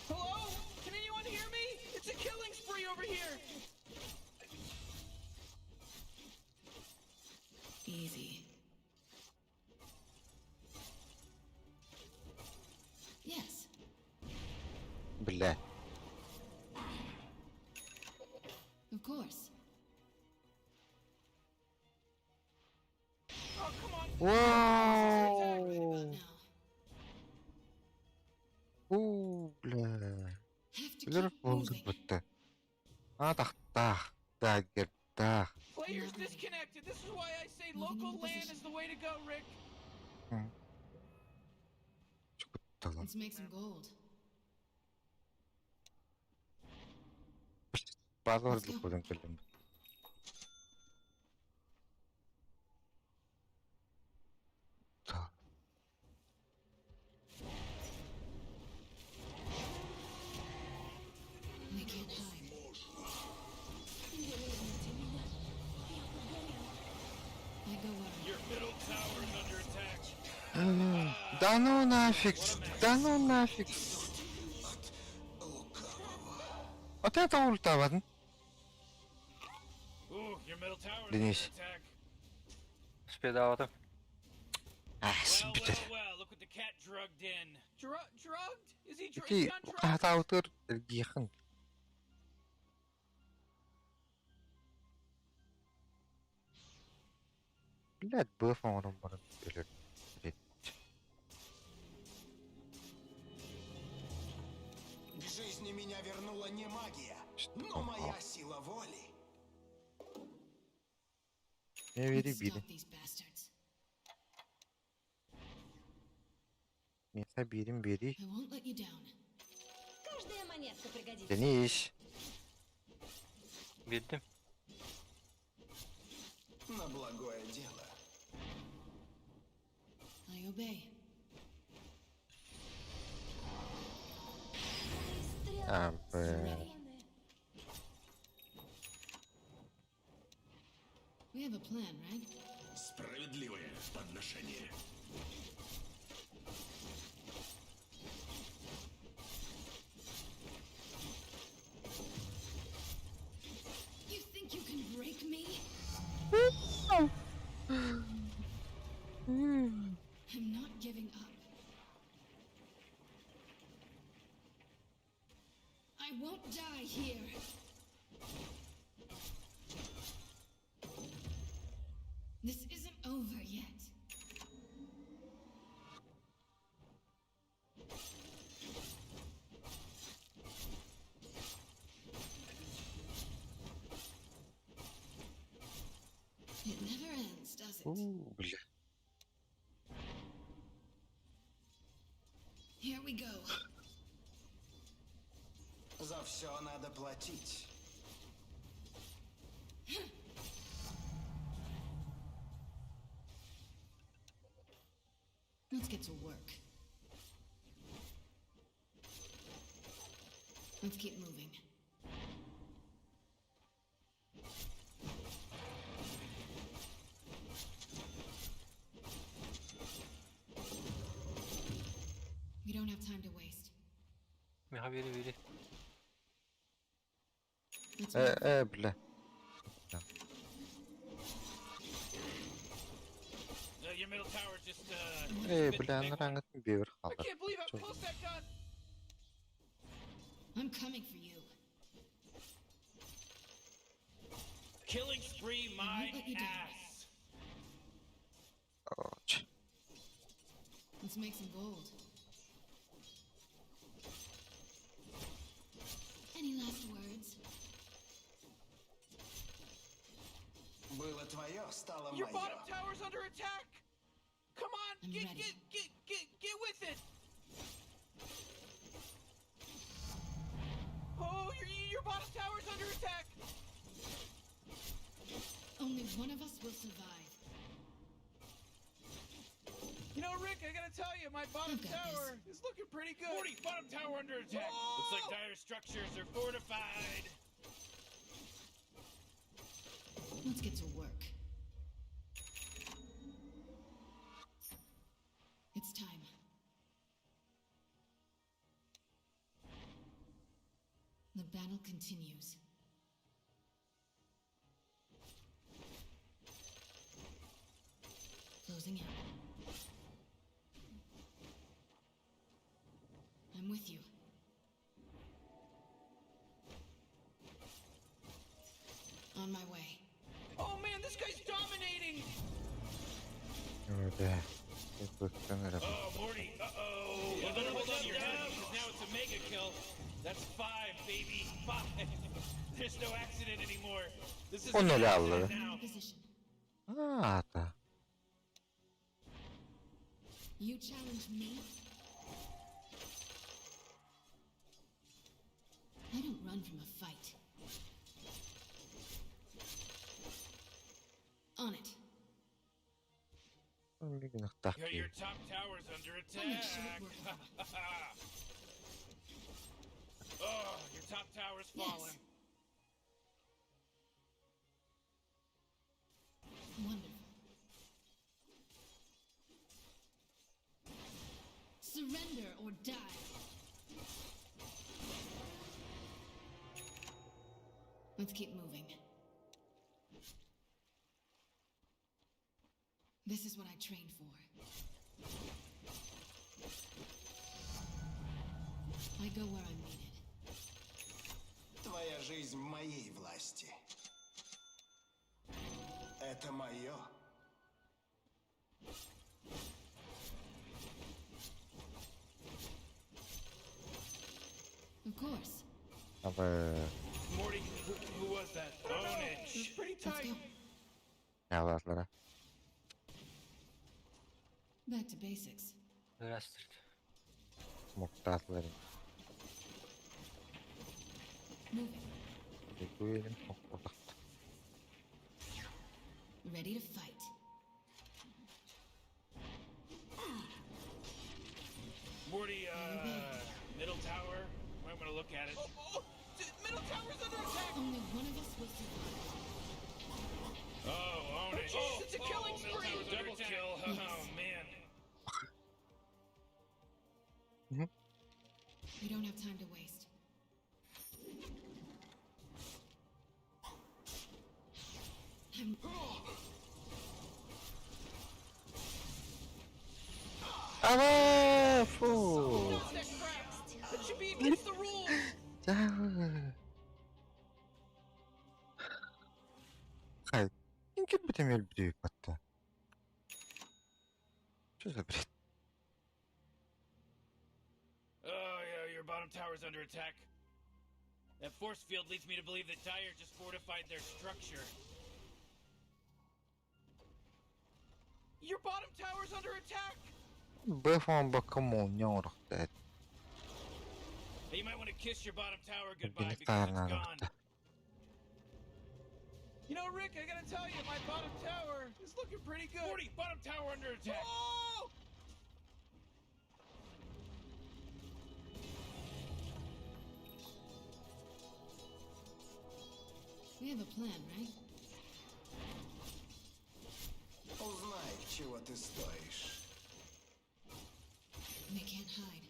Hello? Can anyone hear me? It's a killing spree over here! Easy. Yes, Бля. of course. Oh, come on! Вау! Now, Уу, бля. have to Билер keep болдук moving. бутта. А тахтах. Да гердах. Players disconnected. This is why I say local Moving into LAN position. is the way to go, Rick. Чукутталан. Let's make some gold. Балар болон кэлэн. Та. They can't hide. Не верните меня. Я подгорела. I go where I'm Your middle tower's under attack. Да ну нафиг, да ну нафиг. Вот это ульта, ладно? Ooh, your middle tower's Денис. under attack. Успедаатым. Ah, Well, бүтэр. well, well, look what the cat drugged in. Dru- drugged? Is he, dr- is Ити he on drugs? хатаутыр эргихэн. Блядь, бөф оҥорон баран өлөр. К жизни меня вернула не магия, но моя сила воли. Не бери Let's бири. stop these bastards. Миэхэ биирин биэрий. I won't let you down. Каждая монетка пригодится. Денис. Билдим. На благое дело. I obey. А, бля. We have a plan, right? Справедливое подношение. You think you can break me? I'm not giving up. I won't die here. This isn't over yet. It never ends, does it? У, бля. Here we go. За все надо платить. Let's get to work. Let's keep moving. We don't have time to waste. Миха бери бери. Let's Э, move. э, бля. Your middle tower just uh. Э, bit бля, big one. анараҥҥытын бүөр I хаалар. can't believe how close that got. I'm coming for you. Killing spree, I my won't let you down. ass. Короче. Let's make some gold. Any last words? Было твое, стало Your мое. bottom tower's under attack. Come on, I'm get ready. get get get get with it. Oh, your your bottom tower's under attack. Only one of us will survive. You know, Rick, I gotta tell you, my bottom I've got this. tower is looking pretty good. Morty, bottom tower under attack. Looks like dire structures are fortified. Let's get to work. It's time. The battle continues. Closing in. I'm with you. On my way. Oh man, this guy's dominating. Бля. Быктан эрэ. Oh, Morty. Uh oh. You better hold on to your head because now it's a mega kill. That's five, baby. Five. There's no accident anymore. This is O an ne accident aldı? I'm now. in position. А, да. You challenge me? I don't run from a fight. On it. Yeah, your top tower's under I'll make short attack. work of them. oh, your top tower's Yes. fallen. Wonderful. Surrender or die. Let's keep moving. This is what I trained for. I go where I'm needed. Твоя жизнь в моей власти. Это мое. Of course. Абы. Morty, who, who was that? It was Ownage. pretty Let's tight. go. Ялалара. Back to basics. Здравствуйте. Муктатларын. Moving. Бекуелин окутак. Ready to fight. having a look at it. Oh, oh, middle tower's under attack. Only one of us will survive. Oh, own it. Jeez, it's a killing middle spree. tower's double kill. Oh, man. We don't have time to waste. I'm Ава, фу. Stop that crap. That should be against the rules. Да. Хай, ким битем өлбүдүй батта. Что за бред? Oh, yeah, your bottom tower's under attack. That force field leads me to believe that Dire just fortified their structure. Your bottom tower's under attack. Бэфон бакамон не орохтой. Hey, you might want to kiss your bottom tower goodbye Бини because it's таарна gone. You know, Rick, I gotta tell you, my bottom tower is looking pretty good. 40, bottom tower under attack. Oh! We have a plan, right? Узнай, чего ты стоишь. They can't hide.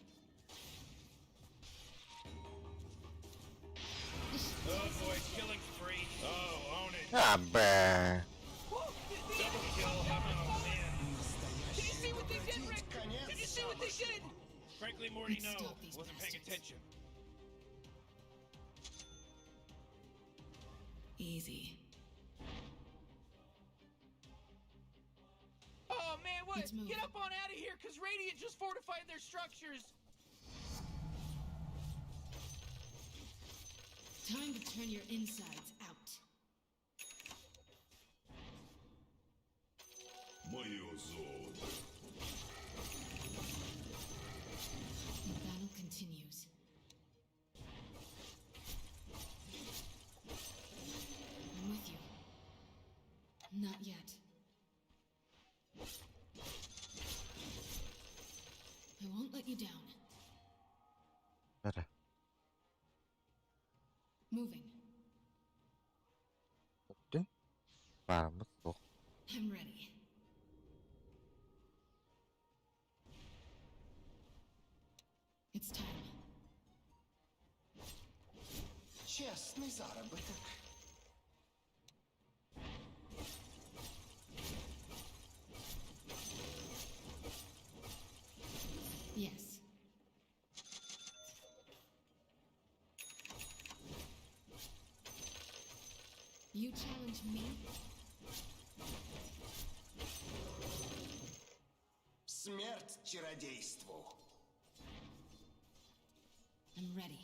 Oh boy, killing spree. Oh, own it. А, бэ. Whoa! The Double enemy's kill. top tower's Oh falling. man. Did you see what they did, Rick? Конец Did you see what they did? Frankly, Morty, Let's no. stop these Wasn't paying bastards. attention. Easy. Oh man, what? Let's move. Get up on out of here, cause Radiant just fortified their structures. Time to turn your insides out. Мое золото. The battle continues. I'm with you. Not yet. I won't let you down. Бара. Moving. Түн. Барымыз суох. I'm ready. It's time. Честный заработок. Yes. You challenge me? Смерть чародейству. I'm ready.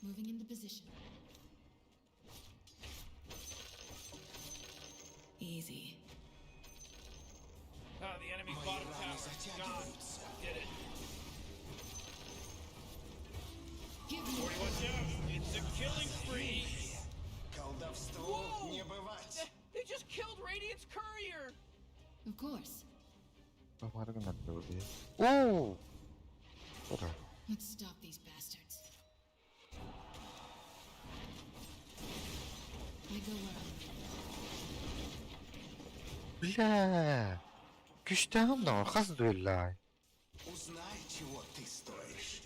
Moving into position. Easy. Ah, the enemy's Мои bottom раны tower. Gone. затягиваются. Did it. Give me 40, watch out. It's a killing spree. Колдовству Whoa! не бывать. They just killed Radiant's courier. Of course. Оо. Бара. Let's stop these bastards. I go where I'm Бля. Күчтәһем да хас дуэллай. Узнай, чего ты стоишь.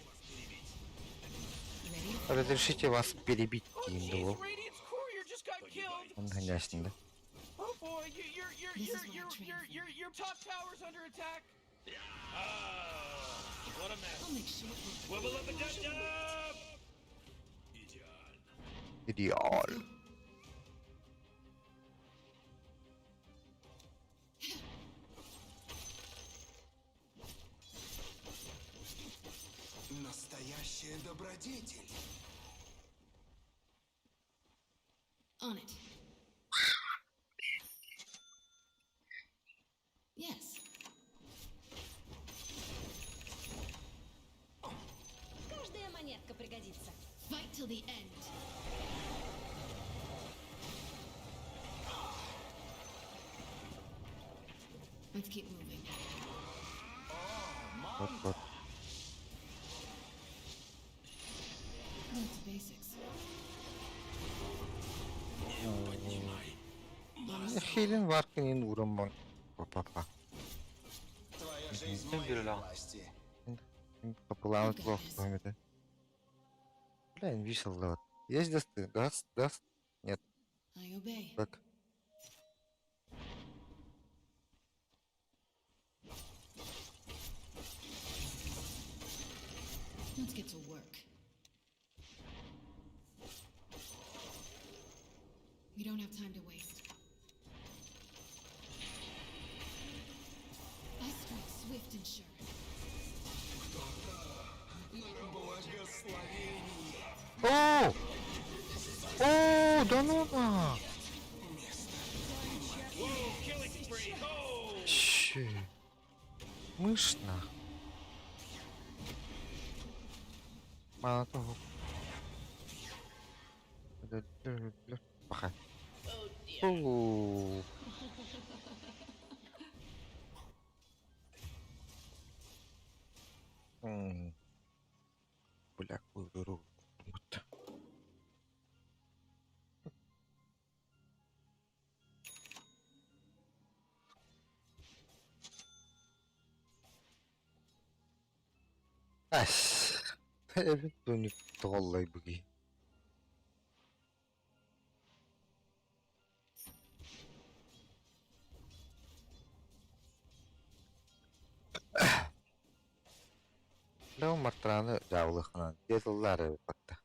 ready. Разрешите вас перебить, Oh jeez, Киндл. Radiant's courier just got killed. Он гоняшный, да? Oh boy, you, your your This your is what I your trained your for. your your top tower's under attack. Ah, what a mess. I'll make short work. Wubba lubba dub dub. Идеал. Настоящая добродетель. On it. Yes. Каждая монетка пригодится. Fight till the end. Let's keep moving. О, Вот, вот. Back to basics. Хилин варкин уран Папа. Твоя жизнь в Ким моей бир власти. Популярный плохо памяти. Бля, инвисел вот. Есть дасты? Даст? Даст? Нет. I obey. Так. Let's get to work. We don't have time to waste. I strike swift and sure. О! О, да ну на! Че? Мышь нах. Мало того. Паха. О. М. Бля, какую дуру. Вот. Ас. Evet dönüp vallahi bugün. Лео Мартраны жаулыхынан дезыллары батта.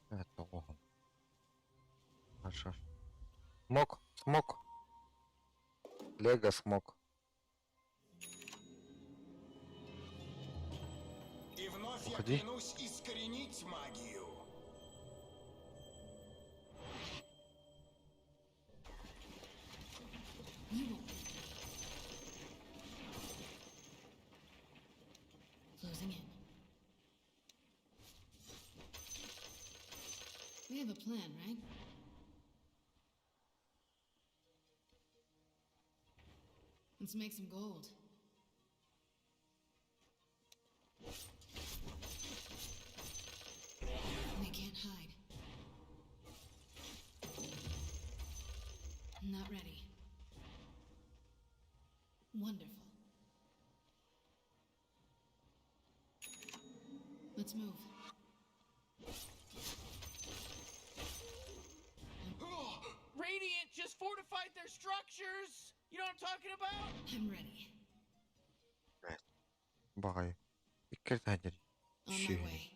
Это он. Хорошо. Смок, смок. Лего смок. И вновь я Уходи. клянусь искоренить магию. You won't beat me. Closing in. We have a plan, right? Let's make some gold. They can't hide. Not ready. Wonderful. Let's move. Radiant just fortified their structures. You know what I'm talking about? I'm ready. Багай. Иккер тәдер. On my way.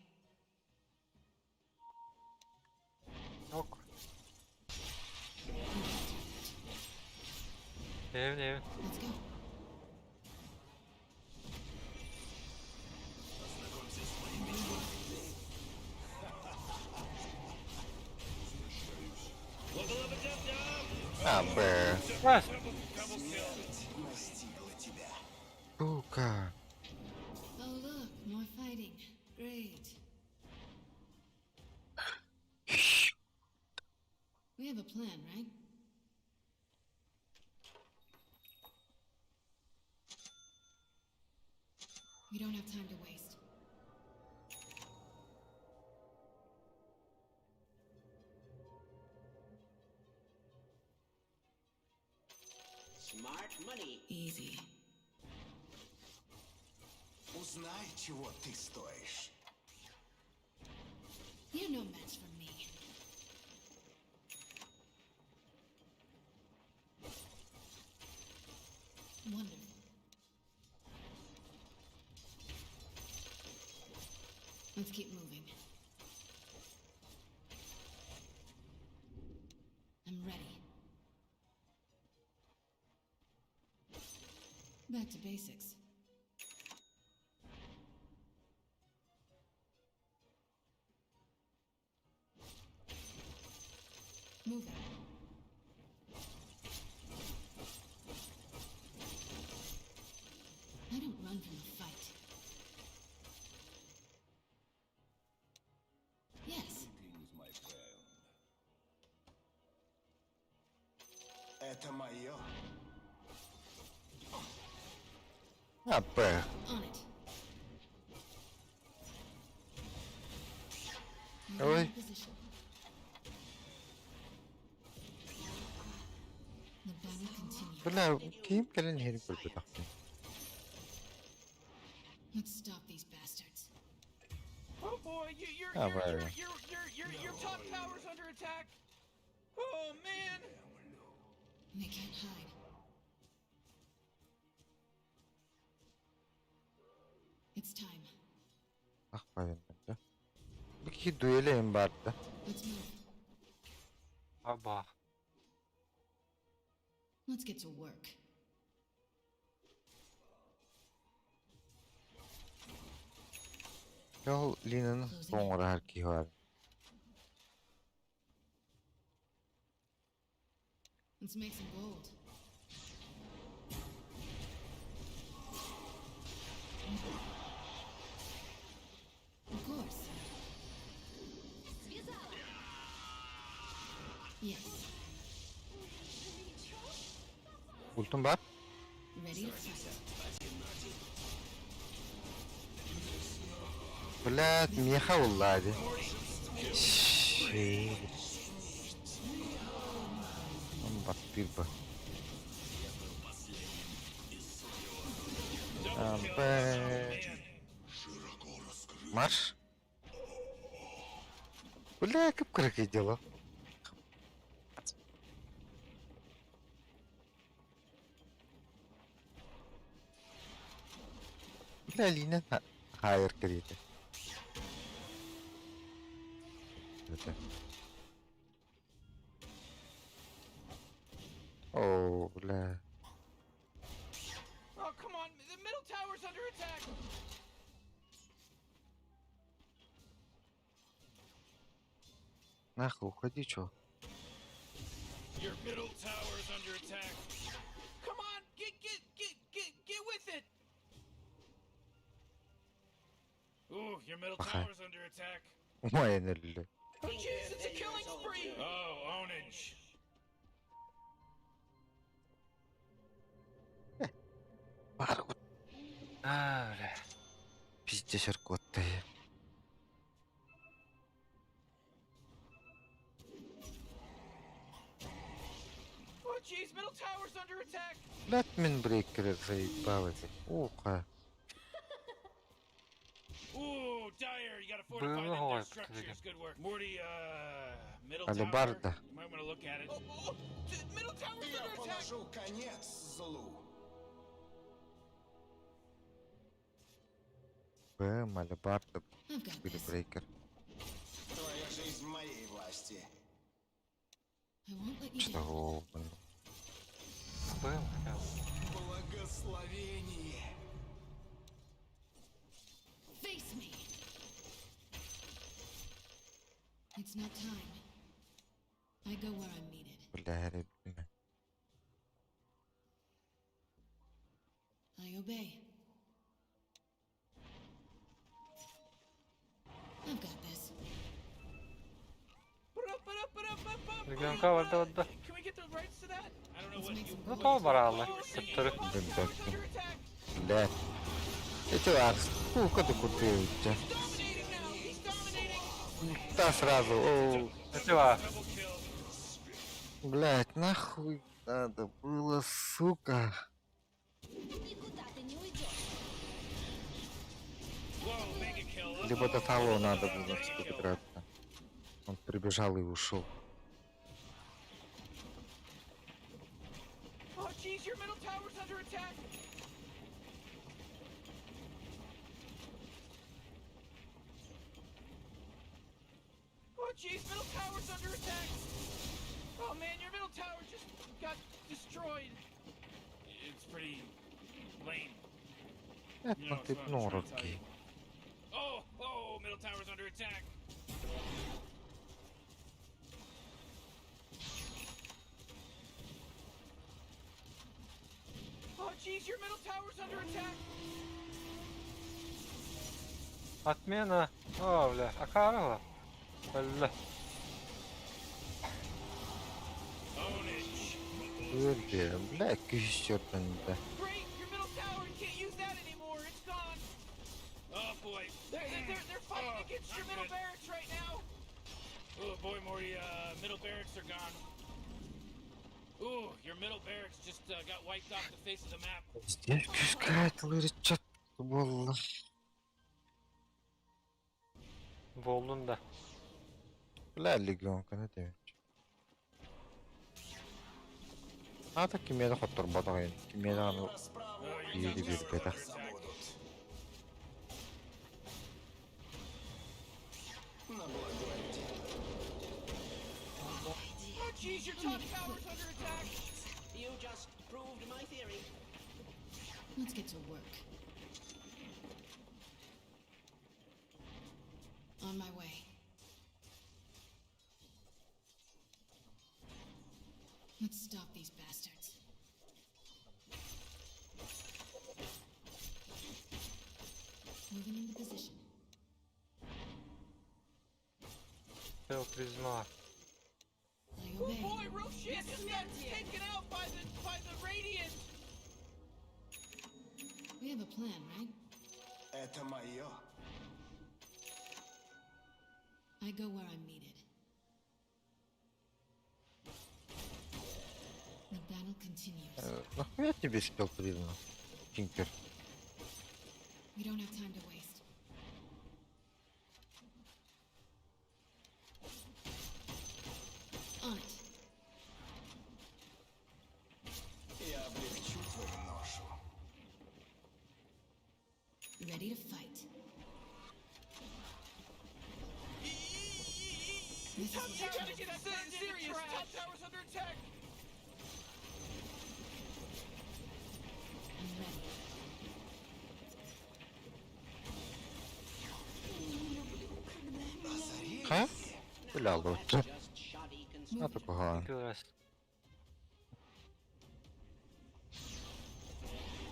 Yok. Evin evin. Let's go. А, б. Bas. Смерть настигла тебя. Сука. Oh, look, more fighting. Great. We have a plan, right? We don't have time to waste. Smart money. Easy. Узнай, чего ты стоишь. You're no match for me. Wonderful. Let's keep moving. I'm ready. Back to basics. Moving. I don't run from a fight. Это мое. Аппа. On it. Ой. Moving in position. The battle continues. Бля, ким кэлэн иһэрин көрбөтөхпүн. Let's stop these bastards. Oh boy, you, your, Ah, your, well. your, your, your, your, your top tower's under attack. Oh man. They can't hide. It's time. Ах, понятно. Бу киһи дуэлэйин баарда. Let's move. Аба. Let's get to work. Ол Линаны тоҥорор киһи баар. Let's make some gold. Of course. Связала. Yes. Ультум баар. Ready to fight. Блядь, миэхэ булла дии. Ши. Он баттыыр ба. Ампе. Марш. Бля, как крыки дело. Бля, Лина хайыр кириэтэ. Это. О, бля. Oh come on, the middle tower's under attack. Нахуй, уходи, чё? Your middle tower's under attack. Come on, get get get get get with it. Ooh, your middle Okay. tower's under attack. Умайан өллө. Oh jeez, it's a killing spree. Oh, ownage. Баар Аа, бля. пиздец аркуоттай. Oh jeez, middle tower's under attack. Блядь, мин брейкер заебал эти. Уха. Ooh, Dire, you gotta fortify Было them ой, their structures. Good work. Morty, middle tower. Алебарда. You might want to look at it. Oh, oh, middle tower's Я under attack. положу конец злу. Бэм, алебарда, I've got this. брейкер. Твоя жизнь в моей власти. I won't let you down. Что? блин. Был хотя бы. Благословение. Face me. It's not time. I go where I'm needed. Бля, ребята. I obey. I've got this. Регионка барда барда. Can we get the rights to that? I don't know Let's what make you some Ну gold. то баралла. Төттөрү. Блин, так. Бля. Эти арс. Уха да купил. Dominating now. He's dominating. Да сразу. О, Эти ва. double kill. блядь, нахуй надо было, сука. Никуда ты не уйдешь. Whoa, mega kill. Либо до Uh-oh. того надо было, Mega чтобы kill. драться. Он прибежал и ушел. Oh jeez, your middle tower's under attack. Oh jeez, middle tower's under attack. Oh man, your middle tower just got destroyed. It's pretty lame. Это You know, ты that's what I'm trying to tell норки. you. Oh, oh, middle tower's under attack. Oh jeez, your middle tower's under attack. Отмена. О, бля. Акарова. Бля. Ownage. Бля, бля, күүс чертан да. Great, your middle tower, you can't use that anymore. It's gone. Oh boy. They're fighting Oh, against your not middle good. barracks right now. Oh boy, Morty, middle barracks are gone. Ooh, your middle barracks just got wiped off the face of the map. Пиздец, күүскэ чат буолла. Буоллун да. Бля, легионка не дeme. Ата кимиэхэ хотторботох кимиэхэ аны биири биэрбэтэх. Забудут. На благое дело. Oh jeez, your top tower's under attack. You just proved my theory. Let's get to work. On my way. Let's stop these bastards. Moving into position. Все, призма. I Oh obey. boy, Roshan just got taken out by the Radiant. We have a plan, right? Это мое. I go where I'm needed. The battle continues. Нахуя тебе spell призма? Тинкер. We don't have time to waste. On it. Я облегчу твою ношу. Ready to fight. This is Top what you I gotta trained get for. serious. Top tower's under attack. I'm ready. Ха? Бля, лучше. Just shoddy construction. А такого. Раз.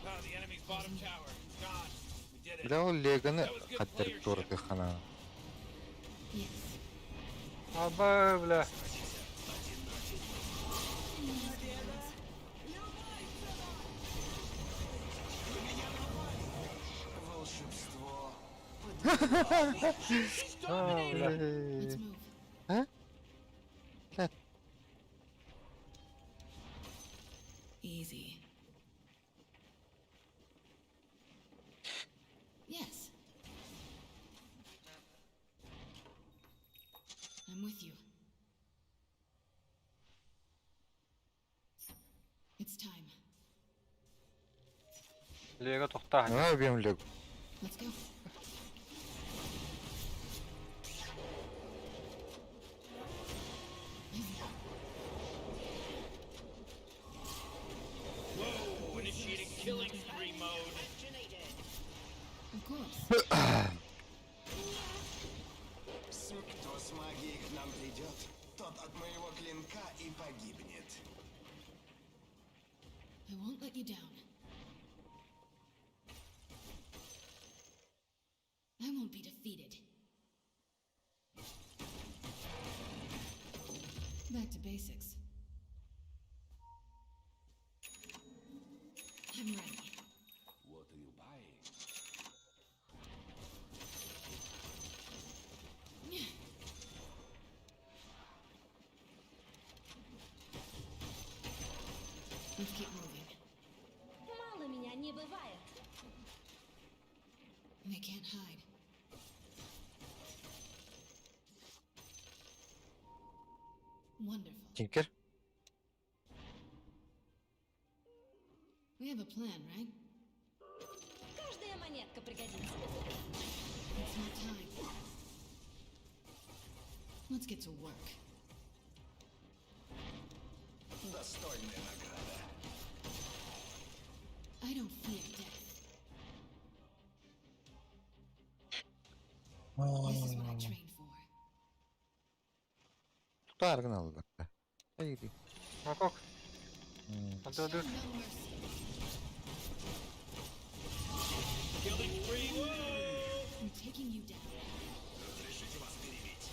Oh, the enemy's bottom tower. It's gone. We did it. Бля, ол Леганы хаттар туратыхана. Yes. Аба, бля. Волшебство. А, бля. Let's move. А? Бля, Easy. Yes. I'm with you. It's time. Лего тохта. Давай убьем Легу. Let's go. Whoa, initiating killing spree mode. Of course. Кто с магией к нам придет, тот от моего клинка и погибнет. I won't let you down. I won't be defeated. Back to basics. I'm ready. What are you buying? Let's keep moving. Мало меня не бывает. They can't hide. Wonderful. Тинкер. We have a plan, right? Каждая монетка пригодится. It's not time. Let's get to work. Достойная награда. I don't fear death. This is what I trained for. Тутааргын алла. Ай. Макок. Антыды. No mercy. Killing spree. Whoa! I'm taking you down. Разрешите вас перебить.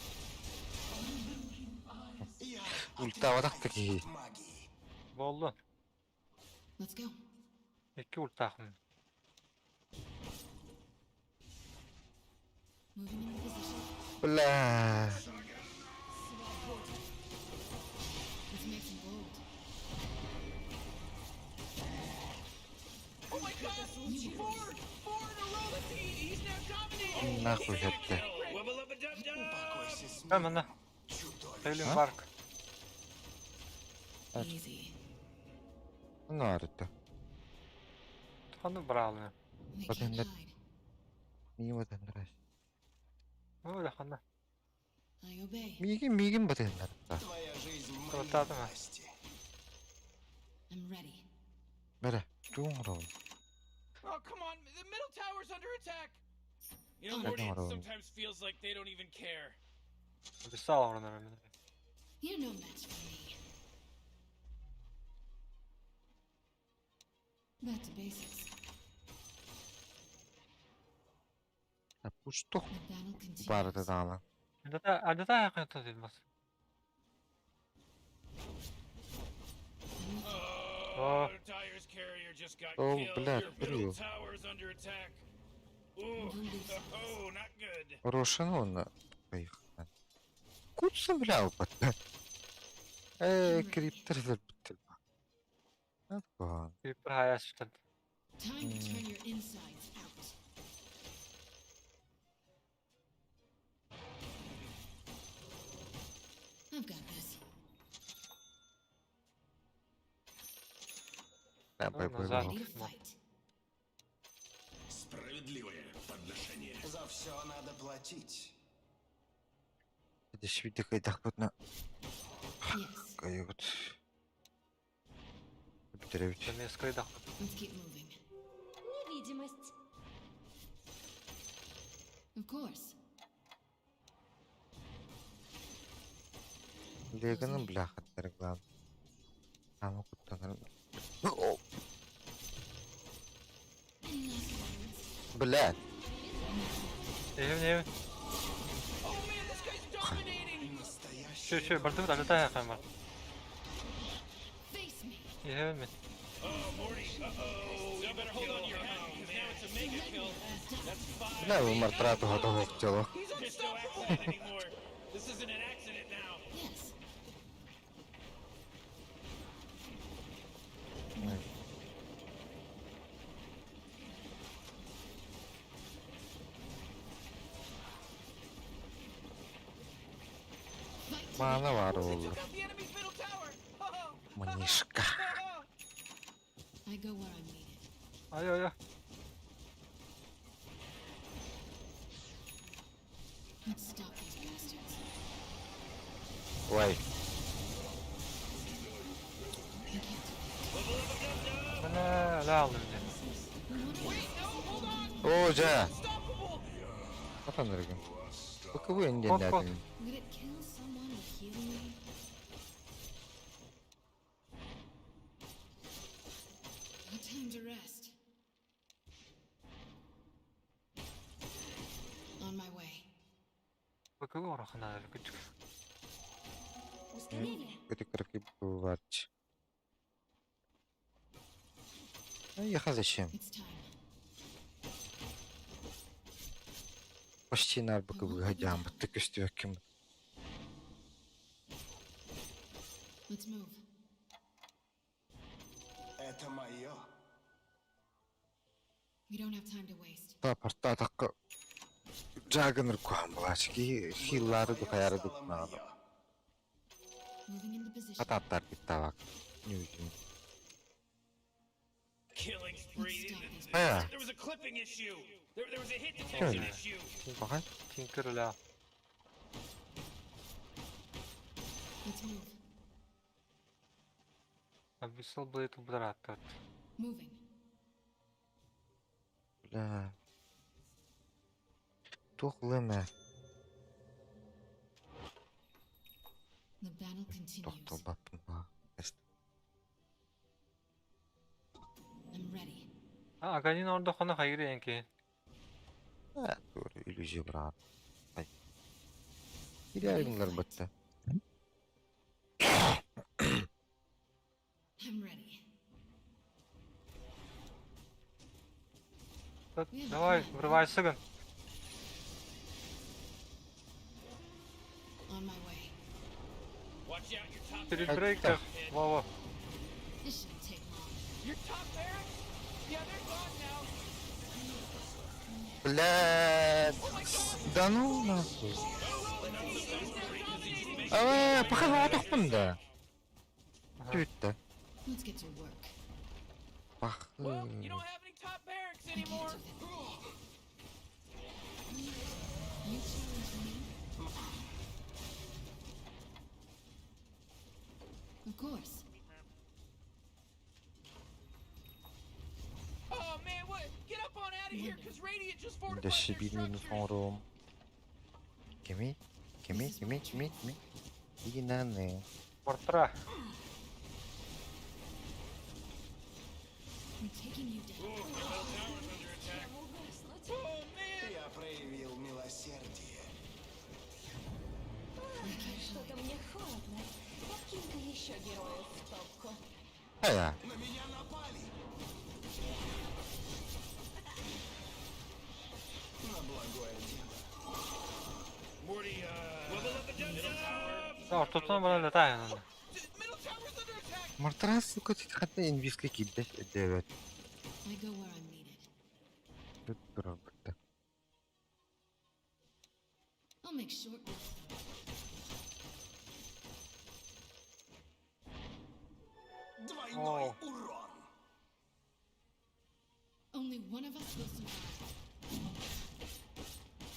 Я Ультаватах такие. от магии. Буоллун. Let's go. Икки ультаахпын. Moving into position. Бля. Свобода. Let's make some gold. Oh my god! Four! Four in a row! That's, he, he's now dominating! Нахуй это. Упокойся с Кам ана. миром, чудовище. Хейлин А? Варк. Easy. Нарыта. Ханны браалын. They Вот can't это- hide. Миигин батыннарас. Ой, ханна. I obey. Миигин миигин батыннарта. Твоя жизнь в моей Крутатыма. власти. I'm ready. Бәрэ, туҥ Oh, come on! The middle tower's under attack! You know, Как Morty, it здорово. sometimes feels like they don't even care. Бисал оронор мен. You're no match for me. Back to basics. Пустох The battle continues. барыта даҕаны. Андата андата якын тылмас. Oh, Oh. Dyer's carrier just got Oh, killed. блядь, Your middle привет. tower's under attack. Ooh, oh, not good. Рошин уонна поехали. Кутса бля упатта. Э, криптер бүттэр. Атпаан. Крипер хаяс штан. Time to turn your insides out. I've got this. Бля, Ну, бля, бля, назад. Ready to fight. Справедливое подношение. За все надо платить. Дэшвиди кайдахпытна. Yes. Кайыбыт. Бүтэрэбит. Мен скрыдах. Let's keep moving. Невидимость. Of course. Леганы бля хаттар глав. Ама куттанар. О, Any last words? Бля. Эвен эвен. Oh man, this guy's dominating! Шө Настоящая шө бардыбыт андата якын бар. Face me. Эвен мен. Oh, Morty, uh-oh. You better hold on to your hat, because now it's a mega kill. That's five. Бля, умар трату готовых тело. He's There's no unstoppable! accident anymore. This isn't an accident now. Yes. Fight to the Мана бар They oldu. took out the enemy's middle tower! Oh, Манишка. I go where I'm needed. Ай ай ай. Let's stop these bastards. Ой, I can't do that. Бля, ла алды мен. Wait, no, hold on! о, жа. Unstoppable! Атан өргөн. БКВ энден Кот, кот. дәдін. Would it kill someone to heal me? No time to rest. On my way. Бакы орахана күчүк. Ускорение. Көтө кыркы барч. Ай, зачем? It's time. Почти нар БКВ гадям, ты көстүөккүм. Let's move. Это мое. We don't have time to waste. Та порта такка Джагнер куам булачки хиллары Твоё духаяры стало духнады. моё. Moving into position. Хататтар биттавак. Нюзин. Killing spree. Let's stop these Э, There was a clipping issue. There was a hit detection Хм. issue. баха. Тинкер ла. Let's move. Абисал блейд убрат. Moving. Бля. Тух лыме. The battle continues. Тохто баппын ба. I'm ready. А аганин ордо хана хайры энки. Э, тур иллюзия брат. Ай. Кирягыңлар бітті. I'm ready. Давай, врывайся, гын. On my way. Watch out, your top Spirit barracks Breaker. is dead. Во-во. This shouldn't take long. Your top barracks? Yeah, they're gone now. Блядь. Да ну нахуй. Э, пока отохпун да. Түттэ. Let's get to work. Пах. Well, you don't have any top barracks anymore. You challenge me? Of course. Oh man, what? Get up on out of here, cause Radiant just fortified Да their шибир минус structures. оҥоруом. Кими? Кими? Кими? Кими? Кими? Игинаны. Мортра. I'm taking you down. Oh man! Я проявил милосердие. Что-то мне холодно. Подкинь-ка еще героев в топку. Хайа. На меня напали! На благое дело. Morty, middle tower. Да, ортотунан баран летаем. Middle tower's under attack. Мортра, сука, хатта инвизка кидде девет. I go where I'm needed. Тут турар бытта. I'll make short work of them. Двойной О. урон! Only one of us will survive. It's not time.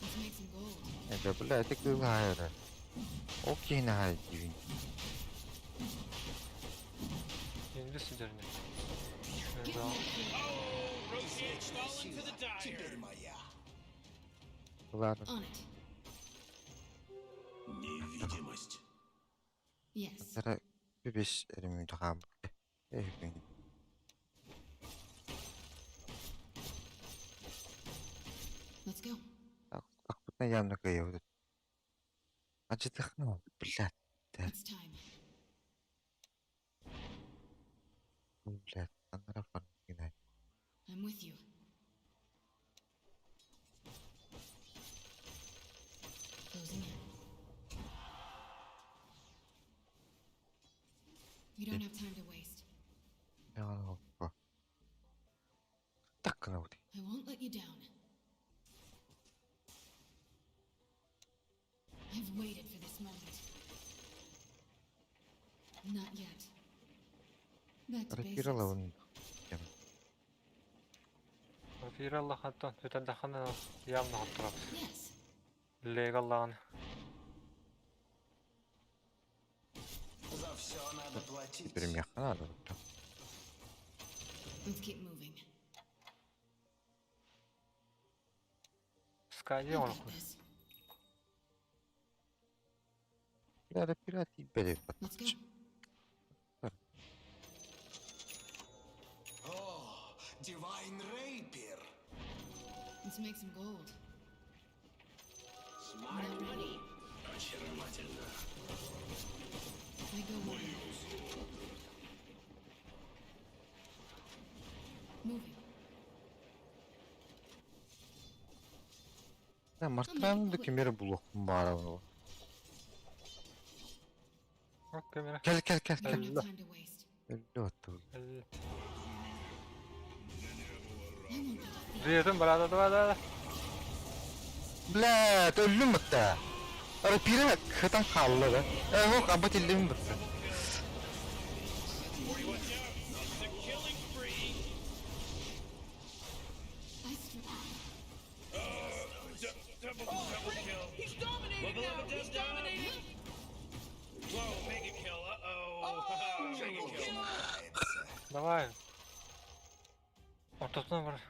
Let's make some gold. Это, бля, это кылгайра. Окей, на дивин. Инвиз сидерни. Get Да. me a Oh, Roshan Вечная fallen to сила the dire. теперь моя. Ладно. On it. Невидимость. Yes. Тара бибис эремин тахам. Эхпин. Let's go. Акпутна явно кайы. Ачытыхна, блядь. Да, It's time. блядь. Анара фармигина. I'm with you. Closing in. We don't have time to waste. Так, на вот. I won't let you down. I've waited for this moment. Not yet. Back to Рапирала basics. он. Рапиралла хаттан бүтәндәхана явно хаттырап. Yes. Легаллаан. За все надо платить. Теперь мне надо. Let's keep moving. Скайди I've он. got this. Бля, рапира тебе. Let's go. О, Divine Rapier! Let's make some gold. Smart money. Очаровательно. I go where I'm Moving. Да, Мартан да кемере булук барабы. Ок, камера. Кел, кел, кел, We кел. don't have time to waste. Өллө отту. I won't be defeated. Приятым, брат, давай, давай. Блядь, өллүм бытта. Рапира хытан халлы да. Э, ок, аба тиллим бытта. Morty, watch out. It's a killing spree. I str- Double, double kill. He's dominating now. He's dominating. Whoa, mega kill. Uh-oh. mega kill. Давай. Ортотунан бар.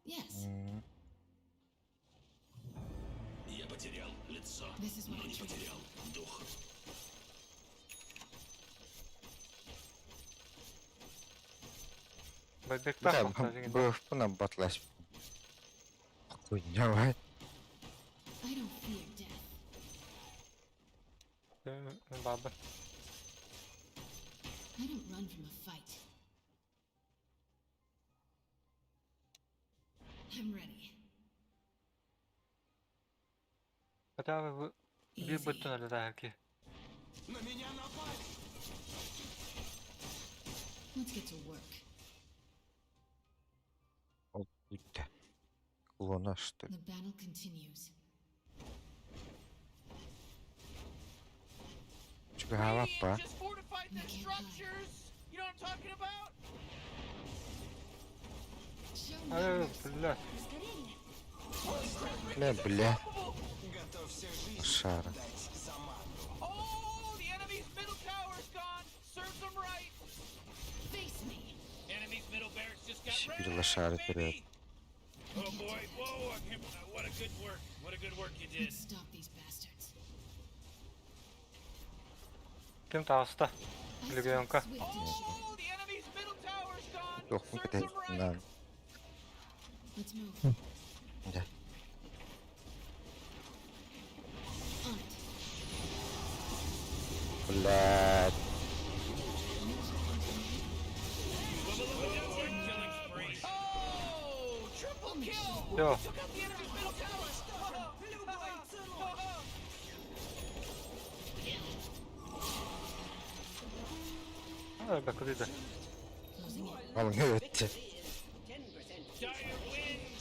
Yes. Я потерял лицо, This is но what I не dreamed. потерял дух. Байбектаах Бля, бахта дьиҥинэ. быһыппын батлаш. Хуйня, бай. I don't fear death. Баба. I don't run from a fight. I'm ready. Хотя бы биир быттын өлө ки. На меня напали! Let's get to work. Ол бүттэ. Клона, что ли? The battle continues. Чугаһаабаппа. Radiant just fortified their structures. You know what I'm talking about? Show no Ай, mercy. бля. Бля, бля. Готовься жизнь Шара. отдать за ману. Oh, the enemy's middle tower's gone. Serves them right. Face me. Enemy's middle barracks just got Сибирь wrecked, лошары baby. вперед. Oh boy, whoa, I can't, what a good work. What a good work you did. Let's stop these bastards. Ким таҕыста? I strike Легионка. swift and sure. Oh, the enemy's middle tower's gone. Туохпун Serves them right. кэтэһэн. Let's move. Дьэ. On it. Блядь. Killing spree. Oh, triple kill. Yo. Took out the enemy's middle tower. Любой ценой! Ай, бакыды. Closing in. Алың өтте. Dire wins.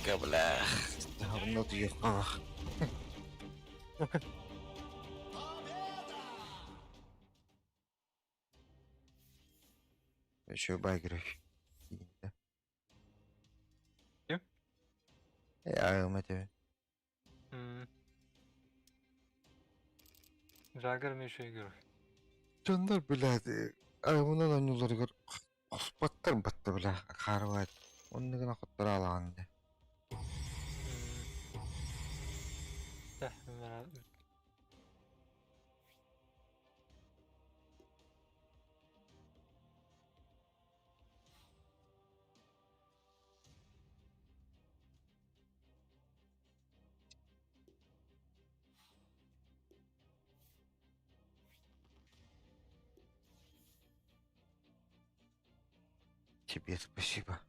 Oh, Бля. Давно туехал. Победа! Еще байграх. Ким? Э, тебе. Жагер мен герой. Дьоннор, блядь, арымынан ойнуларыгар оспоттар батта, бля, харвайт. Онныгына хоттор алаҕын дэ. Да, мен Тебе спасибо.